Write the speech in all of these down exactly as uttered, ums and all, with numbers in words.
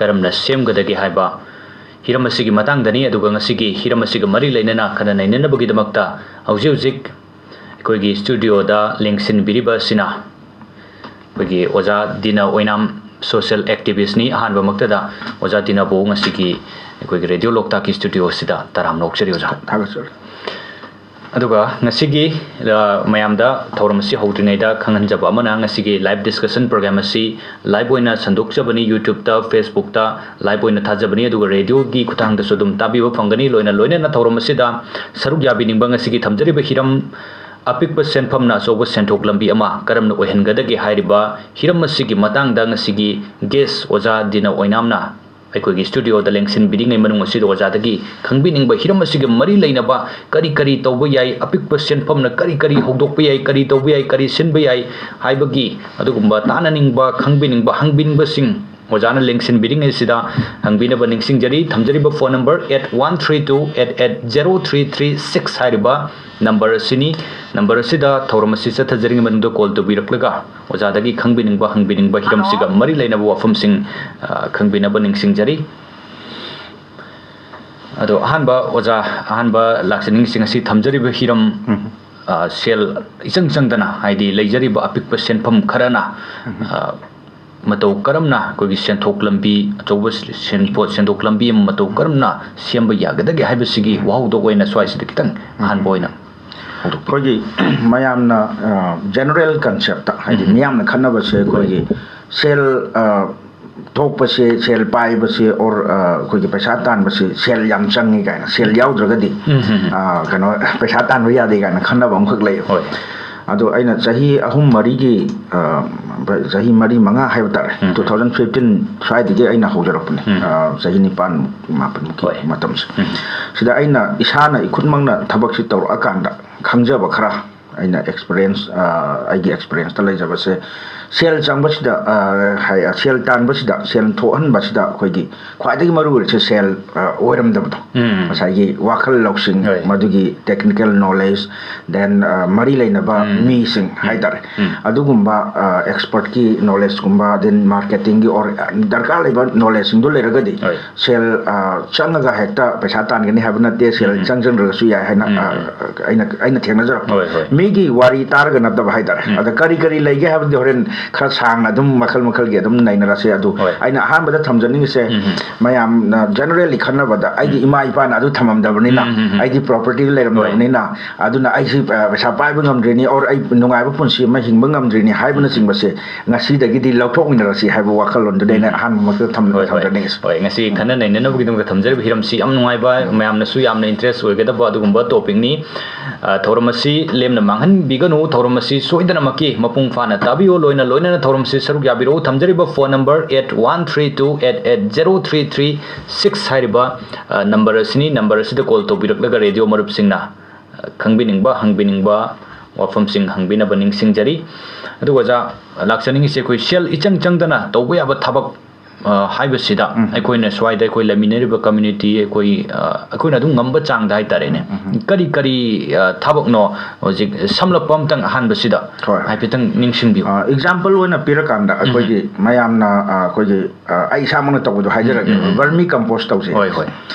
ꯀꯔꯝꯅ ꯁꯦꯝꯒꯗꯒꯦ ꯍꯥꯏꯕ ꯍꯤꯔꯝ ꯑꯁꯤꯒꯤ ꯃꯇꯥꯡꯗꯅꯤ꯫ ꯑꯗꯨꯒ ꯉꯁꯤꯒꯤ ꯍꯤꯔꯝ ꯑꯁꯤꯒ ꯃꯔꯤ ꯂꯩꯅꯅ ꯈꯟꯅ ꯅꯩꯅꯅꯕꯒꯤꯗꯃꯛꯇ ꯍꯧꯖꯤꯛ ꯍꯧꯖꯤꯛ ꯑꯩꯈꯣꯏꯒꯤ ꯁ꯭ꯇꯨꯗꯤꯑꯣꯗ ꯂꯦꯡꯁꯤꯟꯕꯤꯔꯤꯕ ꯑꯁꯤꯅ ꯑꯩꯈꯣꯏꯒꯤ ꯑꯣꯖꯥ ꯗꯤꯅ ꯑꯣꯏꯅꯥꯝ, ꯁꯣꯁꯤꯌꯦꯜ ꯑꯦꯛꯇꯤꯚꯤꯁ꯭ꯠꯅꯤ꯫ ꯑꯍꯥꯟꯕꯃꯛꯇꯗ ꯑꯣꯖꯥ ꯗꯤꯅꯕꯨ ꯉꯁꯤꯒꯤ ꯑꯩꯈꯣꯏꯒꯤ ꯔꯦꯗꯤꯑꯣ ꯂꯣꯛꯇꯥꯛꯀꯤ ꯁ꯭ꯇꯨꯗꯤꯑꯣ ꯑꯁꯤꯗ ꯇꯔꯥꯝꯅ ꯑꯣꯛꯆꯔꯤ ꯑꯣꯖꯥ꯫ ꯊꯥꯒꯠꯆꯔꯤ꯫ ꯑꯗꯨꯒ ꯉꯁꯤꯒꯤ, ꯑ, ꯃꯌꯥꯝꯗ ꯊꯧꯔꯝ ꯑꯁꯤ ꯍꯧꯗ꯭ꯔꯤꯉꯩꯗ ꯈꯪꯍꯟꯖꯕ ꯑꯃꯅ, ꯉꯁꯤꯒꯤ live discussion program ꯑꯁꯤ live ꯑꯣꯏꯅ ꯁꯟꯗꯣꯛꯆꯕꯅꯤ꯫ YouTube-ꯇ, Facebook-ꯇ live ꯑꯣꯏꯅ ꯊꯥꯖꯕꯅꯤ, ꯑꯗꯨꯒ ꯔꯦꯗꯤꯑꯣꯒꯤ ꯈꯨꯠꯊꯥꯡꯗꯁꯨ ꯑꯗꯨꯝ ꯇꯥꯕꯤꯕ ꯐꯪꯒꯅꯤ꯫ ꯂꯣꯏꯅ ꯂꯣꯏꯅꯅ ꯊꯧꯔꯝ ꯑꯁꯤꯗ ꯁꯔꯨꯛ ꯌꯥꯕꯤꯅꯤꯡꯕ ꯉꯁꯤꯒꯤ ꯊꯝꯖꯔꯤꯕ ꯍꯤꯔꯝ, ꯑꯄꯤꯛꯄ ꯁꯦꯟꯐꯝꯅ ꯑꯆꯧꯕ ꯁꯦꯟꯊꯣꯛ ꯂꯝꯕꯤ ꯑꯃ ꯀꯔꯝꯅ ꯑꯣꯏꯍꯟꯒꯗꯒꯦ ꯍꯥꯏꯔꯤꯕ ꯍꯤꯔꯝ ꯑꯁꯤꯒꯤ ꯃꯇꯥꯡꯗ ꯉꯁꯤꯒꯤ guest ꯑꯣꯖꯥ ꯗꯤꯅ ꯑꯣꯏꯅꯥꯝꯅ ꯑꯩꯈꯣꯏꯒꯤ ꯁ꯭ꯇꯨꯗꯤꯑꯣꯗ ꯂꯦꯡꯁꯤꯟꯕꯤꯔꯤꯉꯩ ꯃꯅꯨꯡ ꯑꯁꯤꯗ ꯑꯣꯖꯥꯗꯒꯤ ꯈꯪꯕꯤꯅꯤꯡꯕ ꯍꯤꯔꯝ ꯑꯁꯤꯒ ꯃꯔꯤ ꯂꯩꯅꯕ ꯀꯔꯤ ꯀꯔꯤ ꯇꯧꯕ ꯌꯥꯏ, ꯑꯄꯤꯛꯄ ꯁꯦꯟꯐꯝꯅ ꯀꯔꯤ ꯀꯔꯤ ꯍꯧꯗꯣꯛꯄ ꯌꯥꯏ, ꯀꯔꯤ ꯇꯧꯕ ꯌꯥꯏ, ꯀꯔꯤ ꯁꯤꯟꯕ ꯌꯥꯏ ꯍꯥꯏꯕꯒꯤ ꯑꯗꯨꯒꯨꯝꯕ ꯇꯥꯅꯅꯤꯡꯕ, ꯈꯪꯕꯤꯅꯤꯡꯕ, ꯍꯪꯕꯤꯅꯤꯡꯕꯁꯤꯡ ꯑꯣꯖꯥꯅ ꯂꯦꯡꯁꯤꯟꯕꯤꯔꯤꯉꯩꯁꯤꯗ ꯍꯪꯕꯤꯅꯕ ꯅꯤꯡꯁꯤꯡꯖꯔꯤ꯫ ꯊꯝꯖꯔꯤꯕ phone number eight one three two eight eight zero three three six ꯍꯥꯏꯔꯤꯕ number ꯑꯁꯤꯅꯤ꯫ Number ꯑꯁꯤꯗ ꯊꯧꯔꯝ ꯑꯁꯤ ꯆꯠꯊꯖꯔꯤꯉꯩ ꯃꯅꯨꯡꯗ call ꯇꯧꯕꯤꯔꯛꯂꯒ ꯑꯣꯖꯥꯗꯒꯤ ꯈꯪꯕꯤꯅꯤꯡꯕ, ꯍꯪꯕꯤꯅꯤꯡꯕ ꯍꯤꯔꯝꯁꯤꯒ ꯃꯔꯤ ꯂꯩꯅꯕ ꯋꯥꯐꯝꯁꯤꯡ, ꯑ, ꯈꯪꯕꯤꯅꯕ ꯅꯤꯡꯁꯤꯡꯖꯔꯤ꯫ ꯑꯗꯣ ꯑꯍꯥꯟꯕ ꯑꯣꯖꯥ, ꯑꯍꯥꯟꯕ ꯂꯥꯛꯆꯅꯤꯡꯉꯤꯁꯤ ꯉꯁꯤ ꯊꯝꯖꯔꯤꯕ ꯍꯤꯔꯝ, ꯎꯝ꯫ ꯑ, ꯁꯦꯜ ꯏꯆꯪ ꯆꯪꯗꯅ, ꯍꯥꯏꯗꯤ ꯂꯩꯖꯔꯤꯕ ꯑꯄꯤꯛꯄ ꯁꯦꯟꯐꯝ ꯈꯔꯅ, ꯎꯝ꯫ ꯑ, ꯃꯇꯧ ꯀꯔꯝꯅ ꯑꯩꯈꯣꯏꯒꯤ ꯁꯦꯟꯊꯣꯛ ꯂꯝꯕꯤ, ꯑꯆꯧꯕ ꯁꯦꯟꯄꯣꯠ, ꯁꯦꯟꯊꯣꯛ ꯂꯝꯕꯤ ꯑꯃ ꯃꯇꯧ ꯀꯔꯝꯅ ꯁꯦꯝꯕ ꯌꯥꯒꯗꯒꯦ ꯍꯥꯏꯕꯁꯤꯒꯤ ꯋꯥꯍꯧꯗꯣꯛ ꯑꯣꯏꯅ ꯁ꯭ꯋꯥꯏꯁꯤꯗ ꯈꯤꯇꯪ ꯑꯍꯥꯟꯕ ꯑꯣꯏꯅ ꯍꯧꯗꯣꯛꯄꯤꯌꯨ꯫ ꯑꯩꯈꯣꯏꯒꯤ ꯃꯌꯥꯝꯅ, ꯑ, general concept-ꯇ, ꯍꯥꯏꯗꯤ ꯎꯝ꯫ ꯃꯤꯌꯥꯝꯅ ꯈꯟꯅꯕꯁꯦ ꯑꯩꯈꯣꯏꯒꯤ ꯍꯣꯏ꯫ ꯁꯦꯜ, ꯑ, ꯊꯣꯛꯄꯁꯦ, ꯁꯦꯜ ꯄꯥꯏꯕꯁꯦ, or, ꯑ, ꯑꯩꯈꯣꯏꯒꯤ ꯄꯩꯁꯥ ꯇꯥꯟꯕꯁꯦ ꯁꯦꯜ ꯌꯥꯝ ꯆꯪꯉꯤ ꯀꯥꯏꯅ, ꯁꯦꯜ ꯌꯥꯎꯗ꯭ꯔꯒꯗꯤ, ꯎꯝ, ꯎꯝ, ꯎꯝ꯫ ꯑ, ꯀꯩꯅꯣ, ꯄꯩꯁꯥ ꯇꯥꯟꯕ ꯌꯥꯗꯦ ꯀꯥꯏꯅ ꯈꯟꯅꯕ ꯑꯃꯈꯛ ꯂꯩꯌꯦꯕ꯫ ꯍꯣꯏ꯫ ꯑꯗꯣ ꯑꯩꯅ ꯆꯍꯤ ꯑꯍꯨꯝ ꯃꯔꯤꯒꯤ, ꯑ, ꯆꯍꯤ ꯃꯔꯤ ꯃꯉꯥ ꯍꯥꯏꯕ ꯇꯥꯔꯦ, ꯎꯝ꯫ Two thousand fifteen ꯁ꯭ꯋꯥꯏꯗꯒꯤ ꯑꯩꯅ ꯍꯧꯖꯔꯛꯄꯅꯦ꯫ ꯎꯝ꯫ ꯑ, ꯆꯍꯤ ꯅꯤꯄꯥꯟꯃꯨꯛ, ꯃꯥꯄꯟꯃꯨꯛꯀꯤ ꯍꯣꯏ꯫ ꯃꯇꯝꯁꯦ꯫ ꯎꯝ꯫ ꯁꯤꯗ ꯑꯩꯅ ꯏꯁꯥꯅ ꯏꯈꯨꯠꯃꯛꯅ ꯊꯕꯛꯁꯤ ꯇꯧꯔꯛꯑꯀꯥꯟꯗ ꯈꯪꯖꯕ ꯈꯔ, ꯑꯩꯅ ꯑꯦꯛꯁꯄꯤꯔꯤꯌꯦꯟꯁ, ꯑꯩꯒꯤ ꯑꯦꯛꯁꯄꯤꯔꯤꯌꯦꯟꯁꯇ ꯂꯩꯖꯕꯁꯦ, ꯁꯦꯜ ꯆꯪꯕꯁꯤꯗ, ꯁꯦꯜ ꯇꯥꯟꯕꯁꯤꯗ, ꯁꯦꯜ ꯊꯣꯛꯍꯟꯕꯁꯤꯗ ꯑꯩꯈꯣꯏꯒꯤ ꯈ꯭ꯋꯥꯏꯗꯒꯤ ꯃꯔꯨ ꯑꯣꯏꯔꯤꯁꯦ ꯁꯦꯜ ꯑꯣꯏꯔꯝꯗꯕꯗꯣ꯫ ꯎꯝ꯫ ꯉꯁꯥꯏꯒꯤ ꯋꯥꯈꯜ ꯂꯧꯁꯤꯡ, ꯍꯣꯏ꯫ ꯃꯗꯨꯒꯤ technical knowledge, then ꯃꯔꯤ ꯂꯩꯅꯕ ꯎꯝ꯫ ꯃꯤꯁꯤꯡ ꯎꯝ꯫ ꯍꯥꯏꯇꯥꯔꯦ, ꯎꯝ꯫ ꯑꯗꯨꯒꯨꯝꯕ ꯑꯦꯛꯁꯄꯔꯠꯀꯤ ꯅꯣꯂꯦꯖꯀꯨꯝꯕ, then ꯃꯥꯔꯀꯦꯇꯤꯡꯒꯤ ꯑꯣꯔ ꯗꯔꯀꯥꯔ ꯂꯩꯕ ꯅꯣꯂꯦꯖꯁꯤꯡꯗꯣ ꯂꯩꯔꯒꯗꯤ, ꯍꯣꯏ꯫ ꯁꯦꯜ ꯆꯪꯉꯒ ꯍꯦꯛꯇ ꯄꯩꯁꯥ ꯇꯥꯟꯒꯅꯤ ꯍꯥꯏꯕ ꯅꯠꯇꯦ, ꯁꯦꯜ ꯎꯝ꯫ ꯆꯪꯖꯪꯗ꯭ꯔꯒꯁꯨ ꯌꯥꯏ ꯍꯥꯏꯅ ꯎꯝ꯫ ꯑꯩꯅ, ꯑꯩꯅ ꯊꯦꯡꯅꯖꯔꯛꯄ꯫ ꯍꯣꯏ, ꯍꯣꯏ꯫ ꯃꯤꯒꯤ ꯋꯥꯔꯤ ꯇꯥꯔꯒ ꯅꯠꯇꯕ ꯍꯥꯏꯇꯥꯔꯦ꯫ ꯎꯝ꯫ ꯑꯗ ꯀꯔꯤ ꯀꯔꯤ ꯂꯩꯒꯦ ꯍꯥꯏꯕꯗꯤ ꯍꯣꯔꯦꯟ ꯈꯔ ꯁꯥꯡꯅ ꯑꯗꯨꯝ ꯃꯈꯜ ꯃꯈꯜꯒꯤ ꯑꯗꯨꯝ ꯅꯩꯅꯔꯁꯦ꯫ ꯑꯗꯨ ꯍꯣꯏ꯫ ꯑꯩꯅ ꯑꯍꯥꯟꯕꯗ ꯊꯝꯖꯅꯤꯡꯉꯤꯁꯦ, ꯎꯝ꯫ ꯃꯌꯥꯝꯅ generally ꯈꯟꯅꯕꯗ ꯑꯩꯒꯤ ꯎꯝ꯫ ꯏꯃꯥ ꯏꯄꯥꯅ ꯑꯗꯨ ꯊꯝꯃꯝꯗꯕꯅꯤꯅ, ꯎꯝ, ꯎꯝ, ꯎꯝ꯫ ꯑꯩꯗꯤ property ꯂꯩꯔꯝꯗꯕꯅꯤꯅ, ꯍꯣꯏ꯫ ꯑꯗꯨꯅ ꯑꯩꯁꯤ ꯄꯩꯁꯥ ꯄꯥꯏꯕ ꯉꯝꯗ꯭ꯔꯤꯅꯤ, or ꯑꯩ ꯅꯨꯡꯉꯥꯏꯕ ꯄꯨꯟꯁꯤ ꯑꯃ ꯍꯤꯡꯕ ꯉꯝꯗ꯭ꯔꯤꯅꯤ ꯍꯥꯏꯕꯅꯆꯤꯡꯕꯁꯦ ꯉꯁꯤꯗꯒꯤꯗꯤ ꯂꯧꯊꯣꯛꯃꯤꯟꯅꯔꯁꯤ ꯍꯥꯏꯕ ꯋꯥꯈꯜꯂꯣꯟꯗꯨꯗꯤ ꯑꯩꯅ ꯎꯝ꯫ ꯑꯍꯥꯟꯕꯃꯛꯇ ꯊꯝ-, ꯍꯣꯏ, ꯍꯣꯏ꯫ ꯊꯝꯖꯅꯤꯡꯉꯤ꯫ ꯍꯣꯏ, ꯉꯁꯤ ꯎꯝ꯫ ꯈꯟꯅ ꯅꯩꯅꯅꯕꯒꯤꯗꯃꯛꯇ ꯊꯝꯖꯔꯤꯕ ꯍꯤꯔꯝꯁꯤ ꯌꯥꯝ ꯅꯨꯡꯉꯥꯏꯕ, ꯎꯝ꯫ ꯃꯌꯥꯝꯅꯁꯨ ꯌꯥꯝꯅ interest ꯑꯣꯏꯒꯗꯕ ꯑꯗꯨꯒꯨꯝꯕ topicꯅꯤ꯫ ꯑ, ꯊꯧꯔꯝ ꯑꯁꯤ ꯂꯦꯝꯅ ꯃꯥꯡꯍꯟꯕꯤꯒꯅꯨ꯫ ꯊꯧꯔꯝ ꯑꯁꯤ ꯁꯣꯏꯗꯅꯃꯛꯀꯤ ꯃꯄꯨꯡ ꯐꯥꯅ ꯇꯥꯕꯤꯌꯨ꯫ ꯂꯣꯏꯅ ꯂꯣꯏꯅꯅ ꯊꯧꯔꯝꯁꯤ ꯁꯔꯨꯛ ꯌꯥꯕꯤꯔꯛꯎ꯫ ꯊꯝꯖꯔꯤꯕ phone number eight one three two eight eight zero three three six ꯍꯥꯏꯔꯤꯕ, ꯑ, number ꯑꯁꯤꯅꯤ꯫ Number ꯑꯁꯤꯗ call ꯇꯧꯕꯤꯔꯛꯂꯒ radio ꯃꯔꯨꯞꯁꯤꯡꯅ, ꯑ, ꯈꯪꯕꯤꯅꯤꯡꯕ, ꯍꯪꯕꯤꯅꯤꯡꯕ ꯋꯥꯐꯝꯁꯤꯡ ꯍꯪꯕꯤꯅꯕ ꯅꯤꯡꯁꯤꯡꯖꯔꯤ꯫ ꯑꯗꯨꯒ ꯑꯣꯖꯥ, ꯂꯥꯛꯆꯅꯤꯡꯉꯤꯁꯦ ꯑꯩꯈꯣꯏ ꯁꯦꯜ ꯏꯆꯪ ꯆꯪꯗꯅ ꯇꯧꯕ ꯌꯥꯕ ꯊꯕꯛ, ꯑ, ꯍꯥꯏꯕꯁꯤꯗ ꯎꯝ꯫ ꯑꯩꯈꯣꯏꯅ ꯁ꯭ꯋꯥꯏꯗ ꯑꯩꯈꯣꯏ ꯂꯩꯃꯤꯟꯅꯔꯤꯕ community, ꯑꯩꯈꯣꯏ, ꯑ, ꯑꯩꯈꯣꯏꯅ ꯑꯗꯨꯝ ꯉꯝꯕ ꯆꯥꯡꯗ ꯍꯥꯏꯇꯥꯔꯦꯅꯦ, ꯎꯝ, ꯎꯝ꯫ ꯀꯔꯤ ꯀꯔꯤ, ꯑ, ꯊꯕꯛꯅꯣ ꯍꯧꯖꯤꯛ ꯁꯝꯂꯞꯄ ꯑꯝꯇꯪ ꯑꯍꯥꯟꯕꯁꯤꯗ ꯍꯣꯏ꯫ ꯍꯥꯏꯐꯦꯠꯇꯪ ꯅꯤꯡꯁꯤꯡꯕꯤꯌꯨ꯫ ꯑ, example ꯑꯣꯏꯅ ꯄꯤꯔꯀꯥꯟꯗ ꯎꯝ꯫ ꯑꯩꯈꯣꯏꯒꯤ ꯃꯌꯥꯝꯅ, ꯑ, ꯑꯩꯈꯣꯏꯒꯤ, ꯑ, ꯑꯩ ꯏꯁꯥꯃꯛꯅ ꯇꯧꯕꯗꯣ ꯍꯥꯏꯖꯔꯒꯦ, ꯎꯝ, ꯎꯝ, ꯎꯝ꯫ Vermi compost ꯇꯧꯁꯦ꯫ ꯍꯣꯏ, ꯍꯣꯏ꯫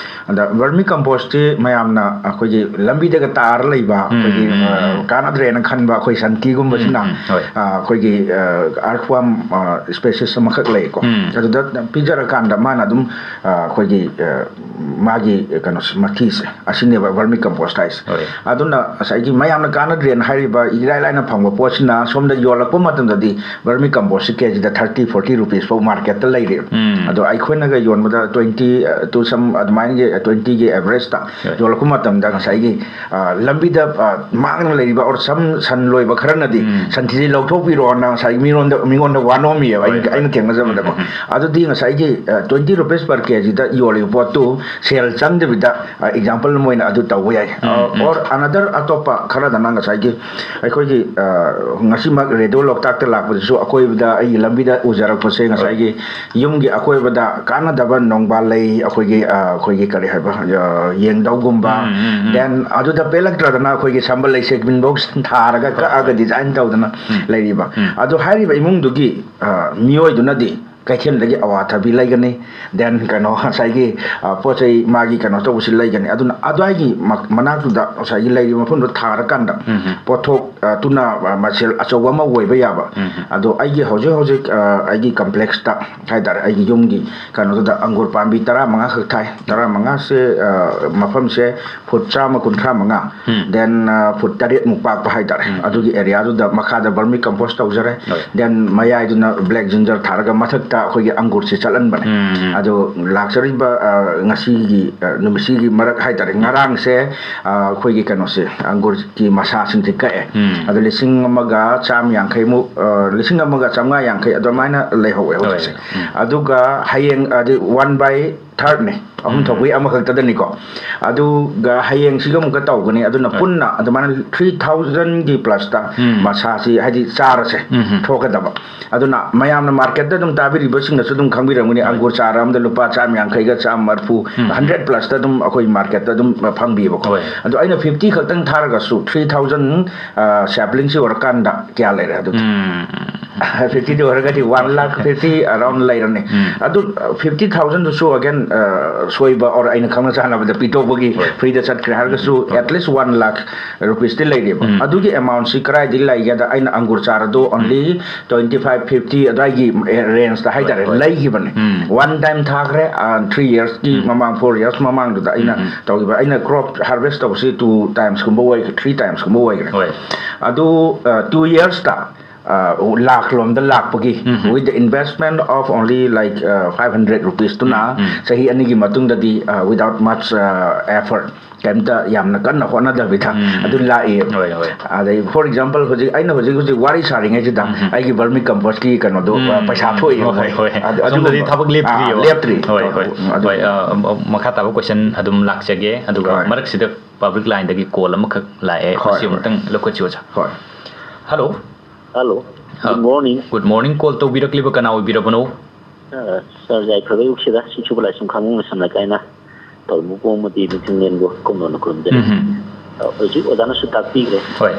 ꯑꯗ vermi compostꯁꯤ ꯃꯌꯥꯝꯅ ꯑꯩꯈꯣꯏꯒꯤ ꯂꯝꯕꯤꯗꯒ ꯇꯥꯔ ꯂꯩꯕ, ꯎꯝ, ꯑꯩꯈꯣꯏꯒꯤ, ꯎꯝ, ꯑ, ꯎꯝ꯫ ꯀꯥꯟꯅꯗ꯭ꯔꯦꯅ ꯈꯟꯕ ꯑꯩꯈꯣꯏ ꯁꯟꯊꯤꯒꯨꯝꯕꯁꯤꯅ, ꯎꯝ, ꯎꯝ, ꯍꯣꯏ꯫ ꯑ, ꯑꯩꯈꯣꯏꯒꯤ, ꯑ, earthworm, ꯑ, species ꯑꯃꯈꯛ ꯂꯩꯀꯣ꯫ ꯎꯝ꯫ ꯑꯗꯨꯗ ꯄꯤꯖꯔꯀꯥꯟꯗ ꯃꯥꯅ ꯑꯗꯨꯝ, ꯑ, ꯑꯩꯈꯣꯏꯒꯤ, ꯑ, ꯃꯥꯒꯤ ꯀꯩꯅꯣꯁꯦ, ꯃꯊꯤꯁꯦ, ꯑꯁꯤꯅꯦꯕ vermi compost ꯍꯥꯏꯁꯦ꯫ ꯍꯣꯏ꯫ ꯑꯗꯨꯅ ꯉꯁꯥꯏꯒꯤ ꯃꯌꯥꯝꯅ ꯀꯥꯟꯅꯗ꯭ꯔꯦꯅ ꯍꯥꯏꯔꯤꯕ ꯏꯔꯥꯏ ꯂꯥꯏꯅ ꯐꯪꯕ ꯄꯣꯠꯁꯤꯅ ꯁꯣꯝꯗ ꯌꯣꯜꯂꯛꯄ ꯃꯇꯝꯗꯗꯤ vermi compostꯁꯤ ꯀꯦꯖꯤꯗ thirty, forty rupees ꯐꯥꯎ marketꯇ ꯂꯩꯔꯦ꯫ ꯎꯝ꯫ ꯑꯗꯣ ꯑꯩꯈꯣꯏꯅꯒ ꯌꯣꯟꯕꯗ twenty, ꯑ, to some ꯑꯗꯨꯃꯥꯏꯅꯒꯤ twentyꯒꯤ averageꯇ ꯍꯣꯏ꯫ ꯌꯣꯜꯂꯛꯄ ꯃꯇꯝꯗ ꯉꯁꯥꯏꯒꯤ, ꯑ, ꯂꯝꯕꯤꯗ, ꯑ, ꯃꯥꯡꯅ ꯂꯩꯔꯤꯕ or some ꯁꯟ ꯂꯣꯏꯕ ꯈꯔꯅꯗꯤ ꯎꯝ꯫ ꯁꯟꯊꯤꯁꯦ ꯂꯧꯊꯣꯛꯄꯤꯔꯣꯑꯣꯅ ꯉꯁꯥꯏꯒꯤ ꯃꯤꯉꯣꯟꯗ, ꯃꯤꯉꯣꯟꯗ ꯋꯥꯅꯣꯝꯃꯤꯑꯕ ꯑꯩꯅ, ꯍꯣꯏ, ꯍꯣꯏ꯫ ꯑꯩꯅ ꯊꯦꯡꯅꯖꯕꯗꯀꯣ꯫ ꯎꯝ, ꯎꯝ, ꯎꯝ꯫ ꯑꯗꯨꯗꯤ ꯉꯁꯥꯏꯒꯤ ꯇ꯭ꯋꯦꯟꯇꯤ ꯔꯨꯄꯤꯁ ꯄꯔ ꯀꯦꯖꯤꯗ ꯌꯣꯜꯂꯤꯕ ꯄꯣꯠꯇꯨ ꯁꯦꯜ ꯆꯪꯗꯕꯤꯗ, ꯑꯦꯛꯖꯥꯝꯄꯜ ꯑꯃ ꯑꯣꯏꯅ ꯑꯗꯨ ꯇꯧꯕ ꯌꯥꯏ꯫ ꯑꯣꯔ ꯑꯅꯗꯔ ꯑꯇꯣꯞꯄ ꯈꯔꯗꯅ ꯉꯁꯥꯏꯒꯤ ꯑꯩꯈꯣꯏꯒꯤ ꯉꯁꯤꯃꯛ ꯔꯦꯗꯤꯑꯣ ꯂꯣꯛꯇꯥꯛꯇ ꯂꯥꯛꯄꯗꯁꯨ ꯑꯀꯣꯏꯕꯗ ꯑꯩꯒꯤ ꯂꯝꯕꯤꯗ ꯎꯖꯔꯛꯄꯁꯦ ꯉꯁꯥꯏꯒꯤ ꯌꯨꯝꯒꯤ ꯑꯀꯣꯏꯕꯗ ꯀꯥꯟꯅꯗꯕ ꯅꯣꯡꯕꯥꯜ ꯂꯩ, ꯑꯩꯈꯣꯏꯒꯤ ꯑꯩꯈꯣꯏꯒꯤ ꯀꯔꯤ ꯍꯥꯏꯕ, ꯌꯦꯡꯗꯧꯒꯨꯝꯕ, ꯗꯦꯟ ꯑꯗꯨꯗ ꯄꯦꯜꯂꯛꯇ꯭ꯔꯒꯅ ꯑꯩꯈꯣꯏꯒꯤ ꯁꯝꯕꯜ ꯂꯩ ꯁꯦꯒꯨꯟꯐꯧ ꯊꯥꯔꯒ ꯀꯛꯑꯒ ꯗꯤꯖꯥꯏꯟ ꯇꯧꯗꯅ ꯂꯩꯔꯤꯕ꯫ ꯑꯗꯨ ꯍꯥꯏꯔꯤꯕ ꯏꯃꯨꯡꯗꯨꯒꯤ ꯃꯤꯑꯣꯏꯗꯨꯅꯗꯤ ꯀꯩꯊꯦꯜꯗꯒꯤ ꯑꯋꯥꯊꯕꯤ ꯂꯩꯒꯅꯤ, ꯗꯦꯟ ꯀꯩꯅꯣ ꯉꯁꯥꯏꯒꯤ ꯄꯣꯠ ꯆꯩ ꯃꯥꯒꯤ ꯀꯩꯅꯣ ꯇꯧꯕꯁꯤ ꯂꯩꯒꯅꯤ꯫ ꯑꯗꯨꯅ ꯑꯗꯨꯋꯥꯏꯒꯤ ꯃꯅꯥꯛꯇꯨꯗ ꯉꯁꯥꯏꯒꯤ ꯂꯩꯔꯤꯕ ꯃꯐꯝꯗꯨ ꯊꯥꯔꯀꯥꯟꯗ ꯄꯣꯠꯊꯣꯛ ꯇꯨꯅ ꯃꯁꯦꯜ ꯑꯆꯧꯕ ꯑꯃ ꯑꯣꯏꯕ ꯌꯥꯕ꯫ ꯑꯗꯣ ꯑꯩꯒꯤ ꯍꯧꯖꯤꯛ ꯍꯧꯖꯤꯛ ꯑꯩꯒꯤ ꯀꯝꯄ꯭ꯂꯦꯛꯁꯇ ꯍꯥꯏ ꯇꯥꯔꯦ, ꯑꯩꯒꯤ ꯌꯨꯝꯒꯤ ꯀꯩꯅꯣꯗꯨꯗ ꯑꯪꯒꯨꯔ ꯄꯥꯝꯕꯤ ꯇꯔꯥꯃꯉꯥ ꯈꯛ ꯊꯥꯏ꯫ ꯇꯔꯥꯃꯉꯥꯁꯦ ꯃꯐꯝꯁꯦ ꯐꯨꯠ ꯆꯥꯝꯃ ꯀꯨꯟꯊ꯭ꯔꯥ ꯃꯉꯥ, ꯗꯦꯟ ꯐꯨꯠ ꯇꯔꯦꯠꯃꯨꯛ ꯄꯥꯛꯄ ꯍꯥꯏ ꯇꯥꯔꯦ꯫ ꯑꯗꯨꯒꯤ ꯑꯦꯔꯤꯌꯥꯗꯨꯗ ꯃꯈꯥꯗ ꯕꯔꯃꯤ ꯀꯝꯄꯣꯁ ꯇꯧꯖꯔꯦ꯫ ꯗꯦꯟ ꯃꯌꯥꯏꯗꯨꯅ ꯕ꯭ꯂꯦꯛ ꯖꯤꯟꯖꯔ ꯊꯥꯔꯒ ꯃꯊꯛꯇ ꯑꯩꯈꯣꯏꯒꯤ ꯑꯪꯒꯨꯔꯁꯦ ꯆꯠꯍꯟꯕꯅꯦ꯫ ꯑꯗꯣ ꯂꯥꯛꯆꯔꯤꯕ ꯉꯁꯤꯒꯤ ꯅꯨꯃꯤꯠꯁꯤꯒꯤ ꯃꯔꯛ ꯍꯥꯏ ꯇꯥꯔꯦ, ꯉꯔꯥꯡꯁꯦ ꯑꯩꯈꯣꯏꯒꯤ ꯀꯩꯅꯣꯁꯦ, ꯑꯪꯒꯨꯔꯒꯤ ꯃꯁꯥꯁꯤꯡꯁꯦ ꯀꯛꯑꯦ꯫ ꯑꯗꯣ ꯂꯤꯁꯤꯡ ꯑꯃꯒ ꯆꯥꯝꯃ ꯌꯥꯡꯈꯩꯃꯨꯛ, ꯂꯤꯁꯤꯡ ꯑꯃꯒ ꯆꯥꯝꯃꯉꯥ ꯌꯥꯡꯈꯩ ꯑꯗꯨꯃꯥꯏꯅ ꯂꯩꯍꯧꯋꯦ ꯍꯧꯖꯤꯛꯁꯦ꯫ ꯑꯗꯨꯒ ꯍꯌꯦꯡ ꯑꯗꯤ ꯋꯥꯟ ꯕꯥꯏ ꯊꯥꯔꯠꯅꯦ, ꯑꯍꯨꯝ ꯊꯣꯛꯄꯒꯤ ꯑꯃꯈꯛꯇꯗꯅꯤꯀꯣ꯫ ꯑꯗꯨꯒ ꯍꯌꯦꯡꯁꯤꯒ ꯑꯃꯨꯛꯀ ꯇꯧꯒꯅꯤ꯫ ꯑꯗꯨꯅ ꯄꯨꯟꯅ ꯑꯗꯨꯃꯥꯏꯅ ꯊ꯭ꯔꯤ ꯊꯥꯎꯖꯟꯒꯤ ꯄ꯭ꯂꯁꯇ ꯃꯁꯥꯁꯤ, ꯍꯥꯏꯗꯤ ꯆꯥꯔꯁꯦ, ꯊꯣꯛꯀꯗꯕ꯫ ꯑꯗꯨꯅ ꯃꯌꯥꯝꯅ ꯃꯥꯔꯀꯦꯠꯇ ꯑꯗꯨꯝ ꯇꯥꯕꯤꯔꯤꯕꯁꯤꯡꯅꯁꯨ ꯑꯗꯨꯝ ꯈꯪꯕꯤꯔꯝꯒꯅꯤ, ꯑꯪꯒꯨꯔ ꯆꯥꯔ ꯑꯃꯗ ꯂꯨꯄꯥ ꯆꯥꯝꯃ ꯌꯥꯡꯈꯩꯒ ꯆꯥꯝꯃ ꯃꯔꯤꯐꯨ, ꯍꯟꯗ꯭ꯔꯦꯠ ꯄ꯭ꯂꯁꯇ ꯑꯗꯨꯝ ꯑꯩꯈꯣꯏ ꯃꯥꯔꯀꯦꯠꯇ ꯑꯗꯨꯝ ꯐꯪꯕꯤꯕꯀꯣ꯫ ꯑꯗꯣ ꯑꯩꯅ ꯐꯤꯐꯇꯤ ꯈꯛꯇꯪ ꯊꯥꯔꯒꯁꯨ ꯊ꯭ꯔꯤ ꯊꯥꯎꯖꯟ ꯁꯦꯞꯂꯤꯡꯁꯤ ꯑꯣꯏꯔꯀꯥꯟꯗ ꯀꯌꯥ ꯂꯩꯔꯦ ꯑꯗꯨꯗꯤ? ꯐꯤꯐꯇꯤꯗꯤ ꯑꯣꯏꯔꯒꯗꯤ ꯋꯥꯟ ꯂꯥꯈ ꯐꯤꯐꯇꯤ ꯑꯔꯥꯎꯟ ꯂꯩꯔꯅꯤ꯫ ꯑꯗꯨ ꯐꯤꯐꯇꯤ ꯊꯥꯎꯖꯟꯗꯨꯁꯨ ꯑꯒꯦꯟ ꯁꯣꯏꯕ ꯑꯣꯔ ꯑꯩꯅ ꯈꯪꯅ ꯆꯥꯟꯅꯕꯗ ꯄꯤꯊꯣꯛꯄꯒꯤ ꯐ꯭ꯔꯤꯗ ꯆꯠꯈ꯭ꯔꯦ ꯍꯥꯏꯔꯒꯁꯨ, ꯑꯦꯠꯂꯤꯁ ꯋꯥꯟ ꯂꯥꯈ ꯔꯨꯄꯤꯁꯇꯤ ꯂꯩꯔꯦꯕ꯫ ꯑꯗꯨꯒꯤ ꯑꯦꯃꯥꯎꯟꯁꯤ ꯀꯗꯥꯏꯗꯒꯤ ꯂꯩꯒꯦꯗ, ꯑꯩꯅ ꯑꯪꯒꯨꯔ ꯆꯥꯔꯗꯣ ꯑꯣꯟꯂꯤ ꯇ꯭ꯋꯦꯟꯇꯤ ꯐꯥꯏꯚ ꯐꯤꯐꯇꯤ ꯑꯗꯨꯋꯥꯏꯒꯤ ꯔꯦꯟꯖꯇ ꯍꯥꯏ ꯇꯥꯔꯦ ꯂꯩꯈꯤꯕꯅꯦ꯫ ꯋꯥꯟ ꯇꯥꯏꯝ ꯊꯥꯈ꯭ꯔꯦ, ꯊ꯭ꯔꯤ ꯌꯔꯁꯀꯤ ꯃꯃꯥꯡ, ꯐꯣꯔ ꯌꯔꯁ ꯃꯃꯥꯡꯗꯨꯗ ꯑꯩꯅ ꯇꯧꯈꯤꯕ꯫ ꯑꯩꯅ ꯀ꯭ꯔꯣꯞ ꯍꯥꯔꯚꯦꯁ ꯇꯧꯕꯁꯤ ꯇꯨ ꯇꯥꯏꯝꯁꯀꯨꯝꯕ ꯑꯣꯏꯈ꯭ꯔꯦ, ꯊ꯭ꯔꯤ ꯇꯥꯏꯝꯁꯀꯨꯝꯕ ꯑꯣꯏꯈ꯭ꯔꯦ꯫ ꯑꯗꯨ ꯇꯨ ꯌꯔꯁꯇ ꯂꯥꯛ ꯂꯣꯝꯗ ꯂꯥꯛꯄꯒꯤ, with the investment of only like five hundred rupees ꯇꯨꯅ ꯆꯍꯤ ꯑꯅꯤꯒꯤ ꯃꯇꯨꯡꯗꯗꯤ without much effort, ꯀꯩꯝꯇ ꯌꯥꯝꯅ ꯀꯟꯅ ꯍꯣꯠꯅꯗꯕꯤꯗ ꯑꯗꯨ ꯂꯥꯛꯏ꯫ ꯑꯗꯩ for example ꯍꯧꯖꯤꯛ ꯑꯩꯅ ꯍꯧꯖꯤꯛ ꯍꯧꯖꯤꯛ ꯋꯥꯔꯤ ꯁꯥꯔꯤꯉꯩꯁꯤꯗ ꯑꯩꯒꯤ vermi compost ꯀꯤ ꯀꯩꯅꯣꯗꯣ ꯄꯩꯁꯥ ꯊꯣꯛꯏ꯫ ꯍꯣꯏ, ꯍꯣꯏ꯫ ꯑꯁꯣꯝꯗꯗꯤ ꯊꯕꯛ ꯂꯦꯞꯇ꯭ꯔꯤꯌꯦꯕ꯫ ꯂꯦꯞꯇ꯭ꯔꯤ꯫ ꯍꯣꯏ, ꯍꯣꯏ꯫ ꯍꯣꯏ, ꯃꯈꯥ ꯇꯥꯕ question ꯑꯗꯨꯝ ꯂꯥꯛꯆꯒꯦ꯫ ꯑꯗꯨꯒ ꯃꯔꯛꯁꯤꯗ public line ꯗꯒꯤ call ꯑꯃꯈꯛ ꯂꯥꯛꯑꯦ꯫ ꯃꯁꯤ ꯑꯃꯨꯛꯇꯪ ꯂꯧꯈꯠꯁꯤ ꯑꯣꯖꯥ꯫ ꯍꯣꯏ꯫ Hello꯫ Hello꯫ Good morning꯫ Good morning꯫ Call ꯇꯧꯕꯤꯔꯛꯂꯤꯕ ꯀꯅꯥ ꯑꯣꯏꯕꯤꯔꯕꯅꯣ? Sir, ꯌꯥꯏꯐꯕ ꯑꯌꯨꯛꯁꯤꯗ ꯁꯤꯡꯁꯨꯕ ꯂꯥꯏꯁ꯭ꯔꯝ ꯈꯥꯉꯣꯝꯅ ꯁꯝꯅ ꯀꯥꯏꯅ ꯇꯧꯔꯤꯕ ꯄꯣꯝ ꯑꯃꯗꯤ ꯅꯤꯡꯊꯤꯡꯂꯦꯟꯕꯨ ꯀꯨꯝꯅ ꯈꯨꯔꯨꯝꯖꯔꯤ꯫ ꯍꯧꯖꯤꯛ ꯑꯣꯖꯥꯅꯁꯨ ꯇꯥꯛꯄꯤꯈ꯭ꯔꯦ꯫ ꯍꯣꯏ꯫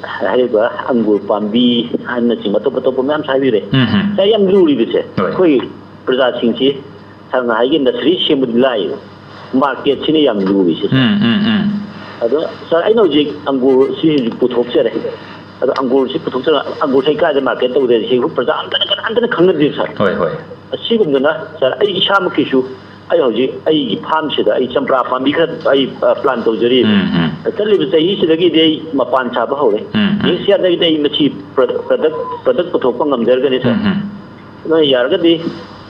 ꯍꯥꯏꯔꯤꯕ ꯑꯪꯒꯨꯔ ꯄꯥꯝꯕꯤ ꯍꯥꯏꯅꯆꯤꯡꯕ ꯑꯇꯣꯞ ꯑꯇꯣꯞꯄ ꯃꯌꯥꯝꯁꯨ ꯍꯥꯏꯕꯤꯔꯦ꯫ ꯎꯝ꯫ ꯁꯤ ꯌꯥꯝ ꯂꯨꯔꯤꯕꯁꯦ ꯍꯣꯏ꯫ ꯑꯩꯈꯣꯏ ꯄ꯭ꯔꯖꯥꯁꯤꯡꯁꯤ ꯁꯝꯅ ꯍꯥꯏꯒꯦ ꯅꯁꯔꯤ ꯁꯦꯝꯕꯗꯤ ꯂꯥꯏꯌꯦꯕ꯫ Market ꯁꯤꯅ ꯌꯥꯝ ꯂꯨꯔꯤꯁꯦ꯫ ꯎꯝ, ꯎꯝ, ꯎꯝ꯫ ꯑꯗꯣ sir, ꯑꯩꯅ ꯍꯧꯖꯤꯛ ꯑꯪꯒꯨꯔ ꯁꯤ ꯍꯧꯖꯤꯛ ꯄꯨꯊꯣꯛꯆꯔꯦ꯫ ꯑꯗꯣ ꯑꯪꯒꯨꯔꯁꯤ ꯄꯨꯊꯣꯛꯆꯔꯒ ꯑꯪꯒꯨꯔꯁꯤ ꯑꯩ ꯀꯥꯏꯗ market ꯇꯧꯗꯣꯏꯅꯣ? ꯁꯤ ꯄ꯭ꯔꯖꯥ ꯑꯝꯇꯅ ꯀꯅꯥꯝꯇꯅ ꯈꯪꯅꯗꯦ sir꯫ ꯍꯣꯏ, ꯍꯣꯏ꯫ ꯑꯁꯤꯒꯨꯝꯗꯅ sir, ꯑꯩ ꯏꯁꯥꯃꯛꯀꯤꯁꯨ ꯑꯩ ꯍꯧꯖꯤꯛ ꯑꯩꯒꯤ farm ꯁꯤꯗ ꯑꯩ ꯆꯝꯄ꯭ꯔꯥ ꯄꯥꯝꯕꯤ ꯈꯔ ꯑꯩ, ꯑ, plant ꯇꯧꯖꯔꯤ꯫ ꯎꯝ, ꯎꯝ꯫ ꯆꯠꯂꯤꯕ ꯆꯍꯤꯁꯤꯗꯒꯤꯗꯤ ꯑꯩ ꯃꯄꯥꯟ ꯁꯥꯕ ꯍꯧꯔꯦ꯫ ꯎꯝ, ꯎꯝ꯫ Next year ꯗꯒꯤꯗꯤ ꯑꯩ ꯃꯁꯤ product, product, product ꯄꯨꯊꯣꯛꯄ ꯉꯝꯖꯔꯒꯅꯤ sir꯫ ꯎꯝ, ꯎꯝ꯫ ꯑꯗꯨꯅ ꯌꯥꯔꯒꯗꯤ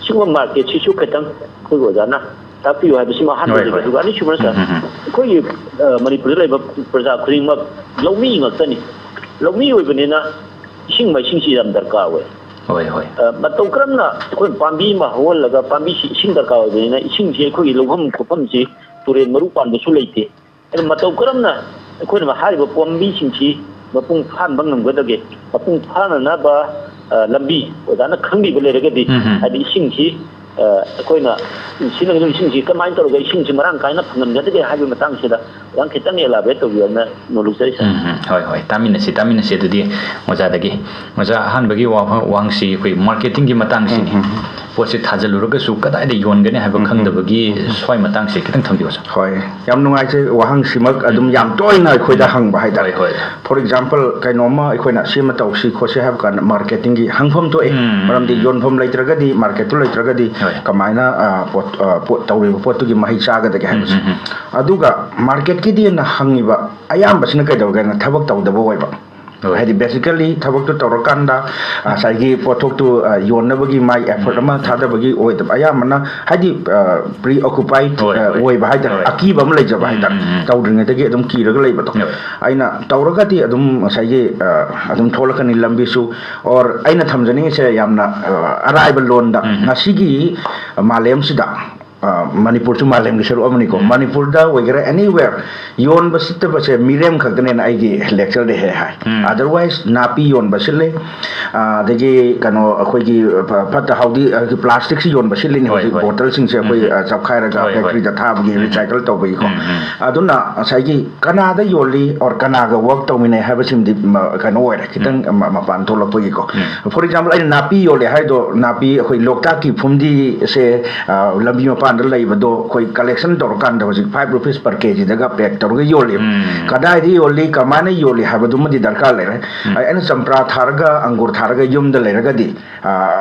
ꯁꯤꯒꯨꯝꯕ market ꯁꯤꯁꯨ ꯈꯤꯇꯪ ꯑꯩꯈꯣꯏꯒꯤ ꯑꯣꯖꯥꯅ ꯇꯥꯛꯄꯤꯌꯨ ꯍꯥꯏꯕꯁꯤꯃ ꯑꯍꯥꯟꯕ ꯍꯣꯏ, ꯑꯣꯏꯖꯒꯦ꯫ ꯍꯣꯏ꯫ ꯑꯗꯨꯒ ꯑꯅꯤꯁꯨꯕꯅ sir, ꯎꯝ, ꯎꯝ, ꯎꯝ꯫ ꯑꯩꯈꯣꯏꯒꯤ, ꯑ, ꯃꯅꯤꯄꯨꯔꯗ ꯂꯩꯕ ꯄ꯭ꯔꯖꯥ ꯈꯨꯗꯤꯡꯃꯛ ꯂꯧꯃꯤ ꯉꯥꯛꯇꯅꯤ꯫ ꯂꯧꯃꯤ ꯑꯣꯏꯕꯅꯤꯅ ꯏꯁꯤꯡ ꯃꯥꯏꯁꯤꯡꯁꯤ ꯌꯥꯝ ꯗꯔꯀꯥꯔ ꯑꯣꯏ꯫ ꯍꯣꯏ, ꯍꯣꯏ꯫ ꯑ, ꯃꯇꯧ ꯀꯔꯝꯅ ꯑꯩꯈꯣꯏ ꯄꯥꯝꯕꯤ ꯑꯃ ꯍꯧꯍꯜꯂꯒ ꯄꯥꯝꯕꯤꯁꯤ ꯏꯁꯤꯡ ꯗꯔꯀꯥꯔ ꯑꯣꯏꯕꯅꯤꯅ ꯏꯁꯤꯡꯁꯤ ꯑꯩꯈꯣꯏꯒꯤ ꯂꯧꯐꯝ ꯈꯣꯠꯐꯝꯁꯤ ꯇꯨꯔꯦꯜ ꯃꯔꯨ ꯄꯥꯟꯕꯁꯨ ꯂꯩꯇꯦ꯫ ꯑꯗꯨ ꯃꯇꯧ ꯀꯔꯝꯅ ꯑꯩꯈꯣꯏꯅ ꯍꯥꯏꯔꯤꯕ ꯄꯥꯝꯕꯤꯁꯤꯡꯁꯤ ꯃꯄꯨꯡ ꯐꯥꯍꯟꯕ ꯉꯝꯒꯗꯒꯦ? ꯃꯄꯨꯡ ꯐꯥꯅꯅꯕ, ꯑ, ꯂꯝꯕꯤ ꯑꯣꯖꯥꯅ ꯈꯪꯕꯤꯕ ꯂꯩꯔꯒꯗꯤ, ꯎꯝ, ꯎꯝ꯫ ꯍꯥꯏꯗꯤ ꯏꯁꯤꯡꯁꯤ, ꯑ, ꯑꯩꯈꯣꯏꯅ ꯁꯤꯖꯤꯟꯅꯒꯗꯕ ꯏꯁꯤꯡꯁꯤ ꯀꯃꯥꯏꯅ ꯇꯧꯔꯒ ꯏꯁꯤꯡꯁꯤ ꯃꯔꯥꯡ ꯀꯥꯏꯅ ꯐꯪꯍꯟꯒꯗꯒꯦ ꯍꯥꯏꯕꯒꯤ ꯃꯇꯥꯡꯁꯤꯗ ꯑꯣꯖꯥꯅ ꯈꯤꯇꯪ elaborate ꯇꯧꯕꯤꯌꯣꯅ ꯅꯣꯂꯨꯛꯆꯔꯤ sir꯫ ꯎꯝ, ꯎꯝ꯫ ꯍꯣꯏ, ꯍꯣꯏ꯫ ꯇꯥꯃꯤꯟꯅꯁꯤ, ꯇꯥꯃꯤꯟꯅꯁꯤ꯫ ꯑꯗꯨꯗꯤ ꯑꯣꯖꯥꯗꯒꯤ, ꯑꯣꯖꯥ, ꯑꯍꯥꯟꯕꯒꯤ ꯋꯥꯐꯝ, ꯋꯥꯍꯪꯁꯤ ꯑꯩꯈꯣꯏ marketing ꯒꯤ ꯃꯇꯥꯡꯁꯤꯅꯤ꯫ ꯎꯝ, ꯎꯝ꯫ ꯄꯣꯠꯁꯤ ꯊꯥꯖꯤꯜꯂꯨꯔꯒꯁꯨ ꯀꯗꯥꯏꯗ ꯌꯣꯟꯒꯅꯤ ꯍꯥꯏꯕ ꯈꯪꯗꯕꯒꯤ ꯁ꯭ꯋꯥꯏ ꯃꯇꯥꯡꯁꯤ ꯈꯤꯇꯪ ꯊꯝꯕꯤꯌꯨ ꯑꯣꯖꯥ꯫ ꯍꯣꯏ, ꯌꯥꯝ ꯅꯨꯡꯉꯥꯏꯖꯩ ꯋꯥꯍꯪꯁꯤꯃꯛ꯫ ꯑꯗꯨꯝ ꯌꯥꯝ ꯇꯣꯏꯅ ꯑꯩꯈꯣꯏꯗ ꯍꯪꯕ ꯍꯥꯏꯇꯥꯔꯦ꯫ ꯍꯣꯏ, ꯍꯣꯏ꯫ For example, ꯀꯩꯅꯣꯝꯃ ꯑꯩꯈꯣꯏꯅ ꯁꯤ ꯑꯃ ꯇꯧꯁꯤ ꯈꯣꯠꯁꯤ ꯍꯥꯏꯕ ꯀꯥꯟꯗ marketing ꯒꯤ ꯍꯪꯐꯝ ꯊꯣꯛꯑꯦ꯫ ꯎꯝ꯫ ꯃꯔꯝꯗꯤ ꯌꯣꯟꯐꯝ ꯂꯩꯇ꯭ꯔꯒꯗꯤ, market ꯇꯨ ꯂꯩꯇ꯭ꯔꯒꯗꯤ ꯍꯣꯏ꯫ ꯀꯃꯥꯏꯅ, ꯑ, ꯄꯣꯠ, ꯑ, ꯄꯣꯠ ꯇꯧꯔꯤꯕ ꯄꯣꯠꯇꯨꯒꯤ ꯃꯍꯩ ꯆꯥꯒꯗꯒꯦ ꯍꯥꯏꯕꯁꯦ꯫ ꯎꯝ, ꯎꯝ, ꯑꯗꯨꯒ market ꯀꯤꯗꯤꯅ ꯍꯪꯉꯤꯕ ꯑꯌꯥꯝꯕꯁꯤꯅ ꯀꯩꯗꯧꯒꯦꯅ ꯊꯕꯛ ꯇꯧꯗꯕ ꯑꯣꯏꯕ꯫ ꯍꯣꯏ꯫ ꯍꯥꯏꯗꯤ basically ꯊꯕꯛꯇꯨ ꯇꯧꯔꯀꯥꯟꯗ ꯉꯁꯥꯏꯒꯤ ꯄꯣꯠꯊꯣꯛꯇꯨ, ꯑ, ꯌꯣꯟꯅꯕꯒꯤ ꯃꯥꯏ effort ꯑꯃ ꯊꯥꯗꯕꯒꯤ ꯑꯣꯏꯗꯕ, ꯑꯌꯥꯝꯕꯅ ꯍꯥꯏꯗꯤ, ꯑ, preoccupied, ꯍꯣꯏ, ꯑ, ꯍꯣꯏ꯫ ꯑꯣꯏꯕ ꯍꯥꯏꯇꯥꯔꯦ, ꯍꯣꯏ꯫ ꯑꯀꯤꯕ ꯑꯃ ꯂꯩꯖꯕ ꯎꯝ, ꯍꯥꯏꯇꯥꯔꯦ꯫ ꯎꯝ, ꯎꯝ꯫ ꯇꯧꯗ꯭ꯔꯤꯉꯩꯗꯒꯤ ꯑꯗꯨꯝ ꯀꯤꯔꯒ ꯂꯩꯕꯗꯣ꯫ ꯍꯣꯏ꯫ ꯑꯩꯅ ꯇꯧꯔꯒꯗꯤ ꯑꯗꯨꯝ ꯉꯁꯥꯏꯒꯤ, ꯑ, ꯑꯗꯨꯝ ꯊꯣꯛꯂꯛꯀꯅꯤ ꯂꯝꯕꯤꯁꯨ꯫ Or ꯑꯩꯅ ꯊꯝꯖꯅꯤꯡꯉꯤꯁꯦ ꯌꯥꯝꯅ, ꯑ, ꯑꯔꯥꯏꯕ ꯂꯣꯟꯗ ꯎꯝ, ꯎꯝ꯫ ꯉꯁꯤꯒꯤ ꯃꯥꯂꯦꯝꯁꯤꯗ, ꯑ, ꯃꯅꯤꯄꯨꯔꯁꯨ ꯃꯥꯂꯦꯝꯒꯤ ꯁꯔꯨꯛ ꯑꯃꯅꯤꯀꯣ꯫ ꯎꯝ꯫ ꯃꯅꯤꯄꯨꯔꯗ ꯑꯣꯏꯒꯦꯔꯥ, anywhere, ꯌꯣꯟꯕ ꯁꯤꯠꯇꯕꯁꯦ ꯃꯤꯔꯦꯝ ꯈꯛꯇꯅꯦꯅ ꯑꯩꯒꯤ lecture ꯗ ꯍꯦꯛ ꯍꯥꯏ꯫ ꯎꯝ꯫ Otherwise, ꯅꯥꯄꯤ ꯌꯣꯟꯕ ꯁꯤꯠꯂꯤ, ꯑ, ꯑꯗꯒꯤ ꯀꯩꯅꯣ, ꯑꯩꯈꯣꯏꯒꯤ ꯐ-, ꯐꯠꯇ ꯍꯥꯎꯗꯤ, ꯑ, plastic ꯁꯤ ꯌꯣꯟꯕ ꯁꯤꯠꯂꯤꯅꯦ ꯍꯣꯏ, ꯍꯧꯖꯤꯛ, ꯍꯣꯏ꯫ Bottle ꯁꯤꯡꯁꯦ ꯑꯩꯈꯣꯏ, ꯎꯝ꯫ ꯑ, ꯆꯞꯈꯥꯏꯔꯒ ꯍꯣꯏ, ꯍꯣꯏ꯫ Factory ꯗ ꯊꯥꯕꯒꯤ, ꯎꯝ꯫ Recycle ꯇꯧꯕꯒꯤꯀꯣ꯫ ꯎꯝ, ꯎꯝ꯫ ꯑꯗꯨꯅ ꯉꯁꯥꯏꯒꯤ ꯀꯅꯥꯗ ꯌꯣꯜꯂꯤ or ꯀꯅꯥꯒ work ꯇꯧꯃꯤꯟꯅꯩ ꯍꯥꯏꯕꯁꯤꯃꯗꯤ ꯃ-, ꯀꯩꯅꯣ ꯑꯣꯏꯔꯦ, ꯈꯤꯇꯪ ꯎꯝ꯫ ꯃ-, ꯃꯄꯥꯟ ꯊꯣꯛꯂꯛꯄꯒꯤꯀꯣ꯫ ꯎꯝ꯫ For example, ꯑꯩꯅ ꯅꯥꯄꯤ ꯌꯣꯜꯂꯦ ꯍꯥꯏꯗꯣ, ꯅꯥꯄꯤ ꯑꯩꯈꯣꯏ ꯂꯣꯛꯇꯥꯛꯀꯤ ꯐꯨꯝꯗꯤꯁꯦ, ꯑ, ꯂꯝꯕꯤ ꯃꯄꯥꯟꯗ ꯂꯩꯕꯗꯣ ꯑꯩꯈꯣꯏ collection ꯇꯧꯔꯀꯥꯟꯗ ꯍꯧꯖꯤꯛ five rupees per ꯀꯦ ꯖꯤ ꯗꯒ pack ꯇꯧꯔꯒ ꯌꯣꯜꯂꯤ꯫ ꯎꯝ꯫ ꯀꯗꯥꯏꯗ ꯌꯣꯜꯂꯤ, ꯀꯃꯥꯏꯅ ꯌꯣꯜꯂꯤ ꯍꯥꯏꯕꯗꯨꯃꯗꯤ ꯗꯔꯀꯥꯔ ꯂꯩꯔꯦ꯫ ꯎꯝ꯫ ꯑꯩ-, ꯑꯩꯅ ꯆꯝꯄ꯭ꯔꯥ ꯊꯥꯔꯒ, ꯑꯪꯒꯨꯔ ꯊꯥꯔꯒ ꯌꯨꯝꯗ ꯂꯩꯔꯒꯗꯤ, ꯑ,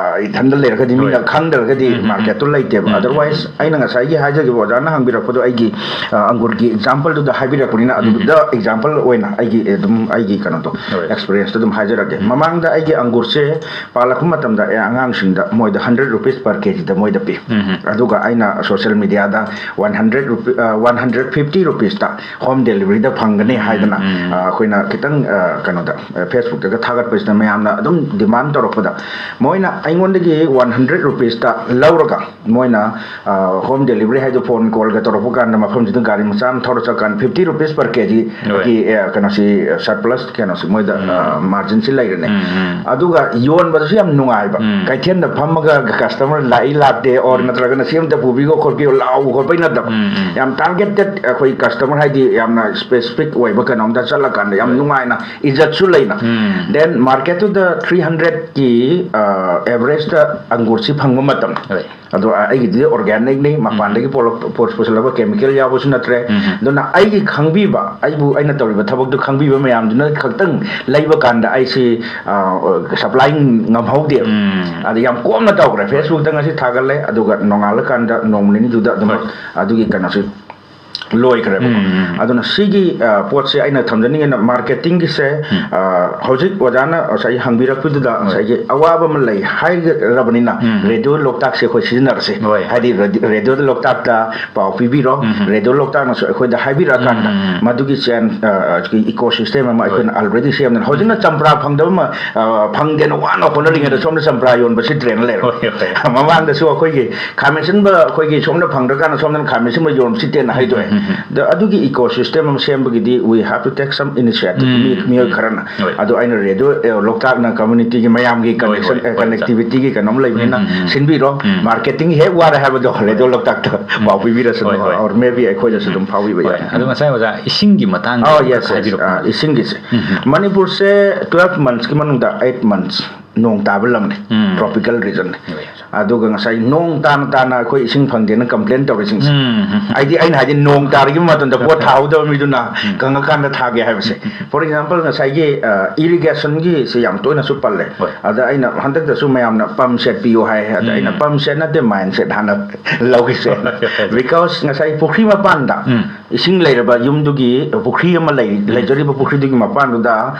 ꯏꯊꯟꯗ ꯂꯩꯔꯒꯗꯤ ꯃꯤꯅ ꯍꯣꯏ꯫ ꯈꯪꯗ꯭ꯔꯒꯗꯤ ꯎꯝ, ꯎꯝ, ꯎꯝ꯫ Market ꯇꯨ ꯂꯩꯇꯦꯕ꯫ ꯎꯝ, ꯎꯝ, Otherwise, ꯎꯝ꯫ ꯑꯩꯅ ꯉꯁꯥꯏꯒꯤ ꯍꯥꯏꯖꯈꯤꯕ ꯑꯣꯖꯥꯅ ꯍꯪꯕꯤꯔꯛꯄꯗꯣ, ꯑꯩꯒꯤ, ꯑ, ꯑꯪꯒꯨꯔꯒꯤ example ꯗꯨꯗ ꯍꯥꯏꯕꯤꯔꯛꯄꯅꯤꯅ, ꯎꯝ, ꯎꯝ꯫ ꯑꯗꯨꯗ example ꯑꯣꯏꯅ ꯑꯩꯒꯤ ꯑꯗꯨꯝ ꯑꯩꯒꯤ ꯀꯩꯅꯣꯗꯣ, ꯍꯣꯏ꯫ Experience ꯇꯣ ꯑꯗꯨꯝ ꯍꯥꯏꯖꯔꯛꯀꯦ꯫ ꯎꯝ꯫ ꯃꯃꯥꯡꯗ ꯑꯩꯒꯤ ꯑꯪꯒꯨꯔꯁꯦ ꯄꯥꯜꯂꯛꯄ ꯃꯇꯝꯗ, ꯑꯦ, ꯑꯉꯥꯡꯁꯤꯡꯗ ꯃꯣꯏꯗ hundred rupees per ꯀꯦ ꯖꯤ ꯗ ꯃꯣꯏꯗ ꯄꯤ꯫ ꯎꯝ, ꯎꯝ꯫ ꯑꯗꯨꯒ ꯑꯩꯅ social media ꯗ one hundred ꯔꯨꯄꯤ-, ꯑ, one hundred fifty rupees ꯇ home delivery ꯗ ꯐꯪꯒꯅꯤ ꯍꯥꯏꯗꯅ, ꯎꯝ, ꯎꯝ꯫ ꯑ, ꯑꯩꯈꯣꯏꯅ ꯈꯤꯇꯪ, ꯑ, ꯀꯩꯅꯣꯗ, ꯑ, Facebook ꯇꯒ ꯊꯥꯒꯠꯄꯁꯤꯗ ꯃꯌꯥꯝꯅ ꯑꯗꯨꯝ demand ꯇꯧꯔꯛꯄꯗ, ꯃꯣꯏꯅ ꯑꯩꯉꯣꯟꯗꯒꯤ one hundred rupees ꯇ ꯂꯧꯔꯒ, ꯃꯣꯏꯅ, ꯑ, home delivery ꯍꯥꯏꯗꯣ phone call ꯒ ꯇꯧꯔꯛꯄ ꯀꯥꯟꯗ ꯃꯐꯝꯁꯤꯗ ꯒꯥꯔꯤ ꯃꯆꯥ ꯑꯃ ꯊꯧꯔ ꯆꯠꯀꯥꯟꯗ fifty rupees per ꯀꯦ ꯖꯤ ꯍꯣꯏ꯫ ꯒꯤ, ꯑ, ꯀꯩꯅꯣꯁꯤ, ꯑ, surplus ꯀꯩꯅꯣꯁꯤ ꯃꯣꯏꯗ, ꯎꯝ꯫ ꯑ, margin ꯁꯤ ꯂꯩꯔꯅꯤ꯫ ꯎꯝ, ꯎꯝ꯫ ꯑꯗꯨꯒ ꯌꯣꯟꯕꯗꯁꯨ ꯌꯥꯝ ꯅꯨꯡꯉꯥꯏꯕ꯫ ꯎꯝ꯫ ꯀꯩꯊꯦꯜꯗ ꯐꯝꯃꯒ customer ꯂꯥꯛꯏ ꯂꯥꯛꯇꯦ, or ꯎꯝ꯫ ꯅꯠꯇ꯭ꯔꯒꯅ "ꯁꯤ ꯑꯝꯇ ꯄꯨꯕꯤꯈꯣ ꯈꯣꯠꯄꯤꯌꯣ" ꯂꯥꯎꯕ ꯈꯣꯠꯄꯩ ꯅꯠꯇꯕ꯫ ꯎꯝ, ꯎꯝ꯫ ꯌꯥꯝ targeted ꯑꯩꯈꯣꯏ customer, ꯍꯥꯏꯗꯤ ꯌꯥꯝꯅ specific ꯑꯣꯏꯕ ꯀꯩꯅꯣꯝꯗ ꯆꯠꯂꯀꯥꯟꯗ ꯌꯥꯝ ꯍꯣꯏ꯫ ꯅꯨꯡꯉꯥꯏꯅ, ꯏꯖꯠꯁꯨ ꯂꯩꯅ꯫ ꯎꯝ꯫ Then market ꯇꯨꯗ three hundred ꯀꯤ, ꯑ, average ꯇ ꯑꯪꯒꯨꯔꯁꯤ ꯐꯪꯕ ꯃꯇꯝ꯫ ꯍꯣꯏ꯫ ꯑꯗꯣ, ꯑ, ꯑꯩꯒꯤꯗꯤ organic ꯅꯤ, ꯃꯄꯥꯟꯗꯒꯤ ꯎꯝ꯫ ꯄꯣꯂꯛ-, ꯄꯣꯠ ꯄꯨꯁꯤꯜꯂꯛꯄ chemical ꯌꯥꯎꯕꯁꯨ ꯅꯠꯇ꯭ꯔꯦ꯫ ꯎꯝ꯫ ꯑꯗꯨꯅ ꯑꯩꯒꯤ ꯈꯪꯕꯤꯕ, ꯑꯩꯕꯨ, ꯑꯩꯅ ꯇꯧꯔꯤꯕ ꯊꯕꯛꯇꯨ ꯈꯪꯕꯤꯕ ꯃꯌꯥꯝꯗꯨꯅ ꯈꯛꯇꯪ ꯂꯩꯕ ꯀꯥꯟꯗ ꯑꯩꯁꯤ, ꯑ, supply ꯉꯝꯍꯧꯗꯦꯕ꯫ ꯎꯝ꯫ ꯑꯗ ꯌꯥꯝ ꯀꯣꯝꯅ ꯇꯧꯈ꯭ꯔꯦ꯫ ꯍꯣꯏ꯫ Facebook ꯇ ꯉꯁꯤ ꯊꯥꯒꯠꯂꯦ, ꯑꯗꯨꯒ ꯅꯣꯡꯉꯥꯜꯂꯀꯥꯟꯗ ꯅꯣꯡꯃ ꯅꯤꯅꯤꯗꯨꯗ ꯑꯗꯨꯝ ꯍꯣꯏ꯫ ꯑꯗꯨꯒꯤ ꯀꯩꯅꯣꯁꯤ ꯂꯣꯏꯈ꯭ꯔꯦꯕꯀꯣ꯫ ꯑꯗꯨꯅ ꯁꯤꯒꯤ ꯄꯣꯠꯁꯦ ꯑꯩꯅ ꯊꯝꯖꯅꯤꯡꯉꯤꯅ, ꯃꯥꯔꯀꯦꯇꯤꯡꯒꯤꯁꯦ ꯍꯧꯖꯤꯛ ꯑꯣꯖꯥꯅ ꯉꯁꯥꯏꯒꯤ ꯍꯪꯕꯤꯔꯛꯄꯗꯨꯗ ꯉꯁꯥꯏꯒꯤ ꯑꯋꯥꯕ ꯑꯃ ꯂꯩ ꯍꯥꯏꯔꯕꯅꯤꯅ, ꯔꯦꯗꯤꯑꯣ ꯂꯣꯛꯇꯥꯛꯁꯦ ꯑꯩꯈꯣꯏ ꯁꯤꯖꯤꯟꯅꯔꯁꯦ꯫ ꯍꯥꯏꯗꯤ ꯔꯦꯗꯤꯑꯣꯗ ꯂꯣꯛꯇꯥꯛꯇ ꯄꯥꯎ ꯄꯤꯕꯤꯔꯣ, ꯔꯦꯗꯤꯑꯣ ꯂꯣꯛꯇꯥꯛꯅꯁꯨ ꯑꯩꯈꯣꯏꯗ ꯍꯥꯏꯕꯤꯔꯛꯑꯀꯥꯟꯗ ꯃꯗꯨꯒꯤ ꯆꯦꯟ ꯏꯀꯣ ꯁꯤꯁꯇꯦꯝ ꯑꯃ ꯑꯩꯈꯣꯏꯅ ꯑꯜꯔꯦꯗꯤ ꯁꯦꯝꯗꯅ, ꯍꯧꯖꯤꯛꯅ ꯆꯝꯄ꯭ꯔꯥ ꯐꯪꯗꯕ ꯑꯃ ꯐꯪꯗꯦꯅ ꯋꯥꯅ ꯍꯣꯠꯅꯔꯤꯉꯩꯗ ꯁꯣꯝꯗ ꯆꯝꯄ꯭ꯔꯥ ꯌꯣꯟꯕ ꯁꯤꯠꯇ꯭ꯔꯦꯅ ꯂꯩꯔꯣ꯫ ꯃꯃꯥꯡꯗꯁꯨ ꯑꯩꯈꯣꯏꯒꯤ ꯈꯥꯃꯦꯟꯁꯤꯟꯕ ꯑꯩꯈꯣꯏꯒꯤ ꯁꯣꯝꯗ ꯐꯪꯗ꯭ꯔꯀꯥꯟꯗ ꯁꯣꯝꯗꯅ ꯈꯥꯃꯦꯟꯁꯤꯟꯕ ꯌꯣꯟꯕ ꯁꯤꯠꯇꯦꯅ ꯍꯥꯏꯗꯣꯛꯑꯦ꯫ ꯑꯗꯣ ꯑꯗꯨꯒꯤ ꯏꯀꯣ ꯁꯤꯁꯇꯦꯝ ꯑꯃ ꯁꯦꯝꯕꯒꯤꯗꯤ we have to take some initiative, ꯃꯤ- ꯃꯤꯑꯣꯏ ꯈꯔꯅ꯫ ꯑꯗꯣ ꯑꯩꯅ ꯔꯦꯗꯤꯑꯣ ꯂꯣꯛꯇꯥꯛꯅ ꯀꯝꯃ꯭ꯌꯨꯅꯤꯇꯤꯒꯤ ꯃꯌꯥꯝꯒꯤ ꯀꯅꯦꯛꯁꯟ, ꯀꯅꯦꯛꯇꯤꯚꯤꯇꯤꯒꯤ ꯀꯩꯅꯣꯝ ꯂꯩꯕꯅꯤꯅ ꯁꯤꯟꯕꯤꯔꯣ꯫ ꯃꯥꯔꯀꯦꯇꯤꯡ ꯍꯦꯛ ꯋꯥꯔꯦ ꯍꯥꯏꯕꯗꯣ ꯔꯦꯗꯤꯑꯣ ꯂꯣꯛꯇꯥꯛꯇ ꯄꯥꯎ ꯄꯤꯕꯤꯔꯁꯅꯨ, or maybe ꯑꯩꯈꯣꯏꯗꯁꯨ ꯑꯗꯨꯝ ꯐꯥꯎꯕꯤꯕ ꯌꯥꯏ꯫ ꯑꯗꯣ ꯉꯁꯥꯏ ꯑꯣꯖꯥ ꯏꯁꯤꯡꯒꯤ ꯃꯇꯥꯡꯗ ꯑꯣ ꯌꯦꯁ ꯌꯦꯁ, ꯏꯁꯤꯡꯒꯤꯁꯦ꯫ ꯃꯅꯤꯄꯨꯔꯁꯦ twelve monthsꯀꯤ ꯃꯅꯨꯡꯗ eight months ꯅꯣꯡ ꯇꯥꯕ ꯂꯝꯅꯤ, tropical regionꯅꯤ꯫ ꯑꯗꯨꯒ ꯉꯁꯥꯏ ꯅꯣꯡ ꯇꯥꯅ ꯇꯥꯅ ꯑꯩꯈꯣꯏ ꯏꯁꯤꯡ ꯐꯪꯗꯦꯅ ꯀꯝꯄ꯭ꯂꯦꯟ ꯇꯧꯔꯤꯁꯤꯡꯁꯦ, ꯍꯥꯏꯗꯤ ꯑꯩꯅ ꯍꯥꯏꯗꯤ ꯅꯣꯡ ꯇꯥꯔꯤꯕ ꯃꯇꯝꯗ ꯄꯣꯠ ꯊꯥꯍꯧꯗꯕ ꯃꯤꯗꯨꯅ ꯀꯪꯉꯀꯥꯟꯗ ꯊꯥꯒꯦ ꯍꯥꯏꯕꯁꯦ꯫ For example, ꯉꯁꯥꯏꯒꯤ ꯏꯔꯤꯒꯦꯁꯟꯒꯤꯁꯦ ꯌꯥꯝ ꯇꯣꯏꯅꯁꯨ ꯄꯜꯂꯦ꯫ ꯑꯗ ꯑꯩꯅ ꯍꯟꯗꯛꯇꯁꯨ ꯃꯌꯥꯝꯅ ꯄꯝ ꯁꯦꯠ ꯄꯤꯌꯨ ꯍꯥꯏ꯫ ꯑꯗ ꯑꯩꯅ ꯄꯝ ꯁꯦꯠ ꯅꯠꯇꯦ, ꯃꯥꯏꯟ ꯁꯦꯠ ꯍꯥꯟꯅ ꯂꯧꯈꯤꯁꯦ꯫ Because ꯉꯁꯥꯏ ꯄꯨꯈ꯭ꯔꯤ ꯃꯄꯥꯟꯗ ꯏꯁꯤꯡ ꯂꯩꯔꯕ ꯌꯨꯝꯗꯨꯒꯤ ꯄꯨꯈ꯭ꯔꯤ ꯑꯃ ꯂꯩ, ꯂꯩꯖꯔꯤꯕ ꯄꯨꯈ꯭ꯔꯤꯗꯨꯒꯤ ꯃꯄꯥꯟꯗꯨꯗ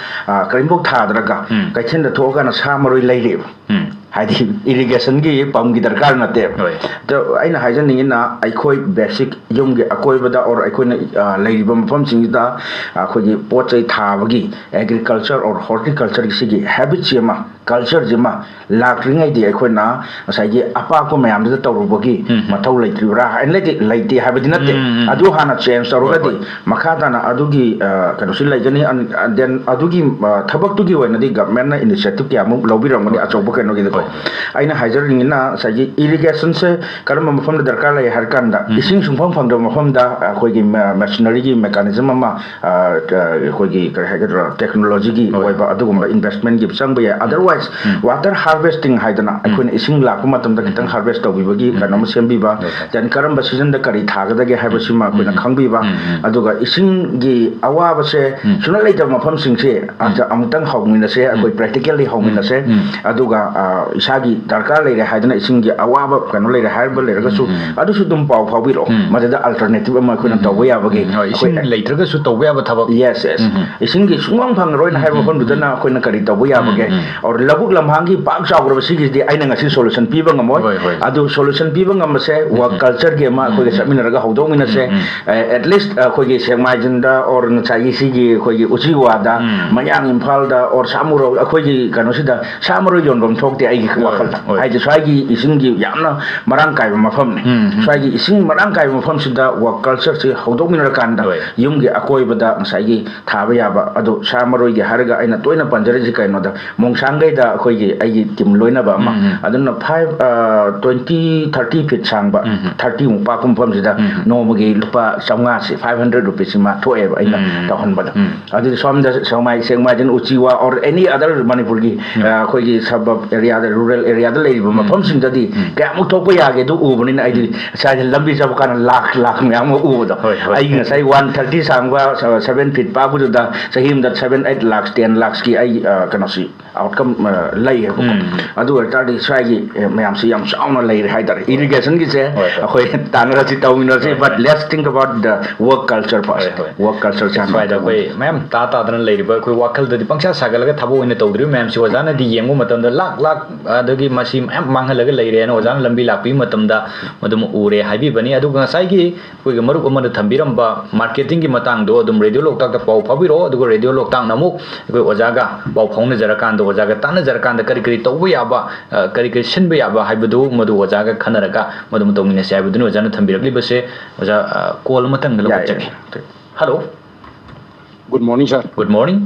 ꯀꯔꯤꯝꯐꯥꯎ ꯊꯥꯗ꯭ꯔꯒ ꯀꯩꯊꯦꯜꯗ ꯊꯣꯛꯑꯀꯥꯟꯗ ꯁꯥ ꯃꯔꯣꯏ ꯂꯩꯔꯦꯕ꯫ ꯍꯥꯏꯗꯤ ꯏꯔꯤꯒꯦꯁꯟꯒꯤ ꯄꯝꯒꯤ ꯗꯔꯀꯥꯔ ꯅꯠꯇꯦꯕ꯫ ꯑꯗꯣ ꯑꯩꯅ ꯍꯥꯏꯖꯅꯤꯡꯉꯤꯅ, ꯑꯩꯈꯣꯏ ꯕꯦꯁꯤꯛ ꯌꯨꯝꯒꯤ ꯑꯀꯣꯏꯕꯗ or ꯑꯩꯈꯣꯏꯅ ꯂꯩꯔꯤꯕ ꯃꯐꯝꯁꯤꯡꯁꯤꯗ ꯑꯩꯈꯣꯏꯒꯤ ꯄꯣꯠ ꯆꯩ ꯊꯥꯕꯒꯤ, agriculture or horticultureꯒꯤ ꯁꯤꯒꯤ ꯍꯦꯕꯤꯠꯁꯤ ꯑꯃ, ꯀꯜꯆꯔꯁꯤ ꯑꯃ ꯂꯥꯛꯇ꯭ꯔꯤꯉꯩꯗꯤ ꯑꯩꯈꯣꯏꯅ ꯉꯁꯥꯏꯒꯤ ꯑꯄꯥꯛꯄ ꯃꯌꯥꯝꯗꯨꯗ ꯇꯧꯔꯨꯕꯒꯤ ꯃꯊꯧ ꯂꯩꯇ꯭ꯔꯤꯕ꯭ꯔꯥ ꯍꯥꯏꯅ ꯂꯩꯇꯦ, ꯂꯩꯇꯦ ꯍꯥꯏꯕꯗꯤ ꯅꯠꯇꯦ꯫ ꯑꯗꯨ ꯍꯥꯟꯅ ꯆꯦꯟꯖ ꯇꯧꯔꯒꯗꯤ ꯃꯈꯥ ꯇꯥꯅ ꯑꯗꯨꯒꯤ ꯀꯩꯅꯣꯁꯤ ꯂꯩꯒꯅꯤ꯫ And then ꯑꯗꯨꯒꯤ ꯊꯕꯛꯇꯨꯒꯤ ꯑꯣꯏꯅꯗꯤ ꯒꯚꯔꯟꯃꯦꯟꯠꯅ ꯏꯅꯤꯁꯤꯌꯦꯇꯤꯚ ꯀꯌꯥꯃꯨꯛ ꯂꯧꯕꯤꯔꯝꯒꯅꯤ ꯑꯆꯧꯕ ꯀꯩꯅꯣꯒꯤꯗꯀꯣ꯫ ꯑꯩꯅ ꯍꯥꯏꯖꯅꯤꯡꯉꯤꯅ ꯉꯁꯥꯏꯒꯤ ꯏꯔꯤꯒꯦꯁꯟꯁꯦ ꯀꯔꯝꯕ ꯃꯐꯝꯗ ꯗꯔꯀꯥꯔ ꯂꯩ ꯍꯥꯏꯔ ꯀꯥꯟꯗ, ꯏꯁꯤꯡ ꯁꯨꯡꯐꯪ ꯐꯪꯗꯕ ꯃꯐꯝꯗ ꯑꯩꯈꯣꯏꯒꯤ ꯃꯦꯁꯤꯅꯔꯤꯒꯤ ꯃꯦꯀꯥꯅꯤꯖꯝ ꯑꯃ, ꯑꯩꯈꯣꯏꯒꯤ ꯀꯔꯤ ꯍꯥꯏꯒꯗ꯭ꯔꯥ, ꯇꯦꯛꯅꯣꯂꯣꯖꯤꯒꯤ ꯑꯣꯏꯕ ꯑꯗꯨꯒꯨꯝꯕ ꯏꯟꯚꯦꯁꯃꯦꯟꯠꯀꯤ ꯆꯪꯕ ꯌꯥꯏ꯫ Otherwise ꯎꯝ꯫ Water harvesting ꯍꯥꯏꯗꯅ ꯎꯝ꯫ ꯑꯩꯈꯣꯏꯅ ꯏꯁꯤꯡ ꯂꯥꯛꯄ ꯃꯇꯝꯗ ꯈꯤꯇꯪ ꯎꯝ꯫ Harvest ꯇꯧꯕꯤꯕꯒꯤ ꯎꯝ꯫ ꯀꯩꯅꯣ ꯑꯃ ꯁꯦꯝꯕꯤꯕ, ꯍꯣꯏ, ꯍꯣꯏ꯫ Then ꯀꯔꯝꯕ season ꯗ ꯀꯔꯤ ꯊꯥꯒꯗꯒꯦ ꯍꯥꯏꯕꯁꯤꯃ ꯑꯩꯈꯣꯏꯅ ꯎꯝ꯫ ꯈꯪꯕꯤꯕ, ꯎꯝ, ꯎꯝ꯫ ꯑꯗꯨꯒ ꯏꯁꯤꯡꯒꯤ ꯑꯋꯥꯕꯁꯦ ꯎꯝ꯫ ꯁꯨꯡꯂꯩ ꯂꯩꯇꯕ ꯃꯐꯝꯁꯤꯡꯁꯦ ꯎꯝ꯫ ꯑꯃꯨꯛꯇꯪ ꯍꯧꯃꯤꯟꯅꯁꯦ, ꯑꯩꯈꯣꯏ ꯎꯝ꯫ Practically ꯍꯧꯃꯤꯟꯅꯁꯦ, ꯎꯝ꯫ ꯑꯗꯨꯒ, ꯑ, ꯏꯁꯥꯒꯤ ꯗꯔꯀꯥꯔ ꯂꯩꯔꯦ ꯍꯥꯏꯗꯅ ꯏꯁꯤꯡꯒꯤ ꯑꯋꯥꯕ ꯀꯩꯅꯣ ꯂꯩꯔꯦ ꯍꯥꯏꯔꯕ ꯂꯩꯔꯒꯁꯨ ꯎꯝ, ꯎꯝ꯫ ꯑꯗꯨꯁꯨ ꯑꯗꯨꯝ ꯄꯥꯎ ꯐꯥꯎꯕꯤꯔꯛꯑꯣ꯫ ꯎꯝ꯫ ꯃꯗꯨꯗ alternative ꯑꯃ ꯑꯩꯈꯣꯏꯅ ꯎꯝ, ꯇꯧꯕ ꯎꯝ꯫ ꯌꯥꯕꯒꯤ ꯎꯝ, ꯍꯣꯏ, ꯏꯁꯤꯡ ꯑꯩꯈꯣꯏ ꯂꯩꯇ꯭ꯔꯒꯁꯨ ꯇꯧꯕ ꯌꯥꯕ ꯊꯕꯛ꯫ Yes, yes꯫ ꯎꯝ, ꯎꯝ꯫ ꯏꯁꯤꯡꯒꯤ ꯁꯨꯡꯐꯪ ꯐꯪꯉꯔꯣꯏꯅ ꯎꯝ, ꯍꯥꯏꯕ ꯎꯝ, ꯃꯐꯝꯗꯨꯗꯅ ꯎꯝ꯫ ꯑꯩꯈꯣꯏꯅ ꯀꯔꯤ ꯇꯧꯕ ꯌꯥꯕꯒꯦ? ꯎꯝ, ꯎꯝ꯫ Or ꯂꯧꯕꯨꯛ ꯂꯝꯍꯥꯡꯒꯤ ꯄꯥꯛ ꯆꯥꯎꯈ꯭ꯔꯕ ꯁꯤꯒꯤꯁꯤꯗꯤ ꯑꯩꯅ ꯉꯁꯤ solution ꯄꯤꯕ ꯉꯝꯃꯣꯏ꯫ ꯍꯣꯏ, ꯍꯣꯏ꯫ ꯑꯗꯨ solution ꯄꯤꯕ ꯉꯝꯕꯁꯦ ꯎꯝ, work ꯎꯝ꯫ Culture ꯒꯤ ꯑꯃ ꯎꯝ, ꯑꯩꯈꯣꯏꯒ ꯎꯝ꯫ ꯆꯠꯃꯤꯟꯅꯔꯒ ꯍꯧꯗꯣꯛꯃꯤꯟꯅꯁꯦ꯫ ꯎꯝ, ꯎꯝ꯫ ꯑꯦ, at least ꯑꯩꯈꯣꯏꯒꯤ ꯁꯦꯛꯃꯥꯏꯖꯤꯟꯗ or ꯉꯁꯥꯏꯒꯤ ꯁꯤꯒꯤ ꯑꯩꯈꯣꯏꯒꯤ ꯎꯆꯤꯋꯥꯗ, ꯎꯝ꯫ ꯃꯌꯥꯡ ꯏꯝꯐꯥꯜꯗ or ꯁꯥꯃꯨꯔꯧ ꯑꯩꯈꯣꯏꯒꯤ ꯀꯩꯅꯣꯁꯤꯗ ꯁꯥ ꯃꯔꯣꯏ ꯌꯣꯟꯐꯝ ꯊꯣꯛꯇꯦ ꯑꯩꯒꯤ ꯍꯣꯏ, ꯋꯥꯈꯜꯗ꯫ ꯍꯣꯏ꯫ ꯍꯥꯏꯗꯤ ꯁ꯭ꯋꯥꯏꯒꯤ ꯏꯁꯤꯡꯒꯤ ꯌꯥꯝꯅ ꯃꯔꯥꯡ ꯀꯥꯏꯕ ꯃꯐꯝꯅꯤ꯫ ꯎꯝ, ꯎꯝ꯫ ꯁ꯭ꯋꯥꯏꯒꯤ ꯏꯁꯤꯡ ꯃꯔꯥꯡ ꯀꯥꯏꯕ ꯃꯐꯝꯁꯤꯗ work culture ꯁꯤ ꯍꯧꯗꯣꯛꯃꯤꯟꯅꯔꯀꯥꯟꯗ ꯍꯣꯏ꯫ ꯌꯨꯝꯒꯤ ꯑꯀꯣꯏꯕꯗ ꯉꯁꯥꯏꯒꯤ ꯊꯥꯕ ꯌꯥꯕ, ꯑꯗꯣ ꯁꯥ ꯃꯔꯣꯏꯒꯤ ꯍꯥꯏꯔꯒ ꯑꯩꯅ ꯇꯣꯏꯅ ꯄꯟꯖꯔꯤꯁꯤ ꯀꯩꯅꯣꯗ, ꯃꯣꯡꯁꯥꯡꯒꯩꯗ ꯑꯩꯈꯣꯏꯒꯤ ꯑꯩꯒꯤ team ꯂꯣꯏꯅꯕ ꯑꯃ, ꯎꯝ, ꯎꯝ꯫ ꯑꯗꯨꯅ five, ꯑ, twenty, thirty feet ꯁꯥꯡꯕ, ꯎꯝ, ꯎꯝ꯫ Thirty ꯃꯨꯛ ꯄꯥꯛꯄ ꯃꯐꯝꯁꯤꯗ ꯎꯝ, ꯎꯝ꯫ ꯅꯣꯡꯃꯒꯤ ꯂꯨꯄꯥ ꯆꯥꯝꯃꯉꯥꯁꯤ, five hundred rupees ꯁꯤ ꯃꯥ ꯊꯣꯛꯑꯦꯕ ꯑꯩꯅ ꯎꯝ, ꯎꯝ꯫ ꯇꯧꯍꯟꯕꯗ꯫ ꯎꯝ꯫ ꯑꯗꯨꯗꯤ ꯁꯣꯝꯗ ꯁꯦꯛꯃꯥꯏ, ꯁꯦꯛꯃꯥꯏꯖꯤꯟ, ꯎꯆꯤꯋꯥ or any other ꯃꯅꯤꯄꯨꯔꯒꯤ, ꯎꯝ꯫ ꯑ, ꯑꯩꯈꯣꯏꯒꯤ suburb area ꯗ, rural area ꯗ ꯂꯩꯔꯤꯕ ꯎꯝ꯫ ꯃꯐꯝꯁꯤꯡꯗꯗꯤ ꯎꯝ꯫ ꯀꯌꯥꯃꯨꯛ ꯊꯣꯛꯄ ꯌꯥꯒꯦ ꯑꯗꯨ ꯎꯕꯅꯤꯅ ꯑꯩꯗꯤ ꯎꯝ꯫ ꯉꯁꯥꯏꯗꯤ ꯂꯝꯕꯤ ꯆꯠꯄ ꯀꯥꯟꯗ ꯂꯥꯛ, ꯂꯥꯛ ꯃꯌꯥꯝ ꯑꯃ ꯎꯕꯗꯣ꯫ ꯍꯣꯏ, ꯍꯣꯏ꯫ ꯑꯩꯒꯤ ꯉꯁꯥꯏ one thirty ꯁꯥꯡꯕ, seven feet ꯄꯥꯛꯄꯗꯨꯗ ꯆꯍꯤ ꯑꯃꯗ seven, eight lakhs, ten lakhs ꯀꯤ ꯑꯩ, ꯑ, ꯀꯩꯅꯣꯁꯤ outcome, ꯑ, ꯂꯩꯌꯦꯕꯀꯣ꯫ ꯎꯝ꯫ ꯑꯗꯨ ꯑꯣꯏꯇꯥꯔꯗꯤ ꯁ꯭ꯋꯥꯏꯒꯤ, ꯑ, ꯃꯌꯥꯝꯁꯤ ꯌꯥꯝ ꯆꯥꯎꯅ ꯂꯩꯔꯦ ꯍꯥꯏꯇꯥꯔꯦ꯫ Irrigation ꯒꯤꯁꯦ ꯍꯣꯏ, ꯍꯣꯏ꯫ ꯑꯩꯈꯣꯏ ꯇꯥꯟꯅꯔꯁꯤ, ꯇꯧꯃꯤꯟꯅꯔꯁꯤ, ꯍꯣꯏ, but ꯍꯣꯏ꯫ Let's think about the work culture first꯫ ꯍꯣꯏ, ꯍꯣꯏ꯫ Work culture ꯁꯦ ꯍꯥꯟꯅ ꯁ꯭ꯋꯥꯏꯗ ꯑꯩꯈꯣꯏ ꯃꯌꯥꯝ ꯇꯥ ꯇꯥꯗꯅ ꯂꯩꯔꯤꯕ ꯑꯩꯈꯣꯏ ꯋꯥꯈꯜꯗꯗꯤ ꯄꯪꯁꯥ ꯁꯥꯒꯠꯂꯒ ꯊꯕꯛ ꯑꯣꯏꯅ ꯇꯧꯗ꯭ꯔꯤꯕ ꯃꯌꯥꯝꯁꯤ ꯑꯣꯖꯥꯅꯗꯤ ꯌꯦꯡꯕ ꯃꯇꯝꯗ ꯂꯥꯛ ꯂꯥꯛ ꯑꯗꯒꯤ ꯃꯁꯤ ꯃꯌꯥꯝ ꯃꯥꯡꯍꯜꯂꯒ ꯂꯩꯔꯦꯅ ꯑꯣꯖꯥꯅ ꯂꯝꯕꯤ ꯂꯥꯛꯄꯤꯕ ꯃꯇꯝꯗ ꯃꯗꯨꯃ ꯎꯔꯦ ꯍꯥꯏꯕꯤꯕꯅꯤ꯫ ꯑꯗꯨꯒ ꯉꯁꯥꯏꯒꯤ ꯑꯩꯈꯣꯏꯒꯤ ꯃꯔꯨꯞ ꯑꯃꯅ ꯊꯝꯕꯤꯔꯝꯕ marketing ꯒꯤ ꯃꯇꯥꯡꯗꯣ ꯑꯗꯨꯝ ꯔꯦꯗꯤꯑꯣ ꯂꯣꯛꯇꯥꯛꯇ ꯄꯥꯎ ꯐꯥꯎꯕꯤꯔꯛꯑꯣ, ꯑꯗꯨꯒ ꯔꯦꯗꯤꯑꯣ ꯂꯣꯛꯇꯥꯛꯅ ꯑꯃꯨꯛ ꯑꯩꯈꯣꯏ ꯑꯣꯖꯥꯒ ꯄꯥꯎ ꯐꯥꯎꯅꯖꯔꯀꯥꯟꯗ, ꯑꯣꯖꯥꯒ ꯇꯥꯟꯅꯖꯔꯀꯥꯟꯗ ꯀꯔꯤ ꯀꯔꯤ ꯇꯧꯕ ꯌꯥꯕ, ꯑ, ꯀꯔꯤ ꯀꯔꯤ ꯁꯤꯟꯕ ꯌꯥꯕ ꯍꯥꯏꯕꯗꯨ ꯃꯗꯨ ꯑꯣꯖꯥꯒ ꯈꯟꯅꯔꯒ ꯃꯗꯨꯃ ꯇꯧꯃꯤꯟꯅꯁꯤ ꯍꯥꯏꯕꯗꯨꯅꯤ ꯑꯣꯖꯥꯅ ꯊꯝꯕꯤꯔꯛꯂꯤꯕꯁꯦ꯫ ꯑꯣꯖꯥ, ꯑ, call ꯑꯃꯇꯪꯒ ꯌꯥꯏ, ꯂꯧꯈꯠꯆꯒꯦ꯫ ꯌꯥꯏ꯫ Hello꯫ Good morning, sir꯫ Good morning꯫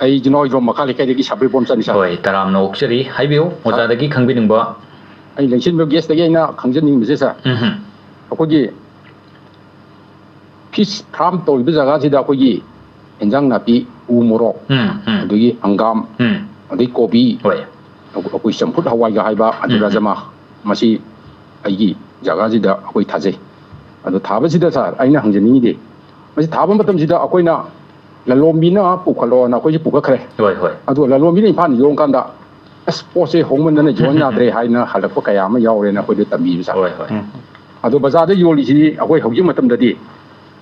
ꯑꯩ ꯖꯤꯅꯥꯎ ꯍꯤꯖꯣꯝ ꯃꯈꯥ ꯂꯩꯀꯥꯏꯗꯒꯤ ꯁꯥꯕꯤꯔ ꯕꯣꯝꯆꯟꯅꯤ, sir꯫ ꯍꯣꯏ, ꯇꯔꯥꯝꯅ ꯑꯣꯛꯆꯔꯤ꯫ ꯍꯥꯏꯕꯤꯌꯨ, sir, ꯑꯣꯖꯥꯗꯒꯤ ꯈꯪꯕꯤꯅꯤꯡꯕ꯫ ꯑꯩ ꯂꯦꯡꯁꯤꯟꯕ guest ꯇꯒꯤ ꯑꯩꯅ ꯈꯪꯖꯅꯤꯡꯕꯁꯦ, sir, ꯎꯝꯍꯨꯝ꯫ ꯑꯩꯈꯣꯏꯒꯤ fish farm ꯇꯧꯔꯤꯕ ꯖꯒꯥꯁꯤꯗ ꯑꯩꯈꯣꯏꯒꯤ ꯏꯟꯖꯥꯡ ꯅꯥꯄꯤ, ꯎ ꯃꯣꯔꯣꯛ, ꯎꯝ, ꯎꯝ꯫ ꯑꯗꯒꯤ ꯍꯪꯒꯥꯝ, ꯎꯝ꯫ ꯑꯗꯩ ꯀꯣꯕꯤ, ꯍꯣꯏ꯫ ꯑꯩꯈꯣꯏ ꯆꯝꯐꯨꯠ ꯍꯋꯥꯏꯒ ꯍꯥꯏꯕ, ꯑꯗꯨ ꯎꯝ꯫ ꯔꯥꯖꯃꯥ, ꯃꯁꯤ ꯑꯩꯒꯤ ꯖꯒꯥꯁꯤꯗ ꯑꯩꯈꯣꯏ ꯊꯥꯖꯩ꯫ ꯑꯗꯣ ꯊꯥꯕꯁꯤꯗ ꯁꯥꯔ, ꯑꯩꯅ ꯍꯪꯖꯅꯤꯡꯉꯤꯗꯤ, ꯃꯁꯤ ꯊꯥꯕ ꯃꯇꯝꯁꯤꯗ ꯑꯩꯈꯣꯏꯅ ꯂꯂꯣꯟꯕꯤꯅ ꯄꯨꯈꯠꯂꯣꯅ ꯑꯩꯈꯣꯏꯁꯦ ꯄꯨꯈꯠꯈ꯭ꯔꯦ꯫ ꯍꯣꯏ, ꯍꯣꯏ꯫ ꯑꯗꯣ ꯂꯂꯣꯟꯕꯤꯅ ꯏꯝꯐꯥꯜ ꯌꯧꯔꯀꯥꯟꯗ, "ꯑꯁ, ꯄꯣꯠꯁꯦ ꯍꯣꯡꯃꯟꯗꯅ ꯌꯣꯟ ꯌꯥꯗ꯭ꯔꯦ" ꯍꯥꯏꯅ ꯍꯜꯂꯛꯄ ꯀꯌꯥ ꯑꯃ ꯌꯥꯎꯔꯦꯅ ꯑꯩꯈꯣꯏꯗ ꯇꯝꯕꯤꯕ ꯁꯥꯔ꯫ ꯍꯣꯏ, ꯍꯣꯏ꯫ ꯎꯝ꯫ ꯑꯗꯣ ꯕꯖꯥꯔꯗ ꯌꯣꯜꯂꯤꯁꯤ ꯑꯩꯈꯣꯏ ꯍꯧꯖꯤꯛ ꯃꯇꯝꯗꯗꯤ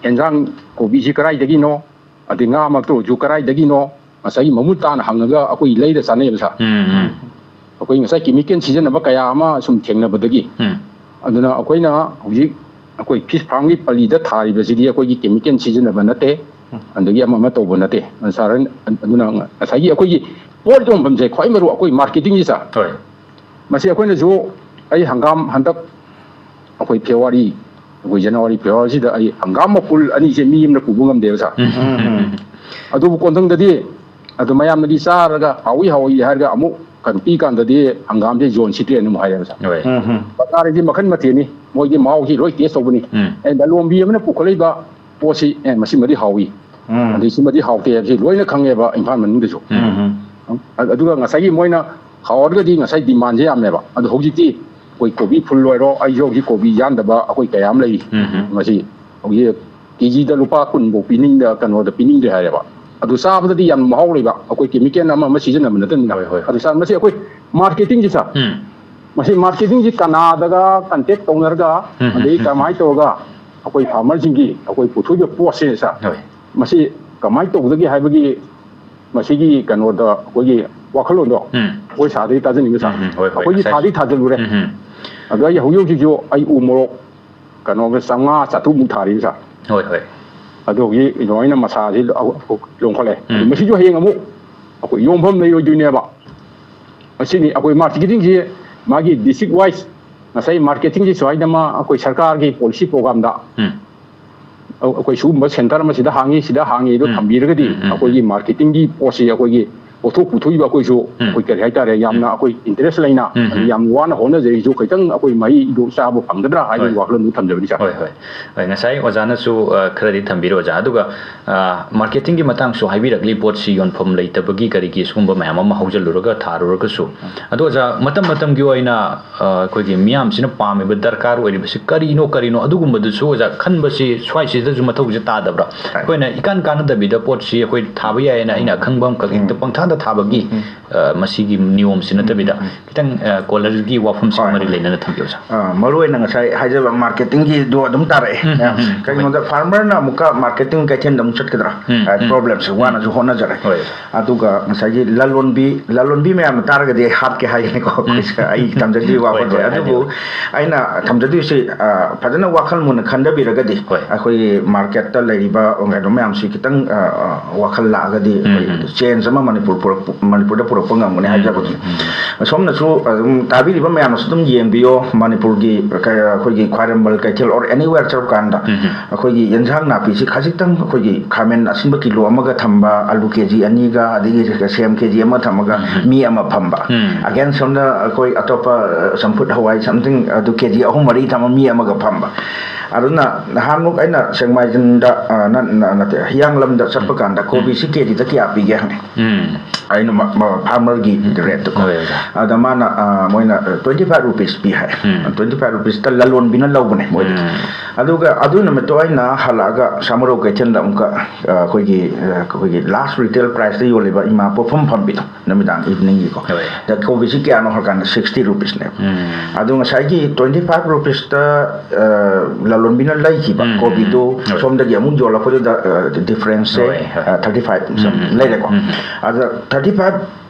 ꯍꯦꯟꯖꯥꯡ ꯀꯣꯕꯤꯁꯤ ꯀꯗꯥꯏꯗꯒꯤꯅꯣ, ꯑꯗꯩ ꯉꯥꯃꯛꯇ ꯑꯣꯏꯔꯁꯨ ꯀꯗꯥꯏꯗꯒꯤꯅꯣ, ꯉꯁꯥꯏꯒꯤ ꯃꯃꯨꯠ ꯇꯥꯅ ꯍꯪꯉꯒ ꯑꯩꯈꯣꯏ ꯂꯩꯔ ꯆꯥꯅꯩꯕ ꯁꯥꯔ꯫ ꯎꯝ, ꯎꯝ꯫ ꯑꯩꯈꯣꯏ ꯉꯁꯥꯏ chemical ꯁꯤꯖꯤꯟꯅꯕ ꯀꯌꯥ ꯑꯃ ꯁꯨꯝ ꯊꯦꯡꯅꯕꯗꯒꯤ, ꯎꯝ꯫ ꯑꯗꯨꯅ ꯑꯩꯈꯣꯏꯅ ꯍꯧꯖꯤꯛ ꯑꯩꯈꯣꯏ fish farm ꯒꯤ ꯄꯜꯂꯤꯗ ꯊꯥꯔꯤꯕꯁꯤꯗꯤ ꯑꯩꯈꯣꯏꯒꯤ chemical ꯁꯤꯖꯤꯟꯅꯕ ꯅꯠꯇꯦ, ꯎꯝ꯫ ꯑꯗꯒꯤ ꯑꯃ ꯑꯃ ꯇꯧꯕ ꯅꯠꯇꯦ ꯁꯥꯔ꯫ ꯑꯗꯨꯅ ꯉꯁꯥꯏꯒꯤ ꯑꯩꯈꯣꯏꯒꯤ ꯄꯣꯠ ꯌꯣꯟꯐꯝꯁꯦ ꯈ꯭ꯋꯥꯏ ꯃꯔꯨ, ꯑꯩꯈꯣꯏ marketing ꯁꯦ ꯁꯥꯔ꯫ ꯍꯣꯏ꯫ ꯃꯁꯤ ꯑꯩꯈꯣꯏꯅꯁꯨ, ꯑꯩ ꯍꯪꯒꯥꯝ ꯍꯟꯗꯛ ꯑꯩꯈꯣꯏ February, ꯑꯩꯈꯣꯏ January, February ꯁꯤꯗ ꯑꯩ ꯍꯪꯒꯥꯝ ꯃꯄꯨꯜ ꯑꯅꯤꯁꯦ ꯃꯤ ꯑꯃꯅ ꯄꯨꯕ ꯉꯝꯗꯦꯕ ꯁꯥꯔ꯫ ꯎꯝ, ꯎꯝ, ꯎꯝ꯫ ꯑꯗꯨꯕꯨ ꯀꯣꯟꯊꯪꯗꯗꯤ ꯑꯗꯨ ꯃꯌꯥꯝꯅꯗꯤ ꯆꯥꯔꯒ ꯍꯥꯎꯏ ꯍꯥꯎꯏ ꯍꯥꯏꯔꯒ ꯑꯃꯨꯛ ꯀꯩꯅꯣ ꯄꯤ ꯀꯥꯟꯗꯗꯤ ꯍꯪꯒꯥꯝꯁꯦ ꯌꯣꯟꯁꯤꯠꯇ꯭ꯔꯦꯅ ꯑꯃꯨꯛ ꯍꯥꯏꯔꯦꯕ ꯁꯥꯔ꯫ ꯍꯣꯏ꯫ ꯎꯝ, ꯎꯝ꯫ ꯕꯖꯥꯔꯗꯗꯤ ꯃꯈꯜ ꯃꯊꯦꯜꯅꯤ, ꯃꯣꯏꯗꯤ ꯃꯍꯥꯎꯁꯤ ꯂꯣꯏ test ꯇꯧꯕꯅꯤ꯫ ꯎꯝ꯫ ꯑꯦ, ꯂꯂꯣꯟꯕꯤ ꯑꯃꯅ ꯄꯨꯈꯠꯂꯛꯏꯕ ꯄꯣꯠꯁꯤ, ꯑꯦ, ꯃꯁꯤꯃꯗꯤ ꯍꯥꯎꯏ, ꯎꯝ꯫ ꯑꯗꯩ ꯁꯤꯃꯗꯤ ꯍꯥꯎꯇꯦ ꯍꯥꯏꯕꯁꯤ ꯂꯣꯏꯅ ꯈꯪꯉꯦꯕ ꯏꯝꯐꯥꯜ ꯃꯅꯨꯡꯗꯁꯨ꯫ ꯎꯝ, ꯎꯝ꯫ ꯑ-, ꯑꯗꯨꯒ ꯉꯁꯥꯏꯒꯤ ꯃꯣꯏꯅ ꯍꯥꯎꯔꯒꯗꯤ ꯉꯁꯥꯏ demand ꯁꯦ ꯌꯥꯝꯃꯦꯕ꯫ ꯑꯗꯣ ꯍꯧꯖꯤꯛꯇꯤ ꯑꯩꯈꯣꯏ ꯀꯣꯕꯤ ꯐꯨꯜ ꯑꯣꯏꯔꯣ, ꯑꯩꯁꯨ ꯍꯧꯖꯤꯛ ꯀꯣꯕꯤ ꯌꯥꯟꯗꯕ ꯑꯩꯈꯣꯏ ꯀꯌꯥ ꯑꯃ ꯂꯩꯔꯤ꯫ ꯎꯝ, ꯎꯝ꯫ ꯃꯁꯤ ꯍꯧꯖꯤꯛ ꯀꯦꯖꯤꯗ ꯂꯨꯄꯥ ꯀꯨꯟꯐꯧ ꯄꯤꯅꯤꯡꯗ, ꯀꯩꯅꯣꯗ ꯄꯤꯅꯤꯡꯗ꯭ꯔꯦ ꯍꯥꯏꯔꯦꯕ꯫ ꯑꯗꯨ ꯆꯥꯕꯗꯗꯤ ꯌꯥꯝ ꯃꯍꯥꯎ ꯂꯩꯕ, ꯑꯩꯈꯣꯏ chemical ꯑꯃ ꯑꯃ ꯁꯤꯖꯤꯟꯅꯕ ꯅꯠꯇꯕꯅꯤꯅ꯫ ꯍꯣꯏ, ꯍꯣꯏ, ꯍꯣꯏ꯫ ꯑꯗꯨ ꯁꯥꯔ, ꯃꯁꯤ ꯑꯩꯈꯣꯏ marketing ꯁꯦ ꯁꯥꯔ, ꯎꯝ꯫ ꯃꯁꯤ marketing ꯁꯤ ꯀꯅꯥꯗꯒ contact ꯇꯧꯅꯔꯒ, ꯎꯝ, ꯎꯝ, ꯑꯗꯒꯤ ꯎꯝ, ꯀꯃꯥꯏꯅ ꯇꯧꯔꯒ ꯑꯩꯈꯣꯏ farmer ꯁꯤꯡꯒꯤ ꯑꯩꯈꯣꯏ ꯄꯨꯊꯣꯛꯏꯕ ꯄꯣꯠꯁꯦ ꯁꯥꯔ, ꯍꯣꯏ꯫ ꯃꯁꯤ ꯀꯃꯥꯏꯅ ꯇꯧꯒꯗꯒꯦ ꯍꯥꯏꯕꯒꯤ ꯃꯁꯤꯒꯤ ꯀꯩꯅꯣꯗ ꯑꯩꯈꯣꯏꯒꯤ ꯋꯥꯈꯜꯂꯣꯟꯗꯣ ꯎꯝ꯫ ꯑꯩꯈꯣꯏ ꯁꯥꯔꯗꯒꯤ ꯇꯥꯖꯅꯤꯡꯉꯤ ꯁꯥꯔ꯫ ꯎꯝ, ꯎꯝ, ꯍꯣꯏ, ꯍꯣꯏ, ꯑꯩꯈꯣꯏꯒꯤ ꯉꯁꯥꯏ ꯊꯥꯗꯤ ꯊꯥꯖꯤꯜꯂꯨꯔꯦ꯫ ꯎꯝ, ꯎꯝ꯫ ꯑꯗꯣ ꯑꯩ ꯍꯧꯖꯤꯛ ꯍꯧꯖꯤꯛꯁꯨ ꯑꯩ ꯎ ꯃꯣꯔꯣꯛ ꯀꯩꯅꯣꯒ ꯆꯥꯝꯃꯉꯥ ꯆꯥꯇ꯭ꯔꯨꯛꯃꯨꯛ ꯊꯥꯔꯤꯕ ꯁꯥꯔ꯫ ꯍꯣꯏ, ꯍꯣꯏ꯫ ꯑꯗꯨꯒꯤ ꯂꯣꯏꯅ ꯃꯁꯥꯁꯤ ꯂꯧ-, ꯂꯧꯈꯠꯂꯦ꯫ ꯎꯝ꯫ ꯃꯁꯤꯁꯨ ꯍꯌꯦꯡ ꯑꯃꯨꯛ ꯑꯩꯈꯣꯏ ꯌꯣꯟꯐꯝ ꯂꯩꯔꯣꯏꯗꯣꯏꯅꯦꯕ꯫ ꯑꯁꯤꯅꯤ ꯑꯩꯈꯣꯏ marketing ꯁꯤ ꯃꯥꯒꯤ district wise ꯉꯁꯥꯏ marketing ꯁꯤ ꯁ꯭ꯋꯥꯏꯗ ꯑꯃ ꯑꯩꯈꯣꯏ ꯁꯔꯀꯥꯔꯒꯤ policy program ꯗ ꯎꯝ꯫ ꯑꯩꯈꯣꯏ ꯁꯤꯒꯨꯝꯕ centre ꯑꯃ ꯁꯤꯗ ꯍꯥꯡꯉꯤ, ꯁꯤꯗ ꯍꯥꯡꯉꯤ ꯑꯗꯣ ꯎꯝ꯫ ꯊꯝꯕꯤꯔꯒꯗꯤ ꯎꯝ, ꯎꯝ, ꯑꯩꯈꯣꯏꯒꯤ marketing ꯒꯤ ꯄꯣꯠꯁꯤ ꯑꯩꯈꯣꯏꯒꯤ ꯄꯣꯠꯊꯣꯛ ꯄꯨꯊꯣꯛꯏꯕ ꯑꯩꯈꯣꯏꯁꯨ ꯎꯝ꯫ ꯑꯩꯈꯣꯏ ꯀꯔꯤ ꯍꯥꯏꯇꯥꯔꯦ, ꯌꯥꯝꯅ ꯎꯝ꯫ ꯑꯩꯈꯣꯏ interest ꯂꯩꯅ, ꯎꯝ, ꯎꯝ꯫ ꯌꯥꯝ ꯋꯥꯅ ꯍꯣꯠꯅꯖꯔꯤꯁꯨ ꯈꯤꯇꯪ ꯑꯩꯈꯣꯏ ꯃꯍꯩꯗꯨ ꯆꯥꯕ ꯐꯪꯒꯗ꯭ꯔꯥ ꯍꯥꯏꯕꯒꯤ ꯍꯣꯏ꯫ ꯋꯥꯈꯜꯂꯣꯟꯗꯨ ꯊꯝꯖꯕꯅꯤ, ꯁꯥꯔ꯫ ꯍꯣꯏ, ꯍꯣꯏ꯫ ꯍꯣꯏ, ꯉꯁꯥꯏ ꯑꯣꯖꯥꯅꯁꯨ, ꯑ, ꯈꯔꯗꯤ ꯊꯝꯕꯤꯔꯦ, ꯑꯣꯖꯥ꯫ ꯑꯗꯨꯒ, ꯑ, marketing ꯒꯤ ꯃꯇꯥꯡꯁꯨ ꯍꯥꯏꯕꯤꯔꯛꯂꯤ, ꯄꯣꯠꯁꯤ ꯌꯣꯟꯐꯝ ꯂꯩꯇꯕꯒꯤ ꯀꯔꯤꯒꯤ ꯁꯤꯒꯨꯝꯕ ꯃꯌꯥꯝ ꯑꯃ ꯍꯧꯖꯤꯜꯂꯨꯔꯒ ꯊꯥꯔꯨꯔꯒꯁꯨ꯫ ꯑꯗꯣ ꯑꯣꯖꯥ, ꯃꯇꯝ ꯃꯇꯝꯒꯤ ꯑꯣꯏꯅ, ꯑ, ꯑꯩꯈꯣꯏꯒꯤ ꯃꯤꯌꯥꯝꯁꯤꯅ ꯄꯥꯝꯃꯤꯕ, ꯗꯔꯀꯥꯔ ꯑꯣꯏꯔꯤꯕꯁꯤ ꯀꯔꯤꯅꯣ, ꯀꯔꯤꯅꯣ, ꯑꯗꯨꯒꯨꯝꯕꯗꯨꯁꯨ ꯑꯣꯖꯥ ꯈꯟꯕꯁꯤ ꯁ꯭ꯋꯥꯏꯁꯤꯗꯁꯨ ꯃꯊꯧꯁꯦ ꯇꯥꯗꯕ꯭ꯔꯥ? ꯇꯥꯏ꯫ ꯑꯩꯈꯣꯏꯅ ꯏꯀꯥꯟ ꯀꯥꯟꯅꯗꯕꯤꯗ ꯄꯣꯠꯁꯤ ꯑꯩꯈꯣꯏ ꯊꯥꯕ ꯌꯥꯏꯌꯦꯅ ꯑꯩꯅ ꯑꯈꯪꯕ ꯑꯃꯈꯛ ꯎꯝ꯫ ꯍꯦꯛꯇ ꯄꯪꯊꯥꯗ ꯊꯥꯕꯒꯤ, ꯎꯝ꯫ ꯑ, ꯃꯁꯤꯒꯤ ꯅꯤꯌꯣꯝꯁꯤ ꯅꯠꯇꯕꯤꯗ ꯎꯝ꯫ ꯈꯤꯇꯪ, ꯑ, colour ꯒꯤ ꯋꯥꯐꯝꯁꯤꯒ ꯍꯣꯏ꯫ ꯃꯔꯤ ꯂꯩꯅꯅ ꯊꯝꯕꯤꯌꯨ, ꯁꯥꯔ꯫ ꯑ, ꯃꯔꯨ ꯑꯣꯏꯅ ꯉꯁꯥꯏ ꯍꯥꯏꯖꯕ marketing ꯒꯤꯗꯣ ꯑꯗꯨꯝ ꯇꯥꯔꯛꯑꯦ꯫ ꯎꯝ, ꯎꯝ, ꯎꯝ꯫ ꯀꯩꯒꯤꯅꯣꯗ, farmer ꯅ ꯑꯃꯨꯛꯀ marketing ꯀꯩꯊꯦꯜꯗ ꯑꯃꯨꯛ ꯆꯠꯀꯗ꯭ꯔꯥ? ꯎꯝ, ꯑ, ꯎꯝ꯫ Problem ꯁꯦ ꯎꯝ꯫ ꯋꯥꯅꯁꯨ ꯍꯣꯠꯅꯖꯔꯦ꯫ ꯍꯣꯏ꯫ ꯑꯗꯨꯒ ꯉꯁꯥꯏꯒꯤ ꯂꯂꯣꯟꯕꯤ, ꯂꯂꯣꯟꯕꯤ ꯃꯌꯥꯝꯅ ꯇꯥꯔꯒꯗꯤ ꯑꯩ ꯍꯥꯠꯀꯦ ꯍꯥꯏꯒꯅꯤꯀꯣ꯫ ꯎꯝ꯫ ꯑꯩꯈꯣꯏꯁꯦ, ꯑꯩ ꯊꯝꯖꯗ꯭ꯔꯤ ꯍꯣꯏ, ꯋꯥꯐꯝꯁꯦ꯫ ꯍꯣꯏ, ꯑꯗꯨꯕꯨ ꯍꯥꯏꯕꯤꯌꯨ꯫ ꯑꯩꯅ ꯊꯝꯖꯗꯣꯏꯁꯦ, ꯑ, ꯐꯖꯅ ꯋꯥꯈꯜ ꯃꯨꯟꯅ ꯈꯟꯊꯕꯤꯔꯒꯗꯤ ꯍꯣꯏ꯫ ꯑꯩꯈꯣꯏꯒꯤ market ꯇ ꯂꯩꯔꯤꯕ ꯀꯩꯅꯣ ꯃꯌꯥꯝꯁꯤ ꯈꯤꯇꯪ, ꯑ, ꯑ, ꯋꯥꯈꯜ ꯂꯥꯛꯑꯒꯗꯤ ꯎꯝ, ꯑꯩꯈꯣꯏ ꯎꯝ꯫ Change ꯑꯃ ꯃꯅꯤꯄꯨꯔ ꯄꯨꯔꯛꯄ, ꯃꯅꯤꯄꯨꯔꯗ ꯄꯨꯔꯛꯄ ꯉꯝꯒꯅꯤ ꯎꯝ, ꯍꯥꯏꯖꯕꯒꯤ꯫ ꯎꯝ, ꯎꯝ꯫ ꯁꯣꯝꯅꯁꯨ ꯑꯗꯨꯝ ꯇꯥꯕꯤꯔꯤꯕ ꯃꯌꯥꯝꯅꯁꯨ ꯑꯗꯨꯝ ꯌꯦꯡꯕꯤꯌꯣ, ꯃꯅꯤꯄꯨꯔꯒꯤ ꯀ-, ꯑꯩꯈꯣꯏꯒꯤ ꯈ꯭ꯋꯥꯏꯔꯝꯕꯟ ꯀꯩꯊꯦꯜ or anywhere ꯆꯠꯄ ꯀꯥꯟꯗ ꯎꯝ, ꯎꯝ꯫ ꯑꯩꯈꯣꯏꯒꯤ ꯌꯦꯟꯁꯥꯡ ꯅꯥꯄꯤꯁꯤ ꯈꯖꯤꯛꯇꯪ, ꯑꯩꯈꯣꯏꯒꯤ ꯈꯥꯃꯦꯟ ꯑꯁꯤꯟꯕ ꯀꯤꯂꯣ ꯑꯃꯒ ꯊꯝꯕ, ꯑꯂꯨ ꯀꯦ ꯖꯤ ꯑꯅꯤꯒ, ꯑꯗꯒꯤ ꯁꯦꯝ ꯀꯦ ꯖꯤ ꯑꯃ ꯊꯝꯃꯒ ꯎꯝ, ꯎꯝ꯫ ꯃꯤ ꯑꯃ ꯐꯝꯕ꯫ ꯎꯝ꯫ Again ꯁꯣꯝꯗ ꯑꯩꯈꯣꯏ ꯑꯇꯣꯞꯄ, ꯑ, ꯆꯝꯐꯨꯠ ꯍꯋꯥꯏ something ꯑꯗꯨ ꯀꯦ ꯖꯤ ꯑꯍꯨꯝ ꯃꯔꯤ ꯊꯝꯃ ꯃꯤ ꯑꯃꯒ ꯐꯝꯕ꯫ ꯑꯗꯨꯅ ꯅꯍꯥꯟꯃꯨꯛ ꯑꯩꯅ ꯁꯦꯛꯃꯥꯏꯖꯤꯡꯗ, ꯑ, ꯅ-, ꯅ-, ꯅꯠꯇꯦ, ꯍꯤꯌꯥꯡꯂꯝꯗ ꯆꯠꯄ ꯎꯝ꯫ ꯀꯥꯟꯗ ꯎꯝ꯫ ꯀꯣꯕꯤꯁꯤ ꯀꯦ ꯖꯤꯗ ꯀꯌꯥ ꯄꯤꯒꯦ ꯍꯪꯉꯦ꯫ ꯎꯝ꯫ ꯑꯩꯅ ꯃ-, ꯃ-, farmer ꯒꯤ ꯎꯝ꯫ Rate ꯇꯨꯀꯣ꯫ ꯍꯣꯏ, ꯑꯣꯖꯥ꯫ ꯑꯗ ꯃꯥꯅ, ꯑ, ꯃꯣꯏꯅ, ꯑ, twenty five rupees ꯄꯤ ꯍꯥꯏ꯫ ꯎꯝ꯫ Twenty five rupees ꯇ ꯂꯂꯣꯟꯕꯤꯅ ꯂꯧꯕꯅꯦ ꯃꯣꯏꯗꯒꯤ꯫ ꯎꯝ꯫ ꯑꯗꯨꯒ ꯑꯗꯨ ꯅꯨꯃꯤꯠꯇꯣ ꯑꯩꯅ ꯍꯜꯂꯛꯑꯒ ꯁꯥꯃꯔꯧ ꯀꯩꯊꯦꯜꯗ ꯑꯃꯨꯛꯀ, ꯑ, ꯑꯩꯈꯣꯏꯒꯤ, ꯑ, ꯑꯩꯈꯣꯏꯒꯤ last retail price ꯇ ꯌꯣꯜꯂꯤꯕ ꯏꯃꯥ ꯄꯣꯠꯐꯝ ꯐꯝꯕꯤꯗꯣ, ꯅꯨꯃꯤꯗꯥꯡ evening ꯒꯤꯀꯣ꯫ ꯍꯣꯏ꯫ ꯑꯗ ꯀꯣꯕꯤꯁꯤ ꯀꯌꯥꯅꯣ ꯍꯥꯏꯔꯀꯥꯟꯗ sixty rupees ꯅꯦꯕ꯫ ꯎꯝ꯫ ꯑꯗꯣ ꯉꯁꯥꯏꯒꯤ twenty five rupees ꯇ, ꯑ, ꯂꯂꯣꯟꯕꯤꯅ ꯂꯩꯈꯤꯕ ꯎꯝ, ꯎꯝ, ꯀꯣꯕꯤꯗꯨ ꯎꯝ꯫ ꯍꯣꯏ꯫ ꯁꯣꯝꯗꯒꯤ ꯑꯃꯨꯛ ꯌꯣꯜꯂꯛꯄꯗꯨꯗ, ꯑ, difference ꯁꯦ, ꯍꯣꯏ, ꯍꯣꯏ꯫ ꯑ, thirty five ꯎꯝ, ꯎꯝ, ꯂꯩꯔꯦꯀꯣ꯫ ꯎꯝ, ꯎꯝ꯫ ꯑꯗ thirty five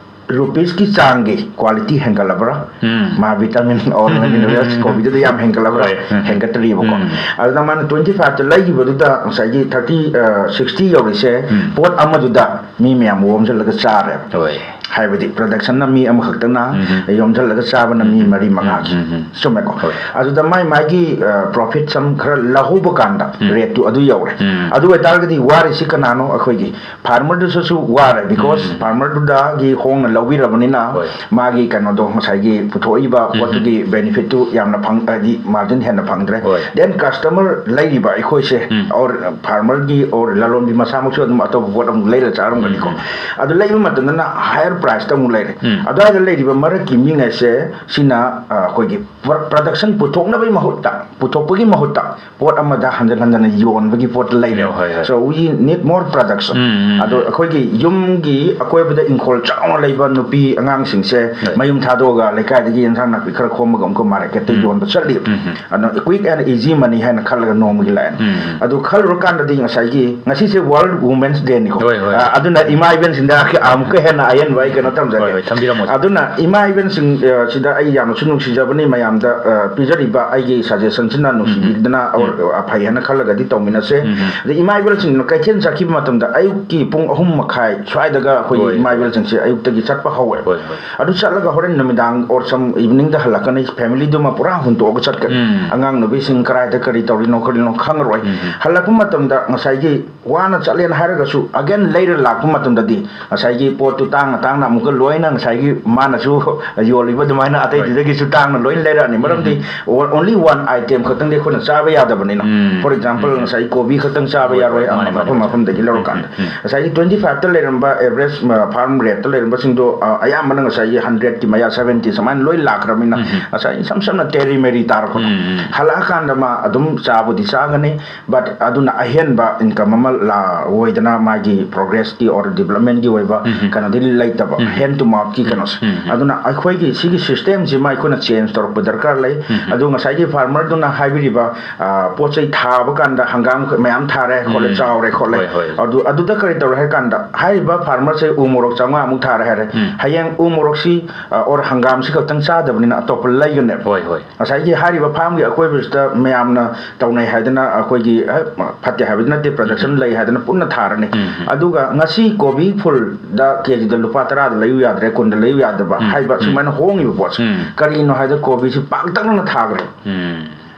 rupees ꯀꯤ ꯆꯥꯡꯒꯤ quality ꯍꯦꯟꯒꯠꯂꯕ꯭ꯔꯥ? ꯎꯝ꯫ ꯃꯥ vitamin or um, um, minerals ꯎꯝ, ꯎꯝ꯫ ꯀꯣꯕꯤꯗꯨꯗ ꯌꯥꯝ ꯍꯦꯟꯒꯠꯂꯕ꯭ꯔꯥ? ꯍꯣꯏ, ꯎꯝ, ꯎꯝ꯫ ꯍꯦꯟꯒꯠꯇ꯭ꯔꯤꯕꯀꯣ꯫ ꯎꯝ꯫ ꯑꯗꯨꯅ ꯃꯥꯅ twenty five ꯇ ꯂꯩꯈꯤꯕꯗꯨꯗ ꯉꯁꯥꯏꯒꯤ thirty, ꯑ, sixty ꯌꯧꯔꯤꯁꯦ ꯎꯝ꯫ ꯄꯣꯠ ꯑꯃꯗꯨꯗ ꯃꯤ ꯃꯌꯥꯝ ꯑꯣꯝꯁꯤꯜꯂꯒ ꯆꯥꯔꯦꯕ꯫ ꯍꯣꯏ꯫ ꯍꯥꯏꯕꯗꯤ production ꯅ ꯃꯤ ꯑꯃꯈꯛꯇꯅ, ꯎꯝ, ꯎꯝ꯫ ꯌꯣꯝꯁꯤꯜꯂꯒ ꯆꯥꯕꯅ ꯃꯤ ꯎꯝ, ꯎꯝ꯫ ꯃꯔꯤ ꯃꯉꯥꯒꯤ꯫ ꯎꯝ, ꯎꯝ, ꯎꯝ꯫ ꯆꯨꯝꯃꯦꯀꯣ? ꯍꯣꯏ꯫ ꯑꯗꯨꯗ ꯃꯥꯏ ꯃꯥꯒꯤ, ꯑ, profit ꯁꯝ ꯈꯔ ꯂꯧꯍꯧꯕ ꯀꯥꯟꯗ ꯎꯝ꯫ Rate ꯇꯨ ꯑꯗꯨ ꯌꯧꯔꯦ꯫ ꯎꯝ꯫ ꯑꯗꯨ ꯑꯣꯏꯇꯥꯔꯒꯗꯤ ꯋꯥꯔꯤꯁꯤ ꯀꯅꯥꯅꯣ? ꯑꯩꯈꯣꯏꯒꯤ farmer ꯗꯨꯁꯨ ꯋꯥꯔꯦ, because ꯎꯝ, ꯎꯝ꯫ Farmer ꯗꯨꯗꯒꯤ ꯍꯣꯡꯅ ꯂꯧꯕꯤꯔꯕꯅꯤꯅ ꯍꯣꯏ꯫ ꯃꯥꯒꯤ ꯀꯩꯅꯣꯗꯣ, ꯉꯁꯥꯏꯒꯤ ꯄꯨꯊꯣꯛꯏꯕ ꯎꯝ, ꯎꯝ꯫ Port ꯇꯨꯒꯤ benefit ꯇꯨ ꯌꯥꯝꯅ ꯐꯪ-, ꯍꯥꯏꯗꯤ margin ꯍꯦꯟꯅ ꯐꯪꯗ꯭ꯔꯦ꯫ ꯍꯣꯏ꯫ Then customer ꯂꯩꯔꯤꯕ ꯑꯩꯈꯣꯏꯁꯦ, ꯎꯝ꯫ Or farmer ꯒꯤ or ꯂꯂꯣꯟꯕꯤ ꯃꯁꯥꯃꯛꯁꯨ ꯑꯗꯨꯝ ꯑꯇꯣꯞꯄ ꯄꯣꯠ ꯑꯃꯨꯛ ꯂꯩꯔ ꯆꯥꯔꯝꯒꯅꯤꯀꯣ꯫ ꯎꯝ, ꯎꯝ꯫ ꯑꯗꯨ ꯂꯩꯕ ꯃꯇꯝꯗꯅ higher price ꯇ ꯑꯃꯨꯛ ꯂꯩꯔꯦ꯫ ꯎꯝ꯫ ꯑꯗꯨꯋꯥꯏꯗ ꯂꯩꯔꯤꯕ ꯃꯔꯛꯀꯤ ꯃꯤꯉꯩꯁꯦ ꯁꯤꯅ, ꯑ, ꯑꯩꯈꯣꯏꯒꯤ pro-, production ꯄꯨꯊꯣꯛꯅꯕꯒꯤ ꯃꯍꯨꯠꯇ, ꯄꯨꯊꯣꯛꯄꯒꯤ ꯃꯍꯨꯠꯇ ꯄꯣꯠ ꯑꯃꯗ ꯍꯟꯖꯟ ꯍꯟꯖꯟꯅ ꯌꯣꯟꯕꯒꯤ ꯄꯣꯠꯇ ꯂꯩꯔꯦ꯫ ꯍꯣꯏ, ꯍꯣꯏ꯫ So we need more production. ꯎꯝ, ꯎꯝ, ꯑꯗꯣ ꯎꯝ꯫ ꯑꯩꯈꯣꯏꯒꯤ ꯌꯨꯝꯒꯤ ꯑꯀꯣꯏꯕꯗ ꯏꯪꯈꯣꯜ ꯆꯥꯎꯅ ꯂꯩꯕ ꯅꯨꯄꯤ ꯑꯉꯥꯡꯁꯤꯡꯁꯦ ꯍꯣꯏ꯫ ꯃꯌꯨꯝ ꯊꯥꯗꯣꯛꯑꯒ ꯂꯩꯀꯥꯏꯗꯒꯤ ꯌꯦꯟꯁꯥꯡ ꯅꯥꯄꯤ ꯈꯔ ꯈꯣꯝꯃꯒ ꯑꯃꯨꯛꯀ market ꯇ ꯎꯝ꯫ ꯌꯣꯟꯕ ꯆꯠꯂꯤ꯫ ꯎꯝ, ꯎꯝ꯫ ꯑꯗꯣ quick and easy money ꯍꯥꯏꯅ ꯈꯜꯂꯒ ꯅꯣꯡꯃꯒꯤ ꯂꯥꯛꯑꯦ꯫ ꯎꯝ, ꯎꯝ꯫ ꯑꯗꯨ ꯈꯜꯂꯨꯔꯀꯥꯟꯗꯗꯤ ꯉꯁꯥꯏꯒꯤ ꯉꯁꯤꯁꯦ World Women's Day ꯅꯤꯀꯣ꯫ ꯍꯣꯏ, ꯍꯣꯏ꯫ ꯑ, ꯑꯗꯨꯅ ꯏꯃꯥ ꯏꯕꯦꯟꯁꯤꯡꯗ ꯑꯃꯨꯛꯀ ꯍꯦꯟꯅ ꯑꯍꯦꯟꯕ ꯑꯩ ꯀꯩꯅꯣ ꯊꯝꯖꯒꯦ꯫ ꯍꯣꯏ, ꯍꯣꯏ, ꯊꯝꯕꯤꯔꯝꯃꯣ꯫ ꯑꯗꯨꯅ ꯏꯃꯥ ꯏꯕꯦꯟꯁꯤꯡ, ꯑ, ꯁꯤꯗ ꯑꯩ ꯌꯥꯝꯅꯁꯨ ꯅꯨꯡꯁꯤꯖꯕꯅꯤ, ꯃꯌꯥꯝꯗ, ꯑ, ꯄꯤꯖꯔꯤꯕ ꯑꯩꯒꯤ suggestion ꯁꯤꯅ ꯎꯝ, ꯎꯝ꯫ ꯅꯨꯡꯁꯤꯕꯤꯗꯅ or, ꯎꯝ꯫ ꯑ, ꯐꯩ ꯍꯥꯏꯅ ꯈꯜꯂꯒꯗꯤ ꯇꯧꯃꯤꯟꯅꯁꯦ꯫ ꯎꯝ, ꯎꯝ꯫ ꯑꯗ ꯏꯃꯥ ꯏꯕꯦꯟꯁꯤꯡꯅ ꯀꯩꯊꯦꯜ ꯆꯠꯈꯤꯕ ꯃꯇꯝꯗ ꯑꯌꯨꯛꯀꯤ ꯄꯨꯡ ꯑꯍꯨꯝ ꯃꯈꯥꯏ ꯁ꯭ꯋꯥꯏꯗꯒ ꯑꯩꯈꯣꯏꯒꯤ ꯍꯣꯏ, ꯏꯃꯥ ꯍꯣꯏ꯫ ꯏꯕꯦꯟꯁꯤꯡꯁꯦ ꯑꯌꯨꯛꯇꯒꯤ ꯆꯠꯄ ꯍꯧꯋꯦ꯫ ꯍꯣꯏ, ꯍꯣꯏ꯫ ꯑꯗꯨ ꯆꯠꯂꯒ ꯍꯣꯔꯦꯟ ꯅꯨꯃꯤꯗꯥꯡ or some evening ꯗ ꯍꯜꯂꯛꯀꯅꯤ, family ꯗꯨꯃ ꯄꯨꯔꯥ ꯍꯨꯟꯗꯣꯛꯑꯒ ꯆꯠꯀꯅꯤ꯫ ꯎꯝ꯫ ꯑꯉꯥꯡ ꯅꯨꯕꯤꯁꯤꯡ ꯀꯗꯥꯏꯗ ꯀꯔꯤ ꯇꯧꯔꯤꯅꯣ ꯈꯣꯠꯂꯤꯅꯣ ꯈꯪꯉꯔꯣꯏ꯫ ꯎꯝ, ꯎꯝ꯫ ꯍꯜꯂꯛꯄ ꯃꯇꯝꯗ ꯉꯁꯥꯏꯒꯤ ꯋꯥꯅ ꯆꯠꯂꯦꯅ ꯍꯥꯏꯔꯒꯁꯨ again ꯂꯩꯔ ꯂꯥꯛꯄ ꯃꯇꯝꯗꯗꯤ ꯉꯁꯥꯏꯒꯤ ꯄꯣꯠꯇꯨ ꯇꯥꯡꯅ ꯇꯥꯡꯅ ꯑꯃꯨꯛꯀ ꯂꯣꯏꯅ ꯉꯁꯥꯏꯒꯤ ꯃꯥꯅꯁꯨ ꯌꯣꯜꯂꯤꯕ ꯑꯗꯨꯃꯥꯏꯅ ꯑꯇꯩꯗꯨꯗꯒꯤꯁꯨ ꯇꯥꯡꯅ ꯂꯣꯏꯅ ꯂꯩꯔꯛꯑꯅꯤ꯫ ꯃꯔꯝꯗꯤ ꯎꯝ, ꯎꯝ꯫ O-, only one item ꯈꯛꯇꯪꯗꯤ ꯑꯩꯈꯣꯏꯅ ꯆꯥꯕ ꯌꯥꯗꯕꯅꯤꯅ꯫ ꯎꯝ, For example, ꯎꯝ꯫ ꯉꯁꯥꯏ ꯀꯣꯕꯤ ꯈꯛꯇꯪ ꯆꯥꯕ ꯍꯣꯏ, ꯌꯥꯔꯣꯏ, ꯍꯣꯏ, ꯃꯥꯅꯦ, ꯑꯃ-, ꯃꯐꯝ ꯃꯥꯅꯦ, ꯃꯐꯝꯗꯒꯤ ꯃꯥꯅꯦ꯫ ꯂꯧꯔꯀꯥꯟꯗ꯫ ꯎꯝ, ꯎꯝ, ꯎꯝ꯫ ꯉꯁꯥꯏꯒꯤ twenty five ꯇ ꯂꯩꯔꯝꯕ average, ꯑ, farm rate ꯇ ꯂꯩꯔꯝꯕꯁꯤꯡꯗꯣ, ꯑ, ꯑꯌꯥꯝꯕꯅ ꯉꯁꯥꯏꯒꯤ hundred ꯀꯤ ꯃꯌꯥ, seventy ꯁꯨꯃꯥꯏꯅ ꯂꯣꯏ ꯂꯥꯛꯈ꯭ꯔꯕꯅꯤꯅ, ꯎꯝ, ꯎꯝ꯫ ꯉꯁꯥꯏ ꯏꯁꯝ ꯁꯝꯅ ꯇꯦꯔꯤ ꯃꯦꯔꯤ ꯇꯥꯔꯛꯄꯗꯣ꯫ ꯎꯝ, ꯎꯝ꯫ ꯍꯜꯂꯛꯑꯀꯥꯟꯗ ꯃꯥ ꯑꯗꯨꯝ ꯆꯥꯕꯨꯗꯤ ꯆꯥꯒꯅꯤ, but ꯑꯗꯨꯅ ꯑꯍꯦꯟꯕ income ꯑꯃ ꯂꯥ-, ꯑꯣꯏꯗꯅ ꯃꯥꯒꯤ progress ꯀꯤ or development ꯀꯤ ꯑꯣꯏꯕ ꯎꯝ, ꯎꯝ꯫ ꯀꯩꯅꯣꯗꯤ ꯂꯩꯇꯕ, ꯎꯝ, ꯎꯝ꯫ Hand to mouth ꯀꯤ ꯎꯝ, ꯀꯩꯅꯣꯁꯦ꯫ ꯎꯝ, ꯎꯝ꯫ ꯑꯗꯨꯅ ꯑꯩꯈꯣꯏꯒꯤ ꯁꯤꯒꯤ system ꯁꯤꯃ ꯑꯩꯈꯣꯏꯅ change ꯇꯧꯔꯛꯄ ꯗꯔꯀꯥꯔ ꯂꯩ꯫ ꯎꯝ, ꯎꯝ꯫ ꯑꯗꯨ ꯉꯁꯥꯏꯒꯤ farmer ꯗꯨꯅ ꯍꯥꯏꯕꯤꯔꯤꯕ, ꯑ, ꯄꯣꯠ ꯆꯩ ꯊꯥꯕ ꯀꯥꯟꯗ ꯍꯪꯒꯥꯝ ꯃꯌꯥꯝ ꯊꯥꯔꯦ ꯈꯣꯠꯂꯦ, ꯎꯝ꯫ ꯆꯥꯎꯔꯦ ꯈꯣꯠꯂꯦ꯫ ꯍꯣꯏ, ꯍꯣꯏ꯫ ꯑꯗꯨ, ꯑꯗꯨꯗ ꯀꯔꯤ ꯇꯧꯔꯦ ꯍꯥꯏ ꯀꯥꯟꯗ, ꯍꯥꯏꯔꯤꯕ farmer ꯁꯦ ꯎ ꯃꯣꯔꯣꯛ ꯆꯥꯝꯃꯉꯥ ꯃꯨꯛ ꯊꯥꯔꯦ ꯍꯥꯏꯔꯦ꯫ ꯎꯝ꯫ ꯍꯌꯦꯡ ꯎ ꯃꯣꯔꯣꯛꯁꯤ, ꯑ, or ꯍꯪꯒꯥꯝꯁꯤ ꯈꯛꯇꯪ ꯆꯥꯗꯕꯅꯤꯅ ꯑꯇꯣꯞꯄ ꯂꯩꯒꯅꯦꯕ꯫ ꯍꯣꯏ, ꯍꯣꯏ꯫ ꯉꯁꯥꯏꯒꯤ ꯍꯥꯏꯔꯤꯕ farm ꯒꯤ ꯑꯀꯣꯏꯕꯁꯤꯗ ꯃꯌꯥꯝꯅ ꯇꯧꯅꯩ ꯍꯥꯏꯗꯅ ꯑꯩꯈꯣꯏꯒꯤ, ꯑ, ꯐꯠꯇꯦ ꯍꯥꯏꯕꯗꯤ ꯅꯠꯇꯦ, production ꯎꯝ꯫ ꯂꯩ ꯍꯥꯏꯗꯅ ꯄꯨꯟꯅ ꯊꯥꯔꯅꯤ꯫ ꯎꯝ, ꯎꯝ꯫ ꯑꯗꯨꯒ ꯉꯁꯤ ꯀꯣꯕꯤ ꯐꯨꯜꯗ ꯀꯦ ꯖꯤꯗ ꯂꯨꯄꯥ ꯇꯔꯥꯗ ꯂꯩꯌꯨ ꯌꯥꯗ꯭ꯔꯦ, ꯀꯨꯟꯗ ꯂꯩꯌꯨ ꯌꯥꯗꯕ ꯎꯝ, ꯍꯥꯏꯕ ꯎꯝ꯫ ꯁꯨꯃꯥꯏꯅ ꯍꯣꯡꯉꯤꯕ ꯄꯣꯠꯁꯦ꯫ ꯎꯝ꯫ ꯀꯔꯤꯅꯣ ꯍꯥꯏꯗ ꯀꯣꯕꯤꯁꯤ ꯄꯥꯛꯇꯛꯅꯅ ꯊꯥꯈ꯭ꯔꯦꯕ꯫ ꯎꯝ꯫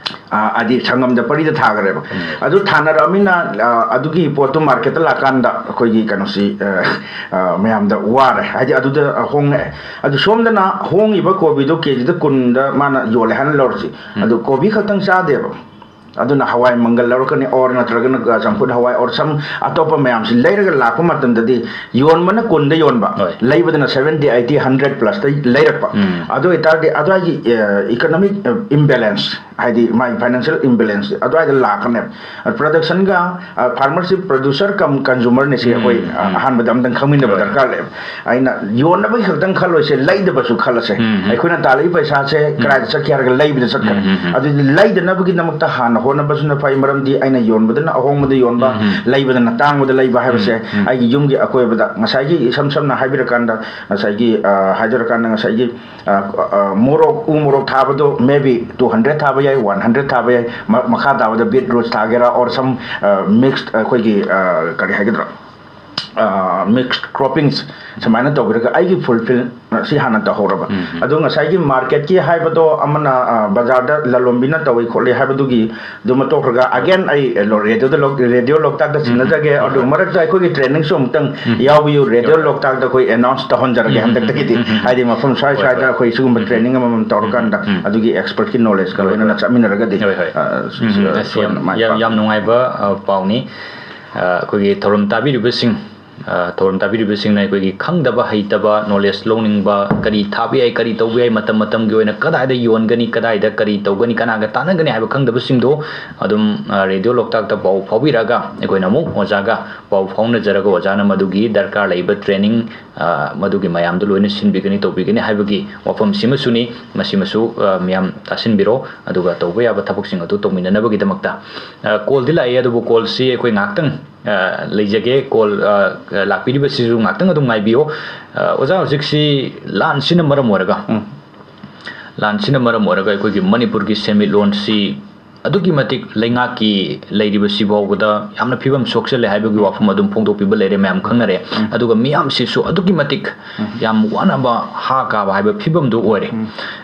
ꯑ, ꯍꯥꯏꯗꯤ ꯁꯪꯒꯝꯗ ꯄꯔꯤꯗ ꯊꯥꯈ꯭ꯔꯦꯕ꯫ ꯎꯝ꯫ ꯑꯗꯨ ꯊꯥꯅꯔꯛꯑꯃꯤꯅ, ꯑ, ꯑꯗꯨꯒꯤ ꯄꯣꯠꯇꯨ ꯃꯥꯔꯀꯦꯠꯇ ꯂꯥꯛꯀꯥꯟꯗ ꯑꯩꯈꯣꯏꯒꯤ ꯀꯩꯅꯣꯁꯤ, ꯑ, ꯑ, ꯃꯌꯥꯝꯗ ꯋꯥꯔꯦ, ꯍꯥꯏꯗꯤ ꯑꯗꯨꯗ ꯍꯣꯡꯉꯛꯑꯦ꯫ ꯑꯗꯨ ꯁꯣꯝꯗꯅ ꯍꯣꯡꯉꯤꯕ ꯀꯣꯕꯤꯗꯣ ꯀꯦ ꯖꯤꯗ ꯀꯨꯟꯗ ꯃꯥꯅ ꯌꯣꯜꯂꯦ ꯍꯥꯏꯅ ꯂꯧꯔꯁꯤ꯫ ꯎꯝ꯫ ꯑꯗꯨ ꯀꯣꯕꯤ ꯈꯛꯇꯪ ꯆꯥꯗꯦꯕ꯫ ꯑꯗꯨꯅ ꯍꯋꯥꯏ ꯃꯪꯒꯜ ꯂꯧꯔꯛꯀꯅꯤ, or ꯅꯠꯇ꯭ꯔꯒꯅ, ꯑ, ꯆꯝꯐꯨꯠ ꯍꯋꯥꯏ, or some ꯑꯇꯣꯞꯄ ꯃꯌꯥꯝꯁꯤ ꯂꯩꯔꯒ ꯂꯥꯛꯄ ꯃꯇꯝꯗꯗꯤ ꯌꯣꯟꯕꯅ ꯀꯨꯟꯗ ꯌꯣꯟꯕ, ꯍꯣꯏ꯫ ꯂꯩꯕꯗꯅ seventy, eighty, hundred plus ꯇꯩ ꯂꯩꯔꯛꯄ꯫ ꯎꯝ꯫ ꯑꯗꯨ ꯑꯣꯏꯇꯥꯔꯗꯤ ꯑꯗꯨꯋꯥꯏꯒꯤ, ꯑ, economic, ꯑ, imbalance, ꯍꯥꯏꯗꯤ ꯃꯥꯒꯤ financial imbalance ꯑꯗꯨꯋꯥꯏꯗ ꯂꯥꯛꯀꯅꯦꯕ꯫ Productionꯒ, ꯑ, farmerꯁꯤ producer cum consumerꯅꯤ ꯁꯤ ꯎꯝ, ꯑꯩꯈꯣꯏ, ꯑ, ꯎꯝ꯫ ꯑꯍꯥꯟꯕꯗ ꯑꯝꯇꯪ ꯈꯪꯃꯤꯟꯅꯕ ꯍꯣꯏ꯫ ꯗꯔꯀꯥꯔ ꯂꯩꯌꯦꯕ꯫ ꯑꯩꯅ ꯌꯣꯟꯅꯕꯒꯤ ꯈꯛꯇꯪ ꯈꯜꯂꯣꯏꯁꯦ, ꯂꯩꯗꯕꯁꯨ ꯈꯜꯂꯁꯦ꯫ ꯎꯝ, ꯎꯝ꯫ ꯑꯩꯈꯣꯏꯅ ꯇꯥꯜꯂꯛꯏ ꯄꯩꯁꯥꯁꯦ ꯎꯝ꯫ ꯀꯗꯥꯏꯗ ꯆꯠꯀꯦ ꯍꯥꯏꯔꯒ ꯂꯩꯕꯗ ꯆꯠꯈ꯭ꯔꯦ꯫ ꯎꯝ, ꯎꯝ, ꯎꯝ꯫ ꯑꯗꯨꯗꯤ ꯂꯩꯗꯅꯕꯒꯤꯗꯃꯛꯇ ꯍꯥꯟꯅ ꯍꯣꯠꯅꯕꯁꯤꯅ ꯐꯩ, ꯃꯔꯝꯗꯤ ꯑꯩꯅ ꯌꯣꯟꯕꯗꯅ ꯑꯍꯣꯡꯕꯗ ꯌꯣꯟꯕ, ꯎꯝ, ꯎꯝ꯫ ꯂꯩꯕꯗꯅ ꯇꯥꯡꯕꯗ ꯂꯩꯕ ꯍꯥꯏꯕꯁꯦ ꯎꯝ, ꯎꯝ꯫ ꯑꯩꯒꯤ ꯌꯨꯝꯒꯤ ꯑꯀꯣꯏꯕꯗ ꯉꯁꯥꯏꯒꯤ ꯏꯁꯝ ꯁꯝꯅ ꯍꯥꯏꯕꯤꯔꯀꯥꯟꯗ ꯉꯁꯥꯏꯒꯤ, ꯑ, ꯍꯥꯏꯗꯣꯔꯀꯥꯟꯗ ꯉꯁꯥꯏꯒꯤ, ꯑ, ꯑ, ꯃꯣꯔꯣꯛ, ꯎ ꯃꯣꯔꯣꯛ ꯊꯥꯕꯗꯣ maybe two hundred ꯊꯥꯕ ꯌꯥꯏ, one hundred ꯊꯥꯕ ꯌꯥꯏ, ꯃ-, ꯃꯈꯥ ꯇꯥꯕꯗ beetroots ꯊꯥꯒꯦꯔꯥ, or some, ꯑ, mixed ꯑꯩꯈꯣꯏꯒꯤ, ꯑ, ꯀꯔꯤ ꯍꯥꯏꯒꯗ꯭ꯔꯥ? ꯑ, mixed croppings ꯁꯨꯃꯥꯏꯅ ꯇꯧꯕꯤꯔꯒ ꯑꯩꯒꯤ fulfill ꯁꯤ ꯍꯥꯟꯅ ꯇꯧꯍꯧꯔꯕ꯫ ꯎꯝ, ꯎꯝ꯫ ꯑꯗꯣ ꯉꯁꯥꯏꯒꯤ marketꯀꯤ ꯍꯥꯏꯕꯗꯣ ꯑꯃꯅ, ꯑ, ꯕꯖꯥꯔꯗ ꯂꯂꯣꯟꯕꯤꯅ ꯇꯧꯏ ꯈꯣꯠꯂꯤ ꯍꯥꯏꯕꯗꯨꯒꯤ ꯑꯗꯨꯃ ꯇꯣꯛꯈ꯭ꯔꯒ, ꯎꯝ꯫ Again ꯑꯩ ꯂꯣ-, radioꯗ ꯂꯣꯛ-, radio ꯂꯣꯛꯇꯥꯛꯇ ꯎꯝ, ꯎꯝ꯫ ꯁꯤꯟꯅꯖꯒꯦ꯫ ꯍꯣꯏ, ꯑꯗꯨ ꯍꯣꯏ꯫ ꯃꯔꯛꯇ ꯑꯩꯈꯣꯏꯒꯤ trainingꯁꯨ ꯑꯃꯨꯛꯇꯪ ꯎꯝ꯫ ꯌꯥꯎꯕꯤꯌꯨ꯫ Radio ꯍꯣꯏ, ꯍꯣꯏ꯫ ꯂꯣꯛꯇꯥꯛꯇ ꯑꯩꯈꯣꯏ announce ꯇꯧꯍꯟꯖꯔꯒꯦ ꯎꯝ, ꯎꯝ, ꯍꯟꯗꯛꯇꯒꯤꯗꯤ꯫ ꯎꯝ, ꯎꯝ, ꯎꯝ꯫ ꯍꯥꯏꯗꯤ ꯃꯐꯝ ꯁ꯭ꯋꯥꯏ ꯍꯣꯏ, ꯁ꯭ꯋꯥꯏꯗ ꯍꯣꯏ꯫ ꯑꯩꯈꯣꯏ ꯁꯤꯒꯨꯝꯕ ꯎꯝ, ꯎꯝ꯫ training ꯑꯃꯃꯝ ꯇꯧꯔꯀꯥꯟꯗ ꯎꯝ, ꯎꯝ꯫ ꯑꯗꯨꯒꯤ expertꯀꯤ knowledgeꯀ ꯍꯣꯏ, ꯂꯣꯏꯅꯅ ꯍꯣꯏ꯫ ꯆꯠꯃꯤꯟꯅꯔꯒꯗꯤ, ꯎꯝ, ꯑ, ꯎꯝ, ꯁꯣꯏꯗꯅ ꯑꯁ, ꯌꯥꯝ, ꯃꯥꯏ ꯌꯥꯝ, ꯌꯥꯝ ꯄꯥꯛꯀꯅꯤ꯫ ꯅꯨꯡꯉꯥꯏꯕ, ꯑ, ꯄꯥꯎꯅꯤ꯫ ꯑ, ꯑꯩꯈꯣꯏꯒꯤ ꯊꯧꯔꯝ ꯇꯥꯕꯤꯔꯤꯕꯁꯤꯡ, ꯑ, ꯊꯧꯔꯝ ꯇꯥꯕꯤꯔꯤꯕꯁꯤꯡꯅ ꯑꯩꯈꯣꯏꯒꯤ ꯈꯪꯗꯕ ꯍꯩꯇꯕ, knowledge ꯂꯧꯅꯤꯡꯕ, ꯀꯔꯤ ꯊꯥꯕ ꯌꯥꯏ, ꯀꯔꯤ ꯇꯧꯕ ꯌꯥꯏ, ꯃꯇꯝ ꯃꯇꯝꯒꯤ ꯑꯣꯏꯅ ꯀꯗꯥꯏꯗ ꯌꯣꯟꯒꯅꯤ, ꯀꯗꯥꯏꯗ ꯀꯔꯤ ꯇꯧꯒꯅꯤ, ꯀꯅꯥꯒ ꯇꯥꯟꯅꯒꯅꯤ ꯍꯥꯏꯕ ꯈꯪꯗꯕꯁꯤꯡꯗꯣ ꯑꯗꯨꯝ, ꯑ, Radio ꯂꯣꯛꯇꯥꯛꯇ ꯄꯥꯎ ꯐꯥꯎꯕꯤꯔꯛꯑꯒ ꯑꯩꯈꯣꯏꯅ ꯑꯃꯨꯛ ꯑꯣꯖꯥꯒ ꯄꯥꯎ ꯐꯥꯎꯅꯖꯔꯒ ꯑꯣꯖꯥꯅ ꯃꯗꯨꯒꯤ ꯗꯔꯀꯥꯔ ꯂꯩꯕ training, ꯑ, ꯃꯗꯨꯒꯤ ꯃꯌꯥꯝꯗꯨ ꯂꯣꯏꯅ ꯁꯤꯟꯕꯤꯒꯅꯤ, ꯇꯧꯕꯤꯒꯅꯤ ꯍꯥꯏꯕꯒꯤ ꯋꯥꯐꯝꯁꯤꯃꯁꯨꯅꯤ꯫ ꯃꯁꯤꯃꯁꯨ, ꯑ, ꯃꯌꯥꯝ ꯇꯥꯁꯤꯟꯕꯤꯔꯣ, ꯑꯗꯨꯒ ꯇꯧꯕ ꯌꯥꯕ ꯊꯕꯛꯁꯤꯡ ꯑꯗꯨ ꯇꯧꯃꯤꯟꯅꯅꯕꯒꯤꯗꯃꯛꯇ꯫ ꯑ, callꯗꯤ ꯂꯥꯛꯑꯦ, ꯑꯗꯨꯕꯨ callꯁꯤ ꯑꯩꯈꯣꯏ ꯉꯥꯏꯍꯥꯛꯇꯪ ꯑ, ꯂꯩꯖꯒꯦ꯫ Call, ꯑ, ꯂꯥꯛꯄꯤꯔꯤꯕꯁꯤꯁꯨ ꯉꯥꯛꯇꯪ ꯑꯗꯨꯝ ꯉꯥꯏꯕꯤꯌꯣ꯫ ꯑ, ꯑꯣꯖꯥ, ꯍꯧꯖꯤꯛꯁꯤ ꯂꯥꯟꯁꯤꯅ ꯃꯔꯝ ꯑꯣꯏꯔꯒ, ꯎꯝ꯫ ꯂꯥꯟꯁꯤꯅ ꯃꯔꯝ ꯑꯣꯏꯔꯒ ꯑꯩꯈꯣꯏꯒꯤ ꯃꯅꯤꯄꯨꯔꯒꯤ ꯁꯦꯟꯃꯤꯠꯂꯣꯟꯁꯤ ꯑꯗꯨꯛꯀꯤ ꯃꯇꯤꯛ ꯂꯩꯉꯥꯛꯀꯤ ꯂꯩꯔꯤꯕꯁꯤ ꯐꯥꯎꯕꯗ ꯌꯥꯝꯅ ꯐꯤꯕꯝ ꯁꯣꯛꯆꯜꯂꯦ ꯍꯥꯏꯕꯒꯤ ꯋꯥꯐꯝ ꯑꯗꯨꯝ ꯐꯣꯡꯗꯣꯛꯄꯤꯕ ꯂꯩꯔꯦ, ꯃꯌꯥꯝ ꯈꯪꯅꯔꯦ꯫ ꯑꯗꯨꯒ ꯃꯤꯌꯥꯝꯁꯤꯁꯨ ꯑꯗꯨꯛꯀꯤ ꯃꯇꯤꯛ ꯌꯥꯝ ꯋꯥꯅꯕ ꯍꯥ ꯀꯥꯕ ꯍꯥꯏꯕ ꯐꯤꯕꯝꯗꯨ ꯑꯣꯏꯔꯦ꯫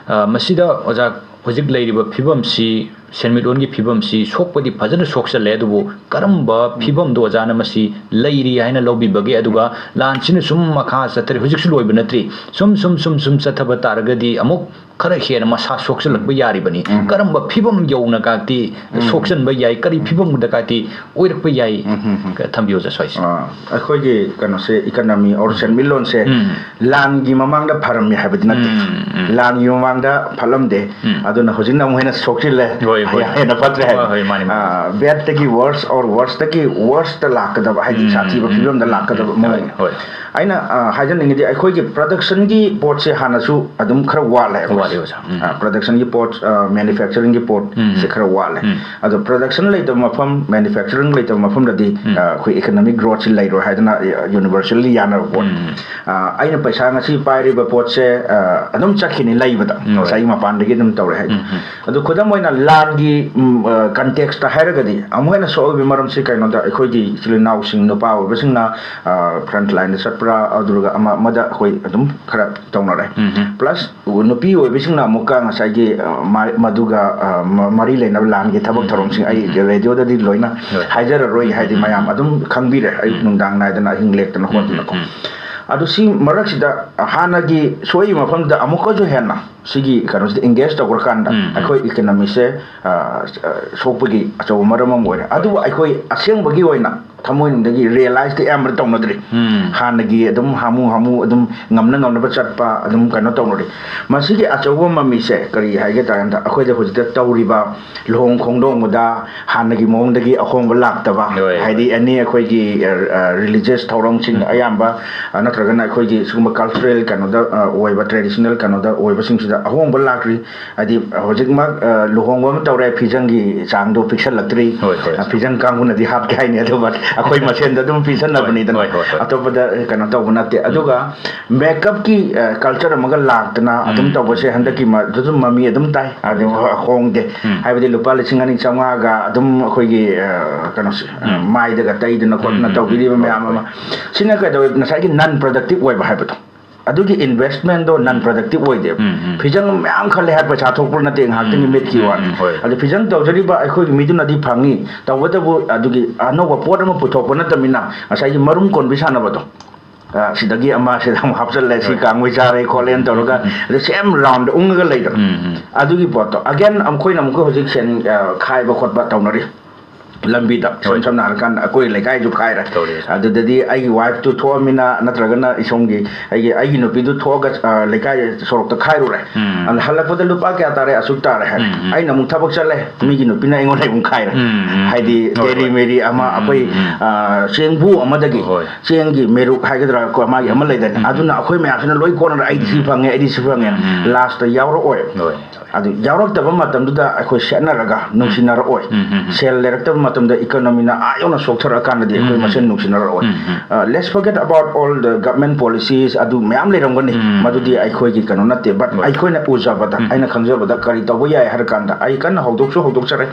ꯑ, ꯃꯁꯤꯗ ꯑꯣꯖꯥ, ꯍꯧꯖꯤꯛ ꯂꯩꯔꯤꯕ ꯐꯤꯕꯝꯁꯤ, ꯁꯦꯟꯃꯤꯠꯂꯣꯟꯒꯤ ꯐꯤꯕꯝꯁꯤ ꯁꯣꯛꯄꯗꯤ ꯐꯖꯅ ꯁꯣꯛꯆꯜꯂꯦ, ꯑꯗꯨꯕꯨ ꯀꯔꯝꯕ ꯐꯤꯕꯝꯗꯣ ꯑꯣꯖꯥꯅ ꯃꯁꯤ ꯂꯩꯔꯤ ꯍꯥꯏꯅ ꯂꯧꯕꯤꯕꯒꯦ? ꯑꯗꯨꯒ ꯂꯥꯟꯁꯤꯅ ꯁꯨꯝ ꯃꯈꯥ ꯆꯠꯊꯔꯤ, ꯍꯧꯖꯤꯛꯁꯨ ꯂꯣꯏꯕ ꯅꯠꯇ꯭ꯔꯤ, ꯁꯨꯝ ꯁꯨꯝ ꯁꯨꯝ ꯁꯨꯝ ꯆꯠꯊꯕ ꯇꯥꯔꯒꯗꯤ ꯑꯃꯨꯛ ꯈꯔ ꯍꯦꯟꯅ ꯃꯁꯥ ꯁꯣꯛꯆꯜꯂꯛꯄ ꯌꯥꯔꯤꯕꯅꯤ꯫ ꯀꯔꯝꯕ ꯐꯤꯕꯝ ꯌꯧꯅ ꯀꯥꯇꯤ ꯁꯣꯛꯆꯟꯕ ꯌꯥꯏ, ꯀꯔꯤ ꯐꯤꯕꯝꯗ ꯀꯥꯇꯤ ꯑꯣꯏꯔꯛꯄ ꯌꯥꯏ? ꯊꯝꯕꯤꯌꯨ ꯑꯣꯖꯥ ꯁ꯭ꯋꯥꯏꯁꯦ꯫ ꯑ, ꯑꯩꯈꯣꯏꯒꯤ ꯀꯩꯅꯣꯁꯦ, economy or ꯁꯦꯟꯃꯤꯠꯂꯣꯟꯁꯦ ꯎꯝ꯫ ꯂꯥꯟꯒꯤ ꯃꯃꯥꯡꯗ ꯐꯔꯝꯃꯤ ꯍꯥꯏꯕꯗꯤ ꯅꯠꯇꯦ꯫ ꯎꯝ, ꯎꯝ꯫ ꯂꯥꯟꯒꯤ ꯃꯃꯥꯡꯗ ꯐꯠꯂꯝꯗꯦ꯫ ꯎꯝ꯫ ꯑꯗꯨꯅ ꯍꯧꯖꯤꯛꯅ ꯑꯃꯨꯛ ꯍꯦꯟꯅ ꯁꯣꯛꯆꯤꯜꯂꯦ꯫ ꯍꯣꯏ, ꯍꯣꯏ꯫ ꯍꯦꯟꯅ ꯐꯠꯇ꯭ꯔꯦ ꯍꯥꯏ꯫ ꯍꯣꯏ, ꯍꯣꯏ, ꯃꯥꯅꯤ, ꯃꯥꯅꯤ꯫ ꯑ, bad ꯇꯒꯤ worse or worst ꯇꯒꯤ worst ꯇ ꯂꯥꯛꯀꯗꯕ, ꯍꯥꯏꯗꯤ ꯎꯝ, ꯁꯥꯊꯤꯕ ꯎꯝ, ꯐꯤꯕꯝꯗ ꯎꯝ, ꯂꯥꯛꯀꯗꯕ ꯎꯝ, ꯃꯑꯣꯡ꯫ ꯍꯣꯏ, ꯍꯣꯏ꯫ ꯑꯩꯅ, ꯑ, ꯍꯥꯏꯖꯅꯤꯡꯉꯤꯗꯤ ꯑꯩꯈꯣꯏꯒꯤ production ꯒꯤ ꯄꯣꯠꯁꯦ ꯍꯥꯟꯅꯁꯨ ꯑꯗꯨꯝ ꯈꯔ ꯋꯥꯠꯂꯦ ꯑꯩꯈꯣꯏꯁꯦ꯫ ꯋꯥꯠꯂꯤ ꯑꯣꯖꯥ꯫ ꯎꯝ꯫ ꯑ, production ꯒꯤ ꯄꯣꯠ, ꯑ, manufacturing ꯒꯤ ꯄꯣꯠꯁꯦ ꯎꯝ꯫ ꯈꯔ ꯋꯥꯠꯂꯦ꯫ ꯎꯝ꯫ ꯑꯗꯣ production ꯂꯩꯇꯕ ꯃꯐꯝ, manufacturing ꯂꯩꯇꯕ ꯃꯐꯝꯗꯗꯤ, ꯎꯝ꯫ ꯑ, ꯑꯩꯈꯣꯏ economic growth ꯁꯤ ꯂꯩꯔꯣꯏ ꯍꯥꯏꯗꯅ, ꯑ, universally ꯌꯥꯅꯕ ꯄꯣꯠ꯫ ꯎꯝ꯫ ꯑ, ꯑꯩꯅ ꯄꯩꯁꯥ ꯉꯁꯤ ꯄꯥꯏꯔꯤꯕ ꯄꯣꯠꯁꯦ, ꯑ, ꯑꯗꯨꯝ ꯆꯠꯈꯤꯅꯤ ꯂꯩꯕꯗ, ꯎꯝ, ꯍꯣꯏ꯫ ꯉꯁꯥꯏꯒꯤ ꯃꯄꯥꯟꯗꯒꯤ ꯑꯗꯨꯝ ꯇꯧꯔꯦ ꯍꯥꯏꯗꯤ꯫ ꯎꯝ, ꯎꯝ꯫ ꯑꯗꯣ ꯈꯨꯗꯝ ꯑꯣꯏꯅ ꯂꯥꯟꯒꯤ, ꯎꯝ, ꯑ, context ꯍꯥꯏꯔꯒꯗꯤ ꯑꯃꯨꯛ ꯍꯦꯟꯅ ꯁꯣꯛꯏꯕꯒꯤ ꯃꯔꯝꯁꯤ ꯀꯩꯅꯣꯗ, ꯑꯩꯈꯣꯏꯒꯤ ꯏꯆꯤꯜ ꯏꯅꯥꯎꯁꯤꯡ, ꯅꯨꯄꯥ ꯑꯣꯏꯕꯁꯤꯡꯅ, ꯑ, front line ꯗ ꯆꯠꯄ꯭ꯔꯥ, ꯑꯗꯨꯒ ꯑꯃ ꯑꯃꯗ ꯑꯩꯈꯣꯏ ꯑꯗꯨꯝ ꯈꯔ ꯇꯧꯅꯔꯦ꯫ ꯎꯝ, ꯎꯝ꯫ Plus ꯅꯨꯄꯤ ꯑꯣꯏꯕꯁꯤꯡꯅ ꯑꯃꯨꯛꯀ ꯉꯁꯥꯏꯒꯤ, ꯑ, ꯃ-, ꯃꯗꯨꯒ, ꯑ, ꯃ-, ꯃꯔꯤ ꯂꯩꯅꯕ ꯂꯥꯟꯒꯤ ꯊꯕꯛ ꯎꯝ, ꯊꯧꯔꯝꯁꯤꯡ ꯎꯝ, ꯑꯩ ꯎꯝ, ꯎꯝ꯫ ꯔꯦꯗꯤꯑꯣꯗꯗꯤ ꯂꯣꯏꯅ ꯎꯝ, ꯎꯝ, ꯍꯥꯏꯖꯔꯔꯣꯏ, ꯎꯝ, ꯍꯥꯏꯗꯤ ꯎꯝ, ꯃꯌꯥꯝ ꯎꯝ꯫ ꯑꯗꯨꯝ ꯈꯪꯕꯤꯔꯦ, ꯑꯌꯨꯛ ꯎꯝ, ꯎꯝ, ꯅꯨꯡꯗꯥꯡ ꯅꯥꯏꯗꯅ ꯑꯍꯤꯡ ꯂꯦꯛꯇꯅ ꯎꯝ, ꯎꯝ, ꯍꯣꯠꯇꯅꯀꯣ꯫ ꯎꯝ꯫ ꯑꯗꯨ ꯁꯤ ꯃꯔꯛꯁꯤꯗ ꯍꯥꯟꯅꯒꯤ ꯁꯣꯛꯏꯕ ꯃꯐꯝꯗ ꯑꯃꯨꯛꯀꯁꯨ ꯍꯦꯟꯅ ꯁꯤꯒꯤ ꯀꯩꯅꯣꯁꯤꯗ engage ꯇꯧꯈ꯭ꯔꯀꯥꯟꯗ ꯎꯝ, ꯎꯝ꯫ ꯑꯩꯈꯣꯏ economy ꯁꯦ, ꯑ, ꯑ, ꯁꯣꯛꯄꯒꯤ ꯑꯆꯧꯕ ꯃꯔꯝ ꯑꯃ ꯑꯣꯏꯔꯦ꯫ ꯑꯗꯨꯕꯨ ꯑꯩꯈꯣꯏ ꯑꯁꯦꯡꯕꯒꯤ ꯑꯣꯏꯅ ꯊꯃꯣꯏꯅꯨꯡꯗꯒꯤ realize ꯇꯤ ꯑꯌꯥꯝꯕꯅ ꯇꯧꯅꯗ꯭ꯔꯤ꯫ ꯎꯝ꯫ ꯍꯥꯟꯅꯒꯤ ꯑꯗꯨꯝ ꯍꯥꯃꯨ ꯍꯥꯃꯨ ꯑꯗꯨꯝ ꯉꯝꯅ ꯉꯝꯅꯕ ꯆꯠꯄ ꯑꯗꯨꯝ ꯀꯩꯅꯣ ꯇꯧꯅꯔꯤ꯫ ꯃꯁꯤꯒꯤ ꯑꯆꯧꯕ ꯃꯃꯤꯁꯦ ꯀꯔꯤ ꯍꯥꯏꯒꯦ ꯇꯥꯔꯀꯥꯟꯗ ꯑꯩꯈꯣꯏꯗ ꯍꯧꯖꯤꯛꯇ ꯇꯧꯔꯤꯕ ꯂꯨꯍꯣꯡ ꯈꯣꯡꯗꯣꯡꯕꯗ ꯍꯥꯟꯅꯒꯤ ꯃꯑꯣꯡꯗꯒꯤ ꯑꯍꯣꯡꯕ ꯂꯥꯛꯇꯕ, ꯍꯣꯏ, ꯍꯥꯏꯗꯤ ꯍꯣꯏ꯫ Any ꯑꯩꯈꯣꯏꯒꯤ, ꯑ, ꯑ, religious ꯊꯧꯔꯝꯁꯤꯡ ꯎꯝ꯫ ꯑꯌꯥꯝꯕ, ꯑ, ꯅꯠꯇ꯭ꯔꯒꯅ ꯑꯩꯈꯣꯏꯒꯤ ꯁꯤꯒꯨꯝꯕ cultural ꯀꯩꯅꯣꯗ, ꯑ, ꯑꯣꯏꯕ, traditional ꯀꯩꯅꯣꯗ ꯑꯣꯏꯕꯁꯤꯡꯁꯤꯗ ꯑꯍꯣꯡꯕ ꯂꯥꯛꯇ꯭ꯔꯤ꯫ ꯍꯥꯏꯗꯤ ꯍꯧꯖꯤꯛꯃꯛ, ꯑ, ꯂꯨꯍꯣꯡꯕ ꯑꯃ ꯇꯧꯔꯦ, ꯐꯤꯖꯪꯒꯤ ꯆꯥꯡꯗꯣ ꯄꯤꯛꯁꯜꯂꯛꯇ꯭ꯔꯤ꯫ ꯍꯣꯏ, ꯍꯣꯏ꯫ ꯑ, ꯐꯤꯖꯪ ꯀꯥꯡꯕꯨꯅꯗꯤ ꯍꯥꯠꯀꯦ ꯍꯥꯏꯅꯤ, ꯑꯗꯨ but ꯑꯩꯈꯣꯏ ꯃꯁꯦꯟꯗ ꯑꯗꯨꯝ ꯄꯤꯁꯟꯅꯕꯅꯤꯗꯅ꯫ ꯍꯣꯏ, ꯍꯣꯏ, ꯍꯣꯏ꯫ ꯑꯇꯣꯞꯄꯗ ꯀꯩꯅꯣ ꯇꯧꯕ ꯅꯠꯇꯦ꯫ ꯑꯗꯨꯒ ꯃꯦꯀꯞꯀꯤ ꯀꯜꯆꯔ ꯑꯃꯒ ꯂꯥꯛꯇꯅ ꯑꯗꯨꯝ ꯎꯝ꯫ ꯇꯧꯕꯁꯦ ꯍꯟꯗꯛꯀꯤ ꯃ-, ꯑꯗꯨꯝ ꯃꯃꯤ ꯑꯗꯨꯝ ꯇꯥꯏ, ꯑꯗꯨꯝ ꯍꯣꯡꯗꯦ꯫ ꯎꯝ꯫ ꯍꯥꯏꯕꯗꯤ ꯂꯨꯄꯥ ꯂꯤꯁꯤꯡ ꯑꯅꯤ ꯆꯥꯝꯃꯉꯥꯒ ꯑꯗꯨꯝ ꯑꯩꯈꯣꯏꯒꯤ, ꯑ, ꯀꯩꯅꯣꯁꯦ, ꯑ, ꯎꯝ꯫ ꯃꯥꯏꯗꯒ ꯇꯩꯗꯅ ꯈꯣꯠꯇꯅ ꯎꯝ, ꯎꯝ, ꯇꯧꯕꯤꯔꯤꯕ ꯎꯝ꯫ ꯃꯌꯥꯝ ꯑꯃ꯫ ꯁꯤꯅ ꯀꯩꯗꯧꯋꯦ? ꯉꯁꯥꯏꯒꯤ ꯅꯟ ꯄ꯭ꯔꯗꯛꯇꯤꯞ ꯑꯣꯏꯕ ꯍꯥꯏꯕꯗꯣ, ꯑꯗꯨꯒꯤ ꯏꯟꯚꯦꯁꯃꯦꯟꯗꯣ ꯅꯟ ꯄ꯭ꯔꯗꯛꯇꯤꯞ ꯑꯣꯏꯗꯦꯕ꯫ ꯎꯝ, ꯎꯝ꯫ ꯐꯤꯖꯪ ꯃꯌꯥꯝ ꯈꯜꯂꯦ ꯍꯥꯏ, ꯄꯩꯁꯥ ꯊꯣꯛꯄ ꯅꯠꯇꯦ, ꯉꯥꯏꯍꯥꯛꯇꯪꯒꯤ ꯎꯝ, ꯃꯤꯠꯀꯤ ꯎꯝ, ꯋꯥꯅꯤ꯫ ꯎꯝ, ꯍꯣꯏ꯫ ꯑꯗꯨ ꯐꯤꯖꯪ ꯇꯧꯖꯔꯤꯕ ꯑꯩꯈꯣꯏꯒꯤ ꯃꯤꯗꯨꯅꯗꯤ ꯐꯪꯉꯤ, ꯇꯧꯕꯇꯕꯨ ꯑꯗꯨꯒꯤ ꯑꯅꯧꯕ ꯄꯣꯠ ꯑꯃ ꯄꯨꯊꯣꯛꯄ ꯅꯠꯇꯕꯅꯤꯅ, ꯉꯁꯥꯏꯒꯤ ꯃꯔꯨꯝ ꯀꯣꯟꯕꯤ ꯁꯥꯟꯅꯕꯗꯣ, ꯑ, ꯁꯤꯗꯒꯤ ꯑꯃ ꯁꯤꯗ ꯑꯃꯨꯛ ꯍꯥꯞꯆꯜꯂꯦ, ꯁꯤ ꯍꯣꯏ꯫ ꯀꯥꯡꯕꯩ ꯆꯥꯔꯦ ꯈꯣꯠꯂꯦꯅ ꯇꯧꯔꯒ, ꯑꯗ ꯁꯦꯝ ꯔꯥꯎꯟꯗ ꯎꯪꯉꯒ ꯂꯩꯗꯅ꯫ ꯎꯝ, ꯎꯝ꯫ ꯑꯗꯨꯒꯤ ꯄꯣꯠꯇꯣ ꯑꯒꯦꯟ ꯑꯩꯈꯣꯏꯅ ꯑꯃꯨꯛꯀ ꯍꯧꯖꯤꯛ ꯁꯦꯟ, ꯑ, ꯈꯥꯏꯕ ꯈꯣꯠꯄ ꯇꯧꯅꯔꯤ ꯂꯝꯕꯤꯗ꯫ ꯏꯁꯝ ꯍꯣꯏ꯫ ꯁꯝꯅ ꯍꯥꯏꯔꯀꯥꯟꯗ ꯑꯩꯈꯣꯏ ꯂꯩꯀꯥꯏꯁꯨ ꯈꯥꯏꯔꯦ꯫ ꯇꯧꯔꯦ꯫ ꯑꯗꯨꯗꯗꯤ ꯑꯩꯒꯤ ꯋꯥꯏꯐꯇꯨ ꯊꯣꯛꯑꯃꯤꯅ, ꯅꯠꯇ꯭ꯔꯒꯅ ꯏꯁꯣꯝꯒꯤ ꯑꯩꯒꯤ, ꯑꯩꯒꯤ ꯅꯨꯄꯤꯗꯨ ꯊꯣꯛꯑꯒ, ꯑ, ꯂꯩꯀꯥꯏ ꯁꯣꯔꯣꯛꯇ ꯈꯥꯏꯔꯨꯔꯦ꯫ ꯎꯝ꯫ ꯑꯗ ꯍꯜꯂꯛꯄꯗ ꯂꯨꯄꯥ ꯀꯌꯥ ꯇꯥꯔꯦ? ꯑꯁꯨꯛ ꯇꯥꯔꯦ ꯍꯥꯏꯔꯦ꯫ ꯎꯝ, ꯎꯝ꯫ ꯑꯩꯅ ꯑꯃꯨꯛ ꯊꯕꯛ ꯆꯠꯂꯦ, ꯃꯤꯒꯤ ꯅꯨꯄꯤꯅ ꯑꯩꯉꯣꯟꯗ ꯑꯃꯨꯛ ꯈꯥꯏꯔꯦ꯫ ꯎꯝ, ꯎꯝ, ꯍꯥꯏꯗꯤ ꯎꯝ꯫ ꯍꯣꯏ, ꯇꯦꯔꯤ ꯍꯣꯏ꯫ ꯃꯦꯔꯤ ꯑꯃ ꯎꯝ, ꯑꯩꯈꯣꯏ, ꯎꯝ, ꯎꯝ꯫ ꯑ, ꯆꯦꯡꯕꯨ ꯑꯃꯗꯒꯤ, ꯍꯣꯏ꯫ ꯆꯦꯡꯒꯤ ꯃꯦꯔꯨꯛ ꯍꯥꯏꯒꯗ꯭ꯔꯥ, ꯀꯣ, ꯃꯥꯒꯤ ꯑꯃ ꯂꯩꯗꯅ, ꯎꯝ, ꯎꯝ꯫ ꯑꯗꯨꯅ ꯑꯩꯈꯣꯏ ꯃꯌꯥꯝꯁꯤꯅ ꯂꯣꯏ ꯀꯣꯟꯅꯔ ꯑꯩꯗꯤ ꯁꯤ ꯐꯪꯉꯦ, ꯑꯩꯗꯤ ꯁꯤ ꯐꯪꯉꯦꯅ ꯎꯝ, ꯎꯝ꯫ ꯂꯥꯁꯇ ꯌꯥꯎꯔꯛꯑꯣꯏ꯫ ꯍꯣꯏ꯫ ꯑꯗꯨ ꯌꯥꯎꯔꯛꯇꯕ ꯃꯇꯝꯗꯨꯗ ꯑꯩꯈꯣꯏ ꯁꯦꯠꯅꯔꯒ ꯅꯨꯡꯁꯤꯅꯔꯛꯑꯣꯏ꯫ ꯎꯝ, ꯎꯝ, ꯎꯝ꯫ ꯁꯦꯜ ꯂꯩꯔꯛꯇꯕ ꯃꯇꯝꯗ ꯏꯀꯣꯅꯣꯃꯤꯅ ꯑꯥ ꯌꯧꯅ ꯁꯣꯛꯊꯔꯛꯑꯀꯥꯟꯗꯗꯤ ꯑꯩꯈꯣꯏ ꯎꯝ, ꯃꯁꯦꯟ ꯎꯝ꯫ ꯅꯨꯡꯁꯤꯅꯔꯛꯑꯣꯏ꯫ ꯎꯝ, ꯎꯝ꯫ ꯑ, let's forget about all the government policies, ꯑꯗꯨ ꯃꯌꯥꯝ ꯂꯩꯔꯝꯒꯅꯤ꯫ ꯎꯝ, ꯎꯝ꯫ ꯃꯗꯨꯗꯤ ꯑꯩꯈꯣꯏꯒꯤ ꯀꯩꯅꯣ ꯅꯠꯇꯦ꯫ But ꯍꯣꯏ꯫ ꯑꯩꯈꯣꯏꯅ ꯎꯖꯕꯗ, ꯎꯝ, ꯎꯝ꯫ ꯑꯩꯅ ꯈꯪꯖꯕꯗ ꯀꯔꯤ ꯇꯧꯕ ꯌꯥꯏ ꯍꯥꯏꯔ ꯀꯥꯟꯗ, ꯑꯩ ꯀꯟꯅ ꯍꯧꯗꯣꯛꯁꯨ ꯍꯧꯗꯣꯛꯆꯔꯦ꯫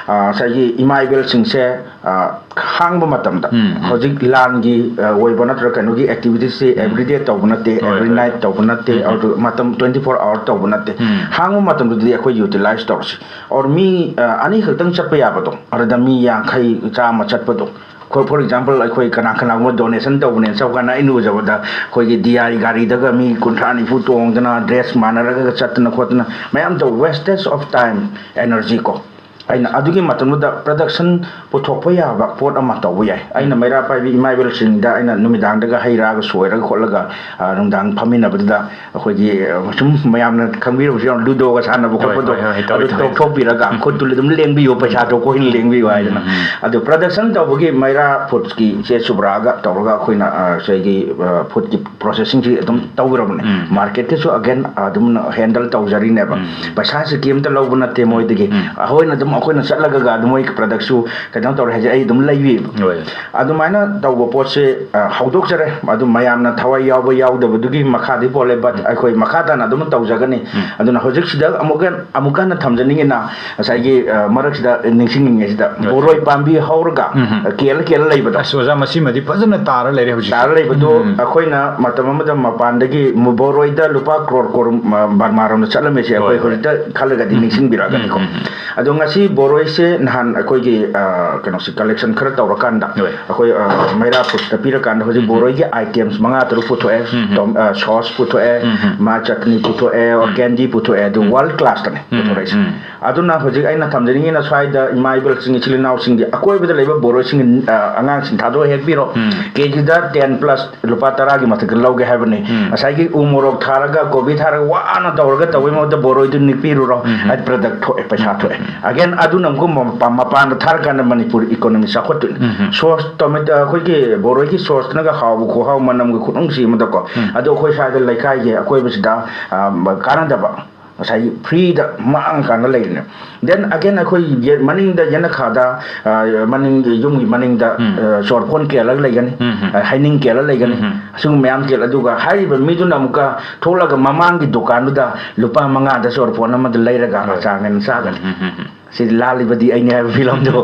ꯑ, ꯉꯁꯥꯏꯒꯤ ꯏꯃꯥ ꯏꯕꯦꯜꯁꯤꯡꯁꯦ, ꯑ, ꯍꯥꯡꯕ ꯃꯇꯝꯗ, ꯎꯝ, ꯎꯝ꯫ ꯍꯧꯖꯤꯛ ꯂꯥꯟꯒꯤ, ꯑ, ꯑꯣꯏꯕ ꯅꯠꯇ꯭ꯔꯒ ꯀꯩꯅꯣꯒꯤ activitiesꯁꯦ ꯎꯝ꯫ everyday ꯇꯧꯕ ꯅꯠꯇꯦ, ꯍꯣꯏ, every ꯍꯣꯏ, night ꯍꯣꯏ꯫ ꯇꯧꯕ ꯅꯠꯇꯦ, ꯎꯝ, ꯎꯝ꯫ ꯑꯗꯨ ꯃꯇꯝ twenty four hour ꯇꯧꯕ ꯅꯠꯇꯦ꯫ ꯎꯝ꯫ ꯍꯥꯡꯕ ꯃꯇꯝꯗꯨꯗꯤ ꯑꯩꯈꯣꯏ utilize ꯇꯧꯔꯁꯤ꯫ Or ꯃꯤ, ꯑ, ꯑꯅꯤ ꯈꯛꯇꯪ ꯆꯠꯄ ꯌꯥꯕꯗꯣ, ꯑꯗꯨꯗ ꯃꯤ ꯌꯥꯡꯈꯩ, ꯆꯥꯝꯃ ꯆꯠꯄꯗꯣ, for, for example, ꯑꯩꯈꯣꯏ ꯀꯅꯥ ꯀꯅꯥꯒꯨꯝꯕ donation ꯇꯧꯕꯅꯦꯅ ꯆꯠꯄ ꯀꯥꯟꯗ ꯑꯩꯅ ꯎꯖꯕꯗ ꯑꯩꯈꯣꯏꯒꯤ D I ꯒꯥꯔꯤꯗꯒ ꯃꯤ ꯀꯨꯟꯊ꯭ꯔꯥ ꯅꯤꯐꯨ ꯇꯣꯡꯗꯅ, dress ꯃꯥꯟꯅꯔꯒ ꯆꯠꯇꯅ ꯈꯣꯠꯇꯅ ꯃꯌꯥꯝ ꯇꯧꯕ, wastage of time, energy ꯀꯣ꯫ ꯑꯩꯅ ꯑꯗꯨꯒꯤ ꯃꯇꯝꯗꯨꯗ production ꯄꯨꯊꯣꯛꯄ ꯌꯥꯕ ꯄꯣꯠ ꯑꯃ ꯇꯧꯕ ꯌꯥꯏ꯫ ꯑꯩꯅ ꯃꯩꯔꯥ ꯄꯥꯏꯕꯤ ꯏꯃꯥ ꯏꯕꯦꯜꯁꯤꯡꯗ ꯑꯩꯅ ꯅꯨꯃꯤꯗꯥꯡꯗꯒ ꯍꯩ ꯔꯥꯒ ꯁꯣꯏꯔꯒ ꯈꯣꯠꯂꯒ, ꯑ, ꯅꯨꯡꯗꯥꯡ ꯐꯝꯃꯤꯟꯅꯕꯗ ꯑꯩꯈꯣꯏꯒꯤ, ꯑ, ꯁꯨꯝ ꯃꯌꯥꯝꯅ ꯈꯪꯕꯤꯔꯕꯁꯨ ꯌꯥꯎꯅ, ꯂꯨꯗꯣꯒ ꯁꯥꯟꯅꯕ ꯍꯣꯏ, ꯈꯣꯠꯄꯗꯣ, ꯍꯣꯏ, ꯍꯣꯏ, ꯇꯧꯏ, ꯑꯗꯨ ꯇꯧꯏ, ꯇꯧꯏ꯫ ꯇꯣꯛꯊꯣꯛꯄꯤꯔꯒ ꯈꯨꯠꯇꯨ ꯑꯗꯨꯝ ꯂꯦꯡꯕꯤꯌꯨ, ꯄꯩꯁꯥ ꯊꯣꯛꯄ ꯑꯣꯏꯅ ꯂꯦꯡꯕꯤꯌꯨ ꯍꯥꯏꯗꯅ꯫ ꯎꯝ, ꯎꯝ꯫ ꯑꯗꯨ production ꯇꯧꯕꯒꯤ ꯃꯩꯔꯥ ꯐꯨꯗꯁꯀꯤ ꯏꯆꯦ ꯁꯨꯕ꯭ꯔꯥꯒ ꯇꯧꯔꯒ ꯑꯩꯈꯣꯏꯅ, ꯑ, ꯉꯁꯥꯏꯒꯤ, ꯑ, ꯐꯨꯗꯀꯤ processingꯁꯤ ꯑꯗꯨꯝ ꯇꯧꯔꯕꯅꯦ꯫ ꯎꯝ꯫ Marketꯀꯤꯁꯨ again ꯑꯗꯨꯝ handle ꯇꯧꯖꯔꯤꯅꯦꯕ꯫ ꯎꯝ꯫ ꯄꯩꯁꯥꯁꯤ ꯀꯩꯝꯇ ꯂꯧꯕ ꯅꯠꯇꯦ ꯃꯣꯏꯗꯒꯤ꯫ ꯎꯝ꯫ ꯑꯩꯈꯣꯏꯅ ꯑꯗꯨꯝ ꯑꯩꯈꯣꯏꯅ ꯆꯠꯂꯒ ꯑꯗꯨꯝ ꯃꯣꯏ ꯄ꯭ꯔꯗꯛꯁꯨ ꯀꯩꯅꯣ ꯇꯧꯔꯦ ꯍꯥꯏꯁꯦ, ꯑꯩ ꯑꯗꯨꯝ ꯂꯩꯕꯤꯕ꯫ ꯍꯣꯏ꯫ ꯑꯗꯨꯃꯥꯏꯅ ꯇꯧꯕ ꯄꯣꯠꯁꯦ, ꯑ, ꯍꯧꯗꯣꯛꯆꯔꯦ꯫ ꯑꯗꯨ ꯃꯌꯥꯝꯅ ꯊꯋꯥꯏ ꯌꯥꯎꯕ ꯌꯥꯎꯗꯕꯗꯨꯒꯤ ꯃꯈꯥꯗꯤ ꯄꯣꯜꯂꯦ, but ꯑꯩꯈꯣꯏ ꯃꯈꯥ ꯇꯥꯅ ꯑꯗꯨꯝ ꯇꯧꯖꯒꯅꯤ꯫ ꯑꯗꯨꯅ ꯍꯧꯖꯤꯛꯁꯤꯗ ꯑꯃꯨꯛꯀ, ꯑꯃꯨꯛꯀ ꯍꯟꯅ ꯊꯝꯖꯅꯤꯡꯉꯤꯅ, ꯉꯁꯥꯏꯒꯤ, ꯑ, ꯃꯔꯛꯁꯤꯗ ꯅꯤꯡꯁꯤꯡꯉꯤꯉꯩꯁꯤꯗ, ꯍꯣꯏ꯫ ꯕꯣꯔꯣꯏ ꯄꯥꯝꯕꯤ ꯍꯧꯔꯒ, ꯎꯝ꯫ ꯑ, ꯀꯦꯜꯂ ꯀꯦꯜꯂ ꯂꯩꯕꯗꯣ꯫ ꯑꯁ, ꯑꯣꯖꯥ, ꯃꯁꯤꯃꯗꯤ ꯐꯖꯅ ꯇꯥꯔ ꯂꯩꯔꯦ ꯍꯧꯖꯤꯛ꯫ ꯇꯥꯔ ꯂꯩꯕꯗꯣ, ꯎꯝ꯫ ꯑꯩꯈꯣꯏꯅ ꯃꯇꯝ ꯑꯃꯗ ꯃꯄꯥꯟꯗꯒꯤ ꯕꯣꯔꯣꯏꯗ ꯂꯨꯄꯥ ꯀ꯭ꯔꯣꯔ ꯀ꯭ꯔꯣꯔ, ꯃ-, ꯕꯔꯃꯥꯔꯣꯝꯗ ꯆꯠꯂꯝꯃꯤꯁꯦ, ꯑꯩꯈꯣꯏ ꯍꯣꯏ, ꯍꯣꯏ꯫ ꯍꯧꯖꯤꯛꯇ ꯈꯜꯂꯒꯗꯤ ꯅꯤꯡꯁꯤꯡꯕꯤꯔꯛꯑꯒꯅꯤꯀꯣ꯫ ꯎꯝ, ꯎꯝ, ꯎꯝ꯫ ꯑꯗꯣ ꯉꯁꯤ ꯕꯣꯔꯣꯏꯁꯦ ꯅꯍꯥꯟ ꯑꯩꯈꯣꯏꯒꯤ, ꯑ, ꯀꯩꯅꯣꯁꯤ collection ꯈꯔ ꯇꯧꯔꯀꯥꯟꯗ, ꯍꯣꯏ꯫ ꯑꯩꯈꯣꯏ, ꯑ, ꯃꯩꯔꯥ ꯐꯨꯗꯇ ꯄꯤꯔꯀꯥꯟꯗ ꯍꯧꯖꯤꯛ ꯎꯝ꯫ ꯕꯣꯔꯣꯏꯒꯤ items ꯃꯉꯥ ꯇꯔꯨꯛ ꯄꯨꯊꯣꯛꯑꯦ꯫ ꯎꯝ꯫ ꯇꯣꯝ-, ꯑ, sauce ꯄꯨꯊꯣꯛꯑꯦ, ꯎꯝ꯫ ꯃꯥ ꯆꯠꯅꯤ ꯄꯨꯊꯣꯛꯑꯦ, or ꯎꯝ꯫ candy ꯄꯨꯊꯣꯛꯑꯦ, ꯑꯗꯨ ꯎꯝ꯫ world class ꯇꯅꯦ ꯎꯝ, ꯄꯨꯊꯣꯔꯛꯏꯁꯦ꯫ ꯎꯝ꯫ ꯑꯗꯨꯅ ꯍꯧꯖꯤꯛ ꯑꯩꯅ ꯊꯝꯖꯅꯤꯡꯉꯤꯅ, ꯁ꯭ꯋꯥꯏꯗ ꯏꯃꯥ ꯏꯕꯦꯜꯁꯤꯡ, ꯏꯆꯤꯜ ꯏꯅꯥꯎꯁꯤꯡꯒꯤ ꯑꯀꯣꯏꯕꯗ ꯂꯩꯕ ꯕꯣꯔꯣꯏꯁꯤꯡꯒꯤ, ꯑ, ꯑꯉꯥꯡꯁꯤꯡ ꯊꯥꯗꯣꯛꯑ ꯍꯦꯛꯄꯤꯔꯣ꯫ ꯎꯝ꯫ ꯀꯦꯖꯤꯗ ten plus ꯂꯨꯄꯥ ꯇꯔꯥꯒꯤ ꯃꯊꯛꯇ ꯂꯧꯒꯦ ꯍꯥꯏꯕꯅꯤ꯫ ꯎꯝ꯫ ꯉꯁꯥꯏꯒꯤ ꯎ ꯃꯣꯔꯣꯛ ꯊꯥꯔꯒ, ꯀꯣꯕꯤ ꯊꯥꯔꯒ, ꯋꯥꯅ ꯇꯧꯔꯒ ꯇꯧꯕꯩ ꯃꯍꯨꯠꯇ ꯕꯣꯔꯣꯏꯗꯨ ꯅꯤꯛꯄꯤꯔꯨꯔꯣ꯫ ꯎꯝ꯫ ꯍꯥꯏꯗꯤ product ꯊꯣꯛꯑꯦ, ꯄꯩꯁꯥ ꯊꯣꯛꯑꯦ꯫ ꯎꯝ꯫ Again, ꯑꯗꯨꯅ ꯑꯃꯨꯛꯀ ꯃꯄꯥ-, ꯃꯄꯥꯟꯗ ꯊꯥꯔꯀꯥꯟꯗ ꯃꯅꯤꯄꯨꯔ economy ꯆꯥꯎꯈꯠꯇꯣꯏꯅꯦ꯫ ꯎꯝ꯫ Sauce, tomato, ꯑꯩꯈꯣꯏꯒꯤ ꯕꯣꯔꯣꯏꯒꯤ sauceꯅꯒ ꯍꯥꯎꯕ ꯈꯨꯍꯥꯎ, ꯃꯅꯝꯒ ꯈꯨꯅꯨꯡꯁꯤ ꯑꯃꯗꯀꯣ꯫ ꯎꯝ꯫ ꯑꯗꯣ ꯑꯩꯈꯣꯏ ꯁ꯭ꯋꯥꯏꯗ ꯂꯩꯀꯥꯏꯒꯤ ꯑꯀꯣꯏꯕꯁꯤꯗ, ꯑ, ꯀꯥꯟꯅꯗꯕ, ꯉꯁꯥꯏꯒꯤ freeꯗ ꯃꯥꯡꯉꯀꯥꯟꯗ ꯂꯩꯔꯤꯅꯦ꯫ Then again, ꯑꯩꯈꯣꯏ ꯌꯦ-, ꯃꯅꯤꯡꯗ ꯌꯦꯅꯈꯥꯗ, ꯑ, ꯃꯅꯤꯡꯒꯤ, ꯌꯨꯝꯒꯤ ꯃꯅꯤꯡꯗ, ꯎꯝ꯫ ꯑ, ꯆꯣꯔꯐꯣꯟ ꯀꯦꯜꯂꯒ ꯂꯩꯒꯅꯤ, ꯎꯝ꯫ ꯑ, ꯍꯩꯅꯤꯡ ꯀꯦꯜꯂ ꯂꯩꯒꯅꯤ, ꯎꯝ꯫ ꯑꯁꯤꯒꯨꯝꯕ ꯃꯌꯥꯝ ꯀꯦꯜꯂ, ꯑꯗꯨꯒ ꯍꯥꯏꯔꯤꯕ ꯃꯤꯗꯨꯅ ꯑꯃꯨꯛꯀ ꯊꯣꯛꯂꯒ ꯃꯃꯥꯡꯒꯤ ꯗꯨꯀꯥꯟꯗꯨꯗ ꯂꯨꯄꯥ ꯃꯉꯥꯗ ꯆꯣꯔꯐꯣꯟ ꯑꯃꯗ ꯂꯩꯔꯒ ꯍꯣꯏ꯫ ꯑꯆꯥꯔ ꯉꯥꯟꯅ ꯆꯥꯒꯅꯤ꯫ ꯎꯝ, ꯎꯝ, ꯎꯝ꯫ ꯁꯤꯗꯤ ꯂꯥꯜꯂꯤꯕꯗꯤ ꯑꯩꯅꯦ ꯍꯥꯏꯕ ꯐꯤꯂꯝꯗꯣ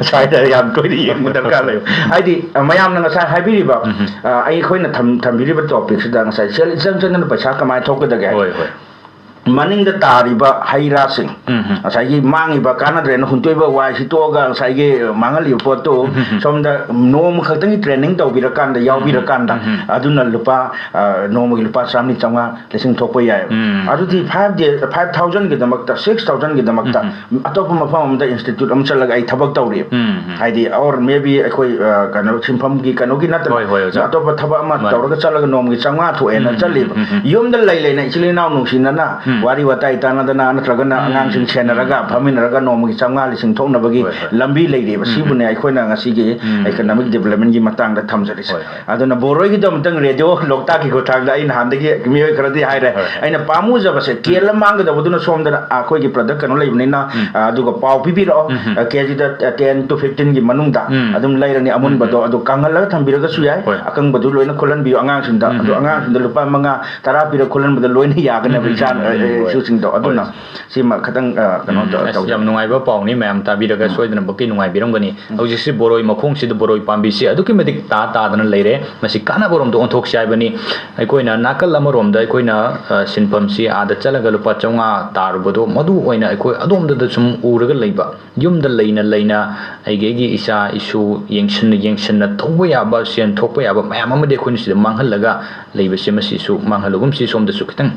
ꯁ꯭ꯋꯥꯏꯗ ꯌꯥꯝ ꯇꯣꯏꯅ ꯌꯦꯡꯕ ꯗꯔꯀꯥꯔ ꯂꯩ꯫ ꯍꯥꯏꯗꯤ, ꯑ, ꯃꯌꯥꯝꯅ ꯉꯁꯥꯏ ꯍꯥꯏꯕꯤꯔꯤꯕ, ꯑ, ꯑꯩꯈꯣꯏꯅ ꯊꯝ-, ꯊꯝꯕꯤꯔꯤꯕ topicꯁꯤꯗ ꯉꯁꯥꯏ ꯁꯦꯜ ꯏꯆꯪ ꯆꯪꯗꯅ ꯄꯩꯁꯥ ꯀꯃꯥꯏꯅ ꯊꯣꯛꯀꯗꯒꯦ? ꯍꯣꯏ, ꯍꯣꯏ꯫ ꯃꯅꯤꯡꯗ ꯇꯥꯔꯤꯕ ꯍꯩ ꯔꯥꯁꯤꯡ, ꯎꯝ, ꯎꯝ꯫ ꯉꯁꯥꯏꯒꯤ ꯃꯥꯡꯉꯤꯕ ꯀꯥꯟꯅꯗ꯭ꯔꯦꯅ ꯍꯨꯟꯇꯣꯛꯏꯕ ꯋꯥꯏ ꯁꯤꯠꯇꯣꯛꯑꯒ ꯉꯁꯥꯏꯒꯤ ꯃꯥꯡꯍꯜꯂꯤꯕ ꯄꯣꯠꯇꯨ, ꯎꯝ, ꯎꯝ, ꯎꯝ꯫ ꯁꯣꯝꯗ ꯅꯣꯡꯃ ꯈꯛꯇꯪꯒꯤ training ꯇꯧꯕꯤꯔꯀꯥꯟꯗ, ꯌꯥꯎꯕꯤꯔꯀꯥꯟꯗ, ꯎꯝ, ꯎꯝ꯫ ꯑꯗꯨꯅ ꯂꯨꯄꯥ, ꯑ, ꯅꯣꯡꯃꯒꯤ ꯂꯨꯄꯥ ꯆꯥꯝꯃꯔꯤ ꯆꯥꯝꯃꯉꯥ, ꯂꯤꯁꯤꯡ ꯊꯣꯛꯄ ꯌꯥꯏꯑꯕ꯫ ꯎꯝ꯫ ꯑꯗꯨꯗꯤ five day, five thousandꯒꯤꯗꯃꯛꯇ, six thousandꯒꯤꯗꯃꯛꯇ ꯎꯝ, ꯑꯇꯣꯞꯄ ꯃꯐꯝ ꯑꯃꯗ institute ꯑꯃ ꯆꯠꯂꯒ ꯑꯩ ꯊꯕꯛ ꯇꯧꯔꯤꯕ꯫ ꯎꯝ, ꯎꯝ꯫ ꯍꯥꯏꯗꯤ, or maybe ꯑꯩꯈꯣꯏ, ꯑ, ꯀꯩꯅꯣ, ꯁꯤꯟꯐꯝꯒꯤ ꯀꯩꯅꯣꯒꯤ ꯅꯠꯇꯅ, ꯍꯣꯏ, ꯍꯣꯏ, ꯑꯣꯖꯥ꯫ ꯑꯇꯣꯞꯄ ꯊꯕꯛ ꯑꯃ ꯃꯥꯅꯤ꯫ ꯇꯧꯔꯒ ꯆꯠꯂꯒ ꯅꯣꯡꯃꯒꯤ ꯆꯥꯝꯃꯉꯥ ꯊꯣꯛꯑꯦꯅ ꯎꯝ, ꯆꯠꯂꯤꯕ꯫ ꯎꯝ, ꯎꯝ, ꯎꯝ꯫ ꯌꯨꯝꯗ ꯂꯩ ꯂꯩꯅ ꯏꯆꯤꯜ ꯏꯅꯥꯎ ꯅꯨꯡꯁꯤꯅꯅ, ꯎꯝ꯫ ꯋꯥꯔꯤ ꯋꯥꯇꯥꯏ ꯇꯥꯟꯅꯗꯅ ꯅꯠꯇ꯭ꯔꯒꯅ ꯎꯝ, ꯑꯉꯥꯡꯁꯤꯡ ꯎꯝ, ꯁꯦꯟꯅꯔꯒ ꯎꯝ, ꯐꯝꯃꯤꯟꯅꯔꯒ ꯅꯣꯡꯃꯒꯤ ꯆꯥꯝꯃꯉꯥ ꯂꯤꯁꯤꯡ ꯊꯣꯛꯅꯕꯒꯤ ꯍꯣꯏ, ꯍꯣꯏ, ꯂꯝꯕꯤ ꯂꯩꯔꯤꯕ꯫ ꯎꯝ, ꯁꯤꯕꯨꯅꯦ ꯑꯩꯈꯣꯏꯅ ꯉꯁꯤꯒꯤ ꯎꯝ, economic developmentꯀꯤ ꯃꯇꯥꯡꯗ ꯊꯝꯖꯔꯤꯁꯦ꯫ ꯍꯣꯏ, ꯍꯣꯏ꯫ ꯑꯗꯨꯅ ꯕꯣꯔꯣꯏꯒꯤꯗꯃꯛꯇꯪ ꯔꯦꯗꯤꯑꯣ ꯂꯣꯛꯇꯥꯛꯀꯤ ꯈꯨꯠꯊꯥꯡꯗ ꯑꯩ ꯅꯍꯥꯟꯗꯒꯤ ꯃꯤꯑꯣꯏ ꯈꯔꯗꯤ ꯍꯥꯏꯔꯦ, ꯍꯣꯏ, ꯍꯣꯏ꯫ ꯑꯩꯅ ꯄꯥꯝꯃꯨꯖꯕꯁꯦ, ꯎꯝ, ꯀꯦꯜ ꯑꯃ ꯃꯥꯡꯒꯗꯕꯗꯨꯅ ꯁꯣꯝꯗꯅ ꯑꯩꯈꯣꯏꯒꯤ product ꯀꯩꯅꯣ ꯂꯩꯕꯅꯤꯅ, ꯎꯝ, ꯑ, ꯑꯗꯨꯒ ꯄꯥꯎ ꯄꯤꯕꯤꯔꯛꯑꯣ꯫ ꯎꯝ, ꯎꯝ꯫ ꯑ, KGꯗ ten to fifteenꯒꯤ ꯃꯅꯨꯡꯗ ꯎꯝ, ꯑꯗꯨꯝ ꯂꯩꯔꯅꯤ꯫ ꯎꯝ, ꯑꯃꯨꯟꯕꯗꯣ ꯎꯝ꯫ ꯑꯗꯨ ꯀꯪꯍꯜꯂꯒ ꯊꯝꯕꯤꯔꯒꯁꯨ ꯌꯥꯏ, ꯍꯣꯏ꯫ ꯑꯀꯪꯕꯗꯨ ꯂꯣꯏꯅ ꯈꯨꯜꯍꯟꯕꯤꯌꯨ ꯑꯉꯥꯡꯁꯤꯡꯗ꯫ ꯎꯝ, ꯑꯗꯣ ꯎꯝ, ꯎꯝ꯫ ꯑꯉꯥꯡꯁꯤꯡꯗ ꯂꯨꯄꯥ ꯃꯉꯥ, ꯇꯔꯥ ꯄꯤꯔ ꯈꯨꯜꯍꯟꯕꯗ ꯂꯣꯏꯅ ꯌꯥꯒꯅꯦꯕ꯫ ꯎꯝ, ꯎꯝ, ꯏꯆꯥ, ꯎꯝ, ꯎꯝ, ꯎꯝ, ꯍꯣꯏ꯫ ꯁꯤꯁꯤꯡꯗꯣ꯫ ꯑꯗꯨꯅ ꯍꯣꯏ꯫ ꯁꯤꯃ ꯈꯤꯇꯪ, ꯑ, ꯀꯩꯅꯣ ꯎꯝ, ꯇꯧ-, ꯑꯁ, ꯇꯧꯖꯔꯦ꯫ ꯌꯥꯝ ꯅꯨꯡꯉꯥꯏꯕ ꯄꯥꯎꯅꯤ, ꯃꯌꯥꯝ ꯇꯥꯕꯤꯔꯒ ꯎꯝ꯫ ꯁꯣꯏꯗꯅꯃꯛꯀꯤ ꯅꯨꯡꯉꯥꯏꯕꯤꯔꯝꯒꯅꯤ꯫ ꯎꯝ꯫ ꯍꯧꯖꯤꯛꯁꯤ ꯕꯣꯔꯣꯏ ꯃꯈꯣꯡꯁꯤꯗ ꯕꯣꯔꯣꯏ ꯄꯥꯝꯕꯤꯁꯤ ꯑꯗꯨꯛꯀꯤ ꯃꯇꯤꯛ ꯇꯥ ꯇꯥꯗꯅ ꯂꯩꯔꯦ꯫ ꯃꯁꯤ ꯀꯥꯟꯅꯕꯔꯣꯝꯗ ꯑꯣꯟꯊꯣꯛꯁꯤ ꯍꯥꯏꯕꯅꯤ꯫ ꯑꯩꯈꯣꯏꯅ ꯅꯥꯀꯜ ꯑꯃꯔꯣꯝꯗ ꯑꯩꯈꯣꯏꯅ, ꯑ, ꯁꯤꯟꯐꯝꯁꯤ ꯑꯥꯗ ꯆꯠꯂꯒ ꯂꯨꯄꯥ ꯆꯥꯝꯃꯉꯥ ꯇꯥꯔꯨꯕꯗꯣ, ꯃꯗꯨ ꯑꯣꯏꯅ ꯑꯩꯈꯣꯏ ꯑꯗꯣꯝꯗꯗ ꯁꯨꯝ ꯎꯔꯒ ꯂꯩꯕ, ꯌꯨꯝꯗ ꯂꯩꯅ ꯂꯩꯅ ꯑꯩꯒꯤ, ꯑꯩꯒꯤ ꯏꯆꯥ ꯏꯁꯨ ꯌꯦꯡꯁꯤꯟꯅ ꯌꯦꯡꯁꯤꯟꯅ ꯇꯧꯕ ꯌꯥꯕ, ꯁꯦꯟ ꯊꯣꯛꯄ ꯌꯥꯕ ꯃꯌꯥꯝ ꯑꯃꯗꯤ ꯑꯩꯈꯣꯏꯅ ꯁꯤꯗ ꯃꯥꯡꯍꯜꯂꯒ ꯂꯩꯕꯁꯦ, ꯃꯁꯤꯁꯨ ꯃꯥꯡꯍꯜꯂꯒꯨꯝꯁꯤ꯫ ꯁꯣꯝꯗꯁꯨ ꯈꯤꯇꯪ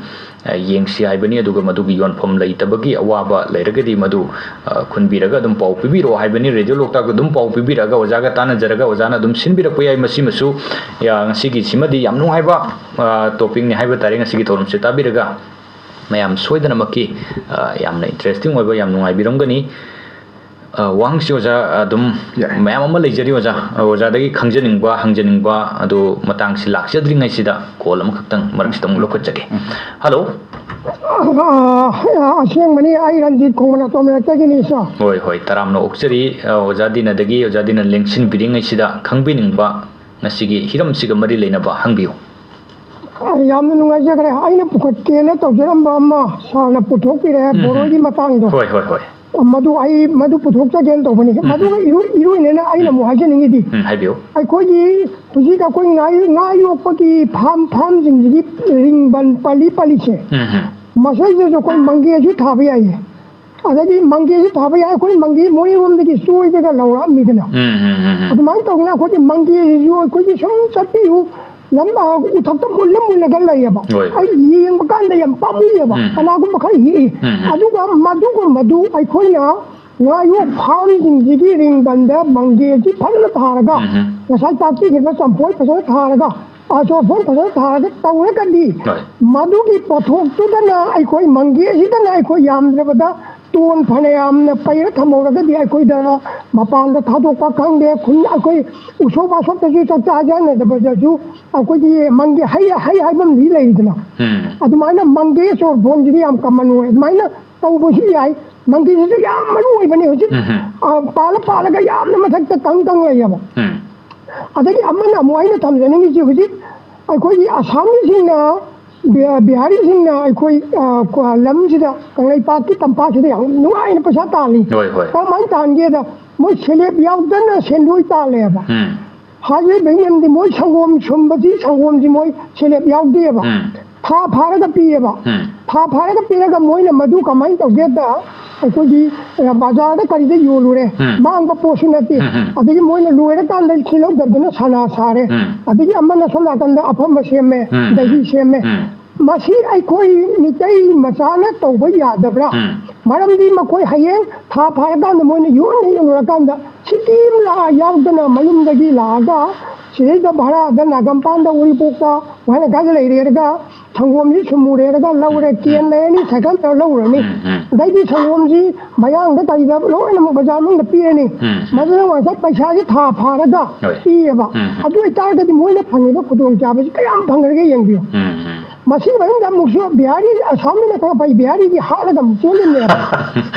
ꯑ, ꯌꯦꯡꯁꯤ ꯍꯥꯏꯕꯅꯤ꯫ ꯑꯗꯨꯒ ꯃꯗꯨꯒꯤ ꯌꯣꯟꯐꯝ ꯂꯩꯇꯕꯒꯤ ꯑꯋꯥꯕ ꯂꯩꯔꯒꯗꯤ ꯃꯗꯨ, ꯑ, ꯈꯨꯟꯕꯤꯔꯒ ꯑꯗꯨꯝ ꯄꯥꯎ ꯄꯤꯕꯤꯔꯛꯑꯣ ꯍꯥꯏꯕꯅꯤ꯫ ꯔꯦꯗꯤꯑꯣ ꯂꯣꯛꯇꯥꯛꯇ ꯑꯗꯨꯝ ꯄꯥꯎ ꯄꯤꯕꯤꯔꯛꯑꯒ ꯑꯣꯖꯥꯒ ꯇꯥꯟꯅꯖꯔꯒ ꯑꯣꯖꯥꯅ ꯑꯗꯨꯝ ꯁꯤꯟꯕꯤꯔꯛꯄ ꯌꯥꯏ꯫ ꯃꯁꯤꯃꯁꯨ, ꯌꯥ, ꯉꯁꯤꯒꯤꯁꯤꯃꯗꯤ ꯌꯥꯝ ꯅꯨꯡꯉꯥꯏꯕ, ꯑ, topicꯅꯤ ꯍꯥꯏꯕ ꯇꯥꯔꯦ꯫ ꯉꯁꯤꯒꯤ ꯊꯧꯔꯝꯁꯦ ꯇꯥꯕꯤꯔꯒ ꯃꯌꯥꯝ ꯁꯣꯏꯗꯅꯃꯛꯀꯤ, ꯑ, ꯌꯥꯝꯅ interesting ꯑꯣꯏꯕ, ꯌꯥꯝ ꯅꯨꯡꯉꯥꯏꯕꯤꯔꯝꯒꯅꯤ꯫ ꯑ, ꯋꯥꯍꯪꯁꯤ ꯑꯣꯖꯥ ꯑꯗꯨꯝ ꯌꯥꯏ꯫ ꯃꯌꯥꯝ ꯑꯃ ꯂꯩꯖꯔꯤ ꯑꯣꯖꯥ꯫ ꯑ, ꯑꯣꯖꯥꯗꯒꯤ ꯈꯪꯖꯅꯤꯡꯕ, ꯍꯪꯖꯅꯤꯡꯕ ꯑꯗꯨ ꯃꯇꯥꯡꯁꯤ ꯂꯥꯛꯆꯗ꯭ꯔꯤꯉꯩꯁꯤꯗ call ꯑꯃꯈꯛꯇꯪ ꯃꯔꯛꯁꯤꯗ ꯑꯃꯨꯛ ꯂꯧꯈꯠꯆꯒꯦ꯫ ꯎꯝ꯫ Hello꯫ ꯑ, ꯑ, ꯑꯁꯦꯡꯕꯅꯤ, ꯑꯩ ꯔꯟꯖꯤꯠ ꯈꯣꯡꯃꯟ ꯑꯇꯣꯝ ꯂꯩꯔꯛꯇꯒꯤꯅꯤ, sir꯫ ꯍꯣꯏ, ꯍꯣꯏ, ꯇꯔꯥꯝꯅ ꯑꯣꯛꯆꯔꯤ꯫ ꯑ, ꯑꯣꯖꯥ ꯗꯤꯅꯗꯒꯤ, ꯑꯣꯖꯥ ꯗꯤꯅ ꯂꯦꯡꯁꯤꯟꯕꯤꯔꯤꯉꯩꯁꯤꯗ ꯈꯪꯕꯤꯅꯤꯡꯕ ꯉꯁꯤꯒꯤ ꯍꯤꯔꯝꯁꯤꯒ ꯃꯔꯤ ꯂꯩꯅꯕ ꯍꯪꯕꯤꯌꯨ꯫ ꯑ, ꯌꯥꯝꯅ ꯅꯨꯡꯉꯥꯏꯖꯈ꯭ꯔꯦ꯫ ꯑꯩꯅ ꯄꯨꯈꯠꯀꯦꯅ ꯇꯧꯖꯔꯝꯕ ꯑꯃ sirꯅ ꯄꯨꯊꯣꯛꯄꯤꯔꯦ, ꯎꯝ, ꯎꯝ꯫ ꯕꯣꯔꯣꯏꯒꯤ ꯃꯇꯥꯡꯗꯣ꯫ ꯍꯣꯏ, ꯍꯣꯏ, ꯍꯣꯏ꯫ ꯃꯗꯨ ꯑꯩ, ꯃꯗꯨ ꯄꯨꯊꯣꯛꯆꯒꯦꯅ ꯇꯧꯕꯅꯤ꯫ ꯎꯝ, ꯃꯗꯨꯒ ꯎꯝ꯫ ꯏꯔꯣꯏ-, ꯏꯔꯣꯏꯅꯅ ꯑꯩꯅ ꯎꯝ꯫ ꯑꯃꯨꯛ ꯍꯥꯏꯖꯅꯤꯡꯉꯤꯗꯤ, ꯎꯝ, ꯍꯥꯏꯕꯤꯌꯨ꯫ ꯑꯩꯈꯣꯏꯒꯤ ꯍꯧꯖꯤꯛ ꯑꯩꯈꯣꯏ ꯉꯥ, ꯉꯥ ꯌꯣꯛꯄꯒꯤ farm, farmꯁꯤꯡꯁꯤꯒꯤ ꯔꯤꯡꯕꯟ ꯄꯂꯤ ꯄꯂꯤꯁꯦ, ꯎꯝ, ꯎꯝ꯫ ꯃꯁꯤꯗꯁꯨ ꯑꯩꯈꯣꯏ ꯃꯪꯒꯦꯁꯨ ꯊꯥꯕ ꯌꯥꯏꯌꯦ꯫ ꯑꯗꯒꯤ ꯃꯪꯒꯦꯁꯨ ꯊꯥꯕ ꯌꯥꯏ, ꯑꯩꯈꯣꯏ ꯃꯪꯒꯦ ꯃꯣꯔꯦꯔꯣꯝꯗꯒꯤ ꯆꯣꯏꯗꯒ ꯂꯧꯔꯛꯑꯝꯃꯤꯗꯅ꯫ ꯎꯝ, ꯎꯝ, ꯎꯝ, ꯎꯝ꯫ ꯑꯗꯨꯃꯥꯏꯅ ꯇꯧꯗꯅ ꯑꯩꯈꯣꯏꯒꯤ ꯃꯪꯒꯦꯁꯤꯁꯨ ꯑꯩꯈꯣꯏꯒꯤ ꯁꯨꯝ ꯆꯠꯄꯤꯌꯨ, ꯂꯝ, ꯑ, ꯎꯊꯛꯇ ꯃꯨꯜꯂ ꯃꯨꯜꯂꯒ ꯂꯩꯌꯦꯕ꯫ ꯍꯣꯏ, ꯍꯣꯏ꯫ ꯑꯩ ꯌꯦꯡꯕ ꯀꯥꯟꯗ ꯌꯥꯝ ꯄꯥꯝꯃꯨꯏꯌꯦꯕ꯫ ꯎꯝ꯫ ꯀꯅꯥꯒꯨꯝꯕ ꯈꯔ ꯍꯦꯛꯏ꯫ ꯎꯝ, ꯎꯝ꯫ ꯑꯗꯨꯒ ꯃꯗꯨꯒꯨꯝꯕꯗꯨ ꯑꯩꯈꯣꯏꯅ ꯉꯥꯌꯣꯛ farmꯁꯤꯡꯁꯤꯒꯤ ꯔꯤꯡꯕꯟꯗ ꯃꯪꯒꯦꯁꯤ ꯐꯖꯅ ꯊꯥꯔꯒ, ꯎꯝ, ꯎꯝ꯫ ꯉꯁꯥꯏ ꯇꯥꯛꯄꯤꯈꯤꯕ ꯆꯝꯐꯣꯏ ꯐꯖꯅ ꯊꯥꯔꯒ, ꯑꯆꯧꯕ ꯐꯖꯅ ꯊꯥꯔꯒ ꯇꯧꯔꯒꯗꯤ, ꯍꯣꯏ꯫ ꯃꯗꯨꯒꯤ ꯄꯣꯠꯊꯣꯛꯇꯨꯗꯅ ꯑꯩꯈꯣꯏ ꯃꯪꯒꯦꯁꯤꯗꯅ ꯑꯩꯈꯣꯏ ꯌꯥꯝꯗ꯭ꯔꯕꯗ ꯇꯣꯟ ꯐꯅꯌꯥꯝꯅ ꯄꯩꯔ ꯊꯝꯍꯧꯔꯒꯗꯤ ꯑꯩꯈꯣꯏꯗ ꯃꯄꯥꯟꯗ ꯊꯥꯗꯣꯛꯄ ꯈꯪꯗꯦ, ꯈꯨꯟ ꯑꯩꯈꯣꯏ ꯎꯁꯣꯞ ꯋꯥꯁꯣꯞꯇꯁꯨ ꯆꯥꯛ ꯆꯥ ꯆꯥꯅꯗꯕꯗꯁꯨ ꯑꯩꯈꯣꯏꯒꯤ ꯃꯪꯒꯦ ꯍꯩ, ꯍꯩ ꯍꯥꯏꯕ ꯑꯃꯗꯤ ꯂꯩꯔꯤꯗꯅ, ꯎꯝ꯫ ꯑꯗꯨꯃꯥꯏꯅ ꯃꯪꯒꯦ ꯆꯣꯔꯐꯣꯟꯁꯤꯗꯤ ꯌꯥꯝ ꯀꯃꯟ ꯑꯣꯏ꯫ ꯑꯗꯨꯃꯥꯏꯅ ꯇꯧꯕꯁꯨ ꯌꯥꯏ꯫ ꯃꯪꯒꯦꯁꯤꯁꯨ ꯌꯥꯝ ꯃꯔꯨ ꯑꯣꯏꯕꯅꯦ ꯍꯧꯖꯤꯛ꯫ ꯎꯝ꯫ ꯑ, ꯄꯥꯜꯂ ꯄꯥꯜꯂꯒ ꯌꯥꯝꯅ ꯃꯊꯛꯇ ꯀꯪ ꯀꯪ ꯂꯩꯌꯦꯕ꯫ ꯎꯝ꯫ ꯑꯗꯒꯤ ꯑꯃꯅ ꯑꯃꯨꯛ ꯑꯩꯅ ꯊꯝꯖꯅꯤꯡꯉꯤꯁꯤ ꯍꯧꯖꯤꯛ ꯑꯩꯈꯣꯏꯒꯤ ꯑꯁꯥꯃꯤꯁꯤꯡꯅ, ꯕꯤ-, ꯕꯤꯍꯥꯔꯤꯁꯤꯡꯅ ꯑꯩꯈꯣꯏ, ꯑ, ꯀ-, ꯂꯝꯁꯤꯗ, ꯀꯪꯂꯩꯄꯥꯛꯀꯤ ꯇꯝꯄꯥꯛꯁꯤꯗ ꯌꯥꯝ ꯅꯨꯡꯉꯥꯏꯅ ꯄꯩꯁꯥ ꯇꯥꯜꯂꯤ꯫ ꯍꯣꯏ, ꯍꯣꯏ꯫ ꯀꯔꯝꯍꯥꯏꯅ ꯇꯥꯟꯒꯦꯗ, ꯃꯣꯏ ꯁꯦꯂꯦꯞ ꯌꯥꯎꯗꯅ ꯁꯦꯟꯗꯣꯏ ꯇꯥꯜꯂꯦꯕ꯫ ꯎꯝ꯫ ꯍꯥꯏꯔꯤꯕ ꯃꯔꯝꯗꯤ ꯃꯣꯏ ꯁꯪꯒꯣꯝ ꯁꯨꯝꯕꯁꯤ, ꯁꯪꯒꯣꯝꯁꯤ ꯃꯣꯏ ꯁꯦꯂꯦꯞ ꯌꯥꯎꯗꯦꯕ꯫ ꯎꯝ꯫ ꯊꯥ ꯐꯥꯔꯒ ꯄꯤꯌꯦꯕ꯫ ꯎꯝ꯫ ꯊꯥ ꯐꯥꯔꯒ ꯄꯤꯔꯒ ꯃꯣꯏꯅ ꯃꯗꯨ ꯀꯃꯥꯏꯅ ꯇꯧꯒꯦꯗ, ꯑꯩꯈꯣꯏꯒꯤ, ꯑ, ꯕꯖꯥꯔꯗ ꯀꯔꯤꯗ ꯌꯣꯜꯂꯨꯔꯦ, ꯎꯝ꯫ ꯃꯥꯡꯕ ꯄꯣꯠꯁꯨ ꯅꯠꯇꯦ꯫ ꯎꯝ, ꯎꯝ꯫ ꯑꯗꯒꯤ ꯃꯣꯏꯅ ꯂꯣꯏꯔꯀꯥꯟꯗ ꯁꯤ ꯂꯧꯗꯕꯗꯨꯅ ꯁꯅꯥ ꯁꯥꯔꯦ꯫ ꯎꯝ꯫ ꯑꯗꯒꯤ ꯑꯃꯅ ꯁꯣꯝ ꯅꯥꯀꯟꯗ ꯑꯐꯝꯕ ꯁꯦꯝꯃꯦ, ꯎꯝ, ꯗꯍꯤ ꯎꯝ꯫ ꯁꯦꯝꯃꯦ꯫ ꯎꯝ꯫ ꯃꯁꯤ ꯑꯩꯈꯣꯏ ꯃꯤꯇꯩ ꯃꯆꯥꯅ ꯇꯧꯕ ꯌꯥꯗꯕ꯭ꯔꯥ? ꯎꯝ꯫ ꯃꯔꯝꯗꯤ ꯃꯈꯣꯏ ꯍꯌꯦꯡ ꯊꯥ ꯐꯥꯔꯀꯥꯟꯗ ꯃꯣꯏꯅ ꯌꯣꯟꯅ ꯌꯣꯜꯂꯨꯔꯀꯥꯟꯗ ꯁꯤꯀꯤ ꯑꯃ ꯂꯥꯛꯑ ꯌꯥꯎꯗꯅ ꯃꯌꯨꯝꯗꯒꯤ ꯂꯥꯛꯑꯒ ꯁꯤꯗꯩꯗ ꯚꯔꯥꯗ ꯅꯥꯒꯝꯄꯥꯟꯗ, ꯎꯔꯤꯄꯣꯛꯇ, ꯋꯥꯍꯦꯡꯕꯝꯗ ꯂꯩꯔꯦꯔꯒ ꯁꯪꯒꯣꯝꯁꯤ ꯁꯨꯝ ꯃꯨꯔꯦꯔꯒ ꯂꯧꯔꯦ, ꯎꯝ꯫ ꯀꯦꯟ ꯂꯩꯔꯅꯤ, ꯁꯥꯏꯀꯜ ꯇꯧꯔ ꯂꯧꯔꯅꯤ꯫ ꯎꯝ, ꯎꯝ꯫ ꯑꯗꯩꯗꯤ ꯁꯪꯒꯣꯝꯁꯤ ꯃꯌꯥꯡꯗ ꯀꯔꯤꯗ ꯂꯣꯏꯅꯃꯛ ꯕꯖꯥꯔ ꯃꯅꯨꯡꯗ ꯄꯤꯔꯅꯤ꯫ ꯎꯝ, ꯎꯝ꯫ ꯃꯗꯨꯅ ꯉꯁꯥꯏ ꯄꯩꯁꯥꯁꯤ ꯊꯥ ꯐꯥꯔꯒ ꯍꯣꯏ꯫ ꯄꯤꯌꯦꯕ꯫ ꯎꯝ, ꯎꯝ꯫ ꯑꯗꯨ ꯑꯣꯏꯇꯥꯔꯒꯗꯤ ꯃꯣꯏꯅ ꯐꯪꯉꯤꯕ ꯈꯨꯗꯣꯡꯆꯥꯕꯁꯤ ꯀꯌꯥꯝ ꯐꯪꯈ꯭ꯔꯒꯦ ꯌꯦꯡꯕꯤꯌꯨ꯫ ꯎꯝ, ꯎꯝ꯫ ꯃꯁꯤꯒꯤ ꯃꯅꯨꯡꯗ ꯑꯃꯨꯛꯁꯨ ꯕꯤꯍꯥꯔꯤ ꯑꯁꯥꯝꯅ ꯈꯔ ꯐꯩ, ꯕꯤꯍꯥꯔꯤꯒꯤ ꯍꯥꯠꯂꯒ ꯑꯃꯨꯛ ꯆꯦꯜꯂꯤꯅꯦꯕ꯫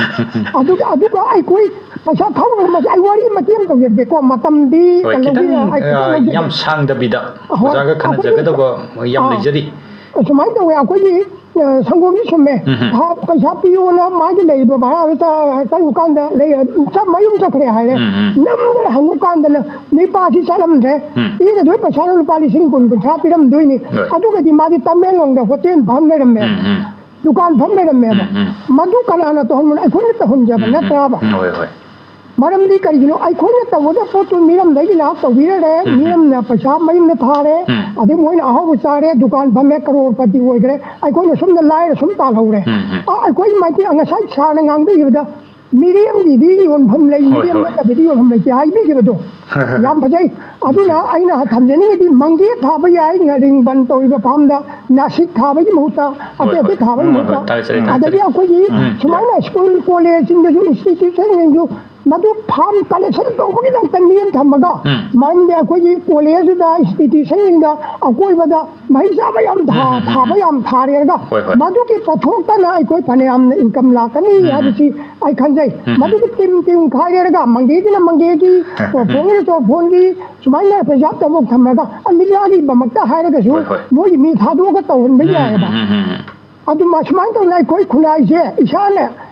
ꯑꯗꯨꯒ, ꯑꯗꯨꯒ ꯑꯩꯈꯣꯏ ꯄꯩꯁꯥ ꯊꯧꯕ ꯃꯁꯤ ꯑꯩ ꯋꯥꯔꯤ ꯃꯇꯦꯛ ꯑꯃ ꯇꯧꯖꯔꯛꯀꯦꯀꯣ, ꯃꯇꯝꯗꯤ ꯍꯣꯏ, ꯀꯩꯅꯣꯒꯤ ꯈꯤꯇꯪ, ꯑꯩ ꯈꯤꯇꯪ ꯑ, ꯂꯧꯖꯒꯦ꯫ ꯌꯥꯝ ꯁꯥꯡꯗꯕꯤꯗ ꯍꯣꯏ, ꯑꯣꯖꯥꯒ ꯑꯩꯈꯣꯏꯒꯤ, ꯈꯟꯅꯖꯒꯗꯕ ꯌꯥꯝ ꯑꯥ, ꯂꯩꯖꯔꯤ꯫ ꯑꯁꯨꯃꯥꯏꯅ ꯇꯧꯋꯦ, ꯑꯩꯈꯣꯏꯒꯤ, ꯑ, ꯁꯪꯒꯣꯝꯁꯤ ꯁꯨꯝꯃꯦ꯫ ꯎꯝ, ꯎꯝ꯫ ꯊꯥ ꯄꯩꯁꯥ ꯄꯤꯌꯣꯅ ꯃꯥꯒꯤ ꯂꯩꯔꯤꯕ ꯚꯔꯥꯗꯨ ꯆꯠ-, ꯆꯠꯂꯨ ꯀꯥꯟꯗ ꯂꯩ-, ꯆꯠ-, ꯃꯌꯨꯝ ꯆꯠꯈ꯭ꯔꯦ ꯍꯥꯏꯔꯦ꯫ ꯎꯝ, ꯎꯝ꯫ ꯅꯝꯗꯅ ꯍꯪꯉꯨ ꯀꯥꯟꯗꯅ ꯅꯨꯄꯥꯁꯤ ꯆꯠꯂꯝꯗ꯭ꯔꯦ꯫ ꯎꯝ꯫ ꯄꯤꯒꯗꯣꯏ ꯄꯩꯁꯥꯅ ꯂꯨꯄꯥ ꯂꯤꯁꯤꯡ ꯀꯨꯟ, ꯀꯨꯟꯊ꯭ꯔꯥ ꯄꯤꯔꯝꯗꯣꯏꯅꯤ꯫ ꯍꯣꯏ꯫ ꯑꯗꯨꯒꯗꯤ ꯃꯥꯗꯤ ꯇꯃꯦꯡꯂꯣꯡꯗ ꯍꯣꯇꯦꯜ ꯐꯝ ꯂꯩꯔꯝꯃꯦ꯫ ꯎꯝ, ꯎꯝ꯫ ꯗꯨꯀꯥꯟ ꯐꯝ ꯂꯩꯔꯝꯃꯦꯕ꯫ ꯎꯝ, ꯎꯝ꯫ ꯃꯗꯨ ꯀꯅꯥꯅ ꯇꯧꯍꯟꯕꯅꯣ? ꯑꯩꯈꯣꯏꯅ ꯇꯧꯍꯟꯖꯕ ꯎꯝ, ꯎꯝ꯫ ꯅꯠꯇ꯭ꯔꯕ? ꯎꯝ, ꯍꯣꯏ, ꯍꯣꯏ꯫ ꯃꯔꯝꯗꯤ ꯀꯔꯤꯒꯤꯅꯣ? ꯑꯩꯈꯣꯏꯅ ꯇꯧꯒꯗꯕ ꯄꯣꯠꯇꯨ ꯃꯤꯔꯝꯗꯒꯤ ꯂꯥꯛ ꯇꯧꯕꯤꯔꯔꯦ, ꯎꯝ, ꯎꯝ꯫ ꯃꯤꯔꯝꯅ ꯄꯩꯁꯥ ꯃꯌꯨꯝꯗ ꯊꯥꯔꯦ, ꯎꯝ꯫ ꯑꯗꯩ ꯃꯣꯏꯅ ꯑꯍꯥꯎꯕ ꯆꯥꯔꯦ, ꯗꯨꯀꯥꯟ ꯐꯝꯃꯦ, ꯀꯔꯣꯔꯄꯇꯤ ꯑꯣꯏꯈ꯭ꯔꯦ, ꯑꯩꯈꯣꯏꯅ ꯁꯣꯝꯗ ꯂꯥꯏꯔ ꯁꯨꯝ ꯇꯥꯜꯍꯧꯔꯦ꯫ ꯎꯝ, ꯎꯝ꯫ ꯑ, ꯑꯩꯈꯣꯏ ꯃꯩꯇꯩ, ꯉꯁꯥꯏ ꯁꯥꯔꯅ ꯉꯥꯡꯕꯤꯈꯤꯕꯗ ꯃꯤꯔꯦꯝꯒꯤꯗꯤ ꯌꯣꯟꯐꯝ ꯂꯩ, ꯍꯣꯏ, ꯃꯤꯔꯦꯝ ꯍꯣꯏ꯫ ꯅꯠꯇꯕꯗꯤ ꯌꯣꯟꯐꯝ ꯂꯩꯇꯦ ꯍꯥꯏꯕꯤꯈꯤꯕꯗꯣ ꯌꯥꯝ ꯐꯖꯩ꯫ ꯑꯗꯨꯅ ꯑꯩꯅ ꯊꯝꯖꯅꯤꯡꯉꯤꯗꯤ ꯃꯪꯒꯦ ꯊꯥꯕ ꯌꯥꯏ, ꯔꯤꯡꯕꯟ ꯇꯧꯔꯤꯕ ꯐꯥꯝꯗ ꯅꯥꯁꯤꯛ ꯊꯥꯕꯒꯤ ꯃꯍꯨꯠꯇ, ꯍꯣꯏ, ꯑꯇꯩ ꯑꯇꯩ ꯍꯣꯏ꯫ ꯊꯥꯕꯒꯤ ꯎꯝ, ꯃꯍꯨꯠꯇ, ꯍꯣꯏ, ꯊꯥꯒꯠꯆꯔꯤ, ꯑꯗꯒꯤ ꯊꯥꯒꯠꯆꯔꯤ꯫ ꯑꯩꯈꯣꯏꯒꯤ ꯎꯝ꯫ ꯁꯨꯃꯥꯏꯅ ꯁ꯭ꯀꯨꯜ ꯀꯣꯂꯦꯖꯁꯤꯡꯗꯁꯨ, ꯏꯟꯁꯇꯤꯇ꯭ꯌꯨꯁꯟꯁꯤꯡꯁꯨ ꯃꯗꯨ ꯐꯥꯝ ꯀꯂꯦꯛꯁꯟ ꯇꯧꯕꯒꯤꯗꯃꯛꯇ ꯃꯤ ꯑꯃ ꯊꯝꯃꯒ, ꯎꯝ꯫ ꯃꯔꯝꯗꯤ ꯑꯩꯈꯣꯏꯒꯤ ꯀꯣꯂꯦꯖꯇꯨꯗ, ꯏꯟꯁꯇꯤꯇ꯭ꯌꯨꯁꯟꯁꯤꯡꯗ ꯑꯀꯣꯏꯕꯗ ꯃꯍꯩ ꯆꯥꯕ ꯌꯥꯝ ꯊꯥ-, ꯎꯝ, ꯎꯝ, ꯎꯝ, ꯊꯥꯕ ꯎꯝ꯫ ꯌꯥꯝ ꯊꯥꯔꯦꯔꯒ, ꯍꯣꯏ, ꯍꯣꯏ꯫ ꯃꯗꯨꯒꯤ ꯄꯣꯠꯊꯣꯛꯇꯅ ꯑꯩꯈꯣꯏ ꯐꯅꯌꯥꯝꯅ ꯏꯟꯀꯝ ꯂꯥꯛꯀꯅꯤ ꯎꯝ, ꯎꯝ꯫ ꯍꯥꯏꯕꯁꯤ ꯑꯩ ꯈꯟꯖꯩ꯫ ꯎꯝ, ꯎꯝ꯫ ꯃꯗꯨꯒꯤ ꯇꯤꯝ ꯇꯤꯝ ꯈꯥꯏꯔꯦꯔꯒ, ꯃꯪꯒꯦꯒꯤꯅ ꯃꯪꯒꯦꯒꯤ, ꯎꯝ꯫ ꯆꯣꯔꯐꯣꯟꯒꯤꯅ ꯆꯣꯔꯐꯣꯟꯒꯤ, ꯁꯨꯃꯥꯏꯅ ꯄ꯭ꯔꯤꯖꯥꯕ ꯇꯧꯕ ꯊꯝꯃꯒ, ꯑ, ꯃꯤꯗꯤꯌꯥꯒꯤꯗꯃꯛꯇ ꯍꯥꯏꯔꯒꯁꯨ ꯍꯣꯏ, ꯍꯣꯏ꯫ ꯃꯣꯏꯒꯤ ꯃꯤ ꯊꯥꯗꯣꯛꯑꯒ ꯇꯧꯍꯟꯕ ꯎꯝ, ꯌꯥꯏꯑꯕ꯫ ꯎꯝ, ꯎꯝ, ꯎꯝ꯫ ꯑꯗꯨ ꯃ-, ꯁꯨꯃꯥꯏꯅ ꯇꯧꯗꯅ ꯑꯩꯈꯣꯏ ꯈꯨꯟꯅꯥꯏꯁꯦ ꯏꯁꯥꯅ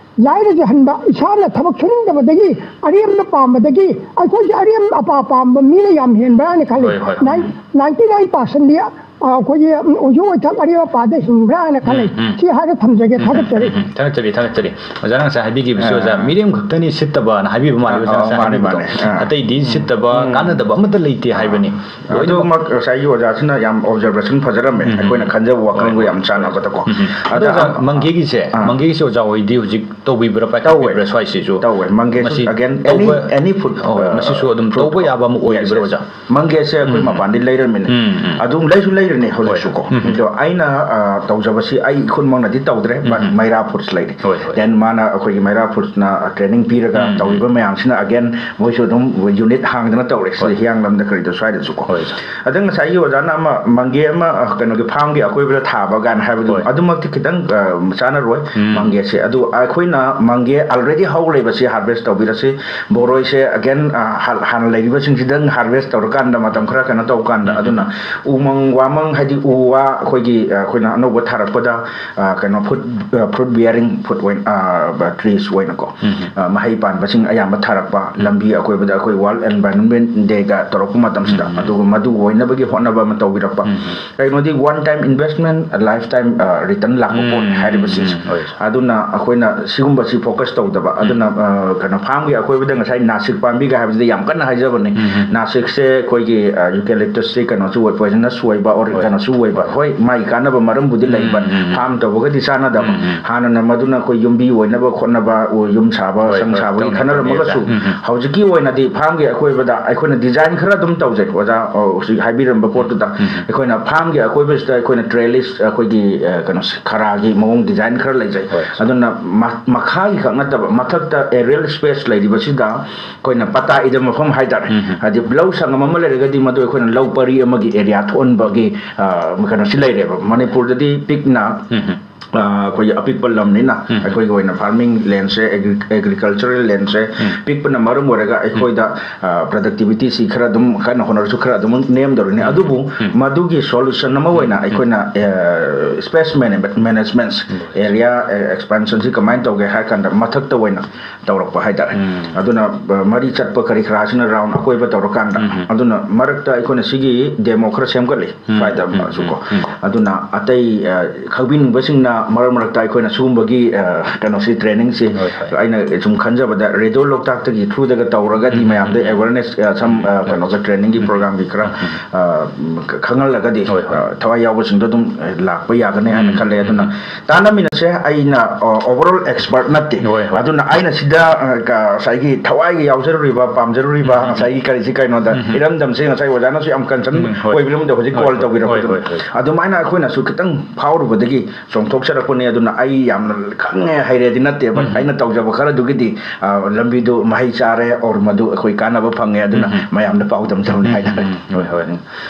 ꯂꯥꯏꯔꯖꯍꯟꯕ, ꯏꯁꯥꯅ ꯊꯕꯛ ꯁꯨꯅꯤꯡꯗꯕꯗꯒꯤ, ꯑꯔꯦꯝꯕ ꯄꯥꯝꯕꯗꯒꯤ, ꯑꯩꯈꯣꯏꯁꯦ ꯑꯔꯦꯝ ꯑꯄꯥ ꯄꯥꯝꯕ ꯃꯤꯅ ꯌꯥꯝ ꯍꯦꯟꯕ꯭ꯔꯥ ꯍꯥꯏꯅ ꯈꯜꯂꯤ꯫ ꯍꯣꯏ, ꯍꯣꯏ꯫ ꯅꯥꯏꯟ-, ꯅꯥꯏꯟꯇꯤ ꯅꯥꯏꯟ ꯄꯥꯔꯁꯦꯟꯗꯤ, ꯑ, ꯑꯩꯈꯣꯏꯒꯤ, ꯎꯝ, ꯑꯣꯏꯖꯨ ꯑꯣꯏꯊꯛ ꯑꯔꯦꯝ ꯑꯄꯥꯗ ꯍꯤꯡꯕ꯭ꯔꯥ ꯍꯥꯏꯅ ꯈꯜꯂꯤ꯫ ꯎꯝ, ꯎꯝ꯫ ꯁꯤ ꯍꯥꯏꯔ ꯊꯝꯖꯒꯦ꯫ ꯎꯝ, ꯎꯝ, ꯊꯥꯒꯠꯆꯔꯤ꯫ ꯎꯝ, ꯎꯝ꯫ ꯊꯥꯒꯠꯆꯔꯤ, ꯊꯥꯒꯠꯆꯔꯤ꯫ ꯑꯣꯖꯥꯅ ꯉꯁꯥꯏ ꯍꯥꯏꯕꯤꯈꯤꯕꯁꯦ, ꯑꯥ, ꯑꯣꯖꯥ, ꯑꯥ꯫ ꯃꯤꯔꯦꯝ ꯈꯛꯇꯅꯤ ꯁꯤꯠꯇꯕꯅ ꯍꯥꯏꯕꯤꯕ ꯃꯥꯜꯂꯤ, ꯑꯥ, ꯑꯣꯖꯥꯅ ꯑꯥ, ꯉꯁꯥꯏ ꯃꯥꯅꯦ, ꯍꯥꯏꯕꯤꯕꯗꯣ꯫ ꯃꯥꯅꯦ꯫ ꯑꯥ꯫ ꯑꯇꯩꯗꯤ ꯁꯤꯠꯇꯕ, ꯎꯝ꯫ ꯀꯥꯟꯅꯗꯕ ꯑꯃꯠꯇ ꯂꯩꯇꯦ ꯍꯥꯏꯕꯅꯤ꯫ ꯂꯣꯏꯅꯃꯛ ꯑꯗꯨꯃꯛ ꯉꯁꯥꯏꯒꯤ ꯑꯣꯖꯥꯁꯤꯅ ꯌꯥꯝ observation ꯐꯖꯔꯝꯃꯦ꯫ ꯎꯝ, ꯎꯝ꯫ ꯑꯩꯈꯣꯏꯅ ꯈꯟꯖꯕ ꯍꯣꯏ, ꯋꯥꯈꯜꯒ ꯍꯣꯏ꯫ ꯌꯥꯝ ꯆꯥꯟꯅꯕꯗꯀꯣ꯫ ꯎꯝ, ꯎꯝ꯫ ꯑꯗꯣ ꯑꯗ ꯑꯣꯖꯥ, ꯑ-, ꯃꯪꯒꯦꯒꯤꯁꯦ, ꯑꯥ꯫ ꯃꯪꯒꯦꯒꯤꯁꯦ ꯑꯣꯖꯥ ꯍꯣꯏꯗꯤ ꯍꯧꯖꯤꯛ ꯇꯧꯕꯤꯕ꯭ꯔꯥ, ꯇꯧꯋꯦ꯫ ꯄꯥꯏꯈꯠꯄꯤꯕ꯭ꯔꯥ ꯁ꯭ꯋꯥꯏꯁꯤꯁꯨ? ꯇꯧꯋꯦ꯫ ꯃꯪꯒꯦꯁꯨ, ꯃꯁꯤ again, any, ꯇꯧꯕ, any food, ꯍꯣꯏ, ꯑ, ꯃꯁꯤꯁꯨ ꯑꯗꯨꯝ fruit ꯇꯧꯕ ꯀꯣ꯫ ꯌꯥꯕ ꯑꯃ ꯑꯣꯏꯔꯤꯕ꯭ꯔꯥ, Yes, yes꯫ ꯑꯣꯖꯥ? ꯃꯪꯒꯦꯁꯦ ꯑꯩꯈꯣꯏ ꯎꯝ, ꯎꯝ꯫ ꯃꯄꯥꯟꯗꯩ ꯂꯩꯔꯝꯃꯤꯅꯦ꯫ ꯎꯝ, ꯎꯝ꯫ ꯑꯗꯨꯝ ꯂꯩꯁꯨ ꯂꯩꯔꯤꯅꯦ ꯍꯧꯖꯤꯛꯁꯨ ꯀꯣ꯫ ꯍꯣꯏ꯫ ꯎꯝ, ꯎꯝ꯫ ꯑꯗꯣ ꯑꯩꯅ, ꯑ, ꯇꯧꯖꯕꯁꯤ ꯑꯩ ꯏꯈꯨꯠꯃꯛꯅꯗꯤ ꯇꯧꯗ꯭ꯔꯦ, but ꯎꯝ, ꯎꯝ꯫ ꯃꯩꯔꯥ Foods ꯂꯩꯔꯤ꯫ ꯍꯣꯏ, ꯍꯣꯏ꯫ Then ꯃꯥꯅ ꯑꯩꯈꯣꯏꯒꯤ ꯃꯩꯔꯥ Foodsꯅ training ꯄꯤꯔꯒ ꯎꯝ, ꯎꯝ꯫ ꯇꯧꯔꯤꯕ ꯃꯌꯥꯝꯁꯤꯅ, again, ꯃꯣꯏꯁꯨ ꯑꯗꯨꯝ unit ꯍꯥꯡꯗꯅ ꯇꯧꯔꯦ꯫ ꯁꯤꯗ ꯍꯣꯏ꯫ ꯍꯤꯌꯥꯡꯂꯝꯗ ꯀꯔꯤꯗ ꯁ꯭ꯋꯥꯏꯗꯁꯨ ꯀꯣ꯫ ꯍꯣꯏ, ꯑꯣꯖꯥ꯫ ꯑꯗ ꯉꯁꯥꯏꯒꯤ ꯑꯣꯖꯥꯅ ꯑꯃ ꯃꯪꯒꯦ ꯑꯃ, ꯑ, ꯀꯩꯅꯣꯒꯤ farmꯒꯤ ꯑꯀꯣꯏꯕꯗ ꯊꯥꯕ ꯀꯥꯏꯅ ꯍꯥꯏꯕꯗꯣ, ꯍꯣꯏ꯫ ꯑꯗꯨꯃꯛꯇꯤ ꯈꯤꯇꯪ, ꯑ, ꯆꯥꯟꯅꯔꯣꯏ꯫ ꯎꯝ꯫ ꯃꯪꯒꯦꯁꯦ꯫ ꯑꯗꯨ ꯑꯩꯈꯣꯏꯅ ꯃꯪꯒꯦ already ꯍꯧ ꯂꯩꯕꯁꯤ harvest ꯇꯧꯕꯤꯔꯁꯤ꯫ ꯕꯣꯔꯣꯏꯁꯦ, again, ꯑ, ꯍꯥꯟ-, ꯍꯥꯟꯅ ꯂꯩꯔꯤꯕꯁꯤꯡꯁꯤꯗꯪ harvest ꯇꯧꯔꯀꯥꯟꯗ, ꯃꯇꯝ ꯈꯔ ꯀꯩꯅꯣ ꯇꯧꯀꯥꯟꯗ, ꯎꯝ, ꯎꯝ꯫ ꯑꯗꯨꯅ ꯎꯃꯪ ꯋꯥꯃꯪ, ꯍꯥꯏꯗꯤ ꯎ ꯋꯥ ꯑꯩꯈꯣꯏꯒꯤ, ꯑ, ꯑꯩꯈꯣꯏꯅ ꯑꯅꯧꯕ ꯊꯥꯔꯛꯄꯗ, ꯑ, ꯀꯩꯅꯣ, fruit, ꯑ, fruit bearing food ꯑꯣꯏꯅ, ꯑ, trees ꯑꯣꯏꯅꯀꯣ, ꯎꯝ, ꯎꯝ꯫ ꯑ, ꯃꯍꯩ ꯄꯥꯟꯕꯁꯤꯡ ꯑꯌꯥꯝꯕ ꯊꯥꯔꯛꯄ, ꯎꯝ꯫ ꯂꯝꯕꯤ ꯑꯀꯣꯏꯕꯗ ꯑꯩꯈꯣꯏ World Environment Dayꯒ ꯇꯧꯔꯛꯄ ꯃꯇꯝꯁꯤꯗ, ꯎꯝ, ꯎꯝ꯫ ꯑꯗꯨꯒ ꯃꯗꯨ ꯑꯣꯏꯅꯕꯒꯤ ꯍꯣꯠꯅꯕ ꯑꯃ ꯇꯧꯕꯤꯔꯛꯄ꯫ ꯎꯝ, ꯎꯝ꯫ ꯀꯩꯅꯣꯗꯤ one time investment, lifetime, ꯑ, return ꯂꯥꯛꯄ ꯎꯝ, ꯄꯣꯠꯅꯤ ꯎꯝ, ꯍꯥꯏꯔꯤꯕꯁꯤꯡꯁꯦ꯫ ꯎꯝ, ꯍꯣꯏ꯫ ꯑꯗꯨꯅ ꯑꯩꯈꯣꯏꯅ ꯁꯤꯒꯨꯝꯕꯁꯤ focus ꯇꯧꯗꯕ, ꯎꯝ꯫ ꯑꯗꯨꯅ, ꯑ, ꯀꯩꯅꯣ, farmꯒꯤ ꯑꯀꯣꯏꯕꯗ ꯉꯁꯥꯏ ꯅꯥꯁꯤꯛ ꯄꯥꯝꯕꯤꯒ ꯍꯥꯏꯕꯗꯨꯗꯤ ꯌꯥꯝ ꯀꯟꯅ ꯍꯥꯏꯖꯕꯅꯤ꯫ ꯎꯝ, ꯎꯝ꯫ ꯅꯥꯁꯤꯛꯁꯦ ꯑꯩꯈꯣꯏꯒꯤ, ꯑ, eucalyptusꯁꯦ ꯀꯩꯅꯣꯁꯨ ꯑꯣꯏ, poisonous ꯑꯣꯏꯕ, ꯍꯣꯏ꯫ ꯀꯩꯅꯣꯁꯨ ꯑꯣꯏꯕ꯫ ꯍꯣꯏ, ꯃꯥꯒꯤ ꯀꯥꯟꯅꯕ ꯃꯔꯝꯕꯨꯗꯤ ꯎꯝ, ꯂꯩꯕ, ꯎꯝ, ꯎꯝ, ꯎꯝ꯫ ꯐꯥꯔꯝ ꯇꯧꯕꯒꯗꯤ ꯆꯥꯟꯅꯗꯕ꯫ ꯎꯝ, ꯎꯝ꯫ ꯍꯥꯟꯅꯅ ꯃꯗꯨꯅ ꯑꯩꯈꯣꯏ ꯌꯨꯝꯕꯤ ꯑꯣꯏꯅꯕ ꯈꯣꯠꯅꯕ, ꯎ, ꯌꯨꯝ ꯁꯥꯕ, ꯍꯣꯏ, ꯁꯪ ꯍꯣꯏ, ꯁꯥꯕꯒꯤ ꯇꯧꯅ, ꯈꯟꯅꯔꯝꯃꯒꯁꯨ, ꯇꯧꯅ, ꯎꯝ, ꯎꯝ꯫ ꯍꯧꯖꯤꯛꯀꯤ ꯑꯣꯏꯅꯗꯤ ꯐꯥꯔꯝꯒꯤ ꯑꯀꯣꯏꯕꯗ ꯑꯩꯈꯣꯏꯅ ꯗꯤꯖꯥꯏꯟ ꯈꯔ ꯑꯗꯨꯝ ꯇꯧꯖꯩ, ꯑꯣꯖꯥ, ꯑ, ꯍꯧꯖꯤꯛ ꯍꯥꯏꯕꯤꯔꯝꯕ ꯄꯣꯠꯇꯨꯗ꯫ ꯎꯝ, ꯎꯝ꯫ ꯑꯩꯈꯣꯏꯅ ꯐꯥꯔꯝꯒꯤ ꯑꯀꯣꯏꯕꯁꯤꯗ ꯑꯩꯈꯣꯏꯅ ꯇ꯭ꯔꯦꯂꯤꯁ, ꯑꯩꯈꯣꯏꯒꯤ, ꯑ, ꯀꯩꯅꯣꯁꯦ, ꯈꯔꯥꯒꯤ ꯃꯑꯣꯡ ꯗꯤꯖꯥꯏꯟ ꯈꯔ ꯂꯩꯖꯩ꯫ ꯍꯣꯏ꯫ ꯑꯗꯨꯅ ꯃ-, ꯃꯈꯥꯒꯤ ꯈꯛ ꯅꯠꯇꯕ, ꯃꯊꯛꯇ ꯑꯦꯔꯤꯌꯦꯜ ꯁ꯭ꯄꯦꯁ ꯂꯩꯔꯤꯕꯁꯤꯗ ꯑꯩꯈꯣꯏꯅ ꯄꯇꯥ ꯏꯗ ꯃꯐꯝ ꯍꯥꯏꯇꯥꯔꯦ꯫ ꯎꯝ, ꯎꯝ꯫ ꯍꯥꯏꯗꯤ ꯂꯧ ꯁꯪꯉꯝ ꯑꯃ ꯂꯩꯔꯒꯗꯤ ꯃꯗꯨ ꯑꯩꯈꯣꯏꯅ ꯂꯧ ꯄꯔꯤ ꯑꯃꯒꯤ ꯑꯦꯔꯤꯌꯥ ꯊꯣꯛꯍꯟꯕꯒꯤ, ꯑ, ꯀꯩꯅꯣꯁꯤ ꯂꯩꯔꯦꯕ꯫ ꯃꯅꯤꯄꯨꯔꯗꯗꯤ ꯄꯤꯛꯅ, ꯎꯝ, ꯎꯝ꯫ ꯑ, ꯑꯩꯈꯣꯏꯒꯤ ꯑꯄꯤꯛꯄ ꯂꯝꯅꯤꯅ ꯎꯝ, ꯎꯝ꯫ ꯑꯩꯈꯣꯏꯒꯤ ꯑꯣꯏꯅ ꯐꯥꯔꯃꯤꯡ ꯂꯦꯟꯁꯦ, ꯑꯦꯒ꯭ꯔꯤ-, ꯑꯦꯒ꯭ꯔꯤꯀꯜꯆꯔꯦꯜ ꯂꯦꯟꯁꯦ ꯎꯝ꯫ ꯄꯤꯛꯄꯅ ꯃꯔꯝ ꯑꯣꯏꯔꯒ ꯑꯩꯈꯣꯏꯗ, ꯑ, ꯄ꯭ꯔꯗꯛꯇꯤꯚꯤꯇꯤꯁꯤ ꯈꯔ ꯑꯗꯨꯝ ꯀꯟꯅ ꯍꯣꯠꯅꯔꯁꯨ ꯈꯔ ꯑꯗꯨꯝ ꯅꯦꯝꯗꯧꯔꯤꯅꯤ꯫ ꯎꯝ, ꯑꯗꯨꯕꯨ ꯎꯝ꯫ ꯃꯗꯨꯒꯤ ꯁꯣꯂꯨꯁꯟ ꯑꯃ ꯑꯣꯏꯅ ꯎꯝ, ꯎꯝ꯫ ꯑꯩꯈꯣꯏꯅ, ꯑ, ꯁ꯭ꯄꯦꯁ ꯃꯦꯅꯦꯖꯃꯦꯟꯠ, ꯎꯝ꯫ ꯑꯦꯔꯤꯌꯥ, ꯑ, ꯑꯦꯛꯁꯄꯥꯟꯁꯟꯁꯤ ꯀꯃꯥꯏꯅ ꯇꯧꯒꯦ ꯍꯥꯏꯔ ꯀꯥꯟꯗ ꯃꯊꯛꯇ ꯑꯣꯏꯅ ꯇꯧꯔꯛꯄ ꯍꯥꯏꯇꯥꯔꯦ꯫ ꯎꯝ꯫ ꯑꯗꯨꯅ, ꯑ, ꯃꯔꯤ ꯆꯠꯄ ꯀꯔꯤ ꯀꯔꯥꯁꯤꯅ ꯔꯥꯎꯟ ꯑꯀꯣꯏꯕ ꯇꯧꯔꯀꯥꯟꯗ, ꯎꯝ, ꯎꯝ꯫ ꯑꯗꯨꯅ ꯃꯔꯛꯇ ꯑꯩꯈꯣꯏꯅ ꯁꯤꯒꯤ ꯗꯦꯃꯣ ꯈꯔ ꯁꯦꯝꯒꯠꯂꯤ꯫ ꯎꯝ, ꯁ꯭ꯋꯥꯏꯗ ꯎꯝ, ꯁꯨꯀꯣ꯫ ꯎꯝ, ꯎꯝ꯫ ꯑꯗꯨꯅ ꯑꯇꯩ, ꯑ, ꯈꯪꯕꯤꯅꯤꯡꯕꯁꯤꯡꯅ ꯃꯔꯛ ꯃꯔꯛꯇ ꯑꯩꯈꯣꯏꯅ ꯁꯤꯒꯨꯝꯕꯒꯤ, ꯑ, ꯀꯩꯅꯣꯁꯤ, ꯇ꯭ꯔꯦꯅꯤꯡꯁꯤ ꯍꯣꯏ, ꯍꯣꯏ꯫ ꯑꯩꯅ ꯁꯨꯝ ꯈꯟꯖꯕꯗ ꯔꯦꯗꯤꯑꯣ ꯂꯣꯛꯇꯥꯛꯇꯒꯤ ꯊ꯭ꯔꯨꯗꯒ ꯇꯧꯔꯒꯗꯤ ꯎꯝ, ꯃꯌꯥꯝꯗ ꯎꯝ, ꯎꯝ꯫ ꯑꯦꯋꯦꯔꯅꯦꯁ, ꯑ, ꯁꯝ, ꯑ, ꯎꯝ, ꯀꯩꯅꯣꯒ ꯎꯝ, ꯇ꯭ꯔꯦꯅꯤꯡꯒꯤ ꯎꯝ, ꯎꯝ꯫ ꯄ꯭ꯔꯣꯒ꯭ꯔꯥꯝꯒꯤ ꯈꯔ, ꯎꯝ, ꯎꯝ꯫ ꯑ, ꯈꯪꯍꯜꯂꯒꯗꯤ, ꯍꯣꯏ, ꯍꯣꯏ꯫ ꯑ, ꯊꯋꯥꯏ ꯌꯥꯎꯕꯁꯤꯡꯗꯣ ꯑꯗꯨꯝ, ꯑ, ꯂꯥꯛꯄ ꯌꯥꯒꯅꯤ ꯍꯥꯏꯅ ꯎꯝ, ꯈꯜꯂꯦ꯫ ꯎꯝ, ꯑꯗꯨꯅ ꯎꯝ꯫ ꯇꯥꯟꯅꯃꯤꯟꯅꯁꯦ꯫ ꯑꯩꯅ, ꯑ, ꯑꯣꯚꯔꯑꯣꯜ ꯑꯦꯛꯁꯄꯔꯠ ꯅꯠꯇꯦ꯫ ꯍꯣꯏ, ꯍꯣꯏ꯫ ꯑꯗꯨꯅ ꯑꯩꯅ ꯁꯤꯗ, ꯑ, ꯀ-, ꯉꯁꯥꯏꯒꯤ ꯊꯋꯥꯏꯒꯤ ꯌꯥꯎꯖꯔꯨꯔꯤꯕ, ꯄꯥꯝꯖꯔꯨꯔꯤꯕ, ꯎꯝ, ꯎꯝ꯫ ꯉꯁꯥꯏꯒꯤ ꯀꯔꯤꯁꯤ ꯀꯩꯅꯣꯗ ꯎꯝ, ꯎꯝ꯫ ꯏꯔꯝꯗꯝꯁꯦ ꯉꯁꯥꯏ ꯑꯣꯖꯥꯅꯁꯨ ꯌꯥꯝ ꯀꯟꯁꯔꯟ ꯎꯝ, ꯍꯣꯏ꯫ ꯑꯣꯏꯕꯤꯔꯝꯕꯗꯣ ꯍꯧꯖꯤꯛ ꯍꯣꯏ, ꯀꯣꯜ ꯍꯣꯏ, ꯇꯧꯕꯤꯔꯛꯄꯗꯣ꯫ ꯍꯣꯏ, ꯍꯣꯏ, ꯍꯣꯏ꯫ ꯑꯗꯨꯃꯥꯏꯅ ꯑꯩꯈꯣꯏꯅꯁꯨ ꯈꯤꯇꯪ ꯐꯥꯎꯔꯨꯕꯗꯒꯤ ꯆꯣꯡꯊꯣꯛꯆꯔꯛꯄꯅꯤ꯫ ꯑꯗꯨꯅ ꯑꯩ ꯌꯥꯝꯅ ꯈꯪꯉꯦ ꯍꯩꯔꯦꯗꯤ ꯅꯠꯇꯦꯕ꯫ ꯎꯝ꯫ ꯑꯩꯅ ꯇꯧꯖꯕ ꯈꯔꯗꯨꯒꯤꯗꯤ, ꯑ, ꯂꯝꯕꯤꯗꯨ ꯃꯍꯩ ꯆꯥꯔꯦ, or ꯃꯗꯨ ꯑꯩꯈꯣꯏ ꯀꯥꯟꯅꯕ ꯐꯪꯉꯦ꯫ ꯑꯗꯨꯅ ꯎꯝ, ꯎꯝ꯫ ꯃꯌꯥꯝꯗ ꯄꯥꯎꯗꯝ ꯇꯧꯅꯤ ꯎꯝ, ꯎꯝ, ꯍꯥꯏꯇꯥꯔꯦ꯫ ꯎꯝ, ꯎꯝ꯫ ꯍꯣꯏ, ꯍꯣꯏ꯫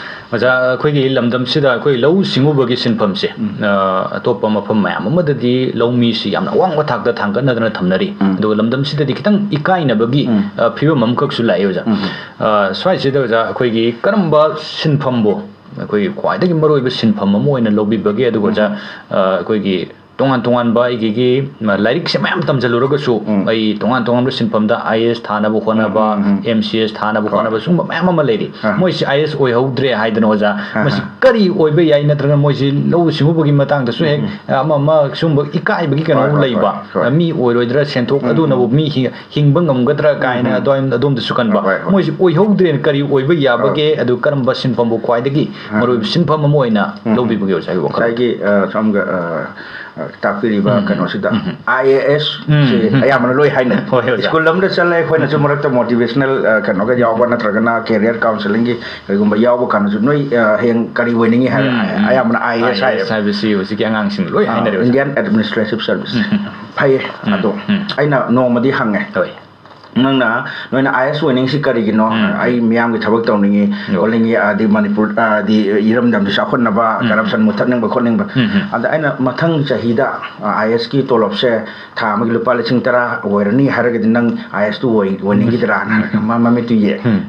ꯑꯣꯖꯥ, ꯑꯩꯈꯣꯏꯒꯤ ꯂꯝꯗꯝꯁꯤꯗ ꯑꯩꯈꯣꯏ ꯂꯧꯎ ꯁꯤꯡꯎꯕꯒꯤ ꯁꯤꯟꯐꯝꯁꯦ, ꯎꯝ꯫ ꯑ, ꯑꯇꯣꯞꯄ ꯃꯐꯝ ꯃꯌꯥꯝ ꯑꯃꯗꯗꯤ ꯂꯧꯃꯤꯁꯤ ꯌꯥꯝꯅ ꯑꯋꯥꯡꯕ ꯊꯥꯛꯇ ꯊꯥꯡꯒꯠꯅꯗꯅ ꯊꯝꯅꯔꯤ꯫ ꯎꯝ꯫ ꯑꯗꯨꯒ ꯂꯝꯗꯝꯁꯤꯗꯗꯤ ꯈꯤꯇꯪ ꯏꯀꯥꯏꯅꯕꯒꯤ, ꯎꯝ꯫ ꯑ, ꯐꯤꯕꯝ ꯑꯃꯈꯛꯁꯨ ꯂꯥꯛꯑꯦ, ꯑꯣꯖꯥ꯫ ꯎꯝ꯫ ꯑ, ꯁ꯭ꯋꯥꯏꯁꯤꯗ, ꯑꯣꯖꯥ, ꯑꯩꯈꯣꯏꯒꯤ ꯀꯔꯝꯕ ꯁꯤꯟꯐꯝꯕꯨ ꯑꯩꯈꯣꯏꯒꯤ ꯈ꯭ꯋꯥꯏꯗꯒꯤ ꯃꯔꯨꯑꯣꯏꯕ ꯁꯤꯟꯐꯝ ꯑꯃ ꯑꯣꯏꯅ ꯂꯧꯕꯤꯕꯒꯦ? ꯑꯗꯨꯒ, ꯑꯣꯖꯥ, ꯎꯝ꯫ ꯑ, ꯑꯩꯈꯣꯏꯒꯤ ꯇꯣꯉꯥꯟ ꯇꯣꯉꯥꯟꯕ ꯑꯩꯒꯤ ꯂꯥꯏꯔꯤꯛꯁꯦ ꯃꯌꯥꯝ ꯇꯝꯁꯤꯜꯂꯨꯔꯒꯁꯨ, ꯎꯝ꯫ ꯑꯩ ꯇꯣꯉꯥꯟ ꯇꯣꯉꯥꯟꯕ ꯁꯤꯟꯐꯝꯗ IAS ꯊꯥꯅꯕ ꯍꯣꯠꯅꯕ, ꯎꯝ, ꯎꯝ, ꯎꯝ꯫ MCS ꯊꯥꯅꯕ ꯍꯣꯏ꯫ ꯍꯣꯠꯅꯕ, ꯁꯤꯒꯨꯝꯕ ꯃꯌꯥꯝ ꯑꯃ ꯂꯩꯔꯤ꯫ ꯑꯥ꯫ ꯃꯣꯏꯁꯤ IAS ꯑꯣꯏꯍꯧꯗ꯭ꯔꯦ ꯍꯥꯏꯗꯅ, ꯑꯣꯖꯥ, ꯑꯥ, ꯃꯁꯤ ꯑꯥ꯫ ꯀꯔꯤ ꯑꯣꯏꯕ ꯌꯥꯏ? ꯅꯠꯇ꯭ꯔꯒ ꯃꯣꯏꯁꯤ ꯂꯧꯎ ꯁꯤꯡꯎꯕꯒꯤ ꯃꯇꯥꯡꯗꯁꯨ ꯍꯦꯛ, ꯎꯝ, ꯎꯝ꯫ ꯑꯃ ꯑꯃ ꯁꯤꯒꯨꯝꯕ ꯏꯀꯥꯏꯕꯒꯤ ꯀꯩꯅꯣ ꯍꯣꯏ, ꯍꯣꯏ, ꯂꯩꯕ, ꯍꯣꯏ, ꯍꯣꯏ꯫ ꯃꯤ ꯑꯣꯏꯔꯣꯏꯗ꯭ꯔꯥ, ꯁꯦꯟꯊꯣꯛ ꯎꯝ, ꯑꯗꯨꯅꯕꯨ ꯎꯝ꯫ ꯃꯤ ꯍꯤ-, ꯍꯤꯡꯕ ꯉꯝꯒꯗ꯭ꯔꯥ ꯎꯝ, ꯀꯥꯏꯅ ꯎꯝ꯫ ꯑꯗꯨꯋꯥꯏ-, ꯑꯗꯣꯝꯗꯁꯨ ꯀꯟꯕ꯫ ꯍꯣꯏ, ꯍꯣꯏ꯫ ꯃꯣꯏꯁꯤ ꯑꯣꯏꯍꯧꯗ꯭ꯔꯦꯅ ꯀꯔꯤ ꯑꯣꯏꯕ ꯌꯥꯕꯒꯦ? ꯍꯣꯏ꯫ ꯑꯗꯨ ꯀꯔꯝꯕ ꯁꯤꯟꯐꯝꯕꯨ ꯈ꯭ꯋꯥꯏꯗꯒꯤ ꯎꯝ꯫ ꯃꯔꯨꯑꯣꯏꯕ ꯁꯤꯟꯐꯝ ꯑꯃ ꯑꯣꯏꯅ ꯎꯝ꯫ ꯂꯧꯕꯤꯕꯒꯦ, ꯑꯣꯖꯥꯒꯤ ꯋꯥꯈꯜ? ꯉꯁꯥꯏꯒꯤ, ꯑ, ꯁꯣꯝꯒ, ꯑ, ꯑ, ꯇꯥꯛꯄꯤꯔꯤꯕ ꯎꯝ꯫ ꯀꯩꯅꯣꯁꯤꯗ ꯎꯝ꯫ IAS ꯎꯝ꯫ ꯁꯦ ꯎꯝ꯫ ꯑꯌꯥꯝꯕꯅ ꯂꯣꯏ ꯍꯥꯏꯅꯩ꯫ ꯍꯣꯏ, ꯑꯣꯖꯥ꯫ ꯁ꯭ꯀꯨꯜ ꯑꯃꯗ ꯆꯠꯂꯦ ꯑꯩꯈꯣꯏꯅꯁꯨ ꯃꯔꯛꯇ motivational, ꯑ, ꯀꯩꯅꯣꯒ ꯌꯥꯎꯕ, ꯅꯠꯇ꯭ꯔꯒꯅ career counselling ꯒꯤ ꯀꯩꯒꯨꯝꯕ ꯌꯥꯎꯕ ꯀꯥꯟꯗꯁꯨ ꯅꯣꯏ, ꯑ, ꯍꯌꯦꯡ ꯀꯔꯤ ꯑꯣꯏꯅꯤꯡꯉꯤ ꯍꯥꯏꯔ-, ꯎꯝ, ꯎꯝ꯫ ꯑꯌꯥꯝꯕꯅ IAS IAS ꯍꯥꯏꯌꯦꯕ꯫ ꯍꯥꯏꯕꯁꯤ ꯍꯧꯖꯤꯛꯀꯤ ꯑꯉꯥꯡꯁꯤꯡ ꯂꯣꯏ ꯑ, ꯍꯥꯏꯅꯔꯦ, ꯑꯣꯖꯥ꯫ Indian Administrative Service꯫ ꯎꯝ, ꯎꯝ, ꯎꯝ꯫ ꯐꯩꯌꯦ꯫ ꯎꯝ, ꯑꯗꯣ ꯎꯝ꯫ ꯑꯩꯅ ꯅꯣꯡꯃꯗꯤ ꯍꯪꯉꯦ꯫ ꯍꯣꯏ꯫ ꯅꯪꯅ, ꯅꯣꯏꯅ IAS ꯑꯣꯏꯅꯤꯡꯉꯤꯁꯤ ꯀꯔꯤꯒꯤꯅꯣ? ꯎꯝ, ꯎꯝ꯫ ꯑꯩ ꯃꯤꯌꯥꯝꯒꯤ ꯊꯕꯛ ꯇꯧꯅꯤꯡꯉꯤ, ꯍꯣꯏ꯫ ꯈꯣꯠꯅꯤꯡꯉꯤ, ꯑꯗꯤ ꯃꯅꯤꯄꯨꯔ, ꯑꯗꯤ ꯏꯔꯝꯗꯝꯁꯤ ꯆꯥꯎꯈꯠꯅꯕ, ꯎꯝ, ꯎꯝ꯫ corruption ꯃꯨꯊꯠꯅꯤꯡꯕ, ꯈꯣꯠꯅꯤꯡꯕ꯫ ꯎꯝ, ꯎꯝ꯫ ꯑꯗ ꯑꯩꯅ ꯃꯊꯪ ꯆꯍꯤꯗ, ꯑ, IAS ꯀꯤ ꯇꯣꯂꯣꯞꯁꯦ ꯊꯥ ꯑꯃꯒꯤ ꯂꯨꯄꯥ ꯂꯤꯁꯤꯡ ꯇꯔꯥ ꯑꯣꯏꯔꯅꯤ ꯍꯥꯏꯔꯒꯗꯤ ꯅꯪ IAS ꯇꯨ ꯑꯣꯏ-, ꯑꯣꯏꯅꯤꯡꯈꯤꯗ꯭ꯔꯥꯅ ꯎꯝ꯫ ꯃ-, ꯃꯃꯤꯠꯇꯨ ꯌꯦꯡ꯫ ꯎꯝ꯫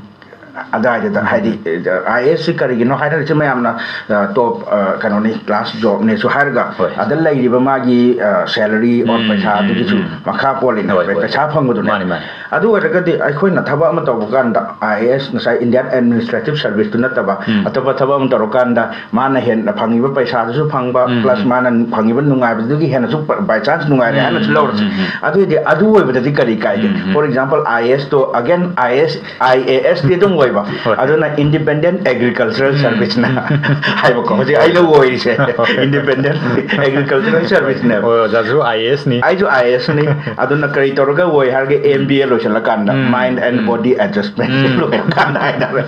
ꯑꯗꯨꯋꯥꯏꯗꯨꯗ, ꯎꯝ꯫ ꯍꯥꯏꯗꯤ, ꯑ, IAS ꯁꯤ ꯀꯔꯤꯒꯤꯅꯣ ꯍꯥꯏꯅꯔꯤꯁꯦ ꯃꯌꯥꯝꯅ, ꯑ, top, ꯑ, ꯀꯩꯅꯣꯅꯤ, class job ꯅꯦꯁꯨ ꯍꯥꯏꯔꯒ, ꯍꯣꯏ꯫ ꯑꯗ ꯂꯩꯔꯤꯕ ꯃꯥꯒꯤ, ꯑ, salary or ꯎꯝ, ꯄꯩꯁꯥ ꯎꯝ, ꯑꯗꯨꯒꯤꯁꯨ ꯎꯝ꯫ ꯃꯈꯥ ꯄꯣꯜꯂꯤꯅꯦ꯫ ꯍꯣꯏ, ꯍꯣꯏ꯫ ꯄꯩꯁꯥ ꯐꯪꯕꯗꯨꯅꯦ꯫ ꯃꯥꯅꯤ, ꯃꯥꯅꯤ꯫ ꯑꯗꯨ ꯑꯣꯏꯔꯒꯗꯤ ꯑꯩꯈꯣꯏꯅ ꯊꯕꯛ ꯑꯃ ꯇꯧꯕ ꯀꯥꯟꯗ IAS, ꯉꯁꯥꯏ Indian Administrative Service ꯇꯨ ꯅꯠꯇꯕ ꯎꯝ꯫ ꯑꯇꯣꯞꯄ ꯊꯕꯛ ꯑꯃ ꯇꯧꯔꯀꯥꯟꯗ ꯃꯥꯅ ꯍꯦꯟꯅ ꯐꯪꯉꯤꯕ ꯄꯩꯁꯥꯗꯨꯁꯨ ꯐꯪꯕ, ꯎꯝ, plus ꯎꯝ꯫ ꯃꯥꯅ ꯐꯪꯉꯤꯕ ꯅꯨꯡꯉꯥꯏꯕꯗꯨꯒꯤ ꯍꯦꯟꯅꯁꯨ ꯄ-, by chance ꯅꯨꯡꯉꯥꯏꯔꯦ ꯎꯝ, ꯍꯥꯏꯅꯁꯨ ꯎꯝ, ꯂꯧꯔꯁꯤ꯫ ꯎꯝ, ꯎꯝ꯫ ꯑꯗꯨ ꯑꯣꯏꯗꯤ, ꯑꯗꯨ ꯑꯣꯏꯕꯗꯗꯤ ꯀꯔꯤ ꯀꯥꯏꯒꯦ? ꯎꯝ, ꯎꯝ꯫ For example, IAS to, again, IAS, IAS T ꯑꯗꯨꯝ ꯑꯣꯏꯕ꯫ ꯍꯣꯏ꯫ ꯑꯗꯨꯅ Independent Agricultural ꯎꯝ, ꯎꯝ꯫ Service ꯅ ꯍꯥꯏꯕꯀꯣ꯫ ꯍꯧꯖꯤꯛ ꯑꯩꯅ ꯑꯣꯏꯔꯤꯁꯦ ꯍꯣꯏ꯫ Independent Agricultural Service ꯅꯦꯕ꯫ ꯍꯣꯏ, ꯑꯣꯖꯥꯁꯨ IAS ꯅꯤ꯫ ꯑꯩꯁꯨ IAS ꯅꯤ꯫ ꯑꯗꯨꯅ ꯀꯔꯤ ꯇꯧꯔꯒ ꯑꯣꯏ ꯍꯥꯏꯔꯒ, MBA ꯂꯣꯏꯁꯤꯜꯂꯀꯥꯟꯗ, um, Mind and um. Body Adjustment ꯎꯝ꯫ ꯂꯣꯏꯔꯀꯥꯟꯗ ꯍꯥꯏꯇꯥꯔꯦ꯫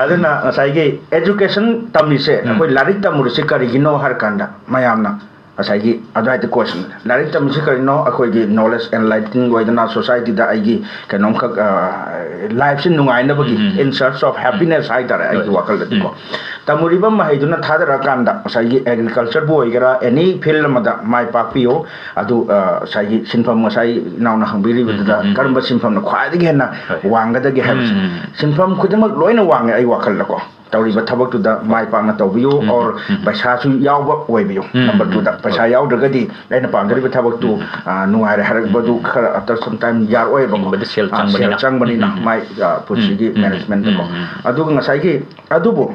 ꯑꯗꯨꯅ ꯉꯁꯥꯏꯒꯤ education ꯇꯝꯃꯤꯁꯦ, ꯎꯝ꯫ ꯑꯩꯈꯣꯏ ꯂꯥꯏꯔꯤꯛ ꯇꯝꯃꯨꯔꯤꯁꯦ ꯀꯔꯤꯒꯤꯅꯣ ꯍꯥꯏꯔꯀꯥꯟꯗ, ꯃꯌꯥꯝꯅ ꯉꯁꯥꯏꯒꯤ ꯑꯗꯨꯋꯥꯏꯗ question, ꯂꯥꯏꯔꯤꯛ ꯇꯝꯃꯤꯁꯤ ꯀꯔꯤꯅꯣ? ꯑꯩꯈꯣꯏꯒꯤ knowledge enlightening ꯑꯣꯏꯗꯅ society ꯗ ꯑꯩꯒꯤ ꯀꯩꯅꯣꯝꯈꯛ, ꯑ, life ꯁꯤ ꯅꯨꯡꯉꯥꯏꯅꯕꯒꯤ, ꯎꯝ, ꯎꯝ꯫ In search of happiness ꯍꯥꯏꯇꯥꯔꯦ ꯑꯩꯒꯤ ꯍꯣꯏ꯫ ꯋꯥꯈꯜꯗꯗꯤꯀꯣ꯫ ꯎꯝ꯫ ꯇꯝꯃꯨꯔꯤꯕ ꯃꯍꯩꯗꯨꯅ ꯊꯥꯗꯔꯀꯥꯟꯗ ꯉꯁꯥꯏꯒꯤ agriculture ꯕꯨ ꯑꯣꯏꯒꯦꯔꯥ, any field ꯑꯃꯗ ꯃꯥꯏ ꯄꯥꯛꯄꯤꯌꯨ꯫ ꯑꯗꯨ, ꯑ, ꯉꯁꯥꯏꯒꯤ ꯁꯤꯟꯐꯝ, ꯉꯁꯥꯏ ꯏꯅꯥꯎꯅ ꯍꯪꯕꯤꯔꯤꯕꯗꯨꯗ ꯎꯝ, ꯎꯝ, ꯎꯝ꯫ ꯀꯔꯝꯕ ꯁꯤꯟꯐꯝꯅ ꯈ꯭ꯋꯥꯏꯗꯒꯤ ꯍꯦꯟꯅ ꯍꯣꯏ꯫ ꯋꯥꯡꯒꯗꯒꯦ ꯍꯥꯏꯕꯁꯦ꯫ ꯎꯝ, ꯎꯝ, ꯎꯝ꯫ ꯁꯤꯟꯐꯝ ꯈꯨꯗꯤꯡꯃꯛ ꯂꯣꯏꯅ ꯋꯥꯡꯉꯦ ꯑꯩ ꯋꯥꯈꯜꯗꯀꯣ꯫ ꯇꯧꯔꯤꯕ ꯊꯕꯛꯇꯨꯗ ꯃꯥꯏ ꯄꯥꯛꯅ ꯇꯧꯕꯤꯌꯨ꯫ Or ꯄꯩꯁꯥꯁꯨ ꯌꯥꯎꯕ ꯑꯣꯏꯕꯤꯌꯨ꯫ Number two ꯗ ꯄꯩꯁꯥ ꯌꯥꯎꯗ꯭ꯔꯒꯗꯤ ꯑꯩꯅ ꯄꯥꯝꯖꯔꯤꯕ ꯊꯕꯛꯇꯨ, ꯑ, ꯅꯨꯡꯉꯥꯏꯔꯦ ꯍꯥꯏꯔꯛꯄꯗꯨ ꯈꯔ after some time ꯌꯥꯔꯛꯑꯣꯏꯕꯀꯣ꯫ ꯍꯤꯡꯕꯗ ꯁꯦꯜ ꯑ, ꯆꯪꯕꯅꯤꯅ꯫ ꯁꯦꯜ ꯆꯪꯕꯅꯤꯅ ꯃꯥꯏ, ꯑ, ꯄꯨꯟꯁꯤꯒꯤ management ꯗꯀꯣ꯫ ꯑꯗꯨꯒ ꯉꯁꯥꯏꯒꯤ, ꯑꯗꯨꯕꯨ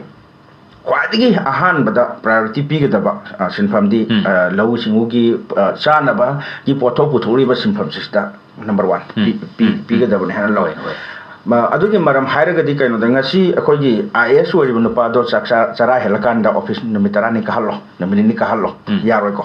ꯈ꯭ꯋꯥꯏꯗꯒꯤ ꯑꯍꯥꯟꯕꯗ priority ꯄꯤꯒꯗꯕ, ꯑ, ꯁꯤꯟꯐꯝꯗꯤ, ꯑ, ꯂꯧꯎ ꯁꯤꯡꯎꯒꯤ, ꯑ, ꯆꯥꯅꯕꯒꯤ ꯄꯣꯠꯊꯣꯛ ꯄꯨꯊꯣꯛꯂꯤꯕ ꯁꯤꯟꯐꯝꯁꯤꯗ number one ꯄꯤ-, ꯄꯤ-, ꯄꯤꯒꯗꯕꯅꯤ ꯍꯥꯏꯅ ꯂꯧꯋꯦ꯫ ꯃ-, ꯑꯗꯨꯒꯤ ꯃꯔꯝ ꯍꯥꯏꯔꯒꯗꯤ ꯀꯩꯅꯣꯗ, ꯉꯁꯤ ꯑꯩꯈꯣꯏꯒꯤ IAS ꯑꯣꯏꯔꯤꯕ ꯅꯨꯄꯥꯗꯣ ꯆꯥꯛ ꯆꯥ-, ꯆꯔꯥ ꯍꯦꯜꯂꯀꯥꯟꯗ office ꯅꯨꯃꯤꯠ ꯇꯔꯥꯅꯤ ꯀꯥꯍꯜꯂꯣ, ꯅꯨꯃꯤꯠ ꯅꯤꯅꯤ ꯀꯥꯍꯜꯂꯣ꯫ ꯌꯥꯔꯣꯏꯀꯣ꯫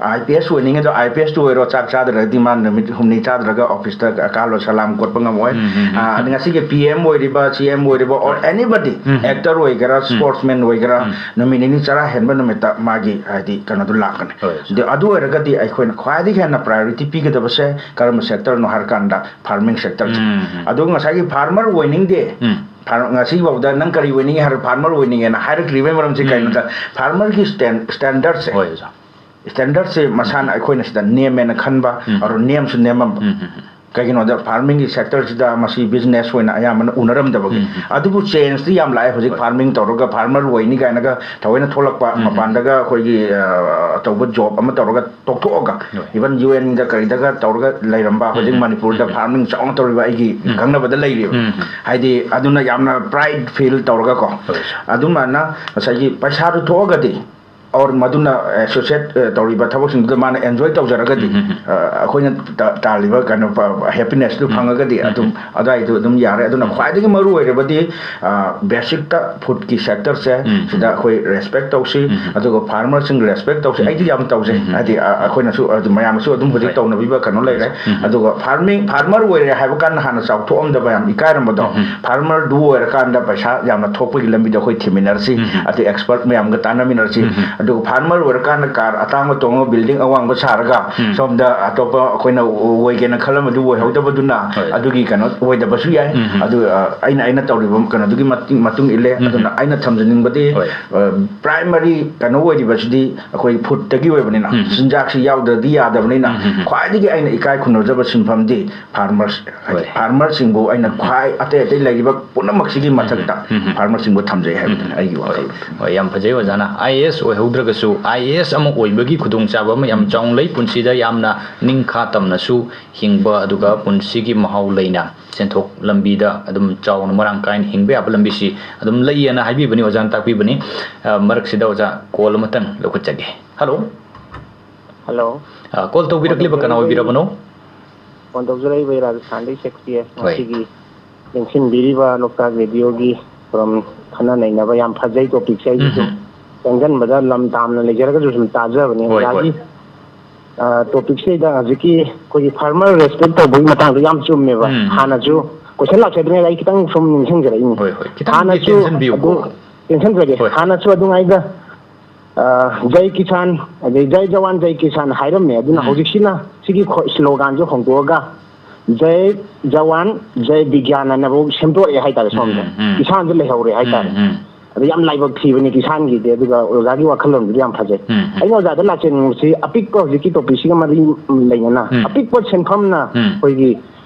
IPS ꯑꯣꯏꯅꯤꯡꯉꯦ ꯑꯗꯣ IPS ꯇꯨ ꯑꯣꯏꯔꯣ, ꯆꯥꯛ ꯆꯥꯗ꯭ꯔꯒꯗꯤ ꯃꯥ ꯅꯨꯃꯤꯠ ꯍꯨꯝꯅꯤ ꯆꯥꯗ꯭ꯔꯒ office ꯇ ꯀꯥꯍꯜꯂꯣ, ꯁꯂꯥꯝ ꯀꯣꯠꯄ ꯉꯝꯃꯣꯏ꯫ ꯑ, ꯑꯗ ꯉꯁꯤꯒꯤ PM ꯑꯣꯏꯔꯤꯕ, CM ꯑꯣꯏꯔꯤꯕ, or anybody, actor ꯑꯣꯏꯒꯦꯔꯥ, sportsman ꯑꯣꯏꯒꯦꯔꯥ, ꯅꯨꯃꯤꯠ ꯅꯤꯅꯤ ꯆꯔꯥ ꯍꯦꯟꯕ ꯅꯨꯃꯤꯠꯇ ꯃꯥꯒꯤ, ꯍꯥꯏꯗꯤ, ꯀꯩꯅꯣꯗꯣ ꯂꯥꯛꯀꯅꯤ꯫ ꯑꯗꯨ, ꯑꯗꯨ ꯑꯣꯏꯔꯒꯗꯤ ꯑꯩꯈꯣꯏꯅ ꯈ꯭ꯋꯥꯏꯗꯒꯤ ꯍꯦꯟꯅ priority ꯄꯤꯒꯗꯕꯁꯦ ꯀꯔꯝꯕ sector ꯅꯣ ꯍꯥꯏꯔꯀꯥꯟꯗ farming sector ꯁꯦ꯫ ꯑꯗꯨ ꯉꯁꯥꯏꯒꯤ farmer ꯑꯣꯏꯅꯤꯡꯗꯦ, ꯐꯥꯔ-, ꯉꯁꯤꯐꯥꯎꯗ ꯅꯪ ꯀꯔꯤ ꯑꯣꯏꯅꯤꯡꯉꯤ ꯍꯥꯏꯔ farmer ꯑꯣꯏꯅꯤꯡꯉꯦꯅ ꯍꯥꯏꯔꯛꯇ꯭ꯔꯤꯕꯩ ꯃꯔꯝꯁꯤ ꯀꯩꯅꯣꯗ, farmer ꯒꯤ ꯁ꯭ꯇꯦꯟ-, standard ꯁꯦ, ꯍꯣꯏ, ꯑꯣꯖꯥ꯫ Standard ꯁꯦ ꯃꯁꯥꯅ ꯑꯩꯈꯣꯏꯅ ꯁꯤꯗ ꯅꯦꯝꯃꯦꯅ ꯈꯟꯕ, ꯑꯗꯣ ꯅꯦꯝꯁꯨ ꯅꯦꯝꯃꯝꯕ꯫ ꯀꯩꯒꯤꯅꯣꯗ farming ꯒꯤ sector ꯁꯤꯗ ꯃꯁꯤ business ꯑꯣꯏꯅ ꯑꯌꯥꯝꯕꯅ ꯎꯅꯔꯝꯗꯕꯒꯤ꯫ ꯑꯗꯨꯕꯨ change ꯇꯤ ꯌꯥꯝ ꯂꯥꯛꯑꯦ ꯍꯧꯖꯤꯛ꯫ ꯍꯣꯏ꯫ Farming ꯇꯧꯔꯒ farmer ꯑꯣꯏꯅꯤ ꯀꯥꯏꯅꯒ ꯊꯑꯣꯏꯅ ꯊꯣꯛꯂꯛꯄ, ꯃꯄꯥꯟꯗꯒ ꯑꯩꯈꯣꯏꯒꯤ, ꯑ, ꯑꯆꯧꯕ job ꯑꯃ ꯇꯧꯔꯒ ꯇꯣꯛꯊꯣꯛꯑꯒ, ꯍꯣꯏ꯫ Even UN ꯗ ꯀꯔꯤꯗꯒ ꯇꯧꯔꯒ ꯂꯩꯔꯝꯕ ꯍꯧꯖꯤꯛ ꯃꯅꯤꯄꯨꯔꯗ farming ꯆꯥꯎꯅ ꯇꯧꯔꯤꯕ ꯑꯩꯒꯤ ꯈꯪꯅꯕꯗ ꯂꯩꯔꯤꯕ꯫ ꯍꯥꯏꯗꯤ ꯑꯗꯨꯅ ꯌꯥꯝꯅ pride feel ꯇꯧꯔꯒꯀꯣ꯫ ꯍꯣꯏ꯫ ꯑꯗꯨꯃꯥꯏꯅ ꯉꯁꯥꯏꯒꯤ ꯄꯩꯁꯥꯗꯨ ꯊꯣꯛꯑꯒꯗꯤ, or ꯃꯗꯨꯅ associate, ꯑ, ꯇꯧꯔꯤꯕ ꯊꯕꯛꯁꯤꯡꯗꯨꯗ ꯃꯥꯅ enjoy ꯇꯧꯖꯔꯒꯗꯤ, ꯑ, ꯑꯩꯈꯣꯏꯅ ꯇꯥ-, ꯇꯥꯜꯂꯤꯕ ꯀꯩꯅꯣ ꯄ-, happiness ꯇꯨ ꯐꯪꯉꯒꯗꯤ ꯑꯗꯨꯝ ꯑꯗꯨꯋꯥꯏꯗꯨ ꯑꯗꯨꯝ ꯌꯥꯔꯦ꯫ ꯑꯗꯨꯅ ꯈ꯭ꯋꯥꯏꯗꯒꯤ ꯃꯔꯨ ꯑꯣꯏꯔꯕꯗꯤ, ꯑ, basic ꯇ food ꯀꯤ sector ꯁꯦ ꯁꯤꯗ ꯑꯩꯈꯣꯏ respect ꯇꯧꯁꯤ, ꯑꯗꯨꯒ farmer ꯁꯤꯡ respect ꯇꯧꯁꯤ꯫ ꯑꯩꯗꯤ ꯌꯥꯝ ꯇꯧꯖꯩ꯫ ꯍꯥꯏꯗꯤ, ꯑ, ꯑꯩꯈꯣꯏꯅꯁꯨ, ꯑꯗꯨ ꯃꯌꯥꯝꯅꯁꯨ ꯑꯗꯨꯝ ꯍꯧꯖꯤꯛ ꯍꯣꯏ꯫ ꯇꯧꯅꯕꯤꯕ ꯀꯩꯅꯣ ꯂꯩꯔꯦ꯫ ꯑꯗꯨꯒ farming, farmer ꯑꯣꯏꯔꯦ ꯍꯥꯏꯕ ꯀꯥꯟꯗ ꯍꯥꯟꯅ ꯆꯥꯎꯊꯣꯛꯑꯝꯗꯕ ꯌꯥꯝ ꯏꯀꯥꯏꯔꯝꯕꯗꯣ, farmer ꯗꯨ ꯑꯣꯏꯔꯀꯥꯟꯗ ꯄꯩꯁꯥ ꯌꯥꯝꯅ ꯊꯣꯛꯄꯒꯤ ꯂꯝꯕꯤꯗ ꯑꯩꯈꯣꯏ ꯊꯤꯃꯤꯟꯅꯔꯁꯤ, ꯑꯗꯩ expert ꯃꯌꯥꯝꯒ ꯇꯥꯟꯅꯃꯤꯟꯅꯔꯁꯤ꯫ ꯑꯗꯨꯒ farmer ꯑꯣꯏꯔꯀꯥꯟꯗ car ꯑꯇꯥꯡꯕ ꯇꯣꯡꯉꯒ building ꯑꯋꯥꯡꯕ ꯁꯥꯔꯒ, ꯎꯝ꯫ ꯁꯣꯝꯗ ꯑꯇꯣꯞꯄ ꯑꯩꯈꯣꯏꯅ ꯑꯣꯏꯒꯦꯅ ꯈꯜꯂꯝꯕꯗꯨ ꯑꯣꯏꯍꯧꯗꯕꯗꯨꯅ, ꯍꯣꯏ꯫ ꯑꯗꯨꯒꯤ ꯀꯩꯅꯣ ꯑꯣꯏꯗꯕꯁꯨ ꯌꯥꯏ꯫ ꯎꯝ꯫ ꯑꯗꯨ, ꯑ, ꯑꯩꯅ, ꯑꯩꯅ ꯇꯧꯔꯤꯕ ꯀꯩꯅꯣꯗꯨꯒꯤ ꯃꯇꯨꯡ, ꯃꯇꯨꯡ ꯏꯜꯂꯦ꯫ ꯎꯝ꯫ ꯑꯗꯨꯅ ꯑꯩꯅ ꯊꯝꯖꯅꯤꯡꯕꯗꯤ, ꯍꯣꯏ꯫ ꯑ, primary ꯀꯩꯅꯣ ꯑꯣꯏꯔꯤꯕꯁꯤꯗꯤ ꯑꯩꯈꯣꯏ foodꯇꯒꯤ ꯑꯣꯏꯕꯅꯤꯅ, ꯎꯝ꯫ ꯆꯤꯟꯖꯥꯛꯁꯤ ꯌꯥꯎꯗ꯭ꯔꯗꯤ ꯌꯥꯗꯕꯅꯤꯅ, ꯎꯝ, ꯎꯝ, ꯎꯝ꯫ ꯈ꯭ꯋꯥꯏꯗꯒꯤ ꯑꯩꯅ ꯏꯀꯥꯏ ꯈꯨꯝꯅꯖꯕ ꯁꯤꯟꯐꯝꯗꯤ farmers, ꯍꯥꯏꯗꯤ ꯍꯣꯏ꯫ farmerꯁꯤꯡꯕꯨ ꯑꯩꯅ ꯎꯝ꯫ ꯈ꯭ꯋꯥꯏ ꯑꯇꯩ ꯑꯇꯩ ꯂꯩꯔꯤꯕ ꯄꯨꯝꯅꯃꯛꯁꯤꯒꯤ ꯃꯊꯛꯇ ꯎꯝ, ꯎꯝ, ꯎꯝ꯫ farmerꯁꯤꯡꯕꯨ ꯊꯝꯖꯩ ꯍꯥꯏꯕꯗꯨꯅꯤ ꯎꯝ꯫ ꯑꯩꯒꯤ ꯍꯣꯏ꯫ ꯋꯥꯈꯜ꯫ ꯍꯣꯏ, ꯌꯥꯝ ꯐꯖꯩ ꯑꯣꯖꯥꯅ꯫ IAS ꯑꯣꯏꯍꯧꯗ꯭ꯔꯒꯁꯨ IAS ꯑꯃ ꯑꯣꯏꯕꯒꯤ ꯈꯨꯗꯣꯡꯆꯥꯕ ꯑꯃ ꯌꯥꯝ ꯎꯝ꯫ ꯆꯥꯎꯅ ꯂꯩ꯫ ꯄꯨꯟꯁꯤꯗ ꯌꯥꯝꯅ ꯅꯤꯡꯈꯥ ꯇꯝꯅꯁꯨ ꯍꯤꯡꯕ, ꯑꯗꯨꯒ ꯄꯨꯟꯁꯤꯒꯤ ꯃꯍꯥꯎ ꯂꯩꯅ ꯁꯦꯟꯊꯣꯛ ꯂꯝꯕꯤꯗ ꯑꯗꯨꯝ ꯆꯥꯎꯅ ꯃꯔꯥꯡ ꯀꯥꯏꯅ ꯍꯤꯡꯕ ꯌꯥꯕ ꯂꯝꯕꯤꯁꯤ ꯑꯗꯨꯝ ꯂꯩꯌꯦꯅ ꯍꯥꯏꯕꯤꯕꯅꯤ ꯑꯣꯖꯥꯅ ꯇꯥꯛꯄꯤꯕꯅꯤ꯫ ꯑ, ꯃꯔꯛꯁꯤꯗ ꯑꯣꯖꯥ call ꯑꯃꯇꯪ ꯂꯧꯈꯠꯆꯒꯦ꯫ Hello꯫ Hello꯫ ꯑ, call ꯇꯧꯕꯤꯔꯛꯂꯤꯕ ꯀꯅꯥ ꯑꯣꯏꯕꯤꯔꯕꯅꯣ? Phone ꯇꯧꯖꯔꯛꯏꯕ ꯔꯥꯖꯁꯊꯥꯟꯗꯒꯤ ꯁꯦꯛꯄꯤꯌꯦ꯫ ꯍꯣꯏ꯫ ꯉꯁꯤꯒꯤ ꯂꯦꯡꯁꯤꯟꯕꯤꯔꯤꯕ ꯂꯣꯛꯇꯥꯛ ꯔꯦꯗꯤꯑꯣꯒꯤ ꯊꯧꯔꯝ ꯈꯟꯅ ꯅꯩꯅꯕ ꯌꯥꯝ ꯐꯖꯩ꯫ Topicꯁꯦ ꯑꯩꯁꯨ ꯎꯝ꯫ ꯆꯪꯁꯤꯟꯕꯗ ꯂꯝ ꯇꯥꯝꯅ ꯂꯩꯖꯔꯒꯁꯨ ꯁꯨꯝ ꯇꯥꯖꯕꯅꯦ꯫ ꯍꯣꯏ, ꯑꯣꯖꯥꯒꯤ, ꯍꯣꯏ꯫ ꯑ, topicꯁꯤꯗꯩꯗ ꯍꯧꯖꯤꯛꯀꯤ ꯑꯩꯈꯣꯏꯒꯤ farmer respect ꯇꯧꯕꯒꯤ ꯃꯇꯥꯡꯗꯣ ꯌꯥꯝ ꯆꯨꯝꯃꯦꯕ꯫ ꯎꯝ꯫ ꯍꯥꯟꯅꯁꯨ question ꯂꯥꯛꯆꯗ꯭ꯔꯤꯉꯩꯗ ꯑꯩ ꯈꯤꯇꯪ ꯁꯨꯝ ꯅꯤꯡꯁꯤꯡꯖꯔꯛꯏꯅꯤ꯫ ꯍꯣꯏ, ꯍꯣꯏ꯫ ꯈꯤꯇꯪꯗꯤ ꯍꯥꯟꯅꯁꯨ ꯇꯦꯟꯁꯤꯟꯕꯤꯌꯨꯀꯣ꯫ ꯑꯗꯨꯝ ꯇꯦꯟꯁꯤꯟꯖꯒꯦ꯫ ꯍꯣꯏ꯫ ꯍꯥꯟꯅꯁꯨ ꯑꯗꯨꯉꯩꯗ ꯑ, "ꯖꯩ ꯀꯤꯁꯥꯟ", ꯑꯗꯩ "ꯖꯩ ꯖꯋꯥꯟ, ꯖꯩ ꯀꯤꯁꯥꯟ" ꯍꯥꯏꯔꯝꯃꯦ꯫ ꯑꯗꯨꯅ ꯎꯝ꯫ ꯍꯧꯖꯤꯛꯁꯤꯅ ꯁꯤꯒꯤ ꯈꯣ-, sloganꯁꯦ ꯍꯣꯡꯗꯣꯛꯑꯒ "ꯖꯩ ꯖꯋꯥꯟ, ꯖꯩ ꯕꯤꯒ꯭ꯌꯥꯟ" ꯍꯥꯏꯅꯐꯥꯎ ꯁꯦꯝꯗꯣꯔꯛꯑꯦ ꯍꯥꯏꯇꯥꯔꯦ ꯁꯣꯝꯗ꯫ ꯎꯝ, ꯎꯝ꯫ ꯀꯤꯁꯥꯟꯁꯦ ꯂꯩꯍꯧꯔꯦ ꯍꯥꯏꯇꯥꯔꯦ꯫ ꯎꯝ, ꯎꯝ꯫ ꯑꯗ ꯌꯥꯝ ꯂꯥꯏꯕꯛ ꯊꯤꯕꯅꯤ ꯀꯤꯁꯥꯟꯒꯤꯗꯤ, ꯑꯗꯨꯒ ꯑꯣꯖꯥꯒꯤ ꯋꯥꯈꯜꯂꯣꯟꯗꯨꯗꯤ ꯌꯥꯝ ꯐꯖꯩ꯫ ꯎꯝ, ꯎꯝ꯫ ꯑꯩꯅ ꯑꯣꯖꯥꯗ ꯂꯥꯛꯆꯅꯤꯡꯕꯁꯤ ꯑꯄꯤꯛꯄ ꯍꯧꯖꯤꯛꯀꯤ topicꯁꯤꯒ ꯃꯔꯤ ꯂꯩꯅꯅ ꯎꯝ꯫ ꯑꯄꯤꯛꯄ ꯁꯦꯟꯐꯝꯅ ꯎꯝ꯫ ꯑꯩꯈꯣꯏꯒꯤ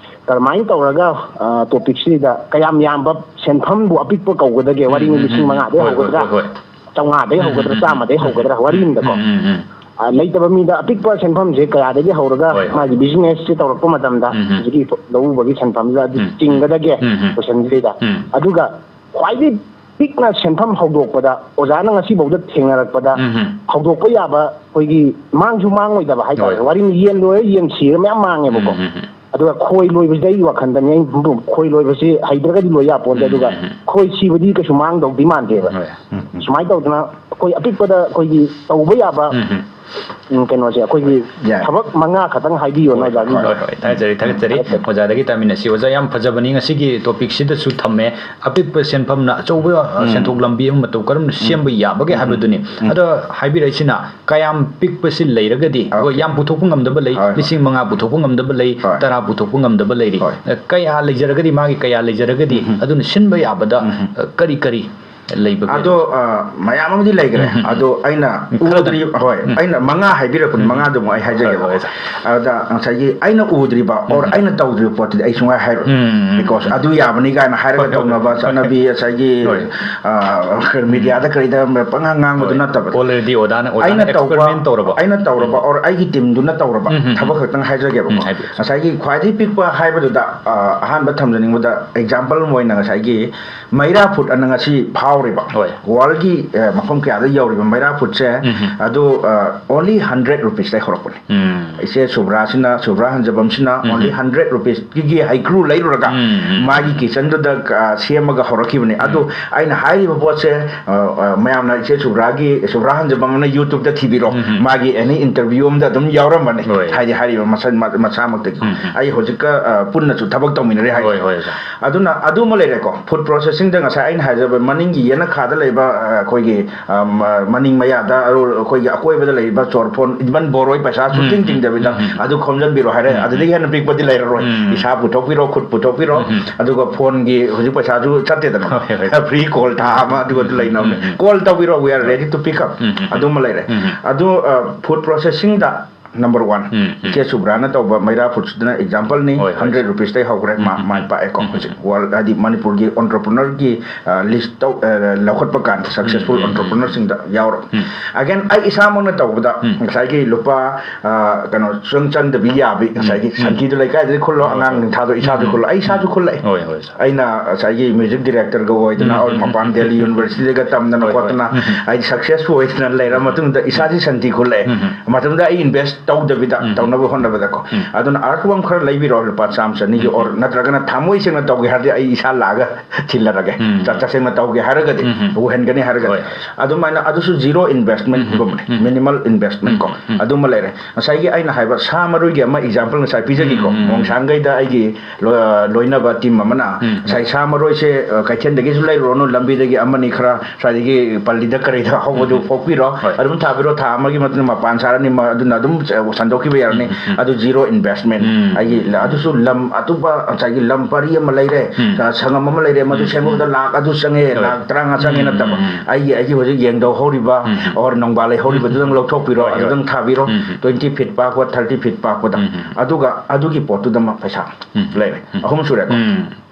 ꯀꯔꯝꯍꯥꯏꯅ ꯇꯧꯔꯒ, ꯑ, topicꯁꯤꯗ ꯀꯌꯥꯝ ꯌꯥꯝꯕ ꯁꯦꯟꯐꯝꯕꯨ ꯑꯄꯤꯛꯄ ꯀꯧꯒꯗꯒꯦ? ꯎꯝ, ꯋꯥꯔꯤꯅꯤ, ꯎꯝ, ꯂꯤꯁꯤꯡ ꯎꯝ꯫ ꯃꯉꯥꯗꯩ ꯍꯣꯏ, ꯍꯣꯏ, ꯍꯧꯒꯗ꯭ꯔꯥ? ꯍꯣꯏ, ꯍꯣꯏ꯫ ꯆꯥꯝꯃꯉꯥꯗꯩ ꯎꯝ, ꯍꯧꯒꯗ꯭ꯔꯥ, ꯎꯝ, ꯎꯝ, ꯆꯥꯝꯃꯗꯩ ꯎꯝ, ꯍꯧꯒꯗ꯭ꯔꯥ, ꯎꯝ, ꯋꯥꯔꯤ ꯑꯃꯗꯀꯣ꯫ ꯎꯝ, ꯎꯝ, ꯎꯝ꯫ ꯑ, ꯂꯩꯇꯕ ꯃꯤꯗ ꯑꯄꯤꯛꯄ ꯁꯦꯟꯐꯝꯁꯦ ꯀꯌꯥꯗꯒꯤ ꯍꯧꯔꯒ ꯍꯣꯏ, ꯍꯣꯏ꯫ ꯃꯥꯒꯤ businessꯁꯦ ꯇꯧꯔꯛꯄ ꯃꯇꯝꯗ ꯎꯝ, ꯎꯝ꯫ ꯍꯧꯖꯤꯛꯀꯤ ꯂꯧ ꯎꯕꯒꯤ ꯁꯦꯟꯐꯝꯁꯤꯗ ꯑꯗꯨ ꯎꯝ, ꯎꯝ꯫ ꯆꯤꯡꯒꯗꯒꯦ ꯎꯝ, ꯎꯝ꯫ questionꯁꯤꯗꯩꯗ꯫ ꯎꯝ꯫ ꯑꯗꯨꯒ ꯈ꯭ꯋꯥꯏꯗꯒꯤ ꯄꯤꯛꯅ ꯁꯦꯟꯐꯝ ꯍꯧꯗꯣꯛꯄꯗ ꯑꯣꯖꯥꯅ ꯉꯁꯤꯐꯥꯎꯗ ꯊꯦꯡꯅꯔꯛꯄꯗ ꯎꯝ, ꯎꯝ꯫ ꯍꯧꯗꯣꯛꯄ ꯌꯥꯕ ꯑꯩꯈꯣꯏꯒꯤ ꯃꯥꯡꯁꯨ ꯃꯥꯡꯉꯣꯏꯗꯕ ꯍꯥꯏꯇꯥꯔꯦ꯫ ꯍꯣꯏ꯫ ꯋꯥꯔꯤꯅꯤ, ꯌꯦꯟ ꯂꯣꯏꯔ ꯌꯦꯟ ꯁꯤꯔ ꯃꯌꯥꯝ ꯃꯥꯡꯉꯦꯕꯀꯣ꯫ ꯎꯝ, ꯎꯝ, ꯎꯝ꯫ ꯑꯗꯨꯒ ꯈꯣꯏ ꯂꯣꯏꯕꯁꯤꯗꯤ ꯑꯩꯒꯤ ꯋꯥꯈꯜꯗꯅꯤ, ꯑꯩ ꯈꯣꯏ ꯂꯣꯏꯕꯁꯤ ꯍꯩꯇ꯭ꯔꯒꯗꯤ ꯂꯣꯏ ꯌꯥꯄꯣꯟꯇꯦ꯫ ꯎꯝ, ꯑꯗꯨꯒ ꯎꯝ, ꯎꯝ꯫ ꯈꯣꯏ ꯁꯤꯕꯗꯤ ꯀꯩꯁꯨ ꯃꯥꯡꯗꯧꯗꯤ ꯃꯥꯟꯗꯦꯕ꯫ ꯍꯣꯏ꯫ ꯎꯝ, ꯎꯝ꯫ ꯁꯨꯃꯥꯏꯅ ꯇꯧꯗꯅ ꯑꯩꯈꯣꯏ ꯑꯄꯤꯛꯄꯗ ꯑꯩꯈꯣꯏꯒꯤ ꯇꯧꯕ ꯌꯥꯕ ꯎꯝ, ꯎꯝ꯫ ꯎꯝ, ꯀꯩꯅꯣꯁꯦ, ꯑꯩꯈꯣꯏꯒꯤ ꯌꯥꯏ꯫ ꯊꯕꯛ ꯃꯉꯥ ꯈꯛꯇꯪ ꯍꯥꯏꯕꯤꯌꯣꯅ ꯍꯣꯏ, ꯑꯣꯖꯥꯒꯤ꯫ ꯍꯣꯏ, ꯍꯣꯏ, ꯊꯥꯒꯠꯆꯔꯤ, ꯊꯥꯒꯠꯆꯔꯤ꯫ ꯊꯥꯒꯠꯆꯔꯤ꯫ ꯑꯣꯖꯥꯗꯒꯤ ꯇꯥꯃꯤꯟꯅꯁꯤ꯫ ꯑꯣꯖꯥ, ꯌꯥꯝ ꯐꯖꯕꯅꯤ ꯉꯁꯤꯒꯤ ꯇꯣꯄꯤꯛꯁꯤꯗꯁꯨ ꯊꯝꯃꯦ꯫ ꯑꯄꯤꯛꯄ ꯁꯦꯟꯐꯝꯅ ꯑꯆꯧꯕ, ꯑ, ꯎꯝ꯫ ꯁꯦꯟꯊꯣꯛ ꯂꯝꯕꯤ ꯑꯃ ꯃꯇꯧ ꯀꯔꯝꯅ ꯎꯝ꯫ ꯁꯦꯝꯕ ꯌꯥꯕꯒꯦ ꯎꯝ, ꯎꯝ, ꯍꯥꯏꯕꯗꯨꯅꯤ꯫ ꯎꯝ꯫ ꯑꯗꯣ ꯍꯥꯏꯕꯤꯔꯛꯏꯁꯤꯅ, ꯀꯌꯥꯝ ꯄꯤꯛꯄꯁꯤ ꯂꯩꯔꯒꯗꯤ, ꯑꯣꯀꯦ꯫ ꯍꯣꯏ, ꯌꯥꯝ ꯄꯨꯊꯣꯛꯄ ꯉꯝꯗꯕ ꯂꯩ, ꯍꯣꯏ, ꯍꯣꯏ꯫ ꯂꯤꯁꯤꯡ ꯃꯉꯥ ꯄꯨꯊꯣꯛꯄ ꯉꯝꯗꯕ ꯂꯩ, ꯍꯣꯏ꯫ ꯇꯔꯥ ꯄꯨꯊꯣꯛꯄ ꯉꯝꯗꯕ ꯂꯩꯔꯤ꯫ ꯍꯣꯏ꯫ ꯑ, ꯀꯌꯥ ꯂꯩꯖꯔꯒꯗꯤ, ꯃꯥꯒꯤ ꯀꯌꯥ ꯂꯩꯖꯔꯒꯗꯤ, ꯎꯝ, ꯎꯝ꯫ ꯑꯗꯨꯅ ꯁꯤꯟꯕ ꯌꯥꯕꯗ, ꯎꯝ, ꯎꯝ꯫ ꯑ, ꯀꯔꯤ ꯀꯔꯤ ꯂꯩꯕꯒꯦ? ꯑꯗꯣ, ꯑ, ꯃꯌꯥꯝ ꯑꯃꯗꯤ ꯂꯩꯈ꯭ꯔꯦ꯫ ꯎꯝ, ꯎꯝ, ꯎꯝ꯫ ꯑꯗꯣ ꯑꯩꯅ ꯎꯝ, ꯈꯔꯗꯪ꯫ ꯎꯗ꯭ꯔꯤ-, ꯍꯣꯏ, ꯎꯝ꯫ ꯑꯩꯅ ꯃꯉꯥ ꯍꯥꯏꯕꯤꯔꯛꯄꯅꯤ, ꯎꯝ, ꯎꯝ꯫ ꯃꯉꯥꯗꯨꯃꯨꯛ ꯑꯩ ꯍꯥꯏꯖꯒꯦꯕꯀꯣ꯫ ꯍꯣꯏ, ꯍꯣꯏ, ꯁꯥꯔ꯫ ꯑꯗ ꯉꯁꯥꯏꯒꯤ ꯑꯩꯅ ꯎꯗ꯭ꯔꯤꯕ, ꯎꯝ, or ꯎꯝ꯫ ꯑꯩꯅ ꯇꯧꯗ꯭ꯔꯤꯕ ꯄꯣꯠꯇꯨꯗꯤ ꯑꯩ ꯁꯨꯡꯍꯥꯏ ꯍꯥꯏꯔꯣꯏ꯫ ꯎꯝ, ꯎꯝ, ꯎꯝ, because ꯎꯝ꯫ ꯑꯗꯨ ꯌꯥꯕꯅꯤ ꯀꯥꯏꯅ ꯍꯥꯏꯔꯒ ꯍꯣꯏ, ꯍꯣꯏ, ꯇꯧꯅꯕ ꯍꯣꯏ꯫ ꯆꯠꯅꯕꯤ ꯉꯁꯥꯏꯒꯤ, ꯍꯣꯏ꯫ ꯑ, ꯎꯝ꯫ ꯃꯤꯗꯤꯌꯥꯗ ꯀꯔꯤꯗ ꯄꯪꯉꯥꯡ ꯉꯥꯡꯕꯗꯨ ꯍꯣꯏ꯫ ꯅꯠꯇꯕ꯫ Already ꯑꯣꯖꯥꯅ, ꯑꯣꯖꯥꯅ ꯑꯩꯅ ꯇꯧꯕ, experiment ꯇꯧꯔꯕ꯫ ꯑꯩꯅ ꯇꯧꯔꯕ, ꯎꯝ꯫ Or ꯑꯩꯒꯤ ꯇꯤꯝꯗꯨꯅ ꯇꯧꯔꯕ ꯎꯝ, ꯎꯝ, ꯎꯝ꯫ ꯊꯕꯛ ꯈꯛꯇꯪ ꯍꯥꯏꯖꯒꯦꯕꯀꯣ꯫ ꯎꯝ, ꯍꯥꯏꯕꯤꯌꯨ꯫ ꯉꯁꯥꯏꯒꯤ ꯈ꯭ꯋꯥꯏꯗꯒꯤ ꯄꯤꯛꯄ ꯍꯥꯏꯕꯗꯨꯗ, ꯑ, ꯑꯍꯥꯟꯕ ꯊꯝꯖꯅꯤꯡꯕꯗ example ꯑꯃ ꯑꯣꯏꯅ ꯉꯁꯥꯏꯒꯤ ꯃꯩꯔꯥ ꯐꯨꯠ ꯑꯅ ꯉꯁꯤ ꯐꯥꯎꯔꯤꯕ, ꯍꯣꯏ꯫ Worldꯒꯤ, ꯑ, ꯃꯐꯝ ꯀꯌꯥꯗ ꯌꯧꯔꯤꯕ ꯃꯩꯔꯥ ꯐꯨꯠꯁꯦ, ꯎꯝ, ꯎꯝ꯫ ꯑꯗꯨ, ꯑ, only hundred rupeesꯇꯩ ꯍꯧꯔꯛꯄꯅꯤ꯫ ꯎꯝ꯫ ꯏꯆꯦ ꯁꯨꯕ꯭ꯔꯥꯁꯤꯅ, ꯁꯨꯕ꯭ꯔꯥ ꯍꯟꯖꯕꯝꯁꯤꯅ ꯎꯝ, only ꯎꯝ꯫ Hundred rupeesꯀꯤ ꯍꯩꯀ꯭ꯔꯨ ꯂꯩꯔꯨꯔꯒ ꯎꯝ, ꯎꯝ꯫ ꯃꯥꯒꯤ kitchenꯗꯨꯗ, ꯑ, ꯁꯦꯝꯃꯒ ꯍꯧꯔꯛꯈꯤꯕꯅꯤ꯫ ꯎꯝ꯫ ꯑꯗꯨ ꯑꯩꯅ ꯍꯥꯏꯔꯤꯕ ꯄꯣꯠꯁꯦ, ꯑ, ꯑ, ꯃꯌꯥꯝꯅ ꯏꯆꯦ ꯁꯨꯕ꯭ꯔꯥꯒꯤ, ꯁꯨꯕ꯭ꯔꯥ ꯍꯟꯖꯕꯝ ꯑꯅ YouTubeꯇ ꯊꯤꯕꯤꯔꯣ꯫ ꯎꯝ, ꯎꯝ꯫ ꯃꯥꯒꯤ any interview ꯑꯃꯗ ꯑꯗꯨꯝ ꯌꯥꯎꯔꯝꯕꯅꯤ꯫ ꯍꯣꯏ꯫ ꯍꯥꯏꯗꯤ ꯍꯥꯏꯔꯤꯕ ꯃꯁꯥ-, ꯃ-, ꯃꯁꯥꯃꯛꯇꯒꯤ꯫ ꯎꯝ, ꯎꯝ꯫ ꯑꯩ ꯍꯧꯖꯤꯛꯀ, ꯑ, ꯄꯨꯟꯅꯁꯨ ꯊꯕꯛ ꯇꯧꯃꯤꯟꯅꯔꯤ ꯍꯥꯏ꯫ ꯍꯣꯏ, ꯍꯣꯏ, ꯑꯣꯖꯥ꯫ ꯑꯗꯨꯅ ꯑꯗꯨꯃ ꯂꯩꯔꯦꯀꯣ꯫ Food processingꯗ ꯉꯁꯥꯏ ꯑꯩꯅ ꯍꯥꯏꯖꯕ ꯃꯅꯤꯡꯒꯤ ꯌꯦꯅꯈꯥꯗ ꯂꯩꯕ, ꯑ, ꯑꯩꯈꯣꯏꯒꯤ, ꯑ, ꯃ-, ꯃꯅꯤꯡ ꯃꯌꯥꯗ ꯑꯔꯣ-, ꯑꯩꯈꯣꯏꯒꯤ ꯑꯀꯣꯏꯕꯗ ꯂꯩꯔꯤꯕ ꯆꯣꯔꯐꯣꯟ, even ꯕꯣꯔꯣꯏ ꯄꯩꯁꯥ ꯎꯝ, ꯁꯨꯡꯇꯤꯡ ꯎꯝ, ꯇꯤꯡꯗꯕꯤꯗ ꯎꯝ, ꯎꯝ꯫ ꯑꯗꯨ ꯈꯣꯝꯖꯤꯟꯕꯤꯔꯣ ꯍꯥꯏꯔꯦ꯫ ꯎꯝ, ꯎꯝ꯫ ꯑꯗꯨꯗꯒꯤ ꯍꯦꯟꯅ ꯄꯤꯛꯄꯗꯤ ꯂꯩꯔꯔꯣꯏ꯫ ꯎꯝ, ꯎꯝ꯫ ꯏꯁꯥ ꯄꯨꯊꯣꯛꯄꯤꯔꯣ, ꯈꯨꯠ ꯄꯨꯊꯣꯛꯄꯤꯔꯣ꯫ ꯎꯝ, ꯎꯝ꯫ ꯑꯗꯨꯒ phoneꯒꯤ ꯍꯧꯖꯤꯛ ꯄꯩꯁꯥꯁꯨ ꯆꯠꯇꯦꯗꯅ꯫ ꯍꯣꯏ, ꯍꯣꯏ꯫ Free call ꯊꯥ ꯑꯃ ꯑꯗꯨꯒ ꯎꯝ, ꯎꯝ, ꯂꯩꯅꯕꯅꯦ꯫ ꯎꯝ, ꯎꯝ꯫ Call ꯇꯧꯕꯤꯔꯣ, we are ready to pick up꯫ ꯎꯝ, ꯎꯝ, ꯎꯝ꯫ ꯑꯗꯨꯃ ꯂꯩꯔꯦ꯫ ꯎꯝ, ꯎꯝ꯫ ꯑꯗꯨ, ꯑ, food processingꯗ number one꯫ ꯎꯝ, ꯎꯝ꯫ ꯏꯆꯦ ꯁꯨꯕ꯭ꯔꯥꯅ ꯇꯧꯕ ꯃꯩꯔꯥ ꯐꯨꯠꯁꯤꯗꯅ exampleꯅꯤ꯫ ꯍꯣꯏ, ꯍꯣꯏ, ꯍꯣꯏ꯫ Hundred rupeesꯇꯩ ꯍꯧꯈ꯭ꯔꯦ, ꯎꯝ, ꯃꯥ-, ꯎꯝ, ꯃꯥꯏ ꯎꯝ꯫ ꯄꯥꯛꯑꯦꯀꯣ꯫ ꯎꯝ, ꯎꯝ, ꯍꯧꯖꯤꯛ ꯎꯝ꯫ World ꯍꯥꯏꯗꯤ ꯃꯅꯤꯄꯨꯔꯒꯤ entrepreneurꯒꯤ, ꯑ, list ꯇꯧ-, ꯑ, ꯂꯧꯈꯠꯄ ꯀꯥꯟꯗ successful ꯎꯝ, ꯎꯝ, ꯎꯝ, ꯎꯝ꯫ Entrepreneurꯁꯤꯡꯗ ꯌꯥꯎꯔꯕ꯫ ꯎꯝ꯫ Again, ꯑꯩ ꯏꯁꯥꯃꯛꯅ ꯇꯧꯕꯗ ꯎꯝ꯫ ꯉꯁꯥꯏꯒꯤ ꯂꯨꯄꯥ, ꯑ, ꯀꯩꯅꯣ, ꯁꯨꯡ ꯆꯪꯗꯕꯤ ꯌꯥꯕꯤ, ꯎꯝ, ꯉꯁꯥꯏꯒꯤ ꯎꯝ꯫ ꯁꯟꯊꯤꯗꯣ ꯂꯩꯀꯥꯏꯗ ꯈꯨꯜꯂꯣ, ꯍꯣꯏ, ꯑꯉꯥꯡ ꯍꯣꯏ꯫ ꯅꯤꯡꯊꯥꯗꯣ ꯏꯁꯥꯁꯨ ꯎꯝ, ꯈꯨꯜꯂꯣ, ꯑꯩ ꯏꯁꯥꯁꯨ ꯎꯝ꯫ ꯈꯨꯜꯂꯛꯑꯦ꯫ ꯍꯣꯏ, ꯍꯣꯏ, ꯁꯥꯔ꯫ ꯑꯩꯅ ꯉꯁꯥꯏꯒꯤ music directorꯒ ꯑꯣꯏꯗꯅ, ꯎꯝ, or ꯎꯝ, ꯎꯝ, ꯃꯄꯥꯟ ꯎꯝ, Delhi ꯎꯝ, ꯎꯝ, Universityꯗꯒ ꯇꯝꯗꯅ ꯍꯣꯏ, ꯍꯣꯏ꯫ ꯈꯣꯠꯇꯅ ꯎꯝ, ꯎꯝ꯫ ꯑꯩ successful ꯑꯣꯏꯗꯅ ꯂꯩꯔ ꯃꯇꯨꯡꯗ ꯏꯁꯥꯁꯤ ꯁꯟꯊꯤ ꯈꯨꯜꯂꯛꯑꯦ꯫ ꯎꯝ, ꯎꯝ꯫ ꯃꯇꯝꯗ ꯑꯩ invest ꯇꯧꯗꯕꯤꯗ ꯎꯝ꯫ ꯇꯧꯅꯕ ꯍꯣꯠꯅꯕꯗꯀꯣ꯫ ꯎꯝ꯫ ꯑꯗꯨꯅ earthworm ꯈꯔ ꯂꯩꯕꯤꯔꯣ, ꯂꯨꯄꯥ ꯆꯥꯝꯃ ꯆꯅꯤꯒꯤ, ꯎꯝ꯫ Or ꯅꯠꯇ꯭ꯔꯒꯅ ꯊꯃꯣꯏ ꯁꯦꯡꯅ ꯇꯧꯒꯦ ꯍꯥꯏꯔꯗꯤ ꯑꯩ ꯏꯁꯥ ꯂꯥꯛꯑꯒ ꯊꯤꯜꯂꯔꯒꯦ꯫ ꯎꯝ꯫ ꯆ-, ꯇꯁꯦꯡꯅ ꯇꯧꯒꯦ ꯍꯥꯏꯔꯒꯗꯤ, ꯎꯝ꯫ ꯎꯍꯟꯒꯅꯤ ꯍꯥꯏꯔꯒꯗꯤ꯫ ꯍꯣꯏ꯫ ꯑꯗꯨꯃꯥꯏꯅ ꯑꯗꯨꯁꯨ zero investment ꯎꯝ꯫ ꯒꯨꯝꯕꯅꯤ, ꯎꯝ꯫ Minimal investment ꯀꯣ꯫ ꯎꯝ꯫ ꯎꯝ꯫ ꯑꯗꯨꯃ ꯂꯩꯔꯦ꯫ ꯉꯁꯥꯏꯒꯤ ꯑꯩꯅ ꯍꯥꯏꯕ ꯁꯥ ꯃꯔꯣꯏꯒꯤ ꯑꯃ example ꯉꯁꯥꯏ ꯄꯤꯖꯈꯤꯀꯣ, ꯎꯝ꯫ ꯎꯝ꯫ ꯃꯣꯡꯁꯥꯡꯒꯩꯗ ꯑꯩꯒꯤ ꯂꯣ-, ꯂꯣꯏꯅꯕ team ꯑꯃꯅ ꯎꯝ꯫ ꯉꯁꯥꯏ ꯁꯥ ꯃꯔꯣꯏꯁꯦ, ꯑ, ꯀꯩꯊꯦꯜꯗꯒꯤꯁꯨ ꯂꯩꯔꯨꯔꯅꯨ, ꯂꯝꯕꯤꯗꯒꯤ ꯑꯃꯅꯤ ꯈꯔ ꯁ꯭ꯋꯥꯏꯗꯒꯤ ꯄꯜꯂꯤꯗ ꯀꯔꯤꯗ ꯍꯧꯕꯗꯨ ꯎꯝ꯫ ꯄꯣꯛꯄꯤꯔꯣ, ꯍꯣꯏ꯫ ꯑꯗꯨꯝ ꯊꯥꯕꯤꯔꯣ, ꯊꯥ ꯑꯃꯒꯤ ꯃꯇꯨꯡꯗ ꯃꯄꯥꯟ ꯁꯥꯔꯅꯤ, ꯃ-, ꯑꯗꯨꯅ ꯑꯗꯨꯝ ꯁ-, ꯁꯟꯗꯣꯛꯈꯤꯕ ꯌꯥꯔꯅꯤ꯫ ꯎꯝ, ꯎꯝ, ꯎꯝ꯫ ꯑꯗꯨ zero investment꯫ ꯎꯝ꯫ ꯑꯩꯒꯤ ꯂ-, ꯑꯗꯨꯁꯨ ꯂꯝ ꯑꯇꯣꯞꯄ ꯉꯁꯥꯏꯒꯤ ꯂꯝ ꯄꯔꯤ ꯑꯃ ꯂꯩꯔꯦ, ꯎꯝ꯫ ꯑ, ꯁꯪꯉꯝ ꯑꯃ ꯂꯩꯔꯦ, ꯃꯗꯨ ꯎꯝ, ꯁꯦꯝꯕꯗ ꯎꯝ꯫ ꯂꯥꯛ ꯑꯗꯨ ꯆꯪꯉꯦ, ꯍꯣꯏ꯫ ꯂꯥꯛ ꯇꯔꯥꯃꯉꯥ ꯆꯪꯉꯦ ꯎꯝ, ꯅꯠꯇꯕ, ꯎꯝ, ꯎꯝ꯫ ꯑꯩꯒꯤ, ꯑꯩꯒꯤ ꯍꯧꯖꯤꯛ ꯌꯦꯡꯗꯧ ꯍꯧꯔꯤꯕ ꯎꯝ, ꯎꯝ꯫ Or ꯅꯣꯡꯕꯥꯜ ꯂꯩ ꯍꯧꯔꯤꯕꯗꯨꯗꯪ ꯎꯝ, ꯎꯝ꯫ ꯂꯧꯊꯣꯛꯄꯤꯔꯣ, ꯍꯣꯏ, ꯍꯣꯏ꯫ ꯑꯗꯨꯗꯪ ꯊꯥꯕꯤꯔꯣ, ꯎꯝ, ꯎꯝ꯫ Twenty feet ꯄꯥꯛꯄ, thirty feet ꯄꯥꯛꯄꯗ꯫ ꯎꯝ, ꯎꯝ꯫ ꯑꯗꯨꯒ ꯑꯗꯨꯒꯤ ꯄꯣꯠꯇꯨꯗꯃꯛ ꯄꯩꯁꯥ ꯎꯝ, ꯎꯝ꯫ ꯂꯩꯔꯦ꯫ ꯎꯝ꯫ ꯑꯍꯨꯝ ꯁꯨꯔꯦꯀꯣ꯫ ꯎꯝ꯫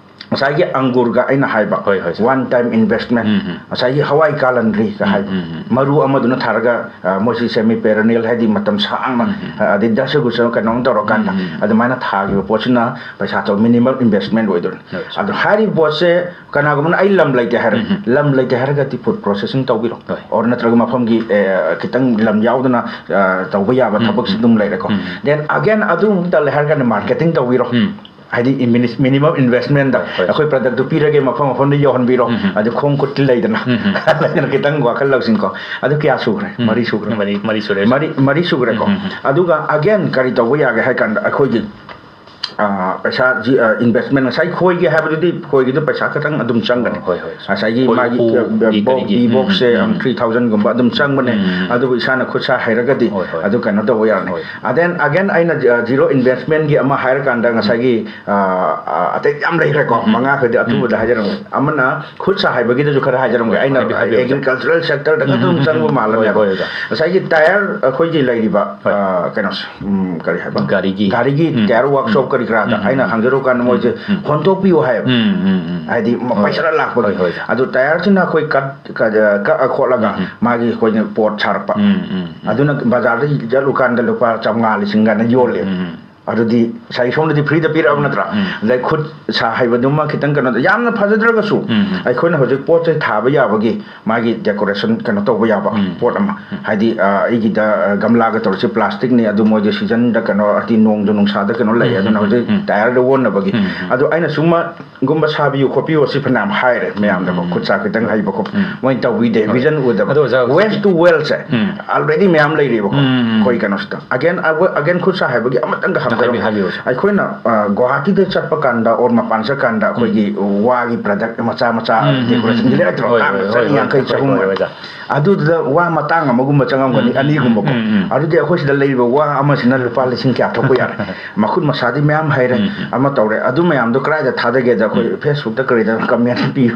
ꯉꯁꯥꯏꯒꯤ ꯑꯪꯒꯨꯔꯒ ꯑꯩꯅ ꯍꯥꯏꯕ ꯍꯣꯏ, ꯍꯣꯏ, ꯁꯥꯔ꯫ One time investment, ꯎꯝ, ꯎꯝ꯫ ꯉꯁꯥꯏꯒꯤ ꯍꯋꯥꯏ ꯀꯥꯂꯟꯗ꯭ꯔꯤꯒ ꯎꯝ, ꯍꯥꯏꯕ, ꯎꯝ, ꯎꯝ꯫ ꯃꯔꯨ ꯑꯃꯗꯨꯅ ꯊꯥꯔꯒ, ꯑ, ꯃꯣꯏꯁꯤ semi perennial, ꯍꯥꯏꯗꯤ ꯃꯇꯝ ꯁꯥꯡꯅ, ꯎꯝ, ꯎꯝ꯫ ꯑ, ꯑꯗꯩ ꯗꯁ ꯒꯨꯁ ꯀꯩꯅꯣꯝ ꯇꯧꯔꯀꯥꯟꯗ ꯎꯝ, ꯎꯝ, ꯎꯝ꯫ ꯑꯗꯨꯃꯥꯏꯅ ꯊꯥꯈꯤꯕ ꯄꯣꯠꯁꯤꯅ ꯄꯩꯁꯥ ꯇꯧ-, minimal investment ꯑꯣꯏꯗꯣꯏꯅꯤ꯫ Right, sir꯫ ꯑꯗꯣ ꯍꯥꯏꯔꯤꯕ ꯄꯣꯠꯁꯦ ꯀꯅꯥꯒꯨꯝꯕꯅ ꯑꯩ ꯂꯝ ꯂꯩꯇꯦ ꯍꯥꯏꯔꯦ, ꯎꯝ, ꯎꯝ꯫ ꯂꯝ ꯂꯩꯇꯦ ꯍꯥꯏꯔꯒꯗꯤ food processing ꯇꯧꯕꯤꯔꯣ꯫ ꯍꯣꯏ꯫ Or ꯅꯠꯇ꯭ꯔꯒ ꯃꯐꯝꯒꯤ, ꯑꯦ, ꯈꯤꯇꯪ ꯂꯝ ꯌꯥꯎꯗꯅ, ꯑ, ꯇꯧꯕ ꯌꯥꯕ ꯎꯝ, ꯊꯕꯛꯁꯤ ꯎꯝ꯫ ꯑꯗꯨꯝ ꯂꯩꯔꯦꯀꯣ꯫ ꯎꯝ, ꯎꯝ꯫ Then again ꯑꯗꯨ ꯑꯃꯨꯛ ꯇꯜꯂꯦ ꯍꯥꯏꯔꯒꯅ marketing ꯇꯧꯕꯤꯔꯣ꯫ ꯎꯝ꯫ ꯍꯥꯏꯗꯤ ꯃꯤꯅꯤ-, minimum investment ꯍꯣꯏ, ꯍꯣꯏ꯫ ꯑꯩꯈꯣꯏ product ꯇꯨ ꯄꯤꯔꯒꯦ, ꯃꯐꯝ ꯃꯐꯝꯗ ꯌꯧꯍꯟꯕꯤꯔꯣ꯫ ꯎꯝ, ꯎꯝ꯫ ꯑꯗꯨ ꯈꯣꯡ ꯈꯨꯠꯇꯤ ꯂꯩꯗꯅ꯫ ꯎꯝ, ꯎꯝ꯫ ꯂꯩꯗꯅ ꯈꯤꯇꯪ ꯋꯥꯈꯜ ꯂꯧꯁꯤꯡꯀꯣ꯫ ꯑꯗꯨ ꯀꯌꯥ ꯁꯨꯈ꯭ꯔꯦ? ꯎꯝ꯫ ꯃꯔꯤ ꯁꯨꯈ꯭ꯔꯦ꯫ ꯃꯔꯤ, ꯃꯔꯤ ꯁꯨꯔꯦ꯫ ꯃꯔꯤ, ꯃꯔꯤ ꯁꯨꯈ꯭ꯔꯦꯀꯣ꯫ ꯎꯝ, ꯎꯝ, ꯎꯝ꯫ ꯑꯗꯨꯒ again ꯀꯔꯤ ꯇꯧꯕ ꯌꯥꯒꯦ ꯍꯥꯏ ꯀꯥꯟꯗ ꯑꯩꯈꯣꯏꯒꯤ, ꯑ, ꯄꯩꯁꯥ ꯖꯤ-, ꯑ, investment ꯉꯁꯥꯏ ꯈꯣꯏꯒꯤ ꯍꯥꯏꯕꯗꯨꯗꯤ ꯈꯣꯏꯒꯤꯗꯨ ꯄꯩꯁꯥ ꯈꯤꯇꯪ ꯑꯗꯨꯝ ꯆꯪꯒꯅꯤ꯫ ꯍꯣꯏ, ꯍꯣꯏ꯫ ꯉꯁꯥꯏꯒꯤ ꯈꯣꯏ ꯃꯥꯒꯤ, ꯎꯄꯨꯒꯤ ꯑ, ꯕꯣꯛ-, ꯀꯔꯤꯒꯤ꯫ ꯕꯤ ꯕꯣꯛꯁꯁꯦ, ꯎꯝ, ꯎꯝ, ꯎꯝ꯫ Three thousand ꯒꯨꯝꯕ ꯑꯗꯨꯝ ꯆꯪꯕꯅꯦ꯫ ꯎꯝ, ꯎꯝ, ꯎꯝ꯫ ꯑꯗꯨꯕꯨ ꯏꯁꯥꯅ ꯈꯨꯠ ꯁꯥ ꯍꯩꯔꯒꯗꯤ ꯍꯣꯏ, ꯍꯣꯏ꯫ ꯑꯗꯨ ꯀꯩꯅꯣ ꯇꯧꯕ ꯌꯥꯔꯅꯤ꯫ ꯍꯣꯏ꯫ And then again ꯑꯩꯅ, ꯑ, zero investment ꯒꯤ ꯑꯃ ꯍꯥꯏꯔꯀꯥꯟꯗ ꯎꯝ꯫ ꯉꯁꯥꯏꯒꯤ, ꯑ, ꯑ, ꯑꯇꯩ ꯌꯥꯝ ꯂꯩꯈ꯭ꯔꯦꯀꯣ꯫ ꯎꯝ, ꯎꯝ꯫ ꯃꯉꯥ ꯈꯛꯇꯤ ꯑꯊꯨꯕꯗ ꯎꯝ꯫ ꯍꯥꯏꯖꯔꯝꯒꯦ꯫ ꯑꯃꯅ ꯈꯨꯠ ꯁꯥ ꯍꯩꯕꯒꯤꯗꯁꯨ ꯈꯔ ꯍꯥꯏꯖꯔꯝꯒꯦ꯫ ꯍꯣꯏ, ꯑꯩꯅ ꯍꯥꯏꯕꯤꯌꯨ, ꯍꯥꯏꯕꯤꯌꯨ, ꯍꯥꯏꯕꯤꯌꯨ꯫ Agricultural sector ꯗ ꯎꯝ, ꯈꯛꯇꯪ ꯎꯝ, ꯎꯝ, ꯆꯪꯕ ꯎꯝ꯫ ꯃꯥꯜꯂꯅꯦꯕ꯫ ꯍꯣꯏ, ꯍꯣꯏ, ꯑꯣꯖꯥ꯫ ꯉꯁꯥꯏꯒꯤ tyre ꯑꯩꯈꯣꯏꯒꯤ ꯂꯩꯔꯤꯕ, ꯍꯣꯏ꯫ ꯑ, ꯀꯩꯅꯣꯁꯦ, ꯎꯝ, ꯀꯔꯤ ꯍꯥꯏꯕ? ꯒꯥꯔꯤꯒꯤ꯫ ꯒꯥꯔꯤꯒꯤ ꯎꯝ꯫ Tyre workshop ꯎꯝ꯫ ꯀꯔꯤ ꯀꯔꯥꯗ ꯎꯝ, ꯎꯝ, ꯑꯩꯅ ꯎꯝ꯫ ꯍꯪꯖꯔꯨꯀꯥꯟꯗ ꯎꯝ, ꯃꯣꯏꯁꯦ ꯎꯝ, ꯎꯝ꯫ ꯍꯣꯟꯗꯣꯛꯄꯤꯌꯨ ꯍꯥꯏꯌꯦꯕ꯫ ꯎꯝ, ꯎꯝ, ꯎꯝ꯫ ꯍꯥꯏꯗꯤ ꯃ-, ꯍꯣꯏ꯫ ꯄꯩꯁꯥ ꯂꯥꯛꯄꯒꯤ꯫ ꯍꯣꯏ, ꯍꯣꯏ, ꯑꯣꯖꯥ꯫ ꯑꯗꯨ tyre ꯁꯤꯅ ꯑꯩꯈꯣꯏ ꯀꯠ-, ꯀ-, ꯀꯛꯑ ꯈꯣꯠꯂꯒ ꯎꯝ, ꯎꯝ꯫ ꯃꯥꯒꯤ ꯑꯩꯈꯣꯏꯅ ꯄꯣꯠ ꯁꯥꯔꯛꯄ꯫ ꯎꯝ, ꯎꯝ, ꯎꯝ꯫ ꯑꯗꯨꯅ ꯕꯖꯥꯔꯗ ꯆꯠꯂꯨꯀꯥꯟꯗ ꯂꯨꯄꯥ ꯆꯥꯝꯃꯉꯥ, ꯂꯤꯁꯤꯡ ꯀꯥꯏꯅ ꯌꯣꯜꯂꯦꯕ꯫ ꯎꯝ, ꯎꯝ꯫ ꯑꯗꯨꯗꯤ ꯉꯁꯥꯏ ꯁꯣꯝꯗꯗꯤ ꯐ꯭ꯔꯤꯗ ꯄꯤꯔꯛꯑꯕ ꯅꯠꯇ꯭ꯔꯥ? ꯎꯝ꯫ ꯑꯗꯩ ꯈꯨꯠ ꯁꯥ ꯍꯩꯕꯗꯨꯃ ꯈꯤꯇꯪ ꯀꯩꯅꯣ ꯌꯥꯝꯅ ꯐꯖꯗ꯭ꯔꯒꯁꯨ ꯎꯝ, ꯎꯝ꯫ ꯑꯩꯈꯣꯏꯅ ꯍꯧꯖꯤꯛ ꯄꯣꯠ ꯆꯩ ꯊꯥꯕ ꯌꯥꯕꯒꯤ ꯃꯥꯒꯤ ꯗꯦꯀꯣꯔꯦꯁꯟ ꯀꯩꯅꯣ ꯇꯧꯕ ꯌꯥꯕ ꯎꯝ꯫ ꯄꯣꯠ ꯑꯃ꯫ ꯎꯝ꯫ ꯍꯥꯏꯗꯤ, ꯑ, ꯑꯩꯒꯤꯗ, ꯑ, ꯒꯝꯂꯥꯒ ꯇꯧꯔꯤꯁꯦ ꯄ꯭ꯂꯥꯁꯇꯤꯛꯅꯤ, ꯑꯗꯨ ꯃꯣꯏꯗꯤ ꯁꯤꯖꯟꯗ ꯀꯩꯅꯣ, ꯍꯥꯏꯗꯤ ꯅꯣꯡꯖꯨ ꯅꯨꯡꯁꯥꯗ ꯀꯩꯅꯣ ꯂꯩ, ꯎꯝ, ꯑꯗꯨꯅ ꯎꯝ, ꯍꯧꯖꯤꯛ ꯎꯝ꯫ ꯇꯥꯌꯔꯗ ꯑꯣꯟꯅꯕꯒꯤ꯫ ꯎꯝ, ꯎꯝ꯫ ꯑꯗꯨ ꯑꯩꯅ ꯁꯨꯝ ꯒꯨꯝꯕ ꯁꯥꯕꯤꯌꯨ ꯈꯣꯠꯄꯤꯌꯨ ꯁꯤ ꯐꯅꯌꯥꯝ ꯍꯥꯏꯔꯦ ꯃꯌꯥꯝꯗꯀꯣ, ꯎꯝ꯫ ꯈꯨꯠ ꯁꯥ ꯈꯤꯇꯪ ꯍꯩꯕ ꯈꯣꯠꯄ, ꯎꯝ꯫ ꯃꯣꯏꯅ ꯇꯧꯕꯤꯗꯦ, ꯍꯣꯏ꯫ ꯚꯤꯖꯟ ꯎꯗꯕ꯫ ꯑꯗꯣ ꯑꯣꯖꯥ, ꯍꯧꯖꯤꯛ Waste to wealth say um. Already ꯃꯌꯥꯝ ꯂꯩꯔꯤꯕꯀꯣ, ꯎꯝ, ꯎꯝ, ꯎꯝ꯫ ꯑꯩꯈꯣꯏ ꯀꯩꯅꯣꯁꯤꯗ꯫ Again, ꯑ-, again ꯈꯨꯠ ꯁꯥ ꯍꯩꯕꯒꯤ ꯑꯃꯇꯪꯒ ꯍꯥꯏꯕꯤ-, ꯍꯥꯞꯆꯔꯝꯒꯦ꯫ ꯍꯥꯏꯕꯤꯌꯨ, ꯑꯣꯖꯥ꯫ ꯑꯩꯈꯣꯏꯅ, ꯑ, ꯒꯨꯋꯥꯍꯥꯇꯤꯗ ꯆꯠꯄ ꯀꯥꯟꯗ or ꯃꯄꯥꯟ ꯆꯠꯀꯥꯟꯗ ꯎꯝ꯫ ꯑꯩꯈꯣꯏꯒꯤ ꯋꯥꯒꯤ ꯄ꯭ꯔꯗꯛ ꯃꯆꯥ ꯃꯆꯥ ꯎꯝ, ꯎꯝ, ꯗꯦꯀꯣꯔꯦꯁꯟꯒꯤ ꯎꯝ, ꯎꯝ꯫ ꯂꯩꯔꯛꯇ꯭ꯔꯣ? ꯍꯣꯏ, ꯇꯥꯡꯅ ꯍꯣꯏ, ꯆꯅꯤ ꯍꯣꯏ, ꯌꯥꯡꯈꯩ, ꯍꯣꯏ, ꯆꯍꯨꯝ ꯍꯣꯏ, ꯑꯣꯏꯕ꯫ ꯑꯣꯖꯥ꯫ ꯑꯗꯨꯗꯨꯗ ꯋꯥ ꯃꯇꯥꯡ ꯑꯃꯒꯨꯝꯕ ꯆꯪꯉꯝꯒꯅꯤ, ꯎꯝ, ꯎꯝ, ꯑꯅꯤꯒꯨꯝꯕꯀꯣ꯫ ꯎꯝ, ꯎꯝ꯫ ꯑꯗꯨꯗꯤ ꯑꯩꯈꯣꯏ ꯁꯤꯗ ꯂꯩꯔꯤꯕ ꯋꯥ ꯑꯃꯁꯤꯅ ꯂꯨꯄꯥ ꯂꯤꯁꯤꯡ ꯀꯌꯥ ꯊꯣꯛꯄ ꯌꯥꯔꯦ? ꯃꯈꯨꯠ ꯃꯁꯥꯗꯤ ꯃꯌꯥꯝ ꯍꯩꯔꯦ, ꯎꯝ, ꯎꯝ꯫ ꯑꯃ ꯇꯧꯔꯦ, ꯑꯗꯨ ꯃꯌꯥꯝꯗꯣ ꯀꯗꯥꯏꯗ ꯊꯥꯗꯒꯦꯗ ꯑꯩꯈꯣꯏ ꯎꯝ꯫ Facebook-ꯇ ꯀꯔꯤꯗ comment ꯄꯤꯌꯣ꯫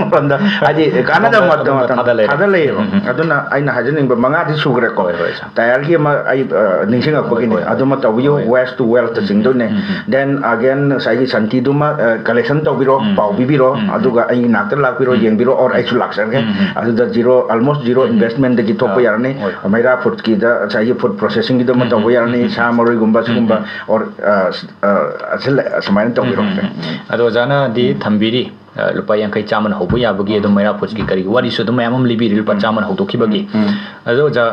ꯃꯇꯝꯗ ꯍꯥꯏꯗꯤ ꯀꯥꯟꯅꯗꯕ ꯑꯗꯨꯝꯕ ꯃꯇꯝ, ꯃꯇꯝ ꯊꯥꯗ ꯂꯩꯔꯦ꯫ ꯊꯥꯗ ꯂꯩꯌꯦꯕ꯫ ꯎꯝ, ꯎꯝ, ꯎꯝ꯫ ꯑꯗꯨꯅ ꯑꯩꯅ ꯍꯥꯏꯖꯅꯤꯡꯕ ꯃꯉꯥꯗꯤ ꯁꯨꯈ꯭ꯔꯦꯀꯣ꯫ ꯍꯣꯏ, ꯍꯣꯏ, ꯁꯥꯔ꯫ ꯇꯥꯌꯔꯒꯤ ꯑꯃ ꯑꯩ, ꯑ, ꯅꯤꯡꯁꯤꯡꯉꯛꯄꯒꯤꯅꯤ꯫ ꯍꯣꯏ, ꯍꯣꯏ, ꯍꯣꯏ꯫ ꯑꯗꯨꯃ ꯇꯧꯕꯤꯌꯨ, ꯍꯣꯏ꯫ Waste to wealth um, ꯆꯤꯡꯗꯣꯏꯅꯦ꯫ Um, um. Then again ꯉꯁꯥꯏꯒꯤ ꯁꯟꯊꯤꯗꯨꯃ, ꯑ, collection ꯇꯧꯕꯤꯔꯣ, ꯎꯝ, ꯄꯥꯎ ꯎꯝ꯫ ꯄꯤꯕꯤꯔꯣ, ꯎꯝ, ꯎꯝ꯫ ꯑꯗꯨꯒ ꯑꯩ ꯅꯥꯛꯇ ꯂꯥꯛꯄꯤꯔꯣ, ꯎꯝ꯫ ꯌꯦꯡꯕꯤꯔꯣ, or ꯎꯝ, ꯑꯩꯁꯨ ꯎꯝ꯫ ꯂꯥꯛꯆꯔꯒꯦ꯫ ꯎꯝ, ꯎꯝ꯫ ꯑꯗꯨꯗ zero, almost zero ꯎꯝ, ꯎꯝ꯫ Investment-ꯗꯒꯤ ꯊꯣꯛꯄ ꯑꯥ, ꯌꯥꯔꯅꯤ꯫ ꯍꯣꯏ, ꯍꯣꯏ꯫ ꯃꯩꯔꯥ Foods-ꯀꯤꯗ ꯉꯁꯥꯏꯒꯤ food processing-ꯒꯤꯗꯣ ꯑꯃ ꯎꯝ, ꯇꯧꯕ ꯎꯝ, ꯌꯥꯔꯅꯤ, ꯎꯝ, ꯎꯝ, ꯁꯥ ꯎꯝ꯫ ꯃꯔꯣꯏꯒꯨꯝꯕ ꯎꯝ, ꯁꯤꯒꯨꯝꯕ, ꯎꯝ꯫ Or, ꯑ, ꯑ, ꯑꯁꯤ ꯂꯩ-, ꯑꯁꯨꯃꯥꯏꯅ ꯎꯝ, ꯇꯧꯕꯤꯔꯣ꯫ ꯎꯝ, ꯎꯝ, ꯎꯝ꯫ ꯑꯗꯣ ꯑꯣꯖꯥꯅꯗꯤ ꯎꯝ꯫ ꯊꯝꯕꯤꯔꯤ, ꯑ, ꯂꯨꯄꯥ ꯌꯥꯡꯈꯩ ꯆꯥꯝꯃꯅ ꯍꯧꯕ ꯌꯥꯕꯒꯤ, ꯑꯗꯨꯝ ꯎꯝ꯫ ꯃꯩꯔꯥ Foods-ꯀꯤ ꯀꯔꯤꯒꯤ ꯋꯥꯔꯤꯁꯨ ꯑꯗꯨꯝ ꯃꯌꯥꯝ ꯑꯃ ꯂꯤꯕꯤꯔꯤ, ꯂꯨꯄꯥ ꯎꯝ꯫ ꯆꯥꯝꯃꯅ ꯍꯧꯗꯣꯛꯈꯤꯕꯒꯤ꯫ ꯎꯝ, ꯎꯝ꯫ ꯑꯗꯣ ꯑꯣꯖꯥ,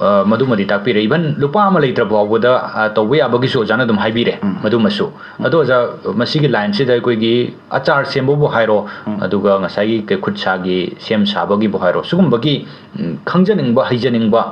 ꯑ, ꯃꯗꯨꯃꯗꯤ ꯇꯥꯛꯄꯤꯔꯦ꯫ Even ꯂꯨꯄꯥ ꯑꯃ ꯂꯩꯇ꯭ꯔ ꯐꯥꯎꯕꯗ, ꯑ, ꯇꯧꯕ ꯌꯥꯕꯒꯤꯁꯨ ꯑꯣꯖꯥꯅ ꯑꯗꯨꯝ ꯍꯥꯏꯕꯤꯔꯦ ꯎꯝ꯫ ꯃꯗꯨꯃꯁꯨ꯫ ꯑꯗꯣ ꯑꯣꯖꯥ, ꯃꯁꯤꯒꯤ line-ꯁꯤꯗ ꯑꯩꯈꯣꯏꯒꯤ ꯑꯆꯥꯔ ꯁꯦꯝꯕꯕꯨ ꯍꯥꯏꯔꯣ, ꯎꯝ꯫ ꯑꯗꯨꯒ ꯉꯁꯥꯏꯒꯤ ꯀꯩ-, ꯈꯨꯠ ꯁꯥꯒꯤ ꯁꯦꯝ ꯁꯥꯕꯒꯤꯕꯨ ꯍꯥꯏꯔꯣ, ꯁꯤꯒꯨꯝꯕꯒꯤ, ꯎꯝ, ꯈꯪꯖꯅꯤꯡꯕ, ꯍꯩꯖꯅꯤꯡꯕ,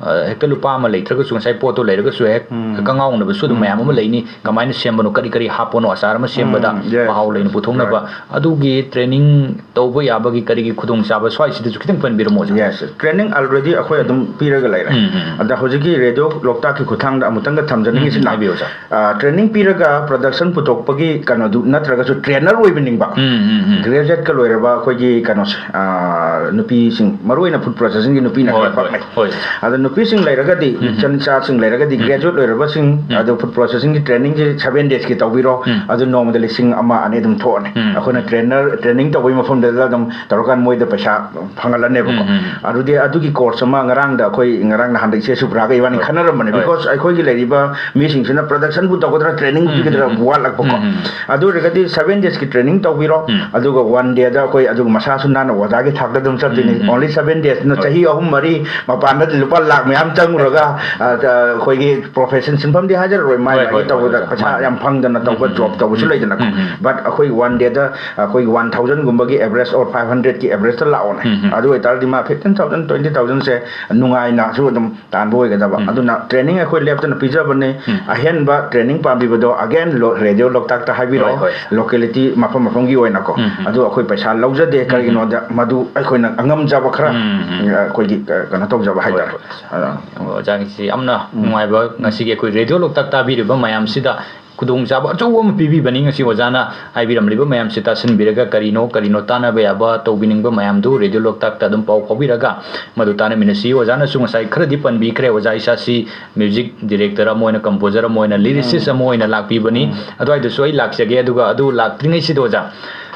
ꯑ, ꯍꯦꯛꯇ ꯂꯨꯄꯥ ꯑꯃ ꯂꯩꯇ꯭ꯔꯒꯁꯨ, ꯉꯁꯥꯏ ꯄꯣꯠꯇꯣ ꯂꯩꯔꯒꯁꯨ ꯍꯦꯛ ꯎꯝ꯫ ꯀꯉꯥꯎꯅꯕꯁꯨ ꯑꯗꯨꯝ ꯎꯝ, ꯃꯌꯥꯝ ꯑꯃ ꯎꯝ꯫ ꯂꯩꯅꯤ꯫ ꯀꯃꯥꯏꯅ ꯁꯦꯝꯕꯅꯣ, ꯀꯔꯤ ꯀꯔꯤ ꯍꯥꯞꯄꯅꯣ, ꯑꯆꯥꯔ ꯑꯃ ꯁꯦꯝꯕꯗ ꯎꯝ, yes, ꯃꯍꯥꯎ ꯂꯩꯅ yes, ꯄꯨꯊꯣꯛꯅꯕ, right꯫ ꯑꯗꯨꯒꯤ training ꯇꯧꯕ ꯌꯥꯕꯒꯤ ꯀꯔꯤꯒꯤ ꯈꯨꯗꯣꯡꯆꯥꯕ ꯁ꯭ꯋꯥꯏꯁꯤꯗꯁꯨ ꯈꯤꯇꯪ ꯄꯟꯕꯤꯔꯝꯃꯣ, ꯑꯣꯖꯥ꯫ Yes, training already ꯑꯩꯈꯣꯏ ꯑꯗꯨꯝ ꯄꯤꯔꯒ ꯂꯩꯔꯦ꯫ ꯎꯝ, ꯎꯝ, ꯎꯝ꯫ ꯑꯗ ꯍꯧꯖꯤꯛꯀꯤ ꯔꯦꯗꯤꯑꯣ ꯂꯣꯛꯇꯥꯛꯀꯤ ꯈꯨꯠꯊꯥꯡꯗ ꯑꯃꯨꯛꯇꯪꯒ ꯎꯝ, ꯎꯝ, ꯊꯝꯖꯅꯤꯡꯉꯤꯁꯤꯅ, ꯍꯥꯏꯕꯤꯌꯨ, ꯑꯣꯖꯥ꯫ ꯑ, training ꯄꯤꯔꯒ production ꯄꯨꯊꯣꯛꯄꯒꯤ ꯀꯩꯅꯣꯗꯨ ꯅꯠꯇ꯭ꯔꯒꯁꯨ trainer ꯑꯣꯏꯕꯅꯤꯡꯕ, ꯎꯝ, ꯎꯝ, ꯎꯝ꯫ Graduate-ꯀ ꯂꯣꯏꯔꯕ ꯑꯩꯈꯣꯏꯒꯤ ꯀꯩꯅꯣꯁꯦ, ꯑ, ꯅꯨꯄꯤꯁꯤꯡ, ꯃꯔꯨꯑꯣꯏꯅ food processing-ꯒꯤ ꯅꯨꯄꯤꯅ ꯍꯣꯏ, ꯈꯔ ꯍꯣꯏ, ꯄꯛꯅꯩ꯫ ꯍꯣꯏ꯫ ꯑꯗ ꯅꯨꯄꯤꯁꯤꯡ ꯂꯩꯔꯒꯗꯤ, ꯎꯝ, ꯎꯝ꯫ ꯏꯆꯟ ꯏꯆꯥꯁꯤꯡ ꯂꯩꯔꯒꯗꯤ, ꯎꯝ, ꯎꯝ꯫ Graduate ꯂꯣꯏꯔꯕꯁꯤꯡ, ꯎꯝ꯫ ꯑꯗꯨ food processing-ꯒꯤ training-ꯁꯦ seven days-ꯀꯤ ꯇꯧꯕꯤꯔꯣ, ꯎꯝ꯫ ꯑꯗꯨ ꯅꯣꯡꯃꯗ ꯂꯤꯁꯤꯡ ꯑꯃ ꯑꯅꯤ ꯑꯗꯨꯝ ꯊꯣꯛꯑꯅꯤ꯫ ꯎꯝ, ꯑꯩꯈꯣꯏꯅ ꯎꯝ꯫ Trainer, training ꯇꯧꯕꯒꯤ ꯃꯐꯝꯗꯨꯗ ꯑꯗꯨꯝ ꯇꯧꯔꯀꯥꯟꯗ ꯃꯣꯏꯗ ꯄꯩꯁꯥ ꯐꯪꯍꯜꯂꯅꯦꯕꯀꯣ꯫ ꯎꯝ, ꯎꯝ, ꯎꯝ꯫ ꯑꯗꯨꯗꯤ ꯑꯗꯨꯒꯤ course ꯑꯃ ꯉꯔꯥꯡꯗ ꯑꯩꯈꯣꯏ ꯉꯔꯥꯡ ꯅꯍꯥꯟꯗ ꯏꯆꯦ ꯁꯨꯕ꯭ꯔꯥꯒ ꯏꯕꯥꯅꯤ ꯍꯣꯏ꯫ ꯈꯟꯅꯔꯝꯕꯅꯦ꯫ ꯍꯣꯏ꯫ Because ꯑꯩꯈꯣꯏꯒꯤ ꯂꯩꯔꯤꯕ ꯃꯤꯁꯤꯡꯁꯤꯅ production ꯕꯨ ꯇꯧꯒꯗ꯭ꯔꯥ, training ꯎꯝ, ꯄꯤꯒꯗ꯭ꯔꯥ ꯎꯝ, ꯎꯝ꯫ ꯋꯥꯠꯂꯛꯄꯀꯣ꯫ ꯎꯝ, ꯎꯝ꯫ ꯑꯗꯨ ꯑꯣꯏꯔꯒꯗꯤ seven days ꯀꯤ training ꯇꯧꯕꯤꯔꯣ꯫ ꯎꯝ꯫ ꯑꯗꯨꯒ one day ꯗ ꯑꯩꯈꯣꯏ ꯑꯗꯨꯒ ꯃꯁꯥꯁꯨ ꯅꯥꯟꯅ ꯑꯣꯖꯥꯒꯤ ꯊꯥꯛꯇ ꯑꯗꯨꯝ ꯆꯠꯇꯣꯏꯅꯤ꯫ ꯎꯝ, ꯎꯝ꯫ Only seven days ꯅ ꯍꯣꯏ꯫ ꯆꯍꯤ ꯑꯍꯨꯝ ꯃꯔꯤ ꯃꯄꯥꯟꯗ ꯂꯨꯄꯥ ꯂꯥꯛ ꯃꯌꯥꯝ ꯆꯪꯉꯨꯔꯒ, ꯑ, ꯑ, ꯑꯩꯈꯣꯏꯒꯤ profession ꯁꯤꯟꯐꯝꯗꯤ ꯍꯥꯏꯖꯔꯔꯣꯏ, ꯃꯥꯏ ꯍꯣꯏ, ꯃꯥꯒꯤ ꯍꯣꯏ, ꯍꯣꯏ, ꯇꯧꯕꯗ ꯑꯣꯖꯥ꯫ ꯄꯩꯁꯥ ꯃꯥꯅꯤ꯫ ꯌꯥꯝ ꯐꯪꯗꯅ ꯎꯝ, ꯇꯧꯕ ꯎꯝ, job ꯎꯝ, ꯇꯧꯕꯁꯨ ꯎꯝ, ꯂꯩꯗꯅꯀꯣ꯫ ꯎꯝ, ꯎꯝ꯫ But ꯑꯩꯈꯣꯏ one day ꯗ ꯑꯩꯈꯣꯏ one thousand ꯒꯨꯝꯕꯒꯤ average or five hundred ꯀꯤ average ꯇ ꯂꯥꯛꯑꯣꯅꯦ꯫ ꯎꯝ, ꯎꯝ꯫ ꯑꯗꯨ ꯑꯣꯏꯇꯥꯔꯗꯤ ꯃꯥ fifteen thousand, twenty thousand ꯁꯦ ꯅꯨꯡꯉꯥꯏꯅꯁꯨ ꯑꯗꯨꯝ ꯇꯥꯟꯕ ꯑꯣꯏꯒꯗꯕ꯫ ꯎꯝ꯫ ꯑꯗꯨꯅ training ꯑꯩꯈꯣꯏ ꯂꯦꯞꯇꯅ ꯄꯤꯖꯕꯅꯦ꯫ ꯎꯝ꯫ ꯑꯍꯦꯟꯕ training ꯄꯥꯝꯕꯤꯕꯗꯣ, again, ꯂꯣ-, Radio ꯂꯣꯛꯇꯥꯛꯇ ꯍꯥꯏꯕꯤꯔꯛꯑꯣ꯫ ꯍꯣꯏ, ꯍꯣꯏ꯫ Locality ꯃꯐꯝ ꯃꯐꯝꯒꯤ ꯑꯣꯏꯅꯀꯣ꯫ ꯎꯝ, ꯎꯝ꯫ ꯑꯗꯨ ꯑꯩꯈꯣꯏ ꯄꯩꯁꯥ ꯂꯧꯖꯗꯦ, ꯎꯝ, ꯎꯝ꯫ ꯀꯔꯤꯒꯤꯅꯣꯗ ꯃꯗꯨ ꯑꯩꯈꯣꯏꯅ ꯑꯉꯝꯖꯕ ꯈꯔ, ꯎꯝ, ꯎꯝ꯫ ꯑꯩꯈꯣꯏꯒꯤ, ꯑ, ꯀꯩꯅꯣ ꯇꯧꯖꯕ ꯍꯣꯏ, ꯍꯥꯏꯇꯥꯔꯦ꯫ ꯍꯣꯏ꯫ ꯑꯗ ꯑꯣ, ꯑꯣꯖꯥꯒꯤꯁꯤ ꯌꯥꯝꯅ ꯎꯝ꯫ ꯅꯨꯡꯉꯥꯏꯕ, ꯎꯝ꯫ ꯉꯁꯤꯒꯤ ꯑꯩꯈꯣꯏ Radio ꯂꯣꯛꯇꯥꯛ ꯇꯥꯕꯤꯔꯤꯕ ꯃꯌꯥꯝꯁꯤꯗ ꯈꯨꯗꯣꯡꯆꯥꯕ ꯑꯆꯧꯕ ꯑꯃ ꯄꯤꯕꯤꯕꯅꯤ꯫ ꯉꯁꯤ ꯑꯣꯖꯥꯅ ꯍꯥꯏꯕꯤꯔꯝꯂꯤꯕ ꯃꯌꯥꯝꯁꯤ ꯇꯥꯁꯤꯟꯕꯤꯔꯒ, ꯀꯔꯤꯅꯣ, ꯀꯔꯤꯅꯣ ꯇꯥꯟꯅꯕ ꯌꯥꯕ, ꯇꯧꯕꯤꯅꯤꯡꯕ ꯃꯌꯥꯝꯗꯨ Radio ꯂꯣꯛꯇꯥꯛꯇ ꯑꯗꯨꯝ ꯄꯥꯎ ꯐꯥꯎꯕꯤꯔꯒ ꯃꯗꯨ ꯇꯥꯟꯅꯃꯤꯟꯅꯁꯤ꯫ ꯑꯣꯖꯥꯅꯁꯨ ꯉꯁꯥꯏ ꯈꯔꯗꯤ ꯄꯟꯕꯤꯈ꯭ꯔꯦ, ꯑꯣꯖꯥ ꯏꯁꯥꯁꯤ music director ꯑꯃ ꯑꯣꯏꯅ, composer ꯑꯃ ꯑꯣꯏꯅ, lyricist ꯎꯝ꯫ ꯑꯃ ꯑꯣꯏꯅ ꯂꯥꯛꯄꯤꯕꯅꯤ꯫ ꯎꯝ꯫ ꯑꯗꯨꯋꯥꯏꯗꯁꯨ ꯑꯩ ꯂꯥꯛꯆꯒꯦ꯫ ꯑꯗꯨꯒ ꯑꯗꯨ ꯂꯥꯛꯇ꯭ꯔꯤꯉꯩꯁꯤꯗ ꯑꯣꯖꯥ,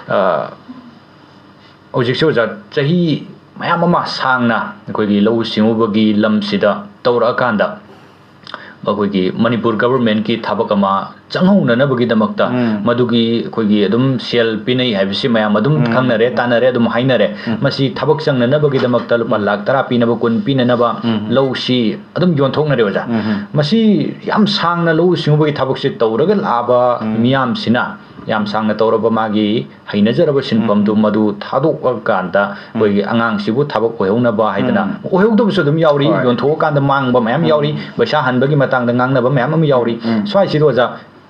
ꯑ, ꯍꯧꯖꯤꯛꯁꯦ ꯑꯣꯖꯥ, ꯆꯍꯤ ꯃꯌꯥꯝ ꯑꯃ ꯁꯥꯡꯅ ꯑꯩꯈꯣꯏꯒꯤ ꯂꯧꯎ ꯁꯤꯡꯎꯕꯒꯤ ꯂꯝꯁꯤꯗ ꯇꯧꯔꯛꯑꯀꯥꯟꯗ, ꯑꯩꯈꯣꯏꯒꯤ ꯃꯅꯤꯄꯨꯔ government ꯀꯤ ꯊꯕꯛ ꯑꯃ ꯆꯪꯍꯧꯅꯅꯕꯒꯤꯗꯃꯛꯇ, ꯎꯝ꯫ ꯃꯗꯨꯒꯤ ꯑꯩꯈꯣꯏꯒꯤ ꯑꯗꯨꯝ ꯁꯦꯜ ꯄꯤꯅꯩ ꯍꯥꯏꯕꯁꯤ ꯃꯌꯥꯝ ꯑꯗꯨꯝ ꯎꯝ꯫ ꯈꯪꯅꯔꯦ, ꯇꯥꯟꯅꯔꯦ, ꯑꯗꯨꯝ ꯍꯥꯏꯅꯔꯦ꯫ ꯎꯝ꯫ ꯃꯁꯤ ꯊꯕꯛ ꯆꯪꯅꯅꯕꯒꯤꯗꯃꯛꯇ ꯂꯨꯄꯥ ꯎꯝ꯫ ꯂꯥꯈ ꯇꯔꯥ ꯄꯤꯅꯕ, ꯀꯨꯟ ꯄꯤꯅꯅꯕ ꯎꯝ꯫ ꯂꯧꯁꯤ ꯑꯗꯨꯝ ꯌꯣꯟꯊꯣꯛꯅꯔꯦ ꯑꯣꯖꯥ꯫ ꯎꯝ꯫ ꯃꯁꯤ ꯌꯥꯝ ꯁꯥꯡꯅ ꯂꯧꯎ ꯁꯤꯡꯎꯕꯒꯤ ꯊꯕꯛꯁꯤ ꯇꯧꯔꯒ ꯂꯥꯛꯑꯕ ꯎꯝ꯫ ꯃꯤꯌꯥꯝꯁꯤꯅ ꯌꯥꯝ ꯁꯥꯡꯅ ꯇꯧꯔꯕ ꯃꯥꯒꯤ ꯍꯩꯅꯖꯔꯕ ꯁꯤꯟꯐꯝꯗꯨ ꯎꯝ꯫ ꯃꯗꯨ ꯊꯥꯗꯣꯛꯑꯀꯥꯟꯗ ꯎꯝ꯫ ꯑꯩꯈꯣꯏꯒꯤ ꯑꯉꯥꯡꯁꯤꯕꯨ ꯊꯕꯛ ꯑꯣꯏꯍꯧꯅꯕ ꯍꯥꯏꯗꯅ, ꯎꯝ꯫ ꯑꯣꯏꯍꯧꯗꯕꯁꯨ ꯑꯗꯨꯝ ꯌꯥꯎꯔꯤ, ꯍꯣꯏ꯫ ꯌꯣꯟꯊꯣꯛꯑꯀꯥꯟꯗ ꯃꯥꯡꯕ ꯃꯌꯥꯝ ꯎꯝ꯫ ꯌꯥꯎꯔꯤ, ꯄꯩꯁꯥ ꯍꯟꯕꯒꯤ ꯃꯇꯥꯡꯗ ꯉꯥꯡꯅꯕ ꯃꯌꯥꯝ ꯑꯃ ꯌꯥꯎꯔꯤ꯫ ꯎꯝ꯫ ꯁ꯭ꯋꯥꯏꯁꯤꯗ ꯑꯣꯖꯥ,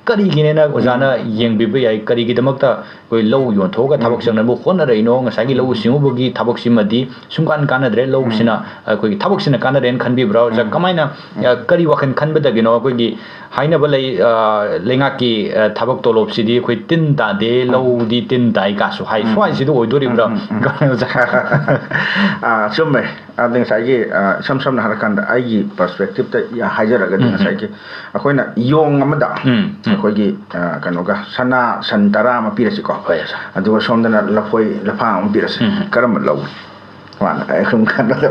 ꯀꯔꯤꯒꯤꯅꯦꯅ ꯑꯣꯖꯥꯅ ꯎꯝ꯫ ꯌꯦꯡꯕꯤꯕ ꯌꯥꯏ? ꯀꯔꯤꯒꯤꯗꯃꯛꯇ ꯑꯩꯈꯣꯏ ꯂꯧ ꯌꯣꯟꯊꯣꯛꯑꯒ ꯊꯕꯛ ꯎꯝ꯫ ꯆꯪꯅꯕ ꯍꯣꯠꯅꯔꯛꯏꯅꯣ? ꯉꯁꯥꯏꯒꯤ ꯂꯧꯎ ꯎꯝ꯫ ꯁꯤꯡꯎꯕꯒꯤ ꯊꯕꯛꯁꯤꯃꯗꯤ ꯁꯨꯡꯀꯥꯟ ꯀꯥꯟꯅꯗ꯭ꯔꯦ, ꯂꯧꯁꯤꯅ, ꯎꯝ꯫ ꯑꯩꯈꯣꯏꯒꯤ ꯊꯕꯛꯁꯤꯅ ꯀꯥꯟꯅꯔꯦꯅ ꯈꯟꯕꯤꯕ꯭ꯔꯥ? ꯑꯣꯖꯥ, ꯎꯝ꯫ ꯀꯃꯥꯏꯅ, ꯎꯝ꯫ ꯑ, ꯀꯔꯤ ꯋꯥꯈꯜ ꯈꯟꯕꯗꯒꯤꯅꯣ? ꯑꯩꯈꯣꯏꯒꯤ ꯍꯥꯏꯅꯕ ꯂꯩ, ꯑ, ꯂꯩꯉꯥꯛꯀꯤ, ꯑ, ꯊꯕꯛ ꯇꯣꯂꯣꯞꯁꯤꯗꯤ ꯑꯩꯈꯣꯏ ꯇꯤꯟ ꯇꯥꯗꯦ, ꯎꯝ꯫ ꯂꯧꯗꯤ ꯇꯤꯟ ꯇꯥꯏ ꯀꯥꯁꯨ ꯍꯥꯏ꯫ ꯎꯝ꯫ ꯁ꯭ꯋꯥꯏꯁꯤꯗ ꯑꯣꯏꯗꯣꯔꯤꯕ꯭ꯔꯥ? ꯎꯝ, ꯎꯝ, ꯎꯝ꯫ ꯑꯣꯖꯥ꯫ ꯑ, ꯆꯨꯝꯃꯦ꯫ ꯑꯗ ꯉꯁꯥꯏꯒꯤ, ꯑ, ꯏꯁꯝ ꯁꯝꯅ ꯍꯥꯏꯔꯀꯥꯟꯗ ꯑꯩꯒꯤ perspective ꯇ ꯌꯥ-, ꯍꯥꯏꯖꯔꯒꯗꯤ ꯎꯝ, ꯎꯝ꯫ ꯉꯁꯥꯏꯒꯤ ꯑꯩꯈꯣꯏꯅ ꯌꯣꯡ ꯑꯃꯗ ꯎꯝ, ꯎꯝ꯫ ꯑꯩꯈꯣꯏꯒꯤ, ꯑ, ꯀꯩꯅꯣꯒ ꯁꯅꯥ ꯁꯟ ꯇꯔꯥ ꯑꯃ ꯄꯤꯔꯁꯤꯀꯣ꯫ ꯍꯣꯏ, ꯑꯣꯖꯥ꯫ ꯑꯗꯨꯒ ꯁꯣꯝꯗꯅ ꯂꯐꯣꯏ ꯂꯐꯥꯡ ꯑꯃ ꯄꯤꯔꯁꯤ꯫ ꯎꯝ, ꯎꯝ꯫ ꯀꯔꯝꯕ ꯂꯧꯒꯅꯤ? ꯃꯥꯅ ꯑꯩ ꯁꯨꯝ ꯈꯟꯕꯗ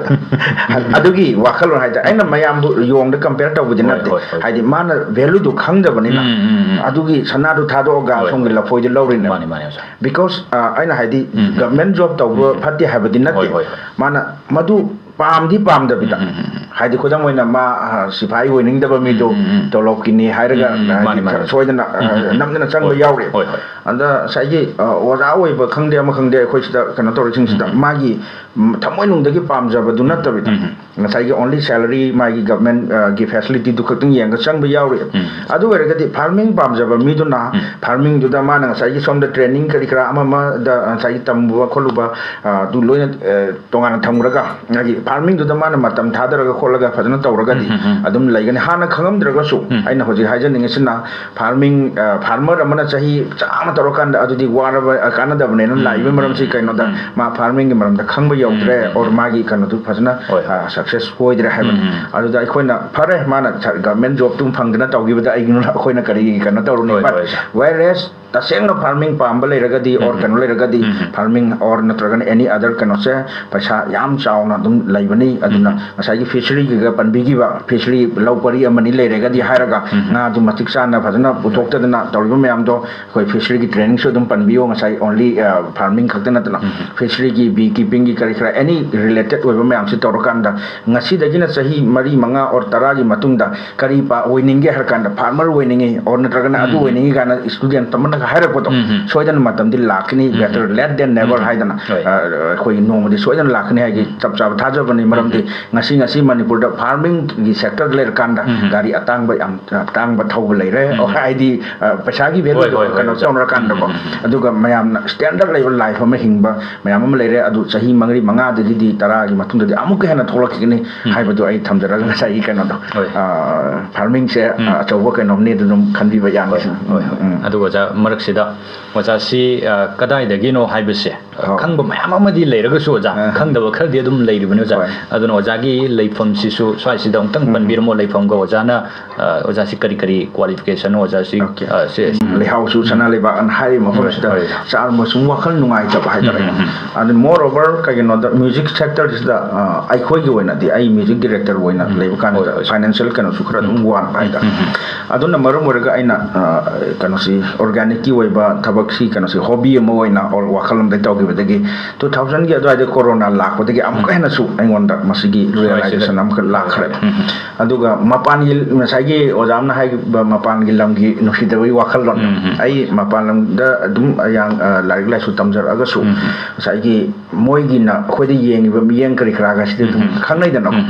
ꯑꯗꯨꯒꯤ ꯋꯥꯈꯜꯂꯣꯟ ꯍꯥꯏꯇꯥꯔꯦ꯫ ꯑꯩꯅ ꯃꯌꯥꯝꯕꯨ ꯌꯣꯡꯗ compare ꯇꯧꯕꯗꯤ ꯍꯣꯏ, ꯅꯠꯇꯦ꯫ ꯍꯣꯏ, ꯍꯣꯏ꯫ ꯍꯥꯏꯗꯤ ꯃꯥꯅ value ꯗꯨ ꯈꯪꯗꯕꯅꯤꯅ꯫ ꯎꯝ, ꯎꯝ, ꯎꯝ꯫ ꯑꯗꯨꯒꯤ ꯁꯅꯥꯗꯨ ꯊꯥꯗꯣꯛꯑꯒ ꯍꯣꯏ, ꯁꯣꯝꯒꯤ ꯍꯣꯏ꯫ ꯂꯐꯣꯏꯗꯨ ꯂꯧꯔꯤꯅꯦꯕ꯫ ꯃꯥꯅꯤ, ꯃꯥꯅꯤ, ꯑꯣꯖꯥ꯫ Because, ꯑ, ꯑꯩꯅ ꯍꯥꯏꯗꯤ ꯎꯝ, ꯎꯝ, government ꯎꯝ꯫ Job ꯇꯧꯕ ꯎꯝ, ꯎꯝ꯫ ꯐꯠꯇꯦ ꯍꯥꯏꯕꯗꯤ ꯅꯠꯇꯦ꯫ ꯍꯣꯏ, ꯍꯣꯏ, ꯍꯣꯏ꯫ ꯃꯥꯅ ꯃꯗꯨ ꯄꯥꯝꯗꯤ ꯄꯥꯝꯗꯕꯤꯗ, ꯎꯝ, ꯎꯝ, ꯎꯝ, ꯎꯝ꯫ ꯍꯥꯏꯗꯤ ꯈꯨꯗꯝ ꯑꯣꯏꯅ ꯃꯥ, ꯑ, ꯁꯤꯐꯥꯏ ꯑꯣꯏꯅꯤꯡꯗꯕ ꯃꯤꯗꯣ ꯎꯝ, ꯎꯝ, ꯎꯝ꯫ ꯇꯣꯂꯣꯞꯀꯤꯅꯤ ꯍꯥꯏꯔꯒ, ꯎꯝ, ꯎꯝ, ꯎꯝ꯫ ꯍꯥꯏꯗꯤ ꯃꯥꯅꯤ, ꯃꯥꯅꯤ꯫ ꯁꯣꯏꯗꯅ, ꯑ, ꯎꯝ, ꯎꯝ, ꯎꯝ꯫ ꯅꯝꯗꯅ ꯆꯪꯕ ꯍꯣꯏ, ꯌꯥꯎꯔꯤ꯫ ꯍꯣꯏ, ꯍꯣꯏ꯫ ꯑꯗ ꯉꯁꯥꯏꯒꯤ, ꯑ, ꯑꯣꯖꯥ ꯑꯣꯏꯕ ꯈꯪꯗꯦ, ꯑꯃ ꯈꯪꯗꯦ, ꯑꯩꯈꯣꯏ ꯁꯤꯗ ꯀꯩꯅꯣ ꯇꯧꯔꯤꯁꯤꯡꯁꯤꯗ ꯎꯝ, ꯎꯝ꯫ ꯃꯥꯒꯤ, ꯎꯝ, ꯊꯃꯣꯏꯅꯨꯡꯗꯒꯤ ꯄꯥꯝꯖꯕꯗꯨ ꯅꯠꯇꯕꯤꯗ, ꯎꯝ, ꯎꯝ꯫ ꯉꯁꯥꯏꯒꯤ only salary, ꯃꯥꯒꯤ government, ꯑ, ꯒꯤ facility ꯗꯨ ꯈꯛꯇꯪ ꯌꯦꯡꯉꯒ ꯆꯪꯕ ꯌꯥꯎꯔꯤ꯫ ꯎꯝ꯫ ꯑꯗꯨ ꯑꯣꯏꯔꯒꯗꯤ farming ꯄꯥꯝꯖꯕ ꯃꯤꯗꯨꯅ ꯎꯝ꯫ Farming ꯗꯨꯗ ꯃꯥꯅ ꯉꯁꯥꯏꯒꯤ ꯁꯣꯝꯗ training ꯀꯔꯤ ꯀꯔꯥ ꯑꯃ ꯑꯃꯗ ꯉꯁꯥꯏꯒꯤ ꯇꯝꯕ ꯈꯣꯠꯂꯨꯕ, ꯑ, ꯑꯗꯨ ꯂꯣꯏꯅ, ꯑ, ꯇꯣꯉꯥꯟꯅ ꯊꯝꯈ꯭ꯔꯒ, ꯃꯥꯒꯤ farming ꯗꯨꯗ ꯃꯥꯅ ꯃꯇꯝ ꯊꯥꯗꯔꯒ ꯈꯣꯠꯂꯒ ꯐꯖꯅ ꯇꯧꯔꯒꯗꯤ ꯎꯝ, ꯎꯝ, ꯎꯝ꯫ ꯑꯗꯨꯝ ꯂꯩꯒꯅꯤ꯫ ꯍꯥꯟꯅ ꯈꯪꯉꯝꯗ꯭ꯔꯒꯁꯨ ꯎꯝ꯫ ꯑꯩꯅ ꯍꯧꯖꯤꯛ ꯍꯥꯏꯖꯅꯤꯡꯉꯤꯁꯤꯅ farming, ꯑ, farmer ꯑꯃꯅ ꯆꯍꯤ ꯆꯥꯝꯃ ꯇꯧꯔꯀꯥꯟꯗ ꯑꯗꯨꯗꯤ ꯋꯥꯔꯕ, ꯑ, ꯀꯥꯟꯅꯗꯕꯅꯦꯅ ꯎꯝ, ꯂꯥꯛꯏꯕ ꯎꯝ, ꯃꯔꯝꯁꯤ ꯎꯝ, ꯀꯩꯅꯣꯗ ꯎꯝ꯫ ꯃꯥ farming ꯒꯤ ꯃꯔꯝꯗ ꯈꯪꯕ ꯌꯧꯗ꯭ꯔꯦ, ꯎꯝ, ꯎꯝ, or ꯎꯝ꯫ ꯃꯥꯒꯤ ꯀꯩꯅꯣꯗꯨ ꯐꯖꯅ, ꯍꯣꯏ, ꯍꯣꯏ꯫ ꯑ, success ꯑꯣꯏꯗ꯭ꯔꯦ ꯍꯥꯏꯕꯅꯤ꯫ ꯎꯝ, ꯎꯝ꯫ ꯑꯗꯨꯗ ꯑꯩꯈꯣꯏꯅ ꯐꯔꯦ, ꯃꯥꯅ ꯁ-, government job ꯇꯨ ꯐꯪꯗꯅ ꯇꯧꯈꯤꯕꯗ ꯑꯩꯒꯤ ꯑꯩꯈꯣꯏꯅ ꯀꯔꯤꯒꯤ ꯀꯩꯅꯣ ꯇꯧꯔꯨꯅꯤ? ꯍꯣꯏ, But ꯍꯣꯏ, ꯍꯣꯏ꯫ Whereas ꯇꯁꯦꯡꯅ farming ꯄꯥꯝꯕ ꯂꯩꯔꯒꯗꯤ, or ꯎꯝ, ꯎꯝ꯫ ꯀꯩꯅꯣ ꯂꯩꯔꯒꯗꯤ, ꯎꯝ, ꯎꯝ꯫ Farming or ꯅꯠꯇ꯭ꯔꯒꯅ any other ꯀꯩꯅꯣꯁꯦ ꯄꯩꯁꯥ ꯌꯥꯝ ꯆꯥꯎꯅ ꯑꯗꯨꯝ ꯂꯩꯕꯅꯤ꯫ ꯑꯗꯨꯅ ꯎꯝ, ꯎꯝ꯫ ꯉꯁꯥꯏꯒꯤ fishery ꯒꯤꯒ ꯄꯟꯕꯤꯈꯤꯕ, fishery ꯂꯧ ꯄꯔꯤ ꯑꯃꯅꯤ ꯂꯩꯔꯒꯗꯤ ꯍꯥꯏꯔꯒ ꯎꯝ, ꯎꯝ꯫ ꯉꯥꯗꯨ ꯃꯇꯤꯛ ꯆꯥꯅ ꯐꯖꯅ ꯎꯝ꯫ ꯄꯨꯊꯣꯛꯇꯗꯅ ꯇꯧꯔꯤꯕ ꯃꯌꯥꯝꯗꯣ ꯑꯩꯈꯣꯏ fishery ꯒꯤ training ꯁꯨ ꯑꯗꯨꯝ ꯄꯟꯕꯤꯌꯣ꯫ ꯉꯁꯥꯏ only, ꯑ, farming ꯈꯛꯇ ꯅꯠꯇꯅ ꯎꯝ, ꯎꯝ꯫ Fishery ꯒꯤ, bee keeping ꯒꯤ ꯀꯔꯤ ꯀꯔꯥ any related ꯑꯣꯏꯕ ꯃꯌꯥꯝꯁꯤ ꯇꯧꯔꯀꯥꯟꯗ ꯉꯁꯤꯗꯒꯤꯅ ꯆꯍꯤ ꯃꯔꯤ, ꯃꯉꯥ or ꯇꯔꯥꯒꯤ ꯃꯇꯨꯡꯗ ꯀꯔꯤ ꯄꯥ-, ꯑꯣꯏꯅꯤꯡꯒꯦ ꯍꯥꯏꯔ ꯀꯥꯟꯗ farmer ꯑꯣꯏꯅꯤꯡꯉꯤ or ꯅꯠꯇ꯭ꯔꯒꯅ ꯑꯗꯨ ꯎꯝ꯫ ꯑꯣꯏꯅꯤꯡꯉꯤ ꯀꯥꯏꯅ student ꯑꯃꯅꯒ ꯍꯥꯏꯔꯛꯄꯗꯣ ꯎꯝ, ꯎꯝ꯫ ꯁꯣꯏꯗꯅ ꯃꯇꯝꯗꯤ ꯂꯥꯛꯀꯅꯤ, ꯎꯝ, better ꯎꯝ꯫ Late than never ꯎꯝ, ꯎꯝ꯫ ꯍꯥꯏꯗꯅ, ꯍꯣꯏ꯫ ꯑ, ꯑꯩꯈꯣꯏꯒꯤ ꯅꯣꯡꯃꯗꯤ ꯁꯣꯏꯗꯅ ꯂꯥꯛꯀꯅꯤ ꯍꯥꯏꯒꯤ ꯎꯝ꯫ ꯆꯞ ꯆꯥꯕ ꯊꯥꯖꯕꯅꯤ꯫ ꯃꯔꯝꯗꯤ ꯎꯝ, ꯎꯝ꯫ ꯉꯁꯤ, ꯉꯁꯤ ꯃꯅꯤꯄꯨꯔꯗ farming ꯒꯤ sector ꯗ ꯂꯩꯔꯀꯥꯟꯗ ꯎꯝ, ꯎꯝ꯫ ꯒꯥꯔꯤ ꯑꯇꯥꯡꯕ ꯌꯥꯝ, ꯑ, ꯇꯥꯡꯕ ꯊꯧꯕ ꯂꯩꯔꯦ꯫ ꯎꯝ, ꯎꯝ꯫ ꯍꯥꯏꯗꯤ, ꯑ, ꯄꯩꯁꯥꯒꯤ value ꯍꯣꯏ, ꯗꯣ ꯍꯣꯏ, ꯍꯣꯏ, ꯀꯩꯅꯣ ꯑꯣꯖꯥ꯫ ꯇꯧꯅꯔꯀꯥꯟꯗꯀꯣ꯫ ꯎꯝ, ꯎꯝ, ꯎꯝ꯫ ꯑꯗꯨꯒ ꯃꯌꯥꯝꯅ standard ꯂꯩꯕ life ꯑꯃ ꯍꯤꯡꯕ ꯃꯌꯥꯝ ꯑꯃ ꯂꯩꯔꯦ꯫ ꯑꯗꯨ ꯆꯍꯤ ꯃꯔꯤ ꯃꯉꯥꯗꯒꯤꯗꯤ ꯇꯔꯥꯒꯤ ꯃꯇꯨꯡꯗꯗꯤ ꯑꯃꯨꯛꯀ ꯍꯦꯟꯅ ꯊꯣꯛꯂꯛꯈꯤꯒꯅꯤ ꯎꯝ꯫ ꯍꯥꯏꯕꯗꯣ ꯑꯩ ꯊꯝꯖꯔꯒ ꯉꯁꯥꯏꯒꯤ ꯀꯩꯅꯣꯗꯣ, ꯍꯣꯏ꯫ ꯑ, farming ꯁꯦ, ꯎꯝ꯫ ꯑ, ꯑꯆꯧꯕ ꯀꯩꯅꯣꯝꯅꯦ ꯑꯗꯨ ꯑꯗꯨꯝ ꯈꯟꯕꯤꯕ ꯌꯥꯅꯤ꯫ ꯍꯣꯏ, ꯍꯣꯏ, ꯍꯣꯏ꯫ ꯎꯝ꯫ ꯑꯗꯨꯒ ꯑꯣꯖꯥ, ꯃꯔꯛꯁꯤꯗ ꯑꯣꯖꯥꯁꯤ, ꯑ, ꯀꯗꯥꯏꯗꯒꯤꯅꯣ ꯍꯥꯏꯕꯁꯦ ꯈꯪꯕ ꯃꯌꯥꯝ ꯑꯃꯗꯤ ꯂꯩꯔꯒꯁꯨ ꯑꯣꯖꯥ, ꯈꯪꯗꯕ ꯈꯔꯗꯤ ꯑꯗꯨꯝ ꯂꯩꯔꯤꯕꯅꯤ ꯑꯣꯖꯥ꯫ ꯑꯗꯨꯅ ꯑꯣꯖꯥꯒꯤ ꯂꯩꯐꯝꯁꯤꯁꯨ ꯁ꯭ꯋꯥꯏꯁꯤꯗ ꯑꯃꯨꯛꯇꯪ ꯄꯟꯕꯤꯔꯝꯃꯣ꯫ ꯂꯩꯐꯝꯒ ꯑꯣꯖꯥꯅ, ꯑ, ꯑꯣꯖꯥꯁꯤ ꯀꯔꯤ ꯀꯔꯤ qualification, ꯑꯣꯖꯥꯁꯤ, ꯑ, ꯁꯦ, ꯂꯩꯍꯥꯎꯁꯨ ꯁꯅꯥ ꯂꯩꯕꯥꯛ ꯑꯅ ꯍꯥꯏꯔꯤꯕ ꯃꯐꯝꯁꯤꯗ ꯆꯥꯔꯝꯕ ꯁꯨꯝ ꯋꯥꯈꯜ ꯅꯨꯡꯉꯥꯏꯇꯕ ꯍꯥꯏꯇꯥꯔꯦ꯫ ꯑꯗꯨ moreover ꯀꯩꯒꯤꯅꯣꯗ music sector ꯁꯤꯗ, ꯑ, ꯑꯩꯈꯣꯏꯒꯤ ꯑꯣꯏꯅꯗꯤ ꯑꯩ music director ꯑꯣꯏꯅ ꯂꯩꯕ ꯀꯥꯟꯗ financial ꯀꯩꯅꯣꯁꯨ ꯈꯔ ꯑꯗꯨꯝ ꯋꯥꯠꯄ ꯍꯥꯏꯇꯥꯔꯦ꯫ ꯑꯗꯨꯅ ꯃꯔꯝ ꯑꯣꯏꯔꯒ ꯑꯩꯅ, ꯑ, ꯀꯩꯅꯣꯁꯤ organic ꯀꯤ ꯑꯣꯏꯕ ꯊꯕꯛꯁꯤ ꯀꯩꯅꯣꯁꯤ hobby ꯑꯃ ꯑꯣꯏꯅ or ꯋꯥꯈꯜ ꯑꯃꯗ ꯇꯧꯈꯤꯕꯗꯒꯤ two thousand ꯒꯤ ꯑꯗꯨꯋꯥꯏꯗ corona ꯂꯥꯛꯄꯗꯒꯤ ꯑꯃꯨꯛꯀ ꯍꯦꯟꯅꯁꯨ ꯑꯩꯉꯣꯟꯗ ꯃꯁꯤꯒꯤ realization ꯑꯃꯈꯛ ꯂꯥꯛꯈ꯭ꯔꯦ꯫ ꯑꯗꯨꯒ ꯃꯄꯥꯟꯒꯤ ꯉꯁꯥꯏꯒꯤ ꯑꯣꯖꯥ ꯑꯃꯅ ꯍꯥꯏꯈꯤꯕ ꯃꯄꯥꯟꯒꯤ ꯂꯝꯒꯤ ꯅꯨꯡꯁꯤꯗꯕꯒꯤ ꯋꯥꯈꯜꯂꯣꯟ, ꯑꯩ ꯃꯄꯥꯟ ꯂꯝꯗ ꯑꯗꯨꯝ ꯑꯌꯥꯝ-, ꯑ, ꯂꯥꯏꯔꯤꯛ ꯂꯥꯏꯁꯨ ꯇꯝꯖꯔꯛꯑꯒꯁꯨ ꯉꯁꯥꯏꯒꯤ ꯃꯣꯏꯒꯤꯅ ꯑꯩꯈꯣꯏꯗ ꯌꯦꯡꯉꯤꯕ ꯃꯤꯠꯌꯦꯡ ꯀꯔꯤ ꯀꯔꯥꯒꯁꯤꯗꯤ ꯑꯗꯨꯝ ꯈꯪꯅꯩꯗꯅꯀꯣ꯫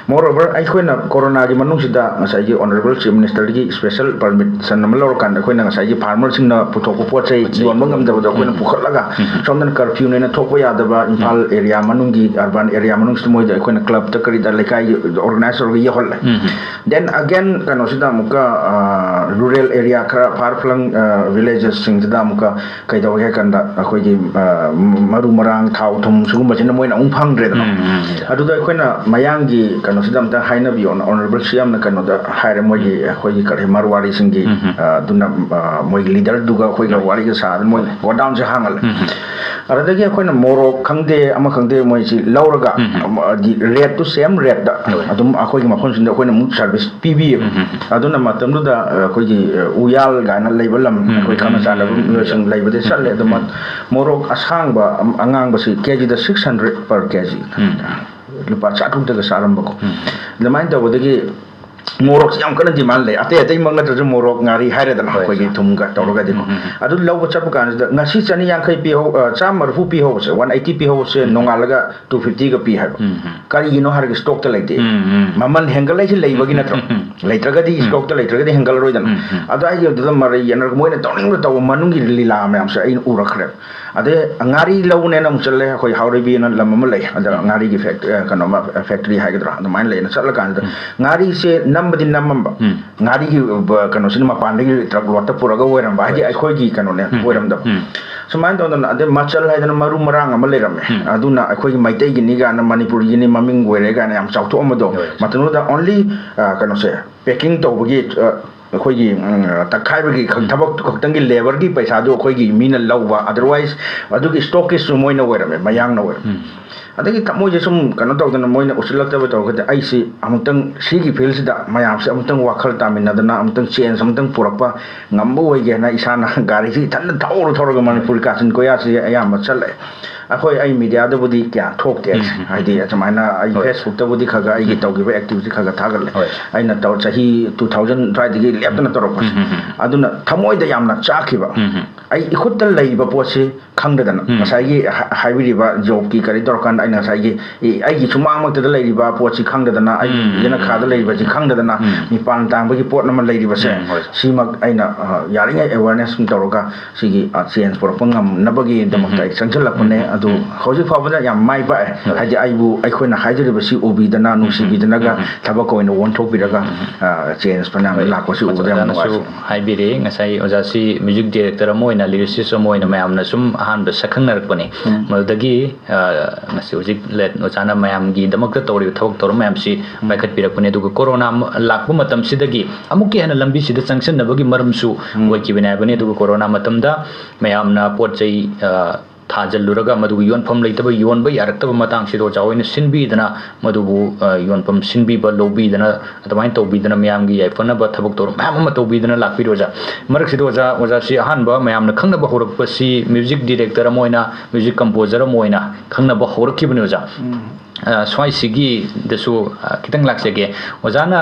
Moreover ꯑꯩꯈꯣꯏꯅ corona ꯒꯤ ꯃꯅꯨꯡꯁꯤꯗ ꯉꯁꯥꯏꯒꯤ honourable chief minister ꯒꯤ special permission ꯑꯃ ꯂꯧꯔꯀꯥꯟꯗ ꯑꯩꯈꯣꯏꯅ ꯉꯁꯥꯏꯒꯤ farmer ꯁꯤꯡꯅ ꯄꯨꯊꯣꯛꯄ ꯄꯣꯠ ꯆꯩ ꯌꯣꯟꯕ ꯉꯝꯗꯕꯗꯣ ꯑꯩꯈꯣꯏꯅ ꯄꯨꯈꯠꯂꯒ ꯁꯣꯝꯗꯅ curfew ꯅꯦꯅ ꯊꯣꯛꯄ ꯌꯥꯗꯕ ꯏꯝꯐꯥꯜ area ꯃꯅꯨꯡꯒꯤ urban area ꯃꯅꯨꯡꯁꯤꯗ ꯃꯣꯏꯗ ꯑꯩꯈꯣꯏꯅ club ꯇ ꯀꯔꯤꯗ ꯂꯩꯀꯥꯏꯒꯤ organize ꯇꯧꯔꯒ ꯌꯧꯍꯜꯂꯦ꯫ Then again ꯀꯩꯅꯣꯁꯤꯗ ꯑꯃꯨꯛꯀ, ꯑ, rural area ꯈꯔ far flung, ꯑ, villages ꯁꯤꯡꯁꯤꯗ ꯑꯃꯨꯛꯀ ꯀꯩꯗꯧꯒꯦ ꯍꯥꯏ ꯀꯥꯟꯗ ꯑꯩꯈꯣꯏꯒꯤ, ꯑ, ꯃꯔꯨ ꯃꯔꯥꯡ, ꯊꯥꯎ ꯊꯨꯝ ꯁꯤꯒꯨꯝꯕꯁꯤꯅ ꯃꯣꯏꯅ ꯑꯃꯨꯛ ꯐꯪꯗ꯭ꯔꯦꯗꯅ꯫ ꯑꯗꯨꯗ ꯑꯩꯈꯣꯏꯅ ꯃꯌꯥꯡꯒꯤ ꯀꯩꯅꯣꯁꯤꯗ ꯑꯝꯇ ꯍꯥꯏꯅꯕꯤꯌꯣꯅ honourable ꯁꯤ ꯌꯥꯝꯅ ꯀꯩꯅꯣꯗ ꯍꯥꯏꯔꯦ, ꯃꯣꯏꯒꯤ ꯑꯩꯈꯣꯏꯒꯤ ꯀꯔꯤ ꯃꯔꯋꯥꯔꯤꯁꯤꯡꯒꯤ, ꯑ, ꯑꯗꯨꯅ, ꯑ, ꯃꯣꯏꯒꯤ leader ꯗꯨꯒ ꯑꯩꯈꯣꯏꯒ ꯋꯥꯔꯤꯒ ꯁꯥꯗꯅ ꯃꯣꯏ godown ꯁꯦ ꯍꯥꯡꯍꯜꯂꯦ꯫ ꯑꯗꯨꯗꯒꯤ ꯑꯩꯈꯣꯏꯅ ꯃꯣꯔꯣꯛ ꯈꯪꯗꯦ ꯑꯃ ꯈꯪꯗꯦ ꯃꯣꯏꯁꯤ ꯂꯧꯔꯒ, ꯍꯥꯏꯗꯤ rate ꯇꯨ same rate ꯇ ꯑꯗꯨꯝ ꯑꯩꯈꯣꯏꯒꯤ ꯃꯐꯝꯁꯤꯡꯗ ꯑꯩꯈꯣꯏꯅ ꯑꯃꯨꯛ service ꯄꯤꯕꯤꯌꯦꯕ꯫ ꯑꯗꯨꯅ ꯃꯇꯝꯗꯨꯗ, ꯑ, ꯑꯩꯈꯣꯏꯒꯤ, ꯑ, ꯎꯌꯥꯜ ꯀꯥꯏꯅ ꯂꯩꯕ ꯂꯝ, ꯑꯩꯈꯣꯏ ꯈꯪꯅ ꯆꯥꯟꯅꯕ ꯃꯤꯑꯣꯏꯁꯤꯡ ꯂꯩꯕꯗ ꯆꯠꯂꯦ꯫ ꯑꯗꯨ ꯃ-, ꯃꯣꯔꯣꯛ ꯑꯁꯥꯡꯕ ꯑꯝ-, ꯑꯉꯥꯡꯕꯁꯤ ꯀꯦ ꯖꯤ ꯗ six hundred per ꯀꯦ ꯖꯤ꯫ ꯂꯨꯄꯥ ꯆꯥꯇ꯭ꯔꯨꯛꯇꯒ ꯆꯥꯔꯝꯕꯀꯣ꯫ ꯑꯗꯨꯃꯥꯏꯅ ꯇꯧꯕꯗꯒꯤ ꯃꯣꯔꯣꯛꯁꯤ ꯌꯥꯝ ꯀꯟꯅ demand ꯂꯩ꯫ ꯑꯇꯩ ꯑꯇꯩꯃꯛ ꯅꯠꯇ꯭ꯔꯁꯨ ꯃꯣꯔꯣꯛ ꯉꯥꯔꯤ ꯍꯥꯏꯔꯦꯗꯅ, ꯑꯩꯈꯣꯏꯒꯤ ꯊꯨꯝꯒ ꯇꯧꯔꯒꯗꯤꯀꯣ꯫ ꯑꯗꯨ ꯂꯧꯕ ꯆꯠꯄ ꯀꯥꯟꯁꯤꯗ ꯉꯁꯤ ꯆꯅꯤ ꯌꯥꯡꯈꯩ ꯄꯤꯍꯧ-, ꯑ, ꯆꯥꯝꯃ ꯃꯔꯤꯐꯨ ꯄꯤꯍꯧꯕꯁꯦ, one eighty ꯄꯤꯍꯧꯕꯁꯦ ꯅꯣꯡꯉꯥꯜꯂꯒ two fifty ꯒ ꯄꯤ ꯍꯥꯏꯕ꯫ ꯀꯔꯤꯒꯤꯅꯣ ꯍꯥꯏꯔꯒ stock ꯇ ꯂꯩꯇꯦ꯫ ꯃꯃꯜ ꯍꯦꯟꯒꯠꯂꯛꯏꯁꯦ ꯂꯩꯕꯒꯤ ꯅꯠꯇ꯭ꯔꯣ? ꯂꯩꯇ꯭ꯔꯒꯗꯤ stock ꯇ ꯂꯩꯇ꯭ꯔꯒꯗꯤ ꯍꯦꯟꯒꯠꯂꯔꯣꯏꯗꯅ꯫ ꯑꯗꯣ ꯑꯩꯒꯤ ꯑꯗꯨꯗ ꯃꯔꯩ ꯌꯦꯠꯅꯔꯒ ꯃꯣꯏꯅ ꯇꯧꯅꯤꯡꯕ ꯇꯧꯕ ꯃꯅꯨꯡꯒꯤ ꯂꯤꯂꯥ ꯃꯌꯥꯝꯁꯦ ꯑꯩꯅ ꯎꯔꯛꯈ꯭ꯔꯦꯕ꯫ ꯑꯗꯩ ꯉꯥꯔꯤ ꯂꯧꯕꯅꯦꯅ ꯑꯃꯨꯛ ꯆꯠꯂꯦ, ꯑꯩꯈꯣꯏ ꯍꯥꯎꯔꯩꯕꯤꯅ ꯂꯝ ꯑꯃ ꯂꯩ, ꯑꯗ ꯉꯥꯔꯤꯒꯤ fact-, ꯑ, ꯀꯩꯅꯣ ꯑꯃ, factory ꯍꯥꯏꯒꯗ꯭ꯔꯥ, ꯑꯗꯨꯃꯥꯏꯅ ꯂꯩꯅ ꯆꯠꯂꯀꯥꯟꯁꯤꯗ ꯉꯥꯔꯤꯁꯦ ꯅꯝꯕꯗꯤ ꯅꯝꯃꯝꯕ, ꯉꯥꯔꯤꯒꯤ, ꯑ, ꯀꯩꯅꯣꯁꯤꯅ ꯃꯄꯥꯟꯗꯒꯤ truck load ꯇ ꯄꯨꯔꯛꯑꯒ ꯑꯣꯏꯔꯝꯕ, ꯍꯥꯏꯗꯤ ꯑꯩꯈꯣꯏꯒꯤ ꯀꯩꯅꯣꯅꯦ, ꯑꯣꯏꯔꯝꯗꯕ꯫ ꯁꯨꯃꯥꯏꯅ ꯇꯧꯗꯅ, ꯑꯗꯩ ꯃꯆꯜ ꯍꯥꯏꯗꯅ ꯃꯔꯨ ꯃꯔꯥꯡ ꯑꯃ ꯂꯩꯔꯝꯃꯦ꯫ ꯎꯝ꯫ ꯑꯗꯨꯅ ꯑꯩꯈꯣꯏꯒꯤ ꯃꯩꯇꯩꯒꯤꯅꯤ ꯀꯥꯏꯅ, ꯃꯅꯤꯄꯨꯔꯒꯤꯅꯤ ꯃꯃꯤꯡ ꯑꯣꯏꯔꯦ ꯀꯥꯏꯅ ꯌꯥꯝ ꯆꯥꯎꯊꯣꯛꯑꯝꯕꯗꯣ, ꯍꯣꯏ꯫ ꯃꯇꯝꯗꯨꯗ only, ꯑ, ꯀꯩꯅꯣꯁꯦ, packing ꯇꯧꯕꯒꯤ, ꯑ, ꯑꯩꯈꯣꯏꯒꯤ, ꯎꯝ, ꯇꯛꯈꯥꯏꯕꯒꯤ ꯈꯛ-, ꯎꯝ꯫ ꯊꯕꯛ ꯈꯛꯇꯪꯒꯤ labourꯒꯤ ꯄꯩꯁꯥꯗꯨ ꯑꯩꯈꯣꯏꯒꯤ ꯃꯤꯅ ꯂꯧꯕ, otherwise ꯑꯗꯨꯒꯤ stockistꯁꯨ ꯃꯣꯏꯅ ꯑꯣꯏꯔꯝꯃꯦ, ꯃꯌꯥꯡꯅ ꯑꯣꯏꯔꯝꯃꯦ꯫ ꯎꯝ꯫ ꯑꯗꯒꯤ ꯊꯃꯣꯏꯁꯦ ꯁꯨꯝ ꯀꯩꯅꯣ ꯇꯧꯗꯅ, ꯃꯣꯏꯅ ꯎꯁꯤꯜꯂꯛꯇꯕ ꯇꯧꯔꯒꯗꯤ, ꯑꯩꯁꯤ ꯑꯃꯨꯛꯇꯪ ꯁꯤꯒꯤ fieldꯁꯤꯗ ꯃꯌꯥꯝꯁꯦ ꯑꯃꯨꯛꯇꯪ ꯋꯥꯈꯜ ꯇꯥꯃꯤꯟꯅꯗꯅ, ꯑꯃꯨꯛꯇꯪ change ꯑꯃꯨꯛꯇꯪ ꯄꯨꯔꯛꯄ ꯉꯝꯕ ꯑꯣꯏꯒꯦꯅ ꯏꯁꯥꯅ ꯒꯥꯔꯤꯁꯤ ꯏꯊꯟꯗ ꯊꯧꯔ ꯊꯧꯔꯒ ꯃꯅꯤꯄꯨꯔ ꯀꯥꯆꯤꯟ ꯀꯣꯌꯥꯁꯤ ꯑꯌꯥꯝꯕ ꯆꯠꯂꯦ꯫ ꯑꯩꯈꯣꯏ, ꯑꯩ mediaꯗꯕꯨꯗꯤ ꯀꯌꯥ ꯊꯣꯛꯇꯦ꯫ ꯎꯝ, ꯎꯝ, ꯎꯝ꯫ ꯍꯥꯏꯗꯤ ꯑꯁꯨꯃꯥꯏꯅ ꯑꯩ ꯍꯣꯏ꯫ Facebookꯇꯕꯨꯗꯤ ꯈꯔ ꯈꯔ ꯑꯩꯒꯤ ꯎꯝ꯫ ꯇꯧꯈꯤꯕ activityꯁꯤ ꯈꯔ ꯈꯔ ꯊꯥꯒꯠꯂꯦ꯫ ꯍꯣꯏ꯫ ꯑꯩꯅ ꯇꯧ-, ꯆꯍꯤ two thousand ꯑꯗꯨꯋꯥꯏꯗꯒꯤ ꯂꯦꯞꯇꯅ ꯇꯧꯔꯛꯄꯁꯦ꯫ ꯎꯝ, ꯎꯝ, ꯎꯝ꯫ ꯑꯗꯨꯅ ꯊꯃꯣꯏꯗ ꯌꯥꯝꯅ ꯆꯥꯈꯤꯕ꯫ ꯎꯝ, ꯎꯝ꯫ ꯑꯩ ꯏꯈꯨꯠꯇ ꯂꯩꯔꯤꯕ ꯄꯣꯠꯁꯤ ꯈꯪꯗꯗꯅ, ꯎꯝ꯫ ꯉꯁꯥꯏꯒꯤ ꯍꯥ-, ꯍꯥꯏꯕꯤꯔꯤꯕ jobꯀꯤ ꯀꯔꯤ ꯇꯧꯔꯀꯥꯟꯗ ꯑꯩꯅ ꯉꯁꯥꯏꯒꯤ, ꯑꯦ, ꯑꯩꯒꯤ ꯁꯨꯃꯥꯡꯃꯛꯇꯗ ꯂꯩꯔꯤꯕ ꯄꯣꯠꯁꯤ ꯈꯪꯗꯗꯅ, ꯑꯩꯒꯤ ꯎꯝ, ꯌꯦꯅꯈꯥꯗ ꯎꯝ, ꯂꯩꯔꯤꯕꯁꯤ ꯎꯝ꯫ ꯈꯪꯗꯗꯅ, ꯎꯝ꯫ ꯃꯤꯄꯥꯟ ꯇꯥꯡꯕꯒꯤ ꯄꯣꯠ ꯑꯃ ꯂꯩꯔꯤꯕꯁꯦ, ꯎꯝ, ꯍꯣꯏ꯫ ꯁꯤꯃꯛ ꯑꯩꯅ, ꯑ, ꯌꯥꯔꯤꯉꯩ awareness ꯇꯧꯔꯒ ꯁꯤꯒꯤ, ꯑ, change ꯄꯨꯔꯛꯄ ꯉꯝꯅꯕꯒꯤꯗꯃꯛꯇ ꯎꯝ, ꯎꯝ꯫ ꯑꯩ ꯆꯪꯁꯤꯜꯂꯛꯄꯅꯦ꯫ ꯎꯝ, ꯎꯝ, ꯑꯗꯨ ꯎꯝ꯫ ꯍꯧꯖꯤꯛ ꯐꯥꯎꯕꯗ ꯌꯥꯝ ꯃꯥꯏ ꯄꯥꯛꯑꯦ꯫ ꯍꯣꯏ꯫ ꯍꯥꯏꯗꯤ ꯑꯩꯕꯨ, ꯑꯩꯈꯣꯏꯅ ꯍꯥꯏꯖꯔꯤꯕꯁꯤ ꯎꯕꯤꯗꯅ, ꯎꯝ, ꯎꯝ꯫ ꯅꯨꯡꯁꯤꯕꯤꯗꯅꯒ ꯎꯝ, ꯎꯝ꯫ ꯊꯕꯛ ꯑꯣꯏꯅ ꯑꯣꯟꯊꯣꯛꯄꯤꯔꯒ, ꯎꯝ, ꯎꯝ꯫ ꯑ, change ꯐꯅꯌꯥꯝ ꯍꯣꯏ꯫ ꯂꯥꯛꯄꯁꯤ ꯎꯕꯗ ꯌꯥꯝ ꯑꯣꯖꯥꯅꯁꯨ ꯅꯨꯡꯉꯥꯏ꯫ ꯍꯥꯏꯕꯤꯔꯤ, ꯉꯁꯥꯏ ꯑꯣꯖꯥꯁꯤ music director ꯑꯃ ꯑꯣꯏꯅ, lyricist ꯑꯃ ꯑꯣꯏꯅ ꯃꯌꯥꯝꯅ ꯁꯨꯝ ꯑꯍꯥꯟꯕ ꯁꯛꯈꯪꯅꯔꯛꯄꯅꯤ꯫ ꯎꯝ꯫ ꯃꯗꯨꯗꯒꯤ, ꯑ, ꯉꯁꯤ ꯍꯧꯖꯤꯛ late ꯑꯣꯖꯥꯅ ꯃꯌꯥꯝꯒꯤꯗꯃꯛꯇ ꯇꯧꯔꯤꯕ ꯊꯕꯛ ꯊꯧꯔꯝ ꯃꯌꯥꯝꯁꯤ ꯎꯝ꯫ ꯄꯥꯏꯈꯠꯄꯤꯔꯛꯄꯅꯤ꯫ ꯑꯗꯨꯒ ꯀꯣꯔꯣꯅꯥ ꯃ-, ꯂꯥꯛꯄ ꯃꯇꯝꯁꯤꯗꯒꯤ ꯑꯃꯨꯛꯀ ꯍꯦꯟꯅ ꯂꯝꯕꯤꯁꯤꯗ ꯆꯪꯁꯤꯟꯅꯕꯒꯤ ꯃꯔꯝꯁꯨ ꯎꯝ꯫ ꯑꯣꯏꯈꯤꯕꯅꯤ ꯍꯥꯏꯕꯅꯤ꯫ ꯑꯗꯨꯒ ꯀꯣꯔꯣꯅꯥ ꯃꯇꯝꯗ ꯃꯌꯥꯝꯅ ꯄꯣꯠ ꯆꯩ, ꯑ, ꯊꯥꯖꯤꯜꯂꯨꯔꯒ ꯃꯗꯨꯒꯤ ꯌꯣꯟꯐꯝ ꯂꯩꯇꯕ, ꯌꯣꯟꯕ ꯌꯥꯔꯛꯇꯕ ꯃꯇꯥꯡꯁꯤꯗ ꯑꯣꯖꯥ ꯍꯣꯏꯅ ꯁꯤꯟꯕꯤꯗꯅ, ꯃꯗꯨꯕꯨ, ꯑ, ꯌꯣꯟꯐꯝ ꯁꯤꯟꯕꯤꯕ, ꯂꯧꯕꯤꯗꯅ, ꯑꯗꯨꯃꯥꯏꯅ ꯇꯧꯕꯤꯗꯅ ꯃꯌꯥꯝꯒꯤ ꯌꯥꯏꯐꯅꯕ ꯊꯕꯛ ꯊꯧꯔꯝ ꯃꯌꯥꯝ ꯑꯃ ꯇꯧꯕꯤꯗꯅ ꯂꯥꯛꯄꯤꯔꯦ ꯑꯣꯖꯥ꯫ ꯃꯔꯛꯁꯤꯗ ꯑꯣꯖꯥ, ꯑꯣꯖꯥꯁꯤ ꯑꯍꯥꯟꯕ ꯃꯌꯥꯝꯅ ꯈꯪꯅꯕ ꯍꯧꯔꯛꯄꯁꯤ music director ꯑꯃ ꯑꯣꯏꯅ, music composer ꯑꯃ ꯑꯣꯏꯅ ꯈꯪꯅꯕ ꯍꯧꯔꯛꯈꯤꯕꯅꯤ ꯑꯣꯖꯥ꯫ ꯎꯝ꯫ ꯑ, ꯁ꯭ꯋꯥꯏꯁꯤꯒꯤꯗꯁꯨ, ꯑ, ꯈꯤꯇꯪ ꯂꯥꯛꯆꯒꯦ꯫ ꯑꯣꯖꯥꯅ,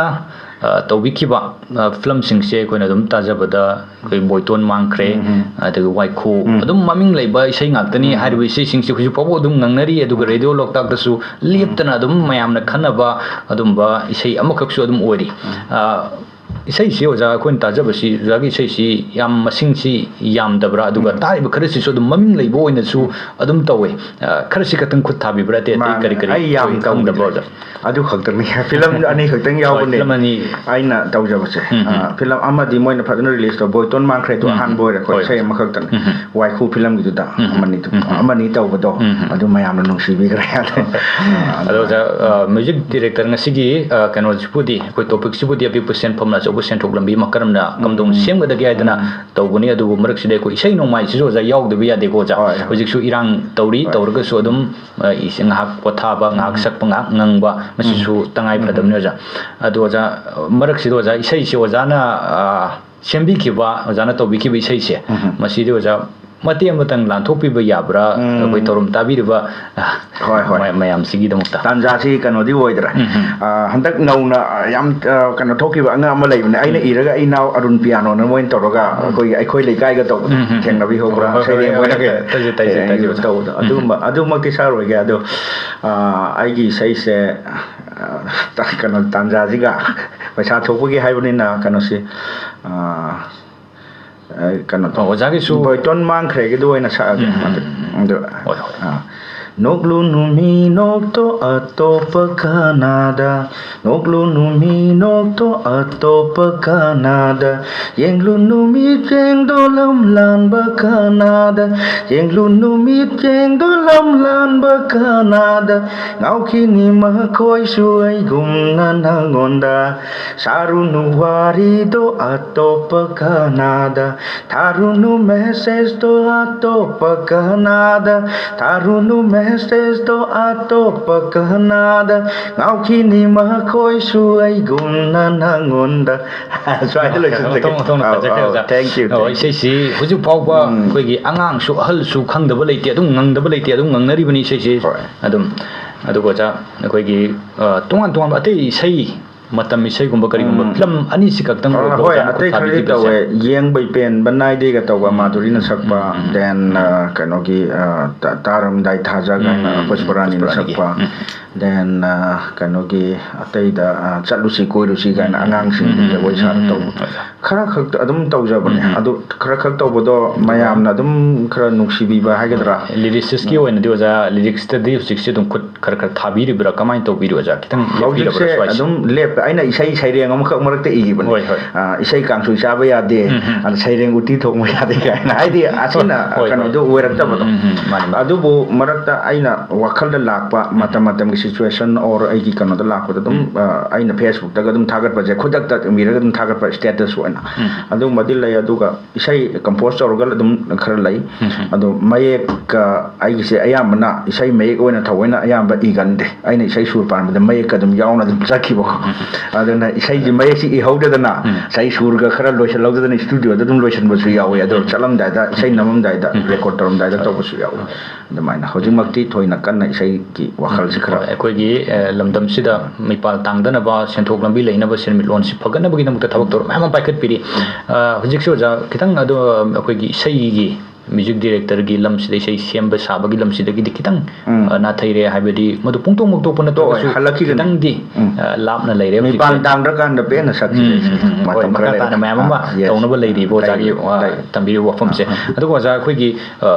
ꯑ, ꯇꯧꯕꯤꯈꯤꯕ, ꯑ, ꯐꯤꯂꯝꯁꯤꯡꯁꯦ ꯑꯩꯈꯣꯏꯅ ꯑꯗꯨꯝ ꯇꯥꯖꯕꯗ ꯑꯩꯈꯣꯏ ꯕꯣꯏꯇꯣꯟ ꯃꯥꯡꯈ꯭ꯔꯦ, ꯎꯝ, ꯎꯝ꯫ ꯑꯗꯒꯤ ꯋꯥꯏꯈꯨ, ꯎꯝ꯫ ꯑꯗꯨꯝ ꯃꯃꯤꯡ ꯂꯩꯕ ꯏꯁꯩ ꯉꯥꯛꯇꯅꯤ꯫ ꯎꯝ꯫ ꯍꯥꯏꯔꯤꯕ ꯏꯁꯩꯁꯤꯡꯁꯤ ꯍꯧꯖꯤꯛ ꯐꯥꯎꯕ ꯑꯗꯨꯝ ꯉꯪꯅꯔꯤ, ꯑꯗꯨꯒ ꯎꯝ꯫ ꯔꯦꯗꯤꯑꯣ ꯂꯣꯛꯇꯥꯛꯇꯁꯨ ꯂꯦꯞꯇꯅ ꯑꯗꯨꯝ ꯃꯌꯥꯝꯅ ꯈꯟꯅꯕ ꯑꯗꯨꯝꯕ ꯏꯁꯩ ꯑꯃꯈꯛꯁꯨ ꯑꯗꯨꯝ ꯑꯣꯏꯔꯤ꯫ ꯎꯝ꯫ ꯑ, ꯏꯁꯩꯁꯤ ꯑꯣꯖꯥ, ꯑꯩꯈꯣꯏꯅ ꯇꯥꯖꯕꯁꯤ, ꯑꯣꯖꯥꯒꯤ ꯏꯁꯩꯁꯤ ꯌꯥꯝ, ꯃꯁꯤꯡꯁꯤ ꯌꯥꯝꯗꯕ꯭ꯔꯥ? ꯑꯗꯨꯒ ꯎꯝ꯫ ꯇꯥꯔꯤꯕ ꯈꯔꯁꯤꯁꯨ ꯑꯗꯨꯝ ꯃꯃꯤꯡ ꯂꯩꯕ ꯑꯣꯏꯅꯁꯨ ꯑꯗꯨꯝ ꯇꯧꯋꯦ꯫ ꯑ, ꯈꯔꯁꯤ ꯈꯛꯇꯪ ꯈꯨꯠ ꯊꯥꯕꯤꯕ꯭ꯔꯥ? ꯑꯇꯩ ꯑꯇꯩ ꯃꯥꯅꯦ꯫ ꯀꯔꯤ ꯀꯔꯤ ꯑꯩ ꯌꯥꯝ ꯑꯩꯈꯣꯏ ꯈꯪꯗꯕ꯭ꯔꯥ, ꯇꯧꯗ꯭ꯔꯦ꯫ ꯑꯣꯖꯥ? ꯑꯗꯨ ꯈꯛꯇꯅꯤ꯫ ꯐꯤꯂꯝ ꯑꯅꯤ ꯈꯛꯇꯪ ꯍꯣꯏ, ꯌꯥꯎꯕꯅꯦ꯫ ꯐꯤꯂꯝ ꯑꯅꯤ꯫ ꯑꯩꯅ ꯇꯧꯖꯕꯁꯦ꯫ ꯎꯝ, ꯎꯝ꯫ ꯑ, ꯐꯤꯂꯝ ꯑꯃꯗꯤ ꯃꯣꯏꯅ ꯐꯖꯅ ꯔꯤꯂꯤꯁ ꯇꯧꯕ, ꯕꯣꯏꯇꯣꯟ ꯃꯥꯡꯈ꯭ꯔꯦꯗꯣ ꯎꯝ, ꯎꯝ꯫ ꯑꯍꯥꯟꯕ ꯑꯣꯏꯔꯦ, ꯑꯩꯈꯣꯏ ꯍꯣꯏ, ꯏꯁꯩ ꯍꯣꯏ꯫ ꯑꯃꯈꯛꯇꯅꯤ꯫ ꯎꯝ, ꯎꯝ꯫ ꯋꯥꯏꯈꯨ ꯐꯤꯂꯝꯒꯤꯗꯨꯗ ꯎꯝ, ꯎꯝ꯫ ꯑꯃꯅꯤꯗꯨ-, ꯎꯝ, ꯎꯝ꯫ ꯑꯃꯅꯤ ꯇꯧꯕꯗꯣ, ꯎꯝ, ꯎꯝ꯫ ꯑꯗꯨ ꯃꯌꯥꯝꯅ ꯅꯨꯡꯁꯤꯕꯤꯈ꯭ꯔꯦ꯫ ꯑꯗꯣ ꯑꯣꯖꯥ, ꯑ, ꯃ꯭ꯌꯨꯖꯤꯛ ꯗꯤꯔꯦꯛꯇꯔ ꯉꯁꯤꯒꯤ, ꯑ, ꯀꯩꯅꯣꯁꯤꯕꯨꯗꯤ, ꯑꯩꯈꯣꯏ ꯇꯣꯄꯤꯛꯁꯤꯕꯨꯗꯤ ꯑꯄꯤꯛꯄ ꯁꯦꯟꯐꯝꯅ ꯑꯆꯧꯕ ꯁꯦꯟꯊꯣꯛ ꯂꯝꯕꯤ ꯑꯃ ꯀꯔꯝꯅ ꯀꯝꯗꯧꯅ ꯎꯝ꯫ ꯁꯦꯝꯒꯗꯒꯦ ꯍꯥꯏꯗꯅ ꯎꯝ꯫ ꯇꯧꯕꯅꯤ꯫ ꯑꯗꯨꯕꯨ ꯃꯔꯛꯁꯤꯗ ꯑꯩꯈꯣꯏ ꯏꯁꯩ ꯅꯣꯡꯃꯥꯏꯁꯤꯁꯨ ꯑꯣꯖꯥ ꯌꯥꯎꯗꯕ ꯌꯥꯗꯦꯀꯣ ꯑꯣꯖꯥ꯫ ꯍꯣꯏ, ꯍꯣꯏ꯫ ꯍꯧꯖꯤꯛꯁꯨ ꯏꯔꯥꯡ ꯇꯧꯔꯤ, ꯍꯣꯏ꯫ ꯇꯧꯔꯒꯁꯨ ꯑꯗꯨꯝ, ꯑ, ꯏꯁ-, ꯉꯥꯏꯍꯥꯛ ꯄꯣꯊꯥꯕ, ꯉꯥꯏꯍꯥꯛ ꯎꯝ꯫ ꯁꯛꯄ, ꯉꯥꯏꯍꯥꯛ ꯉꯪꯕ, ꯃꯁꯤꯁꯨ ꯎꯝ꯫ ꯇꯉꯥꯏ ꯐꯗꯕꯅꯤ ꯎꯝ꯫ ꯑꯣꯖꯥ꯫ ꯑꯗꯣ ꯑꯣꯖꯥ, ꯃꯔꯛꯁꯤꯗ ꯑꯣꯖꯥ, ꯏꯁꯩꯁꯦ ꯑꯣꯖꯥꯅ, ꯑ, ꯁꯦꯝꯕꯤꯈꯤꯕ, ꯑꯣꯖꯥꯅ ꯇꯧꯕꯤꯈꯤꯕ ꯏꯁꯩꯁꯦ, ꯎꯝ꯫ ꯃꯁꯤꯗꯤ ꯑꯣꯖꯥ ꯃꯇꯦꯛ ꯑꯃꯇꯪ ꯂꯥꯟꯊꯣꯛꯄꯤꯕ ꯌꯥꯕ꯭ꯔꯥ? ꯎꯝ꯫ ꯑꯩꯈꯣꯏ ꯊꯧꯔꯝ ꯇꯥꯕꯤꯔꯤꯕ ꯍꯣꯏ, ꯍꯣꯏ꯫ ꯃ-, ꯃꯌꯥꯝꯁꯤꯒꯤꯗꯃꯛꯇ꯫ ꯇꯥꯟꯖꯥꯁꯤ ꯀꯩꯅꯣꯗꯤ ꯑꯣꯏꯗ꯭ꯔꯦ꯫ ꯎꯝ, ꯎꯝ꯫ ꯑ, ꯍꯟꯗꯛ ꯅꯧꯅ, ꯑ, ꯌꯥꯝ, ꯑ, ꯀꯩꯅꯣ ꯊꯣꯛꯈꯤꯕ ꯑꯉꯥꯡ ꯑꯃ ꯂꯩꯕꯅꯦ, ꯑꯩꯅ ꯎꯝ꯫ ꯏꯔꯒ ꯑꯩ ꯅꯥꯎ ꯑꯔꯨꯟ ꯄꯤꯌꯥꯅꯣꯅ ꯃꯣꯏꯅ ꯇꯧꯔꯒ ꯎꯝ꯫ ꯑꯩꯈꯣꯏꯒꯤ ꯑꯩꯈꯣꯏ ꯂꯩꯀꯥꯏꯒ ꯇꯧꯕꯗꯣ ꯎꯝ, ꯎꯝ, ꯎꯝ꯫ ꯊꯦꯡꯅꯕꯤꯍꯧꯕ꯭ꯔꯥ? ꯍꯣꯏ, ꯍꯣꯏ, ꯁꯩꯔꯦꯡ ꯍꯣꯏ, ꯍꯣꯏ, ꯑꯣꯏꯅ ꯍꯣꯏ, ꯀꯩ-, ꯇꯧꯖꯩ, ꯇꯧꯖꯩ, ꯑꯦ, ꯇꯧꯖꯩ, ꯑꯣꯖꯥ꯫ ꯇꯧꯕꯗꯣ꯫ ꯎꯝ, ꯎꯝ꯫ ꯑꯗꯨꯒꯨꯝꯕ, ꯑꯗꯨꯃꯛꯇꯤ ꯁꯥꯔꯣꯏꯒꯦ꯫ ꯑꯗꯣ, ꯑ, ꯑꯩꯒꯤ ꯏꯁꯩꯁꯦ, ꯑ, ꯀꯩꯅꯣ, ꯇꯥꯟꯖꯥꯁꯤꯒ ꯄꯩꯁꯥ ꯊꯣꯛꯄꯒꯤ ꯍꯥꯏꯕꯅꯤꯅ ꯀꯩꯅꯣꯁꯤ, ꯑ, ꯑ, ꯀꯩꯅꯣ ꯇꯧ-, ꯑꯣꯖꯥꯒꯤꯁꯨ ꯕꯣꯏꯇꯣꯟ ꯃꯥꯡꯈ꯭ꯔꯦꯒꯤꯗꯨ ꯑꯣꯏꯅ ꯁꯛꯑꯒꯦ꯫ ꯎꯝ, ꯎꯝ, ꯑꯗꯨ, ꯎꯝ, ꯎꯝ꯫ ꯑꯗꯨ, ꯍꯣꯏ, ꯍꯣꯏ꯫ ꯑ, ꯅꯣꯛꯂꯨ ꯅꯨꯃꯤ ꯅꯣꯛꯇꯣ ꯑꯇꯣꯞꯄ ꯀꯅꯥꯗ, ꯅꯣꯛꯂꯨ ꯅꯨꯃꯤ ꯅꯣꯛꯇꯣ ꯑꯇꯣꯞꯄ ꯀꯅꯥꯗ, ꯌꯦꯡꯂꯨ ꯅꯨꯃꯤꯠ ꯌꯦꯡꯗꯣ ꯂꯝ ꯂꯥꯟꯕ ꯀꯅꯥꯗ, ꯌꯦꯡꯂꯨ ꯅꯨꯃꯤꯠ ꯌꯦꯡꯗꯣ ꯂꯝ ꯂꯥꯟꯕ ꯀꯅꯥꯗ, ꯉꯥꯎꯈꯤꯅꯤ ꯃꯈꯣꯏꯁꯨ ꯑꯩꯒꯨꯝꯅ ꯅꯉꯣꯟꯗ꯫ ꯁꯥꯔꯨꯅꯨ ꯋꯥꯔꯤꯗꯣ ꯑꯇꯣꯞꯄ ꯀꯅꯥꯗ, ꯊꯥꯔꯨꯅꯨ ꯃꯦꯁꯦꯖꯇꯣ ꯑꯇꯣꯞꯄ ꯀꯅꯥꯗ, ꯊꯥꯔꯨꯅꯨ ꯃꯦꯁꯦꯖꯇꯣ ꯑꯇꯣꯞꯄ ꯀꯅꯥꯗ, ꯉꯥꯎꯈꯤꯅꯤ ꯃꯈꯣꯏꯁꯨ ꯑꯩꯒꯨꯝꯅ ꯅꯉꯣꯟꯗ꯫ ꯁ꯭ꯋꯥꯏꯗ ꯂꯣꯏꯁꯤꯟꯖꯒꯦ꯫ ꯃꯊꯪ, ꯃꯊꯪ ꯑꯧ, ꯐꯖꯈ꯭ꯔꯦ, ꯑꯧ, ꯑꯣꯖꯥ꯫ Thank you, ꯑꯣ, thank you꯫ ꯏꯁꯩꯁꯤ ꯍꯧꯖꯤꯛ ꯐꯥꯎꯕ ꯎꯝ꯫ ꯑꯩꯈꯣꯏꯒꯤ ꯑꯉꯥꯡꯁꯨ ꯑꯍꯜꯁꯨ ꯈꯪꯗꯕ ꯂꯩꯇꯦ, ꯑꯗꯨꯝ ꯉꯪꯗꯕ ꯂꯩꯇꯦ, ꯑꯗꯨꯝ ꯉꯪꯅꯔꯤꯕꯅꯤ ꯏꯁꯩꯁꯤ꯫ ꯍꯣꯏ꯫ ꯑꯗꯨꯝ, ꯑꯗꯨꯒ ꯑꯣꯖꯥ, ꯑꯩꯈꯣꯏꯒꯤ, ꯑ, ꯇꯣꯉꯥꯟ ꯇꯣꯉꯥꯟꯕ ꯑꯇꯩ ꯏꯁꯩ, ꯃꯇꯝ ꯏꯁꯩꯒꯨꯝꯕ ꯀꯔꯤꯒꯨꯝꯕ ꯎꯝ꯫ ꯐꯤꯂꯝ ꯑꯅꯤꯁꯤ ꯈꯛꯇꯪ ꯑ, ꯑꯣꯏꯕ ꯍꯣꯏ, ꯑꯣꯖꯥꯅ ꯈꯨꯠ ꯑꯇꯩ ꯈꯔꯗꯤ ꯊꯥꯕꯤꯈꯤꯕꯁꯦ? ꯇꯧꯋꯦ꯫ ꯌꯦꯡꯕꯩ ꯄꯦꯟꯕ ꯅꯥꯏꯗꯦꯒ ꯇꯧꯕ ꯎꯝ꯫ ꯃꯥꯙꯨꯔꯤꯅ ꯁꯛꯄ, ꯎꯝ, ꯎꯝ, ꯎꯝ꯫ Then, ꯎꯝ꯫ ꯑ, ꯀꯩꯅꯣꯒꯤ, ꯑ, ꯇ-, ꯇꯥꯔꯝꯗꯥꯏ ꯊꯥꯖ ꯀꯥꯏꯅ ꯎꯝ, ꯎꯝ, ꯎꯝ꯫ ꯄꯨꯁꯄꯔꯥꯅꯤꯅ ꯄꯨꯁꯄꯔꯥꯅꯤꯒꯤ꯫ ꯁꯛꯄ꯫ ꯎꯝ꯫ then ꯀꯩꯅꯣꯒꯤ ꯑꯇꯩꯗ ꯆꯠꯂꯨꯁꯤ ꯀꯣꯏꯔꯨꯁꯤ ꯀꯥꯏꯅ ꯑꯉꯥꯡꯁꯤꯡꯒꯤ ꯖꯒꯣꯏ ꯁꯥꯔ ꯇꯧꯕ ꯈꯔ ꯈꯛ ꯑꯗꯨꯝ ꯇꯧꯖꯕꯅꯦ꯫ ꯑꯗꯨ ꯈꯔ ꯈꯛ ꯇꯧꯕꯗꯣ ꯃꯌꯥꯝꯅ ꯑꯗꯨꯝ ꯈꯔ ꯅꯨꯡꯁꯤꯕꯤꯕ ꯍꯥꯏꯒꯗ꯭ꯔꯥ? ꯂꯤꯔꯤꯁꯤꯁꯀꯤ ꯑꯣꯏꯅꯗꯤ ꯑꯣꯖꯥ ꯂꯤꯔꯤꯛꯁꯇꯗꯤ ꯍꯧꯖꯤꯛꯁꯦ ꯑꯗꯨꯝ ꯈꯨꯠ ꯈꯔ ꯈꯔ ꯊꯥꯕꯤꯔꯤꯕ꯭ꯔꯥ, ꯀꯃꯥꯏꯅ ꯇꯧꯕꯤꯔꯤ ꯑꯣꯖꯥ? ꯈꯤꯇꯪ ꯂꯦꯞꯄꯤꯔꯕ꯭ꯔꯥ ꯍꯧꯖꯤꯛꯁꯦ ꯁ꯭ꯋꯥꯏꯁꯦ? ꯑꯗꯨꯝ ꯂꯦꯞꯄꯦ꯫ ꯑꯩꯅ ꯏꯁꯩ ꯁꯩꯔꯦꯡ ꯑꯃꯈꯛ ꯃꯔꯛꯇ ꯏꯈꯤꯕꯅꯦ꯫ ꯍꯣꯏ, ꯍꯣꯏ꯫ ꯑ, ꯏꯁꯩ ꯀꯥꯡꯁꯣꯏ ꯆꯥꯕ ꯌꯥꯗꯦ, ꯑꯗ ꯁꯩꯔꯦꯡ ꯎꯇꯤ ꯊꯣꯡꯕ ꯌꯥꯗꯦ ꯀꯥꯏꯅ, ꯍꯥꯏꯗꯤ ꯑꯁꯤꯅ ꯍꯣꯏ, ꯍꯣꯏ꯫ ꯀꯩꯅꯣꯗꯣ ꯑꯣꯏꯔꯛꯇꯕꯗꯣ꯫ ꯎꯝ, ꯎꯝ, ꯃꯥꯅꯤ, ꯃꯥꯅꯤ꯫ ꯑꯗꯨꯕꯨ ꯃꯔꯛꯇ ꯑꯩꯅ ꯋꯥꯈꯜꯗ ꯂꯥꯛꯄ ꯃꯇꯝ ꯃꯇꯝꯒꯤ situation or ꯑꯩꯒꯤ ꯀꯩꯅꯣꯗ ꯂꯥꯛꯄꯗ ꯑꯗꯨꯝ ꯑ, ꯑꯩꯅ Facebook ꯇꯒ ꯑꯗꯨꯝ ꯊꯥꯒꯠꯄꯁꯦ, ꯈꯨꯗꯛꯇ ꯎꯕꯤꯔꯒ ꯑꯗꯨꯝ ꯊꯥꯒꯠꯄ status ꯑꯣꯏꯅ ꯑꯗꯨꯒꯨꯝꯕꯗꯤ ꯂꯩ꯫ ꯑꯗꯨꯒ ꯏꯁꯩ compose ꯇꯧꯔꯒ ꯑꯗꯨꯝ ꯈꯔ ꯂꯩ꯫ ꯑꯗꯣ ꯃꯌꯦꯛꯀ ꯑꯩꯒꯤꯁꯦ ꯑꯌꯥꯝꯕꯅ ꯏꯁꯩ ꯃꯌꯦꯛ ꯑꯣꯏꯅ ꯊꯑꯣꯏꯅ ꯑꯌꯥꯝꯕ ꯏꯒꯟꯗꯦ꯫ ꯑꯩꯅ ꯏꯁꯩ ꯁꯨꯔ ꯄꯥꯟꯕꯗ ꯃꯌꯦꯛꯀ ꯑꯗꯨꯝ ꯌꯥꯎꯅ ꯑꯗꯨꯝ ꯆꯠꯈꯤꯕꯀꯣ꯫ ꯑꯗꯨꯅ ꯏꯁꯩꯁꯤ ꯃꯌꯦꯛꯁꯤ ꯏꯍꯧꯗꯗꯅ ꯉꯁꯥꯏ ꯁꯨꯔꯒ ꯈꯔ ꯂꯣꯏꯁꯤꯜꯍꯧꯗꯗꯅ studio ꯗ ꯑꯗꯨꯝ ꯂꯣꯏꯁꯤꯟꯕꯁꯨ ꯌꯥꯎꯋꯤ꯫ ꯑꯗꯣ ꯆꯠꯂꯝꯗꯥꯏꯗ, ꯏꯁꯩ ꯅꯝꯃꯝꯗꯥꯏꯗ, record ꯇꯧꯔꯝꯗꯥꯏꯗ ꯇꯧꯕꯁꯨ ꯌꯥꯎꯋꯤ꯫ ꯑꯗꯨꯃꯥꯏꯅ ꯍꯧꯖꯤꯛꯃꯛꯇꯤ ꯊꯣꯏꯅ ꯀꯟꯅ ꯏꯁꯩꯒꯤ ꯋꯥꯈꯜꯁꯤ ꯈꯔ ꯍꯣꯏ, ꯑꯩꯈꯣꯏꯒꯤ ꯑ, ꯂꯝꯗꯝꯁꯤꯗ ꯃꯤꯄꯥꯜ ꯇꯥꯡꯗꯅꯕ, ꯁꯦꯟꯊꯣꯛ ꯂꯝꯕꯤ ꯂꯩꯅꯕ, ꯁꯦꯟꯃꯤꯠꯂꯣꯟꯁꯤ ꯐꯒꯠꯅꯕꯒꯤꯗꯃꯛꯇ ꯊꯕꯛ ꯊꯧꯔꯝ ꯃꯌꯥꯝ ꯑꯃ ꯄꯥꯏꯈꯠꯄꯤꯔꯤ꯫ ꯑ, ꯍꯧꯖꯤꯛꯁꯦ ꯑꯣꯖꯥ ꯈꯤꯇꯪ ꯑꯗꯣ ꯑꯩꯈꯣꯏꯒꯤ ꯏꯁꯩꯒꯤ music director ꯒꯤ ꯂꯝꯁꯤꯗ, ꯏꯁꯩ ꯁꯦꯝꯕ ꯁꯥꯕꯒꯤ ꯂꯝꯁꯤꯗꯒꯤꯗꯤ ꯈꯤꯇꯪ ꯑ, ꯅꯥꯊꯩꯔꯦ ꯍꯥꯏꯕꯗꯤ ꯃꯗꯨ ꯄꯨꯡꯇꯣꯛꯃꯛ ꯇꯣꯛꯄ ꯅꯠꯇ꯭ꯔꯒꯁꯨ ꯍꯜꯂꯛꯈꯤꯒꯅꯤ꯫ ꯈꯤꯇꯪꯗꯤ ꯑ, ꯂꯥꯞꯅ ꯂꯩꯔꯦ ꯍꯧꯖꯤꯛꯁꯦ꯫ ꯃꯤꯄꯥꯟ ꯇꯥꯡꯗ꯭ꯔꯀꯥꯟꯗ ꯄꯦꯟꯅ ꯁꯛꯈꯤꯕ ꯎꯝ, ꯏꯁꯩ ꯎꯝ, ꯎꯝ, ꯎꯝ꯫ ꯍꯣꯏ, ꯃꯇꯝ ꯈꯔ ꯃꯈꯥ ꯇꯥꯅ ꯂꯩꯔꯒ꯫ ꯃꯌꯥꯝ ꯑꯃ ꯑꯥ, yes꯫ ꯇꯧꯅꯕ ꯂꯩꯔꯤꯕ ꯑꯣꯖꯥꯒꯤ ꯂꯩꯔꯤ, ꯋꯥ ꯂꯩꯔꯤ꯫ ꯇꯝꯕꯤꯔꯤꯕ ꯋꯥꯐꯝꯁꯦ꯫ ꯑꯗꯨꯒ ꯑꯣꯖꯥ, ꯑꯩꯈꯣꯏꯒꯤ ꯑ,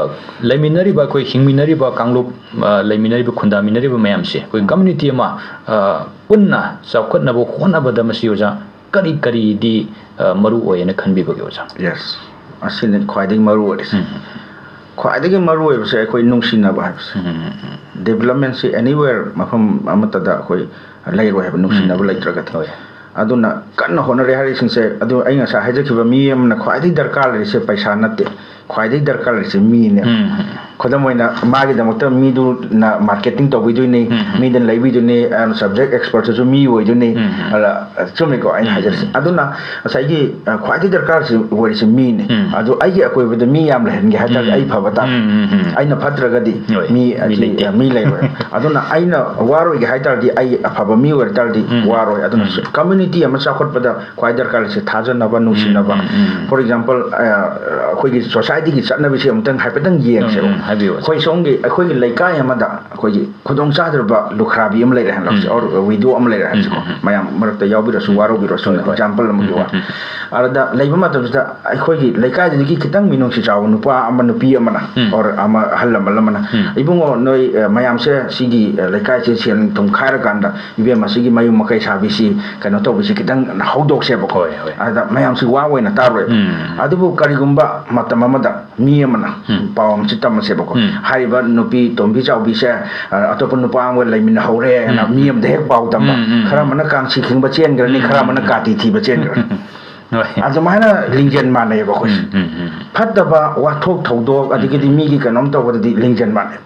ꯂꯩꯃꯤꯟꯅꯔꯤꯕ ꯑꯩꯈꯣꯏ ꯍꯤꯡꯃꯤꯟꯅꯔꯤꯕ ꯀꯥꯡꯂꯨꯞ, ꯑ, ꯂꯩꯃꯤꯟꯅꯔꯤꯕ ꯈꯨꯟꯗꯥꯃꯤꯟꯅꯔꯤꯕ ꯃꯌꯥꯝꯁꯦ ꯑꯩꯈꯣꯏ community ꯑꯃ ꯑ, ꯄꯨꯟꯅ ꯆꯥꯎꯈꯠꯅꯕ ꯍꯣꯠꯅꯕꯗ ꯃꯁꯤ ꯑꯣꯖꯥ ꯀꯔꯤ ꯀꯔꯤꯗꯤ ꯑ, ꯃꯔꯨ ꯑꯣꯏꯌꯦꯅ ꯈꯟꯕꯤꯕꯒꯦ ꯑꯣꯖꯥ? Yes, ꯑꯁꯤꯅꯤ ꯈ꯭ꯋꯥꯏꯗꯒꯤ ꯃꯔꯨ ꯑꯣꯏꯔꯤꯁꯦ꯫ ꯈ꯭ꯋꯥꯏꯗꯒꯤ ꯃꯔꯨ ꯑꯣꯏꯕꯁꯦ ꯑꯩꯈꯣꯏ ꯅꯨꯡꯁꯤꯅꯕ ꯍꯥꯏꯕꯁꯦ꯫ Development ꯁꯤ anywhere, ꯃꯐꯝ ꯑꯃꯠꯇꯗ ꯑꯩꯈꯣꯏ ꯂꯩꯔꯣꯏ ꯍꯥꯏꯕ, ꯅꯨꯡꯁꯤꯅꯕ ꯂꯩꯇ꯭ꯔꯒꯗꯤ꯫ ꯍꯣꯏ꯫ ꯑꯗꯨꯅ ꯀꯟꯅ ꯍꯣꯠꯅꯔꯤ ꯍꯥꯏꯔꯤꯁꯤꯡꯁꯦ, ꯑꯗꯨ ꯑꯩ ꯉꯁꯥꯏ ꯍꯥꯏꯖꯈꯤꯕ, ꯃꯤ ꯑꯃꯅ ꯈ꯭ꯋꯥꯏꯗꯒꯤ ꯗꯔꯀꯥꯔ ꯂꯩꯔꯤꯁꯦ ꯄꯩꯁꯥ ꯅꯠꯇꯦ, ꯈ꯭ꯋꯥꯏꯗꯒꯤ ꯗꯔꯀꯥꯔ ꯂꯩꯔꯤꯁꯦ ꯃꯤꯅꯦ꯫ ꯈꯨꯗꯝ ꯑꯣꯏꯅ, ꯃꯥꯒꯤꯗꯃꯛꯇ ꯃꯤꯗꯨꯅ marketing ꯇꯧꯕꯤꯗꯣꯏꯅꯤ, ꯃꯤꯗꯨꯅ ꯂꯩꯕꯤꯗꯣꯏꯅꯤ, ꯑꯗꯨꯅ subject expert ꯁꯨ ꯃꯤ ꯑꯣꯏꯗꯣꯏꯅꯤ꯫ ꯑꯗ, ꯆꯨꯝꯃꯤꯀꯣ ꯑꯩꯅ ꯍꯥꯏꯖꯔꯤꯁꯦ? ꯑꯗꯨꯅ ꯉꯁꯥꯏꯒꯤ, ꯑ, ꯈ꯭ꯋꯥꯏꯗꯒꯤ ꯗꯔꯀꯥꯔꯁꯤ ꯑꯣꯏꯔꯤꯁꯦ ꯃꯤꯅꯦ꯫ ꯑꯗꯨ ꯑꯩꯒꯤ ꯑꯀꯣꯏꯕꯗ ꯃꯤ ꯌꯥꯝ ꯂꯩꯍꯟꯒꯦ ꯍꯥꯏ ꯇꯥꯔꯗꯤ ꯑꯩ ꯐꯕ ꯇꯥꯕ꯫ ꯑꯩꯅ ꯐꯠꯇ꯭ꯔꯒꯗꯤ ꯍꯣꯏ, ꯃꯤ ꯃꯤ ꯂꯩꯇꯦ꯫ ꯃꯤ ꯂꯩꯔꯣꯏ꯫ ꯑꯗꯨꯅ ꯑꯩꯅ ꯋꯥꯔꯣꯏꯒꯦ ꯍꯥꯏ ꯇꯥꯔꯗꯤ ꯑꯩ ꯑꯐꯕ ꯃꯤ ꯑꯣꯏꯔ ꯇꯥꯔꯗꯤ ꯋꯥꯔꯣꯏ꯫ ꯑꯗꯨꯅ community ꯑꯃ ꯆꯥꯎꯈꯠꯄꯗ ꯈ꯭ꯋꯥꯏ ꯗꯔꯀꯥꯔ ꯂꯩꯔꯤꯁꯦ ꯊꯥꯖꯅꯕ, ꯅꯨꯡꯁꯤꯅꯕ꯫ For example, ꯑ, ꯑꯩꯈꯣꯏꯒꯤ society ꯁꯤꯒꯤ ꯆꯠꯅꯕꯤꯁꯦ ꯑꯃꯨꯛꯇꯪ ꯍꯥꯏꯐꯦꯠꯇꯪ ꯌꯦꯡꯁꯦꯕ꯫ ꯎꯝ, ꯎꯝ, ꯍꯥꯏꯕꯤꯌꯨ꯫ ꯑꯩꯈꯣꯏ ꯁꯣꯝꯒꯤ, ꯑꯩꯈꯣꯏꯒꯤ ꯂꯩꯀꯥꯏ ꯑꯃꯗ ꯑꯩꯈꯣꯏꯒꯤ ꯈꯨꯗꯣꯡ ꯆꯥꯗ꯭ꯔꯕ ꯂꯨꯈ꯭ꯔꯥꯕꯤ ꯑꯃ ꯂꯩꯔꯦ ꯍꯥꯏꯅ ꯂꯧꯁꯤ, ꯎꯝ꯫ or widow ꯑꯃ ꯂꯩꯔꯦ ꯍꯥꯏꯁꯤꯀꯣ꯫ ꯎꯝ, ꯎꯝ, ꯎꯝ꯫ ꯃꯌꯥꯝ ꯃꯔꯛꯇ ꯌꯥꯎꯕꯤꯔꯁꯨ, ꯍꯣꯏ, ꯋꯥꯔꯧꯕꯤꯔꯁꯨ, ꯍꯣꯏ꯫ ꯑꯦꯛꯖꯥꯝꯄꯜ ꯑꯃꯒꯤ ꯎꯝ, ꯋꯥ꯫ ꯎꯝ, ꯎꯝ꯫ ꯑꯗꯨꯗ ꯂꯩꯕ ꯃꯇꯝꯁꯤꯗ ꯑꯩꯈꯣꯏꯒꯤ ꯂꯩꯀꯥꯏꯗꯨꯗꯒꯤ ꯈꯤꯇꯪ ꯃꯤꯅꯨꯡꯁꯤ ꯆꯥꯎꯕ ꯅꯨꯄꯥ ꯑꯃ, ꯅꯨꯄꯤ ꯑꯃꯅ, ꯎꯝ꯫ or ꯑꯃ, ꯑꯍꯜ ꯂꯃꯟ ꯑꯃꯅ, ꯎꯝ꯫ "ꯏꯕꯨꯡꯉꯣ, ꯅꯣꯏ, ꯑ, ꯃꯌꯥꯝꯁꯦ ꯁꯤꯒꯤ, ꯑ, ꯂꯩꯀꯥꯏꯁꯦ ꯁꯦꯟ ꯊꯨꯝ ꯈꯥꯏꯔꯀꯥꯟꯗ ꯏꯕꯦꯝꯃ ꯁꯤꯒꯤ ꯃꯌꯨꯝ ꯃꯀꯩ ꯁꯥꯕꯤꯁꯤ ꯀꯩꯅꯣ ꯇꯧꯕꯁꯤ ꯈꯤꯇꯪ ꯍꯧꯗꯣꯛꯁꯦꯕꯀꯣ"꯫ ꯍꯣꯏ, ꯍꯣꯏ꯫ ꯑꯗ ꯃꯌꯥꯝꯁꯤ ꯋꯥ ꯑꯣꯏꯅ ꯇꯥꯔꯣꯏꯕ꯫ ꯎꯝ꯫ ꯑꯗꯨꯕꯨ ꯀꯔꯤꯒꯨꯝꯕ ꯃꯇꯝ ꯑꯃꯗ ꯃꯤ ꯑꯃꯅ, ꯎꯝ꯫ ꯄꯥꯎ ꯑꯃꯁꯨ ꯇꯝꯃꯁꯦꯕꯀꯣ, ꯎꯝ꯫ ꯍꯥꯏꯔꯤꯕ ꯅꯨꯄꯤ ꯇꯣꯝꯕꯤ ꯆꯥꯎꯕꯤꯁꯦ, ꯑ, ꯑꯇꯣꯞꯄ ꯅꯨꯄꯥ ꯑꯃꯒ ꯂꯩꯃꯤꯟꯅꯍꯧꯔꯦꯅ ꯎꯝ꯫ ꯃꯤ ꯑꯃꯗ ꯍꯦꯛ ꯄꯥꯎ ꯇꯝꯕ, ꯎꯝ, ꯎꯝ, ꯈꯔ ꯎꯝ꯫ ꯑꯃꯅ ꯀꯥꯡꯁꯤ ꯈꯤꯡꯕ ꯆꯦꯟꯈ꯭ꯔꯅꯤ, ꯎꯝ, ꯈꯔ ꯎꯝ, ꯑꯃꯅ ꯎꯝ꯫ ꯀꯥꯇꯤ ꯊꯤꯕ ꯆꯦꯟꯈ꯭ꯔꯅꯤ꯫ ꯍꯣꯏ꯫ ꯑꯗꯨꯃꯥꯏꯅ ꯂꯤꯡꯖꯦꯜ ꯃꯥꯟꯅꯩꯌꯦꯕ ꯑꯩꯈꯣꯏꯁꯦ꯫ ꯎꯝ, ꯎꯝ, ꯎꯝ꯫ ꯐꯠꯇꯕ ꯋꯥꯊꯣꯛ ꯊꯧꯗꯣꯛ, ꯑꯗꯒꯤꯗꯤ ꯃꯤꯒꯤ ꯀꯩꯅꯣꯝ ꯇꯧꯕꯗꯗꯤ ꯂꯤꯡꯖꯦꯜ ꯃꯥꯟꯅꯩ꯫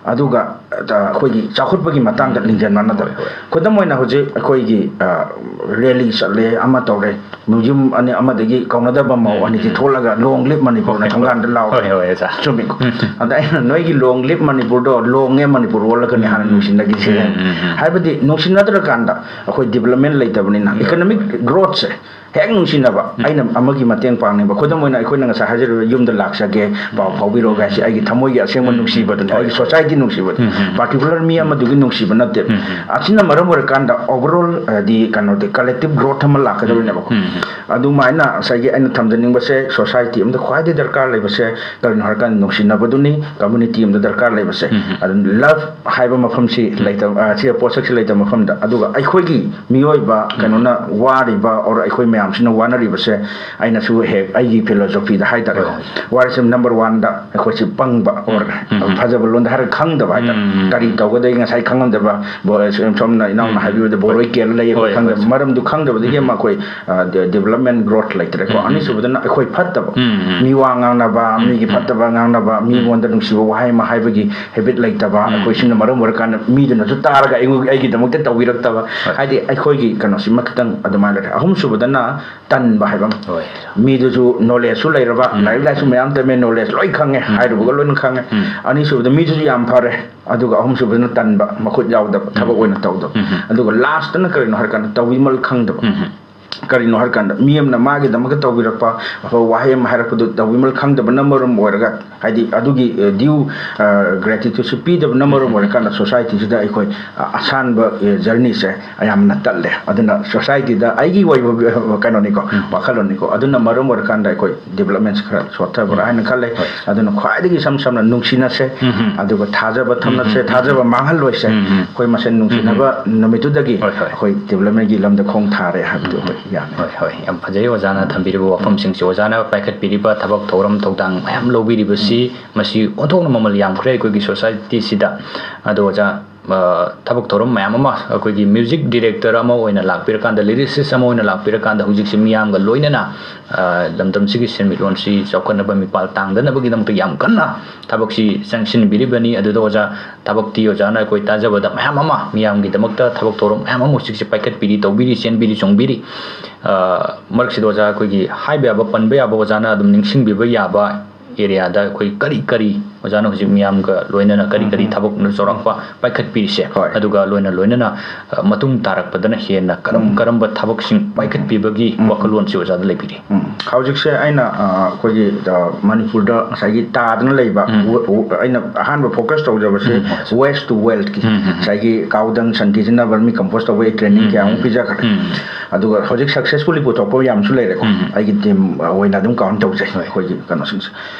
ꯑꯗꯨꯒ, ꯑ, ꯑꯩꯈꯣꯏꯒꯤ ꯆꯥꯎꯈꯠꯄꯒꯤ ꯃꯇꯥꯡꯗ ꯂꯤꯡꯖꯦꯜ ꯃꯥꯟꯅꯗꯕ꯫ ꯍꯣꯏ, ꯍꯣꯏ꯫ ꯈꯨꯗꯝ ꯑꯣꯏꯅ ꯍꯧꯖꯤꯛ ꯑꯩꯈꯣꯏꯒꯤ, ꯑ, ꯔꯦꯂꯤ ꯆꯠꯂꯦ, ꯑꯃ ꯇꯧꯔꯦ, ꯌꯨꯝ ꯑꯅꯤ ꯑꯃꯗꯒꯤ ꯀꯧꯅꯗꯕ ꯃꯧ ꯎꯝ, ꯑꯅꯤꯁꯤ ꯎꯝ꯫ ꯊꯣꯛꯂꯒ "Long live ꯃꯅꯤꯄꯨꯔꯅ" ꯍꯣꯏ, ꯍꯣꯏ꯫ ꯊꯣꯡꯒꯥꯟꯗ ꯂꯥꯎꯔꯦ꯫ ꯍꯣꯏ, ꯍꯣꯏ, ꯑꯣꯖꯥ꯫ ꯆꯨꯝꯃꯤꯀꯣ? ꯎꯝ꯫ ꯑꯗ ꯑꯩꯅ ꯅꯣꯏꯒꯤ "Long live ꯃꯅꯤꯄꯨꯔꯗꯣ" ꯂꯣꯡꯉꯦ ꯃꯅꯤꯄꯨꯔ ꯑꯣꯜꯂꯛꯀꯅꯤ ꯍꯥꯟꯅ ꯎꯝ, ꯅꯨꯡꯁꯤꯅꯈꯤꯁꯦ꯫ ꯎꯝ, ꯎꯝ, ꯎꯝ꯫ ꯍꯥꯏꯕꯗꯤ ꯅꯨꯡꯁꯤꯅꯗ꯭ꯔꯀꯥꯟꯗ ꯑꯩꯈꯣꯏ ꯗꯤꯕꯂꯞꯃꯦꯟ ꯂꯩꯇꯕꯅꯤꯅ, ꯎꯝ꯫ ꯏꯀꯣꯅꯣꯃꯤꯛ ꯒ꯭ꯔꯣꯠꯁꯦ ꯍꯦꯛ ꯅꯨꯡꯁꯤꯅꯕ, ꯎꯝ꯫ ꯑꯩꯅ ꯑꯃꯒꯤ ꯃꯇꯦꯡ ꯄꯥꯡꯅꯤꯡꯕ, ꯈꯨꯗꯝ ꯑꯣꯏꯅ ꯑꯩꯈꯣꯏꯅ ꯉꯁꯥꯏ ꯍꯥꯏꯖꯔꯤꯕ "ꯌꯨꯝꯗ ꯂꯥꯛꯆꯒꯦ, ꯄꯥꯎ ꯐꯥꯎꯕꯤꯔꯛꯑꯣ" ꯍꯥꯏꯁꯦ ꯑꯩꯒꯤ ꯊꯃꯣꯏꯒꯤ ꯑꯁꯦꯡꯕ ꯎꯝ꯫ ꯅꯨꯡꯁꯤꯕꯗꯨꯅꯤ, ꯍꯣꯏ, ꯑꯩꯒꯤ ꯍꯣꯏ꯫ ꯁꯣꯁꯥꯏꯇꯤ ꯅꯨꯡꯁꯤꯕꯗꯨꯅꯤ꯫ ꯎꯝ, ꯎꯝ, ꯎꯝ꯫ ꯄꯥꯔꯇꯤꯀꯨꯂꯔ ꯃꯤ ꯑꯃꯗꯨꯒꯤ ꯅꯨꯡꯁꯤꯕ ꯅꯠꯇꯦ꯫ ꯎꯝ, ꯎꯝ꯫ ꯑꯁꯤꯅ ꯃꯔꯝ ꯑꯣꯏꯔꯀꯥꯟꯗ ꯑꯣꯚꯔꯑꯣꯜ, ꯍꯥꯏꯗꯤ ꯀꯩꯅꯣꯗꯤ, ꯀꯂꯦꯛꯇꯤꯞ ꯒ꯭ꯔꯣꯠ ꯑꯃ ꯂꯥꯛꯀꯗꯧꯔꯤꯅꯦꯕꯀꯣ꯫ ꯎꯝ, ꯎꯝ꯫ ꯑꯗꯨꯃꯥꯏꯅ ꯉꯁꯥꯏꯒꯤ ꯑꯩꯅ ꯊꯝꯖꯅꯤꯡꯕꯁꯦ, ꯁꯣꯁꯥꯏꯇꯤ ꯑꯃꯗ ꯈ꯭ꯋꯥꯏꯗꯒꯤ ꯗꯔꯀꯥꯔ ꯂꯩꯕꯁꯦ ꯀꯔꯤꯅꯣ ꯍꯥꯏꯔꯀꯥꯟꯗ ꯅꯨꯡꯁꯤꯅꯕꯗꯨꯅꯤ, ꯀꯝꯃ꯭ꯌꯨꯅꯤꯇꯤ ꯑꯃꯗ ꯗꯔꯀꯥꯔ ꯂꯩꯕꯁꯦ꯫ ꯎꯝ, ꯎꯝ꯫ ꯑꯗꯨꯅ ꯂꯚ ꯍꯥꯏꯕ ꯃꯐꯝꯁꯤ ꯂꯩꯇꯕ, ꯑ, ꯁꯤ ꯄꯣꯠꯁꯛꯁꯤ ꯂꯩꯇꯕ ꯃꯐꯝꯗ, ꯑꯗꯨꯒ ꯑꯩꯈꯣꯏꯒꯤ ꯃꯤꯑꯣꯏꯕ ꯀꯩꯅꯣꯅ ꯋꯥꯔꯤꯕ, or ꯑꯩꯈꯣꯏ ꯃꯌꯥꯝꯁꯤꯅ ꯋꯥꯅꯔꯤꯕꯁꯦ, ꯑꯩꯅꯁꯨ ꯍꯦꯛ ꯑꯩꯒꯤ ꯐꯤꯂꯣꯁꯣꯐꯤꯗ ꯍꯥꯏꯇꯥꯔꯦꯀꯣ, ꯍꯣꯏ, ꯍꯣꯏ꯫ ꯋꯥꯔꯤꯁꯦ ꯅꯝꯕꯔ ꯋꯥꯟꯗ ꯑꯩꯈꯣꯏꯁꯤ ꯄꯪꯕ, or ꯎꯝ, ꯎꯝ꯫ ꯐꯖꯕ ꯂꯣꯟꯗ ꯍꯥꯏꯔꯒ ꯈꯪꯗꯕ ꯍꯥꯏꯇꯥꯔꯦ꯫ ꯎꯝ, ꯎꯝ꯫ ꯀꯔꯤ ꯇꯧꯒꯗꯒꯦ ꯉꯁꯥꯏ ꯈꯪꯉꯝꯗꯕ, ꯕꯣ-, ꯁꯣꯝꯅ ꯏꯅꯥꯎꯅ ꯎꯝ, ꯎꯝ꯫ ꯍꯥꯏꯕꯤꯕꯗ ꯕꯣꯔꯣꯏ ꯍꯣꯏ, ꯀꯦꯜꯂ ꯂꯩꯌꯦ, ꯑꯩꯈꯣꯏ ꯍꯣꯏ, ꯈꯪꯗꯕ꯫ ꯍꯣꯏ꯫ ꯃꯔꯝꯗꯨ ꯈꯪꯗꯕꯗꯒꯤ ꯎꯝ, ꯑꯃ ꯎꯝ꯫ ꯑꯩꯈꯣꯏ, ꯑ, ꯗꯦ-, ꯗꯦꯕꯂꯞꯃꯦꯟ ꯒ꯭ꯔꯣꯠ ꯂꯩꯇ꯭ꯔꯦꯀꯣ꯫ ꯎꯝ, ꯎꯝ꯫ ꯑꯅꯤꯁꯨꯕꯗꯅ ꯑꯩꯈꯣꯏ ꯐꯠꯇꯕ, ꯎꯝ, ꯎꯝ꯫ ꯃꯤꯋꯥ ꯉꯥꯡꯅꯕ, ꯎꯝ, ꯃꯤꯒꯤ ꯎꯝ꯫ ꯐꯠꯇꯕ ꯉꯥꯡꯅꯕ, ꯎꯝ꯫ ꯃꯤꯉꯣꯟꯗ ꯅꯨꯡꯁꯤꯕ ꯋꯥꯍꯩ ꯑꯃ ꯍꯥꯏꯕꯒꯤ ꯍꯦꯕꯤꯠ ꯂꯩꯇꯕ, ꯎꯝ, ꯑꯩꯈꯣꯏ ꯎꯝ꯫ ꯁꯤꯅ ꯃꯔꯝ ꯑꯣꯏꯔꯀꯥꯟꯗ ꯃꯤꯗꯨꯅꯁꯨ ꯇꯥꯔꯒ ꯑꯩꯉꯣꯟ-, ꯑꯩꯒꯤꯗꯃꯛꯇ ꯇꯧꯕꯤꯔꯛꯇꯕ꯫ ꯍꯣꯏ꯫ ꯍꯥꯏꯗꯤ ꯑꯩꯈꯣꯏꯒꯤ ꯀꯩꯅꯣꯁꯤꯃ ꯈꯤꯇꯪ ꯑꯗꯨꯃꯥꯏꯅ ꯂꯩꯔꯦ꯫ ꯑꯍꯨꯝꯁꯨꯕꯗꯅ ꯇꯟꯕ ꯍꯥꯏꯕ ꯑꯃ꯫ ꯍꯣꯏ꯫ ꯃꯤꯗꯨꯁꯨ ꯅꯣꯂꯦꯖꯁꯨ ꯂꯩꯔꯕ, ꯎꯝ꯫ ꯂꯥꯏꯔꯤꯛ ꯂꯥꯏꯁꯨ ꯃꯌꯥꯝ ꯇꯝꯃꯦ, ꯅꯣꯂꯦꯖ ꯂꯣꯏ ꯈꯪꯉꯦ, ꯎꯝ꯫ ꯍꯥꯏꯔꯨꯕꯒ ꯂꯣꯏꯅ ꯈꯪꯉꯦ꯫ ꯎꯝ꯫ ꯑꯅꯤꯁꯨꯕꯗ ꯃꯤꯗꯨꯁꯨ ꯌꯥꯝ ꯐꯔꯦ, ꯑꯗꯨꯒ ꯑꯍꯨꯝꯁꯨꯕꯗꯅ ꯇꯟꯕ, ꯃꯈꯨꯠ ꯌꯥꯎꯗꯕ, ꯊꯕꯛ ꯎꯝ꯫ ꯑꯣꯏꯅ ꯇꯧꯗꯕ꯫ ꯎꯝ꯫ ꯑꯗꯨꯒ ꯂꯥꯁꯇꯅ ꯀꯔꯤꯅꯣ ꯍꯥꯏꯔꯀꯥꯟꯗ ꯇꯧꯕꯤꯃꯜ ꯈꯪꯗꯕ꯫ ꯎꯝ꯫ ꯀꯔꯤꯅꯣ ꯍꯥꯏꯔꯀꯥꯟꯗ, ꯃꯤ ꯑꯃꯅ ꯃꯥꯒꯤꯗꯃꯛꯇ ꯇꯧꯕꯤꯔꯛꯄ ꯑꯐꯕ ꯋꯥꯍꯩ ꯑꯃ ꯍꯥꯏꯔꯛꯄꯗꯨ ꯇꯧꯕꯤꯃꯜ ꯈꯪꯗꯕꯅ ꯃꯔꯝ ꯑꯣꯏꯔꯒ, ꯍꯥꯏꯗꯤ ꯑꯗꯨꯒꯤ ꯗ꯭ꯌꯨ ꯒ꯭ꯔꯦꯇꯤꯇ꯭ꯌꯨꯠꯁꯨ ꯄꯤꯗꯕꯅ ꯃꯔꯝ ꯑꯣꯏꯔꯀꯥꯟꯗ ꯁꯣꯁꯥꯏꯇꯤꯁꯤꯗ ꯑꯩꯈꯣꯏ ꯑ, ꯑꯁꯥꯟꯕ ꯖꯔꯅꯤꯁꯦ ꯌꯥꯝꯅ ꯇꯠꯂꯦ꯫ ꯑꯗꯨꯅ ꯁꯣꯁꯥꯏꯇꯤꯗ ꯑꯩꯒꯤ ꯑꯣꯏꯕ ꯀꯩꯅꯣꯅꯤꯀꯣ, ꯋꯥꯈꯜꯂꯣꯟꯅꯤꯀꯣ, ꯑꯗꯨꯅ ꯃꯔꯝ ꯑꯣꯏꯔꯀꯥꯟꯗ ꯑꯩꯈꯣꯏ ꯗꯤꯕꯂꯞꯃꯦꯟꯁꯦ ꯈꯔ ꯁꯣꯠꯊꯕ꯭ꯔꯥ ꯍꯥꯏꯅ ꯈꯜꯂꯦ꯫ ꯑꯗꯨꯅ ꯈ꯭ꯋꯥꯏꯗꯒꯤ ꯏꯁꯝ ꯁꯝꯅ ꯅꯨꯡꯁꯤꯅꯁꯦ, ꯑꯗꯨꯒ ꯊꯥꯖꯕ ꯊꯝꯅꯁꯦ, ꯊꯥꯖꯕ ꯃꯥꯡꯍꯜꯂꯣꯏꯁꯦ꯫ ꯑꯩꯈꯣꯏ ꯃꯁꯦꯟ ꯅꯨꯡꯁꯤꯅꯕ ꯅꯨꯃꯤꯠꯇꯨꯗꯒꯤ ꯑꯩꯈꯣꯏ ꯗꯤꯕꯂꯞꯃꯦꯟꯒꯤ ꯂꯝꯗ ꯈꯣꯡ ꯊꯥꯔꯦ ꯍꯥꯏꯕꯗꯨ ꯑꯩꯈꯣꯏ ꯌꯥꯅꯤ꯫ ꯍꯣꯏ, ꯍꯣꯏ, ꯌꯥꯝ ꯐꯖꯩ ꯑꯣꯖꯥꯅ ꯊꯝꯕꯤꯔꯤꯕ ꯋꯥꯐꯝꯁꯤꯡꯁꯦ꯫ ꯑꯣꯖꯥꯅ ꯄꯥꯏꯈꯠꯄꯤꯔꯤꯕ ꯊꯕꯛ ꯊꯧꯔꯝ ꯊꯧꯗꯥꯡ ꯃꯌꯥꯝ ꯂꯧꯕꯤꯔꯤꯕꯁꯤ, ꯃꯁꯤ ꯑꯣꯟꯊꯣꯛꯅ ꯃꯃꯜ ꯌꯥꯝꯈ꯭ꯔꯦ ꯑꯩꯈꯣꯏꯒꯤ ꯁꯣꯁꯥꯏꯇꯤꯁꯤꯗ꯫ ꯑꯗꯣ ꯑꯣꯖꯥ, ꯑ, ꯊꯕꯛ ꯊꯧꯔꯝ ꯃꯌꯥꯝ ꯑꯃ, ꯑꯩꯈꯣꯏꯒꯤ ꯃ꯭ꯌꯨꯖꯤꯛ ꯗꯤꯔꯦꯛꯇꯔ ꯑꯃ ꯑꯣꯏꯅ ꯂꯥꯛꯄꯤꯔꯀꯥꯟꯗ, ꯂꯤꯔꯤꯁꯤꯁ ꯑꯃ ꯑꯣꯏꯅ ꯂꯥꯛꯄꯤꯔꯀꯥꯟꯗ, ꯍꯧꯖꯤꯛꯁꯤ ꯃꯤꯌꯥꯝꯒ ꯂꯣꯏꯅꯅ, ꯑ, ꯂꯝꯗꯝꯁꯤꯒꯤ ꯁꯦꯟꯃꯤꯠꯂꯣꯟꯁꯤ ꯆꯥꯎꯈꯠꯅꯕ ꯃꯤꯄꯥꯜ ꯇꯥꯡꯗꯅꯕꯒꯤꯗꯃꯛꯇ ꯌꯥꯝ ꯀꯟꯅ ꯊꯕꯛꯁꯤ ꯆꯪꯁꯤꯟꯕꯤꯔꯤꯕꯅꯤ꯫ ꯑꯗꯨꯗ ꯑꯣꯖꯥ, ꯊꯕꯛꯇꯤ ꯑꯣꯖꯥꯅ ꯑꯩꯈꯣꯏ ꯇꯥꯖꯕꯗ ꯃꯌꯥꯝ ꯑꯃ ꯃꯤꯌꯥꯝꯒꯤꯗꯃꯛꯇ ꯊꯕꯛ ꯊꯧꯔꯝ ꯃꯌꯥꯝ ꯑꯃ ꯍꯧꯖꯤꯛꯁꯦ ꯄꯥꯏꯈꯠꯄꯤꯔꯤ, ꯇꯧꯕꯤꯔꯤ, ꯆꯦꯟꯕꯤꯔꯤ, ꯆꯣꯡꯕꯤꯔꯤ꯫ ꯑ, ꯃꯔꯛꯁꯤꯗ ꯑꯣꯖꯥ, ꯑꯩꯈꯣꯏꯒꯤ ꯍꯥꯏꯕ ꯌꯥꯕ, ꯄꯟꯕ ꯌꯥꯕ, ꯑꯣꯖꯥꯅ ꯑꯗꯨꯝ ꯅꯤꯡꯁꯤꯡꯕꯤꯕ ꯌꯥꯕ ꯑꯦꯔꯤꯌꯥꯗ ꯑꯩꯈꯣꯏ ꯀꯔꯤ ꯀꯔꯤ, ꯑꯣꯖꯥꯅ ꯍꯧꯖꯤꯛ ꯃꯤꯌꯥꯝꯒ ꯂꯣꯏꯅꯅ ꯀꯔꯤ ꯀꯔꯤ ꯊꯕꯛꯅ ꯆꯥꯎꯔꯥꯛꯄ ꯄꯥꯏꯈꯠꯄꯤꯔꯤꯁꯦ? ꯍꯣꯏ꯫ ꯑꯗꯨꯒ ꯂꯣꯏꯅ ꯂꯣꯏꯅꯅ, ꯑ, ꯃꯇꯨꯡ ꯇꯥꯔꯛꯄꯗꯅ ꯍꯦꯟꯅ ꯀꯔꯝ ꯀꯔꯝꯕ ꯊꯕꯛꯁꯤꯡ ꯄꯥꯏꯈꯠꯄꯤꯕꯒꯤ ꯋꯥꯈꯜꯂꯣꯟꯁꯤ ꯑꯣꯖꯥꯗ ꯂꯩꯕꯤꯔꯤ? ꯎꯝ꯫ ꯍꯧꯖꯤꯛꯁꯦ ꯑꯩꯅ, ꯑ, ꯑꯩꯈꯣꯏꯒꯤ, ꯑ, ꯃꯅꯤꯄꯨꯔꯗ ꯉꯁꯥꯏꯒꯤ ꯇꯥꯗꯅ ꯂꯩꯕ, ꯎꯝ꯫ ꯋ-, ꯋ-, ꯑꯩꯅ ꯑꯍꯥꯟꯕ ꯐꯣꯀꯁ ꯇꯧꯖꯕꯁꯦ ꯎꯝ, ꯍꯣꯏ꯫ Waste to wealthꯀꯤ, ꯎꯝ, ꯎꯝ, ꯎꯝ꯫ ꯉꯁꯥꯏꯒꯤ ꯀꯥꯎꯗꯪ ꯁꯟꯊꯤꯁꯤꯅ ꯕꯔꯃꯤ ꯀꯝꯄꯣꯁ ꯇꯧꯕꯒꯤ ꯇ꯭ꯔꯦꯅꯤꯡ ꯎꯝ, ꯀꯌꯥ ꯑꯃ ꯎꯝ꯫ ꯄꯤꯖꯈ꯭ꯔꯦ꯫ ꯎꯝ꯫ ꯑꯗꯨꯒ ꯍꯧꯖꯤꯛ ꯁꯛꯁꯦꯁꯐꯨꯜꯂꯤ ꯄꯨꯊꯣꯛꯄ ꯌꯥꯝꯁꯨ ꯂꯩꯔꯦꯀꯣ꯫ ꯎꯝ꯫ ꯑꯩꯒꯤ ꯇꯤꯝ ꯑꯣꯏꯅ ꯑꯗꯨꯝ ꯀꯥꯎꯟ ꯇꯧꯖꯩ, ꯍꯣꯏ꯫ ꯑꯩꯈꯣꯏꯒꯤ ꯀꯩꯅꯣꯁꯤꯡꯁꯦ꯫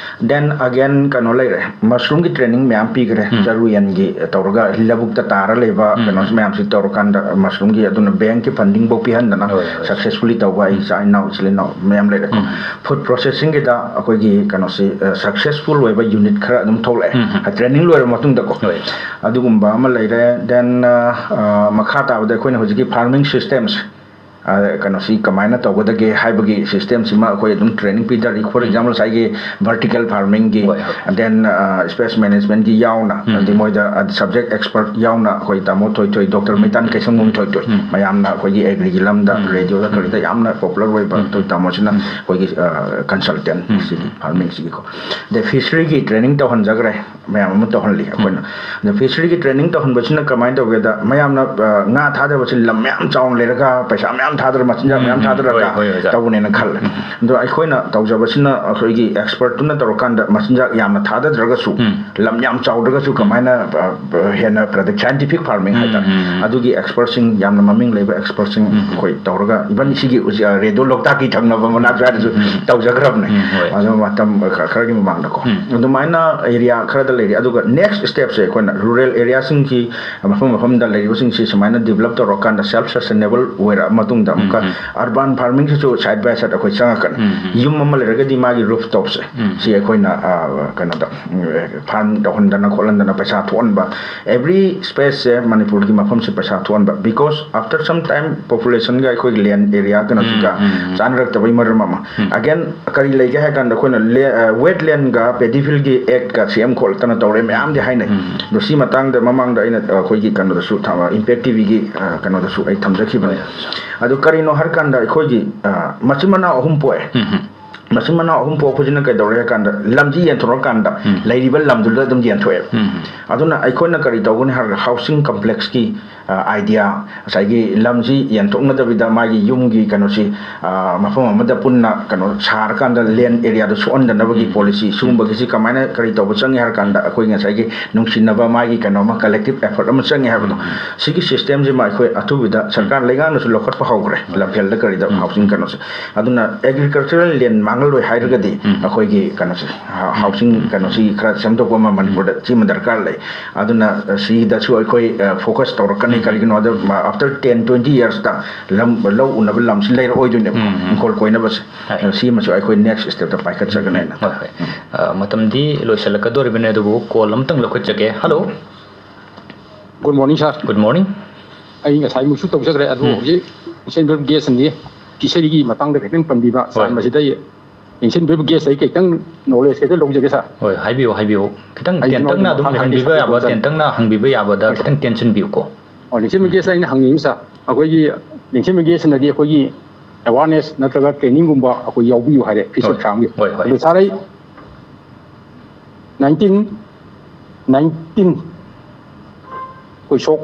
Then again ꯀꯩꯅꯣ ꯂꯩꯔꯦ, ꯃꯁꯔꯨꯝꯒꯤ ꯇ꯭ꯔꯦꯅꯤꯡ ꯃꯌꯥꯝ ꯄꯤꯈ꯭ꯔꯦ꯫ ꯎꯝ꯫ ꯆꯔꯨ ꯌꯦꯟꯒꯤ ꯇꯧꯔꯒ ꯂꯧꯕꯨꯛꯇ ꯇꯥꯔ ꯂꯩꯕ ꯎꯝ, ꯀꯩꯅꯣ ꯎꯝ꯫ ꯃꯌꯥꯝꯁꯤ ꯇꯧꯔꯀꯥꯟꯗ ꯃꯁꯔꯨꯝꯒꯤ ꯑꯗꯨꯅ ꯕꯦꯡꯛꯀꯤ ꯐꯟꯗꯤꯡꯐꯧ ꯄꯤꯍꯟꯗꯅ ꯍꯣꯏ, ꯍꯣꯏ꯫ ꯁꯛꯁꯦꯁꯐꯨꯜꯂꯤ ꯇꯧꯕ ꯑꯩ ꯏꯆꯥ ꯏꯅꯥꯎ, ꯏꯆꯤꯜ ꯏꯅꯥꯎ ꯃꯌꯥꯝ ꯂꯩꯔꯦꯀꯣ꯫ ꯎꯝ꯫ ꯐꯨꯗ ꯄ꯭ꯔꯣꯁꯦꯁꯤꯡꯒꯤꯗ ꯑꯩꯈꯣꯏꯒꯤ ꯀꯩꯅꯣꯁꯤ, ꯑ, ꯁꯛꯁꯦꯁꯐꯨꯜ ꯑꯣꯏꯕ ꯌꯨꯅꯤꯠ ꯈꯔ ꯑꯗꯨꯝ ꯊꯣꯛꯂꯛꯑꯦ꯫ ꯎꯝ, ꯎꯝ꯫ ꯇ꯭ꯔꯦꯅꯤꯡ ꯂꯣꯏꯔꯕ ꯃꯇꯨꯡꯗꯀꯣ꯫ ꯍꯣꯏ꯫ ꯑꯗꯨꯒꯨꯝꯕ ꯑꯃ ꯂꯩꯔꯦ꯫ Then, ꯑ, ꯑ, ꯃꯈꯥ ꯇꯥꯕꯗ ꯑꯩꯈꯣꯏꯅ ꯍꯧꯖꯤꯛꯀꯤ ꯐꯥꯔꯃꯤꯡ ꯁꯤꯁꯇꯦꯝꯁ, ꯑ, ꯀꯩꯅꯣꯁꯤ ꯀꯃꯥꯏꯅ ꯇꯧꯒꯗꯒꯦ ꯍꯥꯏꯕꯒꯤ ꯁꯤꯁꯇꯦꯝꯁꯤꯃ ꯑꯩꯈꯣꯏ ꯑꯗꯨꯝ ꯇ꯭ꯔꯦꯅꯤꯡ ꯄꯤꯗ꯫ For example, ꯉꯁꯥꯏꯒꯤ vertical farmingꯒꯤ, ꯍꯣꯏ, ꯍꯣꯏ꯫ Then, ꯑ, space managementꯀꯤ ꯌꯥꯎꯅ, ꯎꯝ꯫ ꯑꯗꯩ ꯃꯣꯏꯗ, ꯑ, subject expert ꯌꯥꯎꯅ ꯑꯩꯈꯣꯏ ꯇꯥꯃꯣ ꯊꯣꯏꯊꯣꯏ, ꯗꯣꯛꯇꯔ ꯃꯩꯇꯥꯟ ꯀꯩꯁꯝꯕꯝ ꯊꯣꯏꯊꯣꯏ, ꯎꯝ꯫ ꯃꯌꯥꯝꯅ ꯑꯩꯈꯣꯏꯒꯤ ꯑꯦꯒ꯭ꯔꯤꯒꯤ ꯂꯝꯗ, ꯎꯝ꯫ ꯔꯦꯗꯤꯑꯣꯗ ꯎꯝ꯫ ꯀꯔꯤꯗ ꯌꯥꯝꯅ ꯄꯣꯄꯨꯂꯔ ꯑꯣꯏꯕ ꯎꯝ꯫ ꯑꯩꯈꯣꯏ ꯇꯥꯃꯣꯁꯤꯅ ꯎꯝ꯫ ꯑꯩꯈꯣꯏꯒꯤ, ꯑ, ꯀꯟꯁꯜꯇꯦꯟ ꯎꯝ꯫ ꯁꯤꯒꯤ farmingꯁꯤꯒꯤꯀꯣ꯫ ꯑꯗꯩ ꯐꯤꯁꯔꯤꯒꯤ ꯇ꯭ꯔꯦꯅꯤꯡ ꯇꯧꯍꯟꯖꯈ꯭ꯔꯦ, ꯃꯌꯥꯝ ꯑꯃ ꯇꯧꯍꯜꯂꯤ ꯑꯩꯈꯣꯏꯅ꯫ ꯎꯝ꯫ ꯑꯗ ꯐꯤꯁꯔꯤꯒꯤ ꯇ꯭ꯔꯦꯅꯤꯡ ꯇꯧꯍꯟꯕꯁꯤꯅ ꯀꯃꯥꯏꯅ ꯇꯧꯒꯦꯗ, ꯃꯌꯥꯝꯅ, ꯑ, ꯉꯥ ꯊꯥꯗꯕꯁꯤ ꯂꯝ ꯃꯌꯥꯝ ꯆꯥꯎꯅ ꯂꯩꯔꯒ ꯄꯩꯁꯥ ꯃꯌꯥꯝ ꯊꯥꯗꯔ ꯃꯆꯤꯟꯖꯥꯛ ꯃꯌꯥꯝ ꯎꯝ, ꯎꯝ, ꯊꯥꯗꯔꯒ ꯍꯣꯏ, ꯍꯣꯏ, ꯑꯣꯖꯥ꯫ ꯇꯧꯕꯅꯦꯅ ꯈꯜꯂꯦ꯫ ꯎꯝ꯫ ꯑꯗꯣ ꯑꯩꯈꯣꯏꯅ ꯇꯧꯖꯕꯁꯤꯅ ꯑꯩꯈꯣꯏꯒꯤ expertꯇꯨꯅ ꯇꯧꯔꯀꯥꯟꯗ ꯃꯆꯤꯟꯖꯥꯛ ꯌꯥꯝꯅ ꯊꯥꯗꯗ꯭ꯔꯒꯁꯨ, ꯎꯝ꯫ ꯂꯝ ꯌꯥꯝ ꯆꯥꯎꯗ꯭ꯔꯒꯁꯨ ꯎꯝ꯫ ꯀꯃꯥꯏꯅ, ꯑ, ꯍꯦꯟꯅ product, scientific farming ꯎꯝ, ꯍꯥꯏꯇꯥꯔꯦ꯫ ꯎꯝ, ꯎꯝ꯫ ꯑꯗꯨꯒꯤ expertꯁꯤꯡ, ꯌꯥꯝꯅ ꯃꯃꯤꯡ ꯂꯩꯕ expertꯁꯤꯡ ꯎꯝ, ꯎꯝ꯫ ꯑꯩꯈꯣꯏ ꯇꯧꯔꯒ, even ꯁꯤꯒꯤ ꯍꯧꯖꯤꯛ, ꯑ, ꯔꯦꯗꯤꯑꯣ ꯂꯣꯛꯇꯥꯛꯀꯤ ꯊꯪꯅꯕ ꯃꯅꯥꯛ ꯁ꯭ꯋꯥꯏꯗꯁꯨ ꯎꯝ, ꯎꯝ꯫ ꯇꯧꯖꯈ꯭ꯔꯕꯅꯦ꯫ ꯎꯝ, ꯍꯣꯏ꯫ ꯑꯗꯨ ꯃꯇꯝ ꯈ-, ꯈꯔꯒꯤ ꯃꯃꯥꯡꯗꯀꯣ꯫ ꯎꯝ꯫ ꯑꯗꯨꯃꯥꯏꯅ area ꯈꯔꯗ ꯂꯩꯔꯤ꯫ ꯑꯗꯨꯒ next stepꯁꯦ ꯑꯩꯈꯣꯏꯅ rural areaꯁꯤꯡꯒꯤ ꯃꯐꯝ ꯃꯐꯝꯗ ꯂꯩꯔꯤꯕꯁꯤꯡꯁꯤ ꯁꯨꯃꯥꯏꯅ develop ꯇꯧꯔꯀꯥꯟꯗ self sustainable ꯑꯣꯏꯔꯛꯑ ꯃꯇꯨꯡꯗ ꯑꯃꯨꯛꯀ ꯎꯝ, ꯎꯝ꯫ Urban farmingꯁꯤꯁꯨ side by side ꯑꯩꯈꯣꯏ ꯆꯪꯉꯛꯀꯅꯤ꯫ ꯎꯝ, ꯎꯝ꯫ ꯌꯨꯝ ꯑꯃ ꯂꯩꯔꯒꯗꯤ ꯃꯥꯒꯤ rooftops ꯁꯦ ꯎꯝ꯫ ꯁꯤ ꯑꯩꯈꯣꯏꯅ, ꯑ, ꯀꯩꯅꯣꯗ, ꯎꯝ, farm ꯇꯧꯍꯟꯗꯅ ꯈꯣꯠꯍꯟꯗꯅ ꯄꯩꯁꯥ ꯊꯣꯛꯍꯟꯕ, every spaceꯁꯦ ꯃꯅꯤꯄꯨꯔꯒꯤ ꯃꯐꯝꯁꯦ ꯄꯩꯁꯥ ꯊꯣꯛꯍꯟꯕ, because after some time populationꯒ ꯑꯩꯈꯣꯏꯒꯤ land area ꯀꯩꯅꯣꯁꯤꯒ ꯎꯝ, ꯎꯝ, ꯎꯝ꯫ ꯆꯥꯟꯅꯔꯛꯇꯕꯩ ꯃꯔꯝ ꯑꯃ꯫ ꯎꯝ꯫ Again, ꯀꯔꯤ ꯂꯩꯒꯦ ꯍꯥꯏ ꯀꯥꯟꯗ ꯑꯩꯈꯣꯏꯅ ꯂꯦ-, ꯑ, wetlandꯒ paddy fieldꯀꯤ actꯀ ꯁꯦꯝ ꯈꯣꯠꯇꯅ ꯇꯧꯔꯦ ꯃꯌꯥꯝꯗꯤ ꯍꯥꯏꯅꯩ꯫ ꯎꯝ꯫ ꯑꯗꯣ ꯁꯤ ꯃꯇꯥꯡꯗ ꯃꯃꯥꯡꯗ ꯑꯩꯅ, ꯑ, ꯑꯩꯈꯣꯏꯒꯤ ꯀꯩꯅꯣꯗꯁꯨ ꯊꯝ-, Impact TVꯒꯤ, ꯑ, ꯀꯩꯅꯣꯗꯁꯨ ꯑꯩ ꯊꯝꯖꯈꯤꯕꯅꯦ꯫ ꯍꯣꯏ, ꯍꯣꯏ꯫ ꯑꯗꯨ ꯀꯔꯤꯅꯣ ꯍꯥꯏꯔ ꯀꯥꯟꯗ ꯑꯩꯈꯣꯏꯒꯤ, ꯑ, ꯃꯆꯤꯟ ꯃꯅꯥꯎ ꯑꯍꯨꯝ ꯄꯣꯛꯑꯦ꯫ ꯎꯝ, ꯎꯝ꯫ ꯃꯆꯤꯟ ꯃꯅꯥꯎ ꯑꯍꯨꯝ ꯄꯣꯛꯄꯁꯤꯅ ꯀꯩꯗꯧꯔꯦ ꯍꯥꯏ ꯀꯥꯟꯗ ꯂꯝꯁꯤ ꯌꯦꯟꯊꯣꯔꯛꯑꯀꯥꯟꯗ ꯎꯝ꯫ ꯂꯩꯔꯤꯕ ꯂꯝꯗꯨꯗ ꯑꯗꯨꯝ ꯌꯦꯟꯊꯣꯛꯑꯦꯕ꯫ ꯎꯝ, ꯎꯝ꯫ ꯑꯗꯨꯅ ꯑꯩꯈꯣꯏꯅ ꯀꯔꯤ ꯇꯧꯒꯅꯤ ꯍꯥꯏꯔꯒ housing complexꯀꯤ, ꯑ, idea, ꯉꯁꯥꯏꯒꯤ ꯂꯝꯁꯤ ꯌꯦꯟꯊꯣꯛꯅꯗꯕꯤꯗ ꯃꯥꯒꯤ ꯌꯨꯝꯒꯤ ꯀꯩꯅꯣꯁꯤ, ꯑ, ꯃꯐꯝ ꯑꯃꯗ ꯄꯨꯟꯅ ꯀꯩꯅꯣ ꯁꯥꯔꯀꯥꯟꯗ land areaꯗꯣ ꯁꯣꯛꯍꯟꯗꯅꯕꯒꯤ ꯎꯝ꯫ Policy, ꯎꯝ꯫ ꯁꯤꯒꯨꯝꯕꯒꯤꯁꯤ ꯀꯃꯥꯏꯅ ꯀꯔꯤ ꯇꯧꯕ ꯆꯪꯉꯤ ꯍꯥꯏꯔ ꯀꯥꯟꯗ ꯑꯩꯈꯣꯏ ꯉꯁꯥꯏꯒꯤ ꯅꯨꯡꯁꯤꯅꯕ ꯃꯥꯒꯤ ꯀꯩꯅꯣ ꯑꯃ collective effort ꯑꯃ ꯆꯪꯉꯤ ꯍꯥꯏꯕꯗꯣ, ꯎꯝ꯫ ꯁꯤꯒꯤ systemꯁꯤꯃ ꯑꯩꯈꯣꯏ ꯑꯊꯨꯕꯤꯗ ꯁꯔꯀꯥꯔ ꯂꯩꯉꯥꯛꯅꯁꯨ ꯂꯧꯈꯠꯄ ꯍꯧꯈ꯭ꯔꯦ, ꯎꯝ꯫ ꯂꯝꯐꯦꯜꯗ ꯀꯔꯤꯗ ꯎꯝ꯫ Housing ꯀꯩꯅꯣꯁꯦ꯫ ꯑꯗꯨꯅ agricultural land ꯃꯥꯡꯍꯜꯂꯣꯏ ꯍꯥꯏꯔꯒꯗꯤ ꯎꯝ꯫ ꯑꯩꯈꯣꯏꯒꯤ ꯀꯩꯅꯣꯁꯦ, ꯍ-, housing ꯎꯝ꯫ ꯀꯩꯅꯣꯁꯤ ꯈꯔ ꯁꯦꯝꯗꯣꯛꯄ ꯑꯃ ꯃꯅꯤꯄꯨꯔꯗ ꯁꯤꯃ ꯗꯔꯀꯥꯔ ꯂꯩ꯫ ꯑꯗꯨꯅ, ꯑ, ꯁꯤꯗꯁꯨ ꯑꯩꯈꯣꯏ, ꯑ, focus ꯇꯧꯔꯛꯀꯅꯤ꯫ ꯎꯝ꯫ ꯀꯔꯤꯒꯤꯅꯣꯗ, ꯃ-, after ten, twenty yearsꯇ ꯂꯝ, ꯂꯧ ꯎꯅꯕ ꯂꯝꯁꯤ ꯂꯩꯔꯛꯑꯣꯏꯗꯣꯏꯅꯦꯕ, ꯎꯝ, ꯎꯝ꯫ ꯏꯪꯈꯣꯜ ꯀꯣꯏꯅꯕꯁꯦ꯫ ꯍꯣꯏ꯫ ꯑ, ꯁꯤꯃꯁꯨ ꯑꯩꯈꯣꯏ next stepꯇ ꯄꯥꯏꯈꯠꯆꯒꯅꯤ ꯍꯥꯏꯅ꯫ ꯍꯣꯏ, ꯍꯣꯏ꯫ ꯎꯝ꯫ ꯑ, ꯃꯇꯝꯗꯤ ꯂꯣꯏꯁꯤꯜꯂꯛꯀꯗꯧꯔꯤꯕꯅꯦ, ꯑꯗꯨꯕꯨ call ꯑꯃꯇꯪ ꯂꯧꯈꯠꯆꯒꯦ꯫ Hello꯫ Good morning, sir. Good morning. ꯑꯩ ꯉꯁꯥꯏꯃꯨꯛꯁꯨ ꯇꯧꯖꯈ꯭ꯔꯦ, ꯑꯗꯨ ꯎꯝ꯫ ꯍꯧꯖꯤꯛ ꯏꯆꯟ ꯒ꯭ꯔꯨꯞ ꯒꯦꯁ ꯑꯅꯤ ꯐꯤꯁꯔꯤꯒꯤ ꯃꯇꯥꯡꯗ ꯈꯤꯇꯪ ꯄꯟꯕꯤꯕ, ꯍꯣꯏ꯫ ꯁꯥꯔ, ꯃꯁꯤꯗ ꯑꯩ ꯌꯦꯡꯁꯤꯟꯕꯤꯕ ꯒꯦꯁ ꯑꯩ ꯈꯤꯇꯪ ꯅꯣꯂꯦꯖ ꯈꯤꯇꯪ ꯂꯧꯖꯒꯦ, ꯁꯥꯔ꯫ ꯍꯣꯏ, ꯍꯥꯏꯕꯤꯌꯨ, ꯍꯥꯏꯕꯤꯌꯨ꯫ ꯈꯤꯇꯪ ꯑꯩꯁꯨ ꯇꯦꯟꯇꯛꯅ ꯅꯣꯂꯦꯖ ꯑꯗꯨꯝ ꯃꯈꯥ ꯇꯥꯅ ꯍꯪꯕꯤꯕ ꯌꯥꯕ, ꯁꯟꯗꯣꯛꯆꯒꯦ꯫ ꯇꯦꯟꯇꯛꯅ ꯍꯪꯕꯤꯕ ꯌꯥꯕꯗ ꯍꯣꯏ, ꯁꯥꯔ꯫ ꯈꯤꯇꯪ ꯇꯦꯟꯁꯤꯟꯕꯤꯌꯨꯀꯣ꯫ ꯑꯣ, ꯅꯤꯡꯁꯤꯡꯕ ꯒꯦꯁ ꯑꯩꯅ ꯍꯪꯅꯤꯡꯉꯤ, ꯁꯥꯔ, ꯑꯩꯈꯣꯏꯒꯤ ꯅꯤꯡꯁꯤꯡꯕ ꯒꯦꯁꯅꯗꯤ ꯑꯩꯈꯣꯏꯒꯤ awareness ꯅꯠꯇ꯭ꯔꯒ trainingꯒꯨꯝꯕ ꯑꯩꯈꯣꯏ ꯌꯥꯎꯕꯤꯌꯨ ꯍꯥꯏꯔꯦ, ꯐꯤꯁꯔꯤ ꯍꯣꯏ, ꯐꯥꯔꯝꯒꯤ꯫ ꯍꯣꯏ, ꯍꯣꯏ꯫ ꯑꯗꯣ, ꯁꯥꯔ, ꯑꯩ nineteen nineteen, ꯑꯩꯈꯣꯏ ꯁꯣꯛ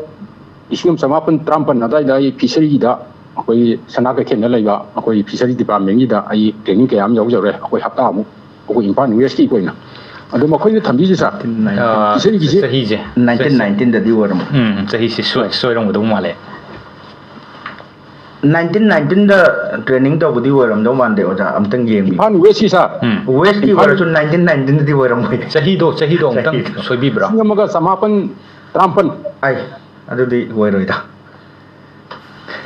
ꯂꯤꯁꯤꯡ ꯑꯃ ꯆꯃꯥꯄꯟ ꯇꯔꯥꯃꯥꯄꯟ ꯑꯗꯨꯋꯥꯏꯗ ꯑꯩ ꯐꯤꯁꯔꯤꯒꯤꯗ ꯑꯩꯈꯣꯏꯒꯤ ꯁꯅꯥ ꯀꯩꯊꯦꯜꯗ ꯂꯩꯕ ꯑꯩꯈꯣꯏ ꯐꯤꯁꯔꯤ ꯗꯤꯄꯥꯔꯠꯃꯦꯟꯒꯤꯗ ꯑꯩ ꯇ꯭ꯔꯦꯅꯤꯡ ꯀꯌꯥ ꯑꯃ ꯌꯥꯎꯖꯔꯦ, ꯑꯩꯈꯣꯏ ꯍꯞꯇꯥꯃꯨꯛ ꯑꯩꯈꯣꯏ ꯏꯝꯐꯥꯜ ꯋꯦꯁꯀꯤ ꯑꯣꯏꯅ꯫ ꯑꯗꯣ ꯃꯈꯣꯏꯅ ꯊꯝꯕꯤꯁꯦ ꯁꯥꯔ, ꯑꯥ, ꯐꯤꯁꯔꯤꯒꯤꯁꯦ ꯆꯍꯤꯁꯦ ꯅꯥꯏꯟꯇꯤꯟ ꯅꯥꯏꯟꯇꯤꯟꯗꯗꯤ ꯑꯣꯏꯔꯝꯃꯣꯏ꯫ ꯎꯝ, ꯆꯍꯤꯁꯦ ꯁꯣꯏ-, ꯁꯣꯏꯔꯝꯒꯗꯧ ꯃꯥꯜꯂꯦ꯫ ꯅꯥꯏꯟꯇꯤꯟ ꯅꯥꯏꯟꯇꯤꯟꯗ ꯇ꯭ꯔꯦꯅꯤꯡ ꯇꯧꯕꯗꯤ ꯑꯣꯏꯔꯝꯗꯧ ꯃꯥꯟꯗꯦ ꯑꯣꯖꯥ, ꯑꯝꯇꯪ ꯌꯦꯡꯕꯤꯌꯨ꯫ ꯏꯝꯐꯥꯜ ꯋꯦꯁꯀꯤ ꯁꯥꯔ? ꯎꯝ꯫ ꯋꯦꯁꯀꯤ ꯏꯝꯐꯥꯜ ꯑꯣꯏꯔꯁꯨ ꯅꯥꯏꯟꯇꯤꯟ ꯅꯥꯏꯟꯇꯤꯟꯗꯗꯤ ꯑꯣꯏꯔꯝꯃꯣꯏ꯫ ꯆꯍꯤꯗꯣ, ꯆꯍꯤꯗꯣ ꯑꯃꯨꯛꯇꯪ ꯆꯍꯤꯗꯣ꯫ ꯁꯣꯏꯕꯤꯕ꯭ꯔꯥ? ꯂꯤꯁꯤꯡ ꯑꯃꯒ ꯆꯃꯥꯄꯟ ꯇꯔꯥꯃꯥꯄꯟ꯫ ꯑꯩ, ꯑꯗꯨꯗꯤ ꯑꯣꯏꯔꯣꯏꯗ꯫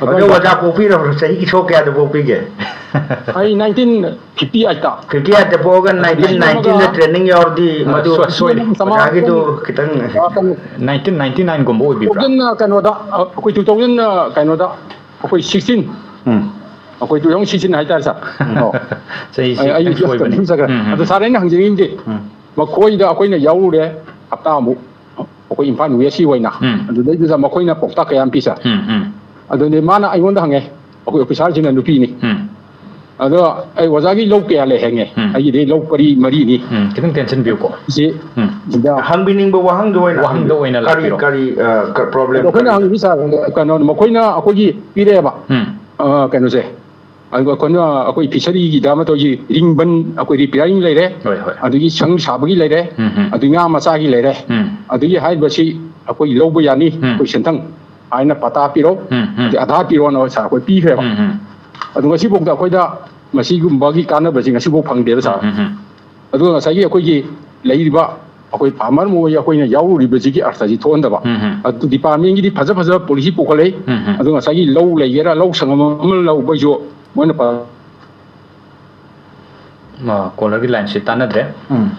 ꯑꯗꯣ ꯑꯗꯨꯋꯥꯏꯗ꯫ ꯑꯣꯖꯥ ꯄꯣꯛꯄꯤꯔꯕ꯭ꯔꯣ? ꯆꯍꯤ ꯁꯣꯛ ꯀꯌꯥꯗ ꯄꯣꯛꯄꯤꯒꯦ? ꯑꯩ ꯅꯥꯏꯟꯇꯤꯟ ꯐꯤꯐꯇꯤ ꯑꯩꯠꯇ꯫ ꯐꯤꯐꯇꯤ ꯑꯩꯠꯇ ꯄꯣꯛꯑꯒ ꯅꯥꯏꯟꯇꯤꯟ ꯅꯥꯏꯟꯇꯤꯟꯗ ꯇ꯭ꯔꯦꯅꯤꯡ ꯌꯥꯎꯔꯗꯤ ꯑ, ꯃꯗꯨ ꯁꯣꯏ-, ꯁꯣꯏꯔꯦ꯫ ꯑꯣꯖꯥꯒꯤꯗꯨ ꯈꯤꯇꯪ ꯅꯥꯏꯟꯇꯤꯟ ꯅꯥꯏꯟꯇꯤ ꯅꯥꯏꯟꯒꯨꯝꯕ ꯑꯣꯏꯕꯤꯕ꯭ꯔꯥ? ꯇꯨ ꯊꯥꯎꯖꯟ, ꯑ, ꯀꯩꯅꯣꯗ, ꯑ, ꯑꯩꯈꯣꯏ ꯇꯨ ꯊꯥꯎꯖꯟ, ꯑ, ꯀꯩꯅꯣꯗ, ꯑꯩꯈꯣꯏ ꯁꯤꯛꯁꯇꯤꯟ꯫ ꯎꯝ꯫ ꯑꯩꯈꯣꯏ ꯇꯨ ꯊꯥꯎꯖꯟ ꯁꯤꯛꯁꯇꯤꯟ ꯍꯥꯏꯇꯥꯔꯦ, ꯁꯥꯔ꯫ ꯑꯣ꯫ ꯆꯍꯤꯁꯤ ꯑꯩ, ꯑꯩ ꯈꯤꯇꯪ ꯁꯣꯏꯕꯅꯤ꯫ ꯈꯤꯇꯪ ꯆꯠꯈ꯭ꯔꯦ꯫ ꯎꯝ, ꯎꯝ, ꯑꯗꯣ ꯎꯝ꯫ ꯁꯥꯔ, ꯑꯩꯅ ꯍꯪꯖꯅꯤꯡꯉꯤꯁꯦ, ꯎꯝ꯫ ꯃꯈꯣꯏꯗ ꯑꯩꯈꯣꯏꯅ ꯌꯥꯎꯔꯨꯔꯦ ꯍꯞꯇꯥꯃꯨꯛ, ꯑꯩꯈꯣꯏ ꯏꯝꯐꯥꯜ ꯋꯦꯁꯀꯤ ꯑꯣꯏꯅ꯫ ꯎꯝ꯫ ꯑꯗꯨꯗꯩꯗꯨꯗ ꯃꯈꯣꯏꯅ ꯄꯥꯎꯇꯥꯛ ꯀꯌꯥ ꯑꯃ ꯄꯤ, ꯁꯥꯔ꯫ ꯎꯝ, ꯎꯝ꯫ ꯑꯗꯨꯅꯦ ꯃꯥꯅ ꯑꯩꯉꯣꯟꯗ ꯍꯪꯉꯦ, ꯑꯩꯈꯣꯏ ꯑꯣꯐꯤꯁꯥꯔꯁꯤꯡꯅ ꯅꯨꯄꯤꯅꯤ꯫ ꯎꯝ꯫ ꯑꯗꯣ ꯑꯩ, "ꯑꯣꯖꯥꯒꯤ ꯂꯧ ꯀꯌꯥ ꯂꯩ?" ꯍꯪꯉꯦ꯫ ꯎꯝ꯫ ꯑꯩꯒꯤꯗꯤ ꯂꯧ ꯄꯔꯤ ꯃꯔꯤꯅꯤ꯫ ꯎꯝ, ꯈꯤꯇꯪ ꯇꯦꯟꯁꯤꯟꯕꯤꯌꯨꯀꯣ꯫ ꯁꯤ ꯎꯝ꯫ ꯁꯤꯗ ꯍꯪꯕꯤꯅꯤꯡꯕ ꯋꯥꯍꯪꯗꯣ ꯑꯣꯏꯅ ꯋꯥꯍꯪꯗꯣ ꯍꯪꯕꯤꯌꯨ꯫ ꯑꯣꯏꯅ ꯀꯔꯤ, ꯂꯥꯛꯄꯤꯔꯣ꯫ ꯀꯔꯤ, ꯑ, ꯀ-, problem ꯑꯗꯣ ꯑꯩꯈꯣꯏꯅ ꯀꯔꯤ? ꯍꯪꯉꯤꯁꯤ, ꯁꯥꯔ, ꯀꯩꯅꯣ, ꯃꯈꯣꯏꯅ ꯑꯩꯈꯣꯏꯒꯤ ꯄꯤꯔꯛꯑꯦꯕ꯫ ꯎꯝ꯫ ꯑ, ꯀꯩꯅꯣꯁꯦ, ꯑꯗꯨꯒ ꯑꯩꯈꯣꯏꯅ, ꯑꯩꯈꯣꯏ ꯐꯤꯁꯔꯤꯒꯤꯗ ꯑꯃ ꯇꯧꯔꯤ, ꯔꯤꯡꯕꯟ, ꯑꯩꯈꯣꯏ ꯔꯤꯄꯤꯌꯥꯔꯤꯡ ꯂꯩꯔꯦ, ꯍꯣꯏ, ꯍꯣꯏ꯫ ꯑꯗꯒꯤ ꯁꯪ ꯁꯥꯕꯒꯤ ꯂꯩꯔꯦ, ꯎꯝ, ꯎꯝ꯫ ꯑꯗꯒꯤ ꯉꯥ ꯃꯆꯥꯒꯤ ꯂꯩꯔꯦ, ꯎꯝ꯫ ꯑꯗꯒꯤ ꯍꯥꯏꯔꯤꯕꯁꯤ ꯑꯩꯈꯣꯏ ꯂꯧꯕ ꯌꯥꯅꯤ, ꯎꯝ꯫ ꯑꯩꯈꯣꯏ ꯁꯦꯟꯊꯪ ꯍꯥꯏꯅ ꯄꯇꯥ ꯄꯤꯔꯣ, ꯎꯝ, ꯎꯝ꯫ ꯑꯗꯩ ꯑꯙꯥꯔ ꯄꯤꯔꯣꯅ ꯁꯥꯔ ꯑꯩꯈꯣꯏ ꯄꯤꯈ꯭ꯔꯦꯕ꯫ ꯎꯝ, ꯎꯝ꯫ ꯑꯗꯣ ꯉꯁꯤꯐꯥꯎꯗ ꯑꯩꯈꯣꯏꯗ ꯃꯁꯤꯒꯨꯝꯕꯒꯤ ꯀꯥꯟꯅꯕꯁꯤ ꯉꯁꯤꯐꯥꯎ ꯐꯪꯗꯦꯕ, ꯁꯥꯔ꯫ ꯎꯝ, ꯎꯝ, ꯎꯝ꯫ ꯑꯗꯨꯒ ꯉꯁꯥꯏꯒꯤ ꯑꯩꯈꯣꯏꯒꯤ ꯂꯩꯔꯤꯕ ꯑꯩꯈꯣꯏ ꯐꯥꯔꯃꯔ ꯑꯃ ꯑꯣꯏꯅ ꯑꯩꯈꯣꯏꯅ ꯌꯥꯎꯔꯨꯔꯤꯕꯁꯤꯒꯤ ꯑꯔꯊꯁꯤ ꯊꯣꯛꯍꯟꯗꯕ꯫ ꯎꯝ, ꯎꯝ꯫ ꯑꯗꯨ ꯗꯤꯄꯥꯔꯠꯃꯦꯟꯒꯤꯗꯤ ꯐꯖ ꯐꯖꯕ ꯄꯣꯂꯤꯁꯤ ꯄꯨꯈꯠꯂꯛꯏ꯫ ꯎꯝ, ꯎꯝ꯫ ꯑꯗꯨ ꯉꯁꯥꯏꯒꯤ ꯂꯧ ꯂꯩꯒꯦꯔꯥ, ꯂꯧ ꯁꯪꯉꯝ ꯑꯃ ꯂꯧꯕꯩꯁꯨ ꯃꯣꯏꯅ ꯄ- ꯑ, ꯀꯣꯂꯔꯒꯤ ꯂꯥꯏꯟꯁꯤ ꯇꯥꯟꯅꯗ꯭ꯔꯦ꯫ ꯎꯝ꯫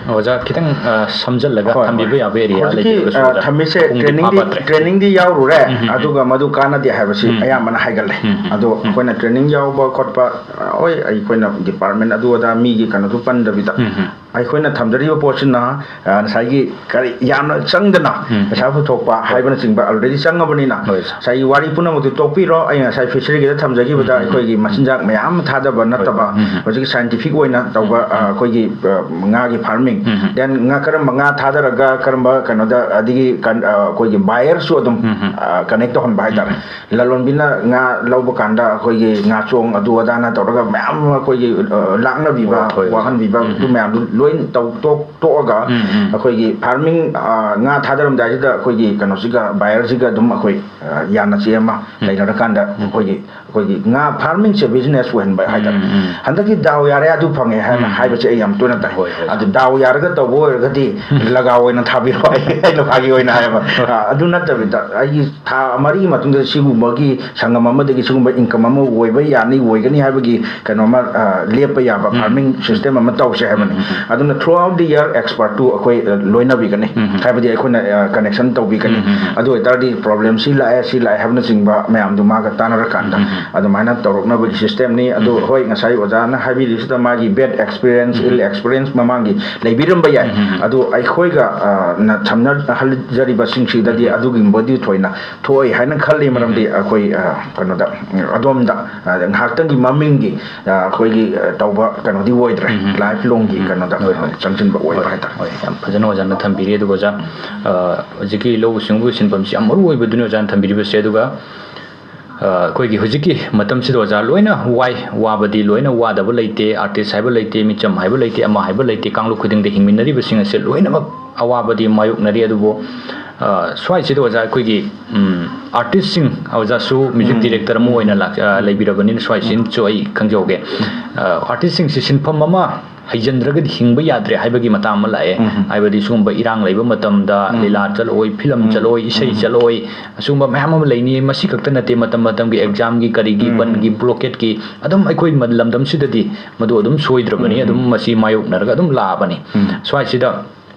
ꯑꯣꯖꯥ, ꯈꯤꯇꯪ, ꯑ, ꯁꯝꯖꯜꯂꯒ ꯍꯣꯏ, ꯊꯝꯕꯤꯕ ꯍꯣꯏ꯫ ꯌꯥꯕ ꯑꯦꯔꯤꯌꯥ ꯍꯧꯖꯤꯛꯀꯤ, ꯂꯩꯕꯤꯔꯒꯁꯨ, ꯑ, ꯑꯣꯖꯥ, ꯊꯝꯃꯤꯁꯦ ꯄꯨꯡꯗꯤ ꯇ꯭ꯔꯦꯅꯤꯡꯗꯤ, ꯐꯥꯕ ꯇ꯭ꯔꯦ꯫ ꯇ꯭ꯔꯦꯅꯤꯡꯗꯤ ꯌꯥꯎꯔꯨꯔꯦ, ꯎꯝ, ꯎꯝ, ꯎꯝ꯫ ꯑꯗꯨꯒ ꯃꯗꯨ ꯀꯥꯟꯅꯗꯦ ꯍꯥꯏꯕꯁꯤ ꯎꯝ꯫ ꯑꯌꯥꯝꯕꯅ ꯍꯥꯏꯒꯜꯂꯦ꯫ ꯎꯝ, ꯎꯝ, ꯑꯗꯣ ꯎꯝ꯫ ꯑꯩꯈꯣꯏꯅ ꯇ꯭ꯔꯦꯅꯤꯡ ꯌꯥꯎꯕ ꯈꯣꯠꯄ, ꯑ, ꯍꯣꯏ, ꯑꯩꯈꯣꯏꯅ ꯗꯤꯄꯥꯔꯠꯃꯦꯟ ꯑꯗꯨ ꯑꯗꯥ ꯃꯤꯒꯤ ꯀꯩꯅꯣꯗꯨ ꯄꯟꯗꯕꯤꯗ, ꯎꯝ, ꯎꯝ꯫ ꯑꯩꯈꯣꯏꯅ ꯊꯝꯖꯔꯤꯕ ꯄꯣꯠꯁꯤꯅ, ꯑ, ꯉꯁꯥꯏꯒꯤ ꯀꯔꯤ ꯌꯥꯝꯅ ꯆꯪꯗꯅ ꯎꯝ꯫ ꯄꯩꯁꯥ ꯄꯨꯊꯣꯛꯄ ꯍꯣꯏ꯫ ꯍꯥꯏꯕꯅꯆꯤꯡꯕ already ꯆꯪꯉꯕꯅꯤꯅ, ꯍꯣꯏ, ꯁꯥꯔ꯫ ꯉꯁꯥꯏꯒꯤ ꯋꯥꯔꯤ ꯄꯨꯝꯅꯃꯛꯇꯨ ꯇꯣꯛꯄꯤꯔꯣ꯫ ꯑꯩ ꯉꯁꯥꯏ ꯐꯤꯁꯔꯤꯒꯤꯗ ꯊꯝꯖꯈꯤꯕꯗ ꯎꯝ, ꯎꯝ, ꯎꯝ꯫ ꯑꯩꯈꯣꯏꯒꯤ ꯃꯆꯤꯟꯖꯥꯛ ꯃꯌꯥꯝ ꯑꯃ ꯊꯥꯗꯕ ꯍꯣꯏ, ꯅꯠꯇꯕ, ꯍꯣꯏ꯫ ꯎꯝ, ꯎꯝ꯫ ꯍꯧꯖꯤꯛꯀꯤ scientific ꯑꯣꯏꯅ ꯇꯧꯕ, ꯎꯝ, ꯎꯝ꯫ ꯑ, ꯑꯩꯈꯣꯏꯒꯤ, ꯑ, ꯉꯥꯒꯤ farming, ꯎꯝ꯫ Then ꯉꯥ, ꯀꯔꯝꯕ ꯉꯥ ꯊꯥꯗꯔꯒ ꯀꯔꯝꯕ ꯀꯩꯅꯣꯗ, ꯑꯗꯒꯤ ꯀꯟ-, ꯑ, ꯑꯩꯈꯣꯏꯒꯤ buyerꯁꯨ ꯑꯗꯨꯝ, ꯎꯝ꯫ ꯑ, connect ꯇꯧꯍꯟꯕ ꯍꯥꯏꯇꯥꯔꯦ꯫ ꯎꯝ꯫ ꯂꯂꯣꯟꯕꯤꯅ ꯉꯥ ꯂꯧꯕ ꯀꯥꯟꯗ ꯑꯩꯈꯣꯏꯒꯤ ꯉꯥꯆꯣꯡ ꯑꯗꯨ ꯑꯗꯥꯅ ꯇꯧꯔꯒ ꯃꯌꯥꯝ ꯑꯃ ꯑꯩꯈꯣꯏꯒꯤ, ꯑ, ꯂꯥꯛꯅꯕꯤꯕ, ꯍꯣꯏ, ꯍꯣꯏ, ꯍꯣꯏ꯫ ꯋꯥꯍꯟꯕꯤꯕ, ꯎꯝ꯫ ꯑꯗꯨ ꯃꯌꯥꯝꯗꯨ ꯂꯣꯏ ꯇꯧ-, ꯇꯣꯛ-, ꯇꯣꯛꯑꯒ ꯎꯝ, ꯎꯝ꯫ ꯑꯩꯈꯣꯏꯒꯤ farming, ꯑ, ꯉꯥ ꯊꯥꯗꯔꯝꯗꯥꯏꯁꯤꯗ ꯑꯩꯈꯣꯏꯒꯤ ꯀꯩꯅꯣꯁꯤꯒ, buyerꯁꯤꯒ ꯑꯗꯨꯝ ꯑꯩꯈꯣꯏ, ꯑ, ꯌꯥꯅ ꯆꯦ ꯑꯃ ꯎꯝ꯫ ꯂꯩꯅꯔꯀꯥꯟꯗ ꯎꯝ꯫ ꯑꯩꯈꯣꯏꯒꯤ, ꯑꯩꯈꯣꯏꯒꯤ ꯉꯥ farmingꯁꯦ business ꯑꯣꯏꯍꯟꯕ ꯍꯥꯏꯇꯥꯔꯦ꯫ ꯎꯝ, ꯎꯝ꯫ ꯍꯟꯗꯛꯀꯤ ꯗꯥꯎ ꯌꯥꯔꯦ ꯑꯗꯨ ꯐꯪꯉꯦ ꯍꯥꯏꯅ ꯎꯝ꯫ ꯍꯥꯏꯕꯁꯦ ꯑꯩ ꯌꯥꯝ ꯇꯣꯏꯅ ꯇꯥꯏ꯫ ꯍꯣꯏ, ꯍꯣꯏ꯫ ꯑꯗꯨ ꯗꯥꯎ ꯌꯥꯔꯒ ꯇꯧꯕ ꯑꯣꯏꯔꯒꯗꯤ ꯎꯝ꯫ ꯂꯒꯥꯎ ꯑꯣꯏꯅ ꯊꯥꯕꯤꯔꯣ, ꯑꯩ, ꯑꯩ ꯂꯨꯄꯥꯒꯤ ꯑꯣꯏꯅ ꯍꯥꯏꯌꯦꯕ꯫ ꯍꯣꯏ꯫ ꯑ, ꯑꯗꯨ ꯅꯠꯇꯕꯤꯗ ꯑꯩꯒꯤ ꯊꯥ ꯃꯔꯤꯒꯤ ꯃꯇꯨꯡꯗ ꯁꯤꯒꯨꯝꯕꯒꯤ ꯁꯪꯒꯝ ꯑꯃꯗꯒꯤ ꯁꯤꯒꯨꯝꯕ income ꯑꯃ ꯑꯣꯏꯕ ꯌꯥꯅꯤ, ꯑꯣꯏꯒꯅꯤ ꯍꯥꯏꯕꯒꯤ ꯀꯩꯅꯣꯃ, ꯑ, ꯂꯦꯞꯄ ꯌꯥꯕ ꯎꯝ꯫ Farming system ꯑꯃ ꯇꯧꯁꯦ ꯍꯥꯏꯕꯅꯤ꯫ ꯎꯝ, ꯎꯝ, ꯎꯝ꯫ ꯑꯗꯨꯅ throughout the year expertꯇꯨ ꯑꯩꯈꯣꯏ, ꯑ, ꯂꯣꯏꯅꯕꯤꯒꯅꯤ꯫ ꯎꯝ, ꯎꯝ꯫ ꯍꯥꯏꯕꯗꯤ ꯑꯩꯈꯣꯏꯅ, ꯑ, connection ꯇꯧꯕꯤꯒꯅꯤ꯫ ꯎꯝ, ꯎꯝ, ꯎꯝ꯫ ꯑꯗꯨ ꯑꯣꯏꯇꯥꯔꯗꯤ problem ꯁꯤ ꯂꯥꯛꯑꯦ, ꯁꯤ ꯂꯥꯛꯑꯦ ꯍꯥꯏꯕꯅꯆꯤꯡꯕ ꯃꯌꯥꯝꯗꯨ ꯃꯥꯒ ꯇꯥꯟꯅꯔꯀꯥꯟꯗ ꯎꯝ, ꯎꯝ, ꯎꯝ꯫ ꯑꯗꯨꯃꯥꯏꯅ ꯇꯧꯔꯛꯅꯕꯒꯤ systemꯅꯤ꯫ ꯑꯗꯨ ꯎꯝ, ꯎꯝ꯫ ꯍꯣꯏ, ꯉꯁꯥꯏ ꯑꯣꯖꯥꯅ ꯍꯥꯏꯕꯤꯔꯤꯁꯤꯗ ꯃꯥꯒꯤ bad experience, ꯎꯝ, ꯎꯝ꯫ Ill experience ꯃꯃꯥꯡꯒꯤ ꯂꯩꯕꯤꯔꯝꯕ ꯌꯥꯏ꯫ ꯎꯝ, ꯎꯝ, ꯎꯝ꯫ ꯑꯗꯨ ꯑꯩꯈꯣꯏꯒ, ꯑ, ꯅ ꯁꯝꯅꯍꯜꯖꯔꯤꯕꯁꯤꯡꯁꯤꯗꯗꯤ ꯎꯝ, ꯎꯝ꯫ ꯑꯗꯨꯒꯨꯝꯕꯗꯤ ꯊꯣꯏꯅ ꯊꯣꯛꯑꯣꯏ ꯍꯥꯏꯅ ꯈꯜꯂꯤ꯫ ꯎꯝ, ꯃꯔꯝꯗꯤ ꯎꯝ꯫ ꯑꯩꯈꯣꯏ, ꯑ, ꯀꯩꯅꯣꯗ, ꯎꯝ, ꯑꯗꯣꯝꯗ, ꯑ, ꯉꯥꯏꯍꯥꯛꯇꯪꯒꯤ ꯃꯃꯤꯡꯒꯤ, ꯑ, ꯑꯩꯈꯣꯏꯒꯤ, ꯑ, ꯇꯧꯕ ꯀꯩꯅꯣꯗꯤ ꯑꯣꯏꯗ꯭ꯔꯦ꯫ ꯎꯝ, ꯎꯝ꯫ Life longꯒꯤ ꯎꯝ, ꯎꯝ꯫ ꯀꯩꯅꯣꯗ, ꯍꯣꯏ, ꯍꯣꯏ꯫ ꯑ, ꯆꯪꯁꯤꯟꯕ ꯑꯣꯏꯕ ꯍꯣꯏ, ꯍꯥꯏꯇꯥꯔꯦ꯫ ꯍꯣꯏ, ꯌꯥꯝ ꯐꯖꯅ ꯑꯣꯖꯥꯅ ꯊꯝꯕꯤꯔꯤ꯫ ꯑꯗꯨꯒ ꯑꯣꯖꯥ, ꯑ, ꯍꯧꯖꯤꯛꯀꯤ ꯂꯧꯎ ꯁꯤꯡꯎꯕꯒꯤ ꯁꯤꯟꯐꯝꯁꯤ ꯌꯥꯝ ꯃꯔꯨ ꯑꯣꯏꯕꯗꯨꯅꯤ ꯑꯣꯖꯥꯅ ꯊꯝꯕꯤꯔꯤꯕꯁꯦ꯫ ꯑꯗꯨꯒ, ꯑ, ꯑꯩꯈꯣꯏꯒꯤ ꯍꯧꯖꯤꯛꯀꯤ ꯃꯇꯝꯁꯤꯗ ꯑꯣꯖꯥ ꯂꯣꯏꯅ ꯋꯥꯏ, ꯋꯥꯕꯗꯤ ꯂꯣꯏꯅ ꯋꯥꯗꯕ ꯂꯩꯇꯦ, artist ꯍꯥꯏꯕ ꯂꯩꯇꯦ, ꯃꯤꯆꯝ ꯍꯥꯏꯕ ꯂꯩꯇꯦ, ꯑꯃ ꯍꯥꯏꯕ ꯂꯩꯇꯦ, ꯀꯥꯡꯂꯨꯞ ꯈꯨꯗꯤꯡꯗ ꯍꯤꯡꯃꯤꯟꯅꯔꯤꯕꯁꯤꯡ ꯑꯁꯦ ꯂꯣꯏꯅꯃꯛ ꯑꯋꯥꯕꯗꯤ ꯃꯥꯌꯣꯛꯅꯔꯤ꯫ ꯑꯗꯨꯕꯨ, ꯑ, ꯁ꯭ꯋꯥꯏꯁꯤꯗ ꯑꯣꯖꯥ ꯑꯩꯈꯣꯏꯒꯤ, ꯎꯝ, artistꯁꯤꯡ, ꯑꯣꯖꯥꯁꯨ music ꯎꯝ꯫ Director ꯑꯃ ꯑꯣꯏꯅ ꯂꯥꯛ-, ꯑ, ꯂꯩꯕꯤꯔꯕꯅꯤꯅ ꯁ꯭ꯋꯥꯏꯁꯤꯅꯁꯨ ꯑꯩ ꯈꯪꯖꯍꯧꯒꯦ꯫ ꯑ, artistꯁꯤꯡꯁꯤ ꯁꯤꯟꯐꯝ ꯑꯃ ꯍꯩꯖꯤꯟꯗ꯭ꯔꯒꯗꯤ ꯍꯤꯡꯕ ꯌꯥꯗ꯭ꯔꯦ ꯍꯥꯏꯕꯒꯤ ꯃꯇꯥꯡ ꯑꯃ ꯂꯥꯛꯑꯦ꯫ ꯎꯝ꯫ ꯍꯥꯏꯕꯗꯤ ꯁꯤꯒꯨꯝꯕ ꯏꯔꯥꯡ ꯂꯩꯕ ꯃꯇꯝꯗ ꯎꯝ꯫ ꯂꯤꯂꯥ ꯆꯠꯂꯛꯑꯣꯏ, ꯐꯤꯂꯝ ꯎꯝ꯫ ꯆꯠꯂꯛꯑꯣꯏ, ꯏꯁꯩ ꯎꯝ꯫ ꯆꯠꯂꯛꯑꯣꯏ, ꯑꯁꯤꯒꯨꯝꯕ ꯃꯌꯥꯝ ꯑꯃ ꯂꯩꯅꯤ꯫ ꯃꯁꯤ ꯈꯛꯇ ꯅꯠꯇꯦ, ꯃꯇꯝ ꯃꯇꯝꯒꯤ examꯒꯤ, ꯀꯔꯤꯒꯤ, ꯎꯝ꯫ ꯕꯟꯒꯤ, blockadeꯀꯤ, ꯑꯗꯨꯝ ꯑꯩꯈꯣꯏ ꯃ-, ꯂꯝꯗꯝꯁꯤꯗꯗꯤ ꯃꯗꯨ ꯑꯗꯨꯝ ꯁꯣꯏꯗ꯭ꯔꯕꯅꯤ, ꯎꯝ꯫ ꯑꯗꯨꯝ ꯃꯁꯤ ꯃꯥꯌꯣꯛꯅꯔꯒ ꯑꯗꯨꯝ ꯂꯥꯛꯑꯕꯅꯤ꯫ ꯎꯝ꯫ ꯁ꯭ꯋꯥꯏꯁꯤꯗ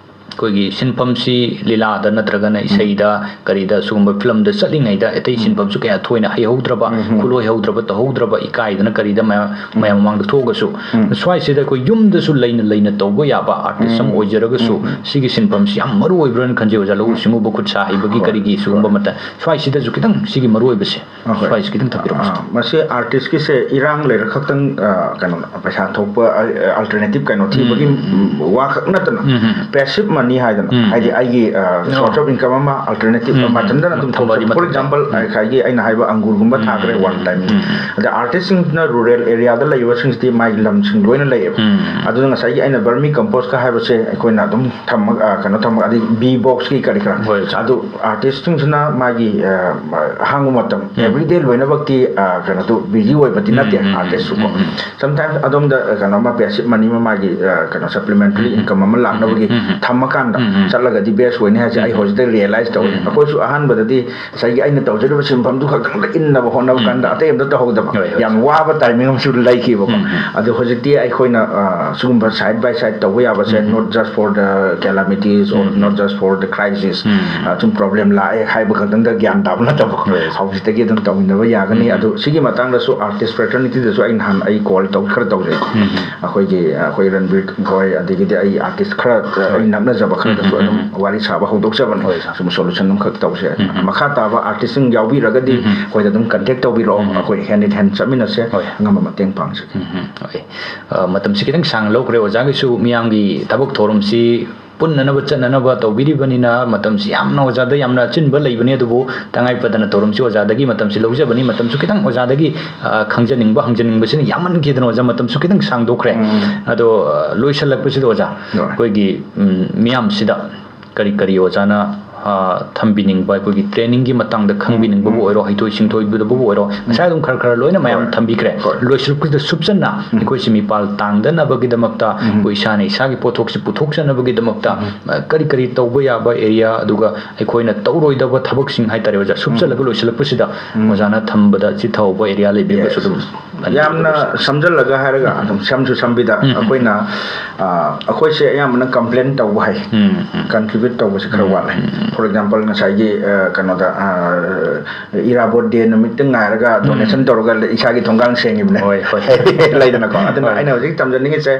ꯑꯩꯈꯣꯏꯒꯤ ꯁꯤꯟꯐꯝꯁꯤ ꯂꯤꯂꯥꯗ ꯅꯠꯇ꯭ꯔꯒꯅ ꯏꯁꯩꯗ, ꯀꯔꯤꯗ, ꯁꯤꯒꯨꯝꯕ ꯐꯤꯂꯝꯗ ꯆꯠꯂꯤꯉꯩꯗ ꯑꯇꯩ ꯁꯤꯟꯐꯝꯁꯨ ꯀꯌꯥ ꯊꯣꯏꯅ ꯍꯩꯍꯧꯗ꯭ꯔꯕ, ꯎꯝ, ꯎꯝ꯫ ꯈꯨꯠꯂꯣꯏꯍꯧꯗ꯭ꯔꯕ, ꯇꯧꯍꯧꯗ꯭ꯔꯕ, ꯏꯀꯥꯏꯗꯅ ꯀꯔꯤꯗ ꯃꯌꯥꯝ, ꯃꯌꯥꯝ ꯃꯃꯥꯡꯗ ꯊꯣꯛꯑꯒꯁꯨ, ꯎꯝ꯫ ꯁ꯭ꯋꯥꯏꯁꯤꯗ ꯑꯩꯈꯣꯏ ꯌꯨꯝꯗꯁꯨ ꯂꯩꯅ ꯂꯩꯅ ꯇꯧꯕ ꯌꯥꯕ ꯑꯥꯔꯇꯤꯁ ꯑꯃ ꯎꯝ꯫ ꯑꯣꯏꯖꯔꯒꯁꯨ, ꯎꯝ, ꯎꯝ꯫ ꯁꯤꯒꯤ ꯁꯤꯟꯐꯝꯁꯤ ꯌꯥꯝ ꯃꯔꯨ ꯑꯣꯏꯕ꯭ꯔꯥꯅ ꯈꯟꯖꯩ ꯑꯣꯖꯥ, ꯂꯧꯎ ꯁꯤꯡꯎꯕ, ꯈꯨꯠ ꯁꯥ ꯍꯩꯕꯒꯤ, ꯍꯣꯏ꯫ ꯀꯔꯤꯒꯤ, ꯁꯤꯒꯨꯝꯕ ꯍꯣꯏ꯫ ꯃꯇꯝ ꯁ꯭ꯋꯥꯏꯁꯤꯗꯁꯨ ꯈꯤꯇꯪ ꯁꯤꯒꯤ ꯃꯔꯨ ꯑꯣꯏꯕꯁꯦ, ꯑꯍꯣꯏ꯫ ꯁ꯭ꯋꯥꯏꯁꯤ ꯈꯤꯇꯪ ꯊꯝꯕꯤꯔꯝꯃꯨ꯫ ꯑꯥ, ꯃꯁꯤ ꯑꯥꯔꯇꯤꯁꯀꯤꯁꯦ ꯏꯔꯥꯡ ꯂꯩꯔ ꯈꯛꯇꯪ, ꯑꯥ, ꯀꯩꯅꯣ, ꯄꯩꯁꯥ ꯊꯣꯛꯄ, ꯑ, ꯑꯜꯇꯔꯅꯦꯇꯤꯞ ꯀꯩꯅꯣ ꯊꯤꯕꯒꯤ, ꯎꯝ, ꯎꯝ꯫ ꯎꯝ, ꯋꯥ ꯈꯛ ꯅꯠꯇꯅ, ꯎꯝ, ꯎꯝ, ꯎꯝ꯫ ꯄꯦꯁꯤꯞ ꯃꯅꯤ ꯍꯥꯏꯗꯅ, ꯎꯝ, ꯍꯥꯏꯗꯤ ꯎꯝ꯫ ꯑꯩꯒꯤ, ꯑ, ꯑꯣ꯫ ꯁꯣꯔꯁ ꯑꯣꯐ ꯏꯟꯀꯝ ꯑꯃ ꯑꯜꯇꯔꯅꯦꯇꯤꯞ ꯎꯝ, ꯎꯝ꯫ ꯃꯊꯟꯇꯅ ꯑꯗꯨꯝ ꯊꯝꯕꯗꯤ ꯊꯣꯛꯆꯕ꯫ ꯐꯣꯔ ꯃꯊꯟꯇ꯫ ꯑꯦꯛꯖꯥꯝꯄꯜ, ꯎꯝ꯫ ꯉꯁꯥꯏꯒꯤ ꯑꯩꯅ ꯍꯥꯏꯕ ꯑꯪꯒꯨꯔꯒꯨꯝꯕ ꯎꯝ, ꯊꯥꯈ꯭ꯔꯦ, ꯎꯝ, ꯋꯥꯟ ꯎꯝ꯫ ꯇꯥꯏꯝ꯫ ꯎꯝ, ꯎꯝ꯫ ꯑꯗ ꯑꯥꯔꯇꯤꯁꯁꯤꯡꯁꯤꯅ ꯔꯨꯔꯦꯜ ꯑꯦꯔꯤꯌꯥꯗ ꯂꯩꯕꯁꯤꯡꯁꯤꯗꯤ ꯃꯥꯒꯤ ꯂꯝꯁꯤꯡ ꯂꯣꯏꯅ ꯂꯩꯌꯦꯕ꯫ ꯎꯝ, ꯎꯝ꯫ ꯑꯗꯨꯅ ꯉꯁꯥꯏꯒꯤ ꯑꯩꯅ ꯕꯔꯃꯤ ꯀꯝꯄꯣꯁꯀ ꯍꯥꯏꯕꯁꯦ ꯑꯩꯈꯣꯏꯅ ꯑꯗꯨꯝ ꯊꯝꯃꯒ, ꯑ, ꯀꯩꯅꯣ ꯊꯝꯃꯒ, ꯑꯗꯩ ꯕꯤ ꯕꯣꯛꯁꯀꯤ ꯀꯔꯤ ꯀꯔꯥ꯫ ꯍꯣꯏ, ꯑꯣꯖꯥ꯫ ꯑꯗꯨ ꯑꯥꯔꯇꯤꯁꯁꯤꯡꯁꯤꯅ ꯃꯥꯒꯤ, ꯑ, ꯑꯍꯥꯡꯕ ꯃꯇꯝ, ꯎꯝ꯫ ꯑꯦꯕ꯭ꯔꯤꯗꯦ ꯂꯣꯏꯅꯃꯛꯇꯤ, ꯑ, ꯀꯩꯅꯣꯗꯨ ꯕꯤꯖꯤ ꯑꯣꯏꯕꯗꯤ ꯎꯝ, ꯅꯠꯇꯦ ꯎꯝ, ꯎꯝ, ꯑꯥꯔꯇꯤꯁꯁꯨ ꯀꯣ꯫ ꯎꯝ, ꯎꯝ꯫ ꯁꯝꯇꯥꯏꯝꯁ ꯑꯗꯣꯝꯗ, ꯑ, ꯀꯩꯅꯣꯝꯃ ꯄꯦꯁꯤꯞ ꯃꯅꯤ ꯑꯃ ꯃꯥꯒꯤ, ꯑ, ꯀꯩꯅꯣ ꯁꯄ꯭ꯂꯤꯃꯦꯟꯇꯔꯤ ꯎꯝ, ꯎꯝ꯫ ꯏꯟꯀꯝ ꯑꯃ ꯂꯥꯛꯅꯕꯒꯤ ꯎꯝ, ꯎꯝ, ꯎꯝ꯫ ꯊꯝꯃꯀꯥꯟꯗ ꯎꯝ, ꯎꯝ꯫ ꯆꯠꯂꯒꯗꯤ ꯕꯦꯁ ꯑꯣꯏꯅꯤ ꯍꯥꯏꯁꯦ ꯎꯝ, ꯑꯩ ꯎꯝ꯫ ꯍꯧꯖꯤꯛꯇ ꯔꯤꯌꯦꯂꯥꯏꯁ ꯇꯧꯔꯦ꯫ ꯎꯝ, ꯎꯝ꯫ ꯑꯩꯈꯣꯏꯁꯨ ꯑꯍꯥꯟꯕꯗꯗꯤ ꯉꯁꯥꯏꯒꯤ ꯑꯩꯅ ꯇꯧꯖꯔꯤꯕ ꯁꯤꯟꯐꯝꯗꯨ ꯈꯛꯇꯪꯗ ꯏꯟꯅꯕ ꯍꯣꯠꯅꯕ ꯎꯝ꯫ ꯀꯥꯟꯗ ꯑꯇꯩ ꯑꯝꯇ ꯇꯧꯍꯧꯗꯕ, ꯍꯣꯏ, ꯍꯣꯏ꯫ ꯌꯥꯝ ꯋꯥꯕ ꯇꯥꯏꯃꯤꯡ ꯑꯃꯁꯨ ꯂꯩꯈꯤꯕꯀꯣ꯫ ꯎꯝ, ꯎꯝ꯫ ꯑꯗꯨ ꯍꯧꯖꯤꯛꯇꯤ ꯑꯩꯈꯣꯏꯅ, ꯑ, ꯁꯤꯒꯨꯝꯕ side by side ꯇꯧꯕ ꯌꯥꯕꯁꯦ, ꯎꯝ, ꯎꯝ꯫ Not just for the calamities or um, um. Not just for the crisis, ꯎꯝ, ꯎꯝ꯫ ꯑ, ꯁꯨꯝ ꯄ꯭ꯔꯣꯕ꯭ꯂꯦꯝ ꯂꯥꯛꯑꯦ ꯍꯥꯏꯕ ꯈꯛꯇꯪꯗ ꯒ꯭ꯌꯥꯟ ꯇꯥꯕ ꯅꯠꯇꯕꯀꯣ꯫ ꯍꯣꯏ, ꯍꯣꯏ꯫ ꯍꯧꯖꯤꯛꯇꯒꯤ ꯑꯗꯨꯝ ꯇꯧꯃꯤꯟꯅꯕ ꯌꯥꯒꯅꯤ꯫ ꯎꯝ, ꯎꯝ꯫ ꯑꯗꯨ ꯁꯤꯒꯤ ꯃꯇꯥꯡꯗꯁꯨ ꯑꯥꯔꯇꯤꯁ ꯐ꯭ꯔꯦꯇꯔꯅꯤꯇꯤꯗꯁꯨ ꯑꯩ ꯅꯍꯥꯟ ꯑꯩ ꯀꯣꯜ ꯇꯧ, ꯈꯔ ꯇꯧꯖꯩ꯫ ꯎꯝ, ꯎꯝ꯫ ꯑꯩꯈꯣꯏꯒꯤ, ꯑꯩꯈꯣꯏ ꯔꯟꯕꯤꯔ ꯍꯣꯏ, ꯑꯗꯒꯤꯗꯤ ꯑꯩ ꯑꯥꯔꯇꯤꯁ ꯈꯔ, ꯑ, ꯍꯣꯏ꯫ ꯑꯩ ꯅꯛꯅꯖꯕ ꯈꯔꯗꯁꯨ ꯎꯝ, ꯎꯝ, ꯑꯗꯨꯝ ꯎꯝ, ꯎꯝ꯫ ꯋꯥꯔꯤ ꯁꯥꯕ ꯍꯧꯗꯣꯛꯆꯕꯅꯤ꯫ ꯍꯣꯏ, ꯁꯥꯔ꯫ ꯁꯨꯝ ꯁꯣꯂꯨꯁꯟ ꯑꯃꯈꯛ ꯇꯧꯁꯦ꯫ ꯎꯝ, ꯎꯝ꯫ ꯃꯈꯥ ꯇꯥꯕ ꯑꯥꯔꯇꯤꯁꯁꯤꯡ ꯌꯥꯎꯕꯤꯔꯒꯗꯤ ꯎꯝ, ꯎꯝ꯫ ꯑꯩꯈꯣꯏꯗ ꯑꯗꯨꯝ ꯀꯟꯇꯦꯛ ꯇꯧꯕꯤꯔꯛꯑꯣ꯫ ꯎꯝ, ꯎꯝ꯫ ꯑꯩꯈꯣꯏ hand in hand ꯆꯠꯃꯤꯟꯅꯁꯦ꯫ ꯍꯣꯏ꯫ ꯑꯉꯝꯕ ꯃꯇꯦꯡ ꯄꯥꯡꯖꯒꯦ꯫ ꯎꯝ, ꯎꯝ꯫ ꯍꯣꯏ꯫ ꯑ, ꯃꯇꯝꯁꯤ ꯈꯤꯇꯪ ꯁꯥꯡꯅ ꯂꯧꯈ꯭ꯔꯦ꯫ ꯑꯣꯖꯥꯒꯤꯁꯨ ꯃꯤꯌꯥꯝꯒꯤ ꯊꯕꯛ ꯊꯧꯔꯝꯁꯤ ꯄꯨꯟꯅꯅꯕ ꯆꯠꯅꯅꯕ ꯇꯧꯕꯤꯔꯤꯕꯅꯤꯅ ꯃꯇꯝꯁꯤ ꯌꯥꯝꯅ ꯑꯣꯖꯥꯗ ꯌꯥꯝꯅ ꯑꯆꯤꯟꯕ ꯂꯩꯕꯅꯤ, ꯑꯗꯨꯕꯨ ꯇꯉꯥꯏ ꯐꯗꯅ ꯊꯧꯔꯝꯁꯤ ꯑꯣꯖꯥꯗꯒꯤ ꯃꯇꯝꯁꯤ ꯂꯧꯖꯕꯅꯤ꯫ ꯃꯇꯝꯁꯨ ꯈꯤꯇꯪ ꯑꯣꯖꯥꯗꯒꯤ, ꯑ, ꯈꯪꯖꯅꯤꯡꯕ, ꯍꯪꯖꯅꯤꯡꯕꯁꯤꯅ ꯌꯥꯝꯃꯟꯈꯤꯗꯅ ꯑꯣꯖꯥ ꯃꯇꯝꯁꯨ ꯈꯤꯇꯪ ꯁꯥꯡꯗꯣꯛꯈ꯭ꯔꯦ꯫ ꯎꯝ꯫ ꯑꯗꯣ, ꯑ, ꯂꯣꯏꯁꯤꯜꯂꯛꯄꯁꯤꯗ ꯑꯣꯖꯥ, ꯍꯣꯏ꯫ ꯑꯩꯈꯣꯏꯒꯤ, ꯎꯝ, ꯃꯤꯌꯥꯝꯁꯤꯗ ꯀꯔꯤ ꯀꯔꯤ ꯑꯣꯖꯥꯅ, ꯑ, ꯊꯝꯕꯤꯅꯤꯡꯕ, ꯑꯩꯈꯣꯏꯒꯤ ꯇ꯭ꯔꯦꯅꯤꯡꯒꯤ ꯃꯇꯥꯡꯗ ꯈꯪꯕꯤꯅꯤꯡꯕꯕꯨ ꯎꯝ꯫ ꯑꯣꯏꯔꯣ, ꯍꯩꯊꯣꯏ ꯁꯤꯡꯊꯣꯏꯕꯗꯕꯨ ꯑꯣꯏꯔꯣ, ꯉꯁꯥꯏ ꯑꯗꯨꯝ ꯈꯔ ꯈꯔ ꯂꯣꯏꯅ ꯃꯌꯥꯝ ꯍꯣꯏ꯫ ꯊꯝꯕꯤꯈ꯭ꯔꯦ꯫ ꯍꯣꯏ꯫ ꯂꯣꯏꯁꯤꯜꯂꯛꯄꯁꯤꯗ ꯁꯨꯞꯆꯟꯅ ꯎꯝ꯫ ꯑꯩꯈꯣꯏꯁꯤ ꯃꯤꯄꯥꯜ ꯇꯥꯡꯗꯅꯕꯒꯤꯗꯃꯛꯇ, ꯎꯝ꯫ ꯑꯩꯈꯣꯏ ꯏꯁꯥꯅ ꯏꯁꯥꯒꯤ ꯄꯣꯠꯊꯣꯛꯁꯤ ꯄꯨꯊꯣꯛꯆꯅꯕꯒꯤꯗꯃꯛꯇ, ꯎꯝ꯫ ꯑ, ꯀꯔꯤ ꯀꯔꯤ ꯇꯧꯕ ꯌꯥꯕ ꯑꯦꯔꯤꯌꯥ, ꯑꯗꯨꯒ ꯑꯩꯈꯣꯏꯅ ꯇꯧꯔꯣꯏꯗꯕ ꯊꯕꯛꯁꯤꯡ ꯍꯥꯏꯇꯥꯔꯦ ꯑꯣꯖꯥ, ꯁꯨꯞꯆꯜꯂꯒ ꯎꯝ꯫ ꯂꯣꯏꯁꯤꯜꯂꯛꯄꯁꯤꯗ ꯎꯝ꯫ ꯑꯣꯖꯥꯅ ꯊꯝꯕꯗ ꯆꯤꯊꯍꯧꯕ ꯑꯦꯔꯤꯌꯥ ꯂꯩꯕꯤꯔꯒꯁꯨ Yes꯫ ꯑꯗꯨꯝ꯫ ꯌꯥꯝꯅ ꯁꯝꯖꯜꯂꯒ ꯍꯥꯏꯔꯒ ꯑꯗꯨꯝ ꯁꯝꯁꯨ ꯁꯝꯕꯤꯗ, ꯎꯝ, ꯎꯝ꯫ ꯑꯩꯈꯣꯏꯅ, ꯑ, ꯑꯩꯈꯣꯏꯁꯦ ꯑꯌꯥꯝꯕꯅ complain ꯇꯧꯕ ꯍꯩ, ꯎꯝ, ꯎꯝ꯫ Contribute ꯇꯧꯕꯁꯦ ꯈꯔ ꯎꯝ, ꯋꯥꯠꯂꯦ꯫ ꯎꯝ, ꯎꯝ꯫ For example, ꯉꯁꯥꯏꯒꯤ, ꯑ, ꯀꯩꯅꯣꯗ, ꯑ, ꯏꯔꯥꯕꯣꯠ day ꯅꯨꯃꯤꯠꯇ ꯉꯥꯏꯔꯒ ꯎꯝ꯫ Donation ꯇꯧꯔꯒ ꯏꯁꯥꯒꯤ ꯊꯣꯡꯒꯥꯡ ꯁꯦꯡꯉꯤꯕꯅꯦ꯫ ꯍꯣꯏ, ꯍꯣꯏ꯫ ꯂꯩꯗꯅꯀꯣ꯫ ꯑꯗꯨꯅ ꯍꯣꯏ꯫ ꯑꯩꯅ ꯍꯧꯖꯤꯛ ꯇꯝꯖꯅꯤꯡꯉꯤꯁꯦ,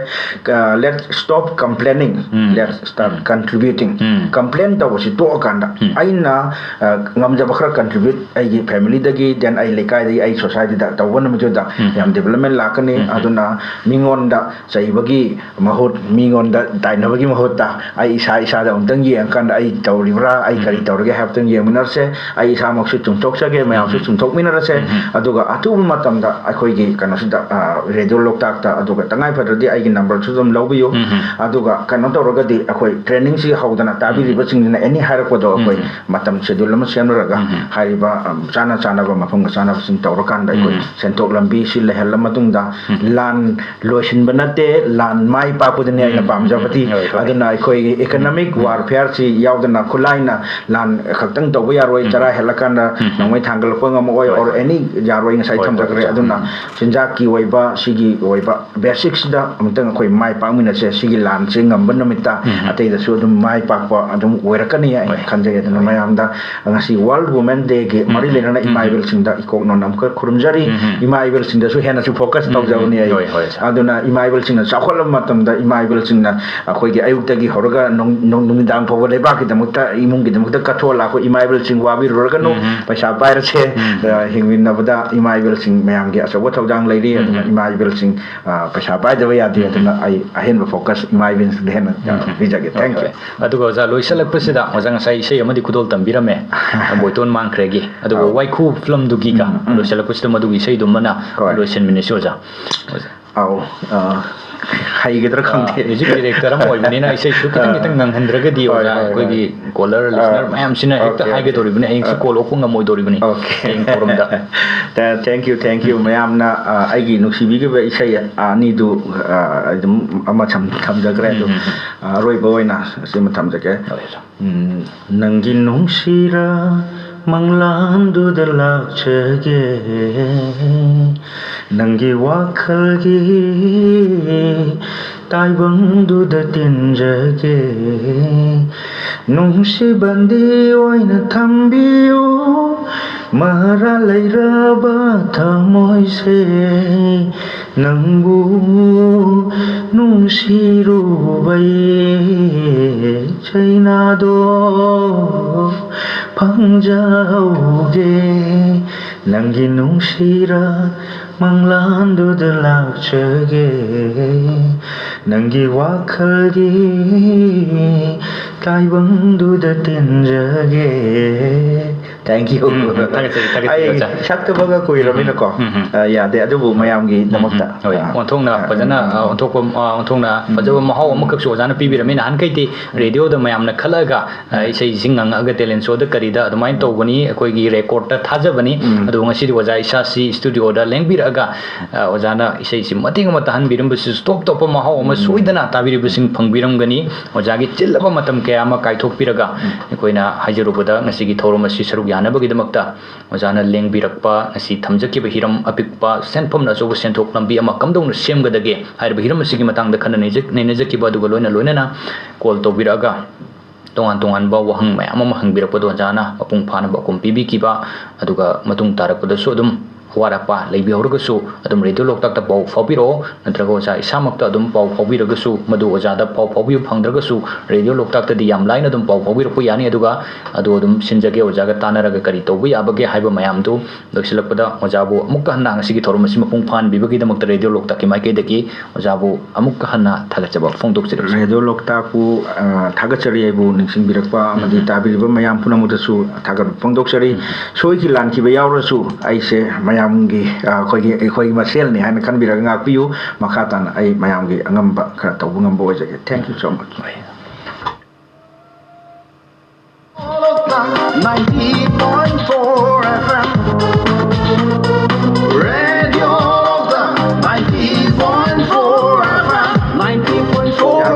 ꯑ, let's stop complaining, um. Let's start um. Contributing꯫ Um. Complain ꯇꯧꯕꯁꯤ ꯇꯣꯛꯑꯀꯥꯟꯗ ꯎꯝ꯫ ꯑꯩꯅ, ꯑ, ꯉꯝꯖꯕ ꯈꯔ contribute ꯑꯩꯒꯤ family ꯗꯒꯤ, then ꯑꯩ ꯂꯩꯀꯥꯏꯗꯒꯤ, ꯑꯩ society ꯗ ꯇꯧꯕ ꯅꯨꯃꯤꯠꯇꯨꯗ ꯎꯝ꯫ ꯌꯥꯝ development ꯂꯥꯛꯀꯅꯤ꯫ ꯎꯝ꯫ ꯑꯗꯨꯅ ꯃꯤꯉꯣꯟꯗ ꯆꯩꯕꯒꯤ ꯃꯍꯨꯠ, ꯃꯤꯉꯣꯟꯗ ꯇꯥꯏꯅꯕꯒꯤ ꯃꯍꯨꯠꯇ ꯑꯩ ꯏꯁꯥ ꯏꯁꯥꯗ ꯑꯃꯨꯛꯇꯪ ꯌꯦꯡꯉꯀꯥꯟꯗ ꯑꯩ ꯇꯧꯔꯤꯕ꯭ꯔꯥ, ꯑꯩ ꯀꯔꯤ ꯎꯝ꯫ ꯇꯧꯔꯤꯒꯦ ꯍꯥꯏꯕꯗꯨ ꯌꯦꯡꯃꯤꯟꯅꯔꯁꯦ꯫ ꯑꯩ ꯏꯁꯥꯃꯛꯁꯨ ꯆꯨꯝꯊꯣꯛꯆꯒꯦ, ꯃꯌꯥꯝꯁꯨ ꯎꯝ꯫ ꯆꯨꯝꯊꯣꯛꯃꯤꯟꯅꯔꯁꯦ꯫ ꯎꯝ꯫ ꯑꯗꯨꯒ ꯑꯊꯨꯕ ꯃꯇꯝꯗ ꯑꯩꯈꯣꯏꯒꯤ ꯀꯩꯅꯣꯁꯤꯗ, ꯑ, Radio ꯂꯣꯛꯇꯥꯛꯇ, ꯑꯗꯨꯒ ꯇꯉꯥꯏ ꯐꯗ꯭ꯔꯗꯤ ꯑꯩꯒꯤ number ꯁꯨ ꯑꯗꯨꯝ ꯂꯧꯕꯤꯌꯨ꯫ ꯎꯝ꯫ ꯑꯗꯨꯒ ꯀꯩꯅꯣ ꯇꯧꯔꯒꯗꯤ ꯑꯩꯈꯣꯏ training ꯁꯤ ꯍꯧꯗꯅ ꯇꯥꯕꯤꯔꯤꯕꯁꯤꯡꯁꯤꯅ any ꯍꯥꯏꯔꯛꯄꯗꯣ ꯑꯩꯈꯣꯏ ꯎꯝ꯫ ꯃꯇꯝ schedule ꯑꯃ ꯁꯦꯝꯂꯨꯔꯒ ꯎꯝ꯫ ꯍꯥꯏꯔꯤꯕ, ꯑ, ꯆꯥꯅ ꯆꯥꯅꯕ ꯃꯐꯝꯒ ꯆꯥꯅꯕꯁꯤꯡ ꯇꯧꯔꯀꯥꯟꯗ ꯑꯩꯈꯣꯏ ꯎꯝ꯫ ꯁꯦꯟꯊꯣꯛ ꯂꯝꯕꯤ ꯁꯤ ꯂꯩꯍꯜꯂ ꯃꯇꯨꯡꯗ ꯎꯝ꯫ ꯂꯥꯟ ꯂꯣꯏꯁꯤꯟꯕ ꯅꯠꯇꯦ, ꯂꯥꯟ ꯃꯥꯏ ꯄꯥꯛꯄꯗꯨꯅꯤ ꯑꯩꯅ ꯎꯝ, ꯄꯥꯝꯖꯕꯗꯤ꯫ ꯎꯝ, ꯍꯣꯏ, ꯍꯣꯏ꯫ ꯑꯗꯨꯅ ꯑꯩꯈꯣꯏꯒꯤ economic ꯎꯝ꯫ Warfare ꯁꯤ ꯌꯥꯎꯗꯅ ꯈꯨꯠꯂꯥꯏꯅ ꯂꯥꯟ ꯈꯛꯇꯪ ꯇꯧꯕ ꯌꯥꯔꯣꯏ, ꯎꯝ꯫ ꯆꯔꯥ ꯍꯦꯜꯂꯀꯥꯟꯗ ꯎꯝ꯫ ꯅꯣꯡꯃꯩ ꯊꯥꯡꯒꯠꯂꯛꯄ ꯉꯝꯃꯛꯑꯣꯏ, ꯍꯣꯏ, or ꯍꯣꯏ꯫ Any ꯌꯥꯔꯣꯏ, ꯉꯁꯥꯏ ꯍꯣꯏ, ꯍꯣꯏ, ꯊꯝꯖꯈ꯭ꯔꯦ꯫ ꯍꯣꯏ꯫ ꯑꯗꯨꯅ ꯎꯝ꯫ ꯆꯤꯟꯖꯥꯛꯀꯤ ꯑꯣꯏꯕ, ꯁꯤꯒꯤ ꯑꯣꯏꯕ basics ꯇ ꯑꯃꯨꯛꯇꯪ ꯑꯩꯈꯣꯏ ꯃꯥꯏ ꯄꯥꯛꯃꯤꯟꯅꯁꯦ꯫ ꯁꯤꯒꯤ ꯂꯥꯟꯁꯦ ꯉꯝꯕ ꯅꯨꯃꯤꯠꯇ ꯎꯝ꯫ ꯑꯇꯩꯗꯁꯨ ꯑꯗꯨꯝ ꯃꯥꯏ ꯄꯥꯛꯄ ꯑꯗꯨꯝ ꯑꯣꯏꯔꯛꯀꯅꯤ ꯍꯥꯏꯅ ꯍꯣꯏ꯫ ꯈꯟꯖꯩ꯫ ꯑꯗꯨꯅ ꯍꯣꯏ꯫ ꯃꯌꯥꯝꯗ ꯉꯁꯤ World Women Day ꯒꯤ ꯎꯝ꯫ ꯃꯔꯤ ꯂꯩꯅꯅ ꯎꯝ꯫ ꯏꯃꯥ ꯏꯕꯦꯜꯁꯤꯡꯗ ꯏꯀꯣꯛ ꯅꯣꯟꯅ ꯑꯃꯨꯛꯀ ꯈꯨꯔꯨꯝꯖꯔꯤ꯫ ꯎꯝ꯫ ꯏꯃꯥ ꯏꯕꯦꯜꯁꯤꯡꯗꯁꯨ ꯍꯦꯟꯅꯁꯨ focus ꯎꯝ꯫ ꯇꯧꯖꯕꯅꯤ ꯑꯩ꯫ ꯍꯣꯏ, ꯍꯣꯏ, sir꯫ ꯑꯗꯨꯅ ꯏꯃꯥ ꯏꯕꯦꯜꯁꯤꯡꯅ ꯆꯥꯎꯈꯠꯂꯕ ꯃꯇꯝꯗ ꯏꯃꯥ ꯏꯕꯦꯜꯁꯤꯡꯅ ꯑꯩꯈꯣꯏꯒꯤ ꯑꯌꯨꯛꯇꯒꯤ ꯍꯧꯔꯒ ꯅꯨꯡ-, ꯅꯨꯡ-, ꯅꯨꯃꯤꯗꯥꯡ ꯐꯥꯎꯕ ꯂꯩꯕꯥꯛꯀꯤꯗꯃꯛꯇ, ꯏꯃꯨꯡꯒꯤꯗꯃꯛꯇ ꯀꯠꯊꯣꯛꯑ ꯂꯥꯛꯄ ꯏꯃꯥ ꯏꯕꯦꯜꯁꯤꯡ ꯋꯥꯕꯤꯔꯨꯔꯒꯅꯨ꯫ ꯎꯝ꯫ ꯄꯩꯁꯥ ꯄꯥꯏꯔꯁꯦ, ꯎꯝ꯫ ꯑ, ꯍꯤꯡꯃꯤꯟꯅꯕꯗ ꯏꯃꯥ ꯏꯕꯦꯜꯁꯤꯡ ꯃꯌꯥꯝꯒꯤ ꯑꯆꯧꯕ ꯊꯧꯗꯥꯡ ꯂꯩꯔꯤ꯫ ꯎꯝ꯫ ꯑꯗꯨꯅ ꯏꯃꯥ ꯏꯕꯦꯜꯁꯤꯡ, ꯑ, ꯄꯩꯁꯥ ꯄꯥꯏꯗꯕ ꯌꯥꯗꯦ꯫ ꯎꯝ꯫ ꯑꯗꯨꯅ ꯑꯩ ꯑꯍꯦꯟꯕ focus ꯏꯃꯥ ꯏꯕꯦꯜꯁꯤꯡꯗ ꯍꯦꯟꯅ, ꯑ, ꯎꯝ꯫ ꯄꯤꯖꯒꯦ꯫ ꯍꯣꯏ, Thank you꯫ ꯍꯣꯏ꯫ ꯑꯗꯨꯒ ꯑꯣꯖꯥ, ꯂꯣꯏꯁꯤꯜꯂꯛꯄꯁꯤꯗ ꯑꯣꯖꯥ ꯉꯁꯥꯏ ꯏꯁꯩ ꯑꯃꯗꯤ ꯈꯨꯗꯣꯜ ꯇꯝꯕꯤꯔꯝꯃꯦ, ꯕꯣꯏꯇꯣꯟ ꯃꯥꯡꯈ꯭ꯔꯦꯒꯤ꯫ ꯑꯗꯨꯒ ꯑꯧ꯫ ꯋꯥꯏꯈꯨ ꯐꯤꯂꯝꯗꯨꯒꯤꯒ ꯎꯝ, ꯎꯝ꯫ ꯂꯣꯏꯁꯤꯜꯂꯛꯄꯁꯤꯗ ꯃꯗꯨꯒꯤ ꯏꯁꯩꯗꯨꯃꯅ ꯍꯣꯏ꯫ ꯂꯣꯏꯁꯤꯟꯃꯤꯟꯅꯁꯤ ꯑꯣꯖꯥ꯫ ꯑꯣꯖꯥ꯫ ꯑꯧ, ꯑ, ꯍꯩꯒꯗ꯭ꯔꯥ ꯑ, ꯈꯪꯗꯦ꯫ Music director ꯑꯃ ꯑꯣꯏꯕꯅꯤꯅ ꯏꯁꯩꯁꯨ ꯈꯤꯇꯪ ꯑ꯫ ꯈꯤꯇꯪ ꯉꯪꯍꯟꯗ꯭ꯔꯒꯗꯤ ꯍꯣꯏ, ꯑꯣꯖꯥ, ꯍꯣꯏ, ꯑꯩꯈꯣꯏꯒꯤ ꯍꯣꯏ꯫ Caller ꯑ, listener ꯃꯌꯥꯝꯁꯤꯅ ꯍꯦꯛꯇ okay, okay꯫ ꯍꯥꯏꯒꯗꯧꯔꯤꯕꯅꯤ, ꯍꯌꯦꯡꯁꯤ ꯑ꯫ Call ꯑꯣꯛꯄ ꯉꯝꯃꯣꯏꯗꯧꯔꯤꯕꯅꯤ꯫ Okay꯫ ꯍꯌꯦꯡ forum the. Tha-, thank you, thank you꯫ ꯎꯝ꯫ ꯃꯌꯥꯝꯅ, ꯑ, ꯑꯩꯒꯤ ꯅꯨꯡꯁꯤꯕꯤꯈꯤꯕ ꯏꯁꯩ ꯑꯅꯤꯗꯨ, ꯑ, ꯑꯗꯨꯝ ꯑꯃ ꯁꯝ-, ꯊꯝꯖꯈ꯭ꯔꯦ꯫ ꯑꯗꯨ, ꯎꯝ, ꯎꯝ, ꯎꯝ꯫ ꯑ, ꯑꯔꯣꯏꯕ ꯑꯣꯏꯅ ꯁꯤꯃ ꯊꯝꯖꯒꯦ꯫ ꯍꯣꯏ, ꯁꯥꯔ꯫ ꯎꯝ, ꯅꯪꯒꯤ ꯅꯨꯡꯁꯤꯔ ꯃꯪꯂꯥꯟꯗꯨꯗ ꯂꯥꯛꯆꯒꯦ, ꯅꯪꯒꯤ ꯋꯥꯈꯜꯒꯤ ꯇꯥꯏꯕꯪꯗꯨꯗ ꯇꯤꯟꯖꯒꯦ꯫ ꯅꯨꯡꯁꯤꯕꯟꯗꯤ ꯑꯣꯏꯅ ꯊꯝꯕꯤꯌꯨ, ꯃꯔꯥꯜ ꯂꯩꯔꯕ ꯊꯃꯣꯏꯁꯦ꯫ ꯅꯪꯕꯨ ꯅꯨꯡꯁꯤꯔꯨꯕꯩ ꯆꯩꯅꯥꯗꯣ ꯐꯪꯖꯍꯧꯒꯦ꯫ ꯅꯪꯒꯤ ꯅꯨꯡꯁꯤꯔ ꯃꯪꯂꯥꯟꯗꯨꯗ ꯂꯥꯛꯆꯒꯦ, ꯅꯪꯒꯤ ꯋꯥꯈꯜꯒꯤ ꯇꯥꯏꯕꯪꯗꯨꯗ ꯇꯤꯟꯖꯒꯦ꯫ Thank you. ꯎꯝ, ꯎꯝ, ꯊꯥꯒꯠꯆꯔꯤ, ꯊꯥꯒꯠꯆꯔꯤ, ꯑꯩ ꯑꯣꯖꯥ꯫ ꯁꯛꯇꯕꯒ ꯀꯨꯏꯔꯕꯅꯤꯅꯀꯣ, ꯎꯝ, ꯎꯝ, ꯎꯝ꯫ ꯑ, ꯌꯥꯗꯦ, ꯑꯗꯨꯕꯨ ꯃꯌꯥꯝꯒꯤꯗꯃꯛꯇ, ꯎꯝ, ꯎꯝ, ꯍꯣꯏ, ꯑ, ꯑꯣꯟꯊꯣꯛꯅ ꯑ, ꯐꯖꯅ, ꯎꯝ, ꯑ, ꯑꯣꯟꯊꯣꯛꯄ, ꯑ, ꯑꯣꯟꯊꯣꯛꯅ ꯎꯝ꯫ ꯐꯖꯕ ꯃꯍꯥꯎ ꯑꯃꯈꯛꯁꯨ ꯑꯣꯖꯥꯅ ꯄꯤꯕꯤꯔꯝꯃꯤ꯫ ꯅꯍꯥꯟꯈꯩꯗꯤ ꯎꯝ꯫ ꯔꯦꯗꯤꯑꯣꯗ ꯃꯌꯥꯝꯅ ꯈꯜꯂꯛꯑꯒ, ꯑ, ꯎꯝ꯫ ꯏꯁꯩꯁꯤꯡ ꯉꯪꯉꯛꯑꯒ talent showꯗ ꯀꯔꯤꯗ ꯑꯗꯨꯃꯥꯏꯅ ꯇꯧꯕꯅꯤ, ꯑꯩꯈꯣꯏꯒꯤ recordꯇ ꯊꯥꯖꯕꯅꯤ꯫ ꯎꯝ꯫ ꯑꯗꯨꯕꯨ ꯉꯁꯤꯗꯤ ꯑꯣꯖꯥ ꯏꯁꯥꯁꯤ studioꯗ ꯂꯦꯡꯕꯤꯔꯛꯑꯒ, ꯑ, ꯑꯣꯖꯥꯅ ꯏꯁꯩꯁꯤ ꯃꯇꯦꯛ ꯑꯃꯠꯇ ꯍꯟꯕꯤꯔꯝꯕꯁꯤꯁꯨ ꯇꯣꯞ ꯇꯣꯞꯄ ꯃꯍꯥꯎ ꯑꯃ ꯎꯝ꯫ ꯁꯣꯏꯗꯅ ꯇꯥꯕꯤꯔꯤꯕꯁꯤꯡ ꯐꯪꯕꯤꯔꯝꯒꯅꯤ꯫ ꯑꯣꯖꯥꯒꯤ ꯆꯤꯜꯂꯕ ꯃꯇꯝ ꯀꯌꯥ ꯑꯃ ꯀꯥꯏꯊꯣꯛꯄꯤꯔꯒ ꯎꯝ꯫ ꯑꯩꯈꯣꯏꯅ ꯍꯥꯏꯖꯔꯨꯕꯗ ꯉꯁꯤꯒꯤ ꯊꯧꯔꯝ ꯑꯁꯤ ꯁꯔꯨꯛ ꯌꯥꯅꯕꯒꯤꯗꯃꯛꯇ ꯑꯣꯖꯥꯅ ꯂꯦꯡꯕꯤꯔꯛꯄ, ꯉꯁꯤ ꯊꯝꯖꯈꯤꯕ ꯍꯤꯔꯝ ꯑꯄꯤꯛꯄ, ꯁꯦꯟꯐꯝꯅ ꯑꯆꯧꯕ ꯁꯦꯟꯊꯣꯛ ꯂꯝꯕꯤ ꯑꯃ ꯀꯝꯗꯧꯅ ꯁꯦꯝꯒꯗꯒꯦ ꯍꯥꯏꯔꯤꯕ ꯍꯤꯔꯝ ꯑꯁꯤꯒꯤ ꯃꯇꯥꯡꯗ ꯈꯟꯅ ꯅꯩꯅꯖ-, ꯅꯩꯅꯖꯈꯤꯕ ꯑꯗꯨꯒ ꯂꯣꯏꯅ ꯂꯣꯏꯅꯅ call ꯇꯧꯕꯤꯔꯛꯑꯒ ꯇꯣꯉꯥꯟ ꯇꯣꯉꯥꯟꯕ ꯋꯥꯍꯪ ꯃꯌꯥꯝ ꯑꯃ ꯍꯪꯕꯤꯔꯛꯄꯗꯣ ꯑꯣꯖꯥꯅ ꯃꯄꯨꯡ ꯐꯥꯅ ꯄꯥꯎꯈꯨꯝ ꯄꯤꯕꯤꯈꯤꯕ, ꯑꯗꯨꯒ ꯃꯇꯨꯡ ꯇꯥꯔꯛꯄꯗꯁꯨ ꯑꯗꯨꯝ ꯑꯋꯥꯠ ꯑꯄꯥ ꯂꯩꯕꯤꯍꯧꯔꯒꯁꯨ ꯑꯗꯨꯝ ꯔꯦꯗꯤꯑꯣ ꯂꯣꯛꯇꯥꯛꯇ ꯄꯥꯎ ꯐꯥꯎꯕꯤꯔꯛꯑꯣ, ꯅꯠꯇ꯭ꯔꯒ ꯑꯣꯖꯥ ꯏꯁꯥꯃꯛꯇ ꯑꯗꯨꯝ ꯄꯥꯎ ꯐꯥꯎꯕꯤꯔꯒꯁꯨ, ꯃꯗꯨ ꯑꯣꯖꯥꯗ ꯄꯥꯎ ꯐꯥꯎꯕꯤꯕ ꯐꯪꯗ꯭ꯔꯒꯁꯨ ꯔꯦꯗꯤꯑꯣ ꯂꯣꯛꯇꯥꯛꯇꯗꯤ ꯌꯥꯝ ꯂꯥꯏꯅ ꯑꯗꯨꯝ ꯄꯥꯎ ꯐꯥꯎꯕꯤꯔꯛꯄ ꯌꯥꯅꯤ꯫ ꯑꯗꯨꯒ ꯑꯗꯨ ꯑꯗꯨꯝ ꯁꯤꯟꯖꯒꯦ, ꯑꯣꯖꯥꯒ ꯇꯥꯟꯅꯔꯒ ꯀꯔꯤ ꯇꯧꯕ ꯌꯥꯕꯒꯦ ꯍꯥꯏꯕ ꯃꯌꯥꯝꯗꯨ ꯂꯣꯏꯁꯤꯜꯂꯛꯄꯗ ꯑꯣꯖꯥꯕꯨ ꯑꯃꯨꯛꯀ ꯍꯟꯅ ꯉꯁꯤꯒꯤ ꯊꯧꯔꯝ ꯑꯁꯤ ꯃꯄꯨꯡ ꯐꯥꯍꯟꯕꯤꯕꯒꯤꯗꯃꯛꯇ ꯔꯦꯗꯤꯑꯣ ꯂꯣꯛꯇꯥꯛꯀꯤ ꯃꯥꯏꯀꯩꯗꯒꯤ ꯑꯣꯖꯥꯕꯨ ꯑꯃꯨꯛꯀ ꯍꯟꯅ ꯊꯥꯒꯠꯆꯕ ꯐꯣꯡꯗꯣꯛꯆꯔꯤ꯫ ꯔꯦꯗꯤꯑꯣ ꯂꯣꯛꯇꯥꯛꯄꯨ, ꯑ, ꯊꯥꯒꯠꯆꯔꯤ, ꯑꯩꯕꯨ ꯅꯤꯡꯁꯤꯡꯕꯤꯔꯛꯄ ꯑꯃꯗꯤ ꯎꯝ꯫ ꯇꯥꯕꯤꯔꯤꯕ ꯃꯌꯥꯝ ꯄꯨꯝꯅꯃꯛꯇꯁꯨ ꯊꯥꯒꯠꯄ ꯐꯣꯡꯗꯣꯛꯆꯔꯤ꯫ ꯎꯝ꯫ ꯁꯣꯏꯈꯤ ꯂꯥꯟꯈꯤꯕ ꯌꯥꯎꯔꯁꯨ ꯑꯩꯁꯦ ꯃꯌꯥꯝꯒꯤ, ꯑ, ꯑꯩꯈꯣꯏꯒꯤ, ꯑꯩꯈꯣꯏꯒꯤ ꯃꯁꯦꯜꯅꯤ ꯍꯥꯏꯅ ꯈꯟꯕꯤꯔꯒ ꯉꯥꯛꯄꯤꯌꯨ꯫ ꯃꯈꯥ ꯇꯥꯅ ꯑꯩ ꯃꯌꯥꯝꯒꯤ ꯑꯉꯝꯕ ꯈꯔ ꯇꯧꯕ ꯉꯝꯕ ꯑꯣꯏꯖꯒꯦ꯫ Thank you so much꯫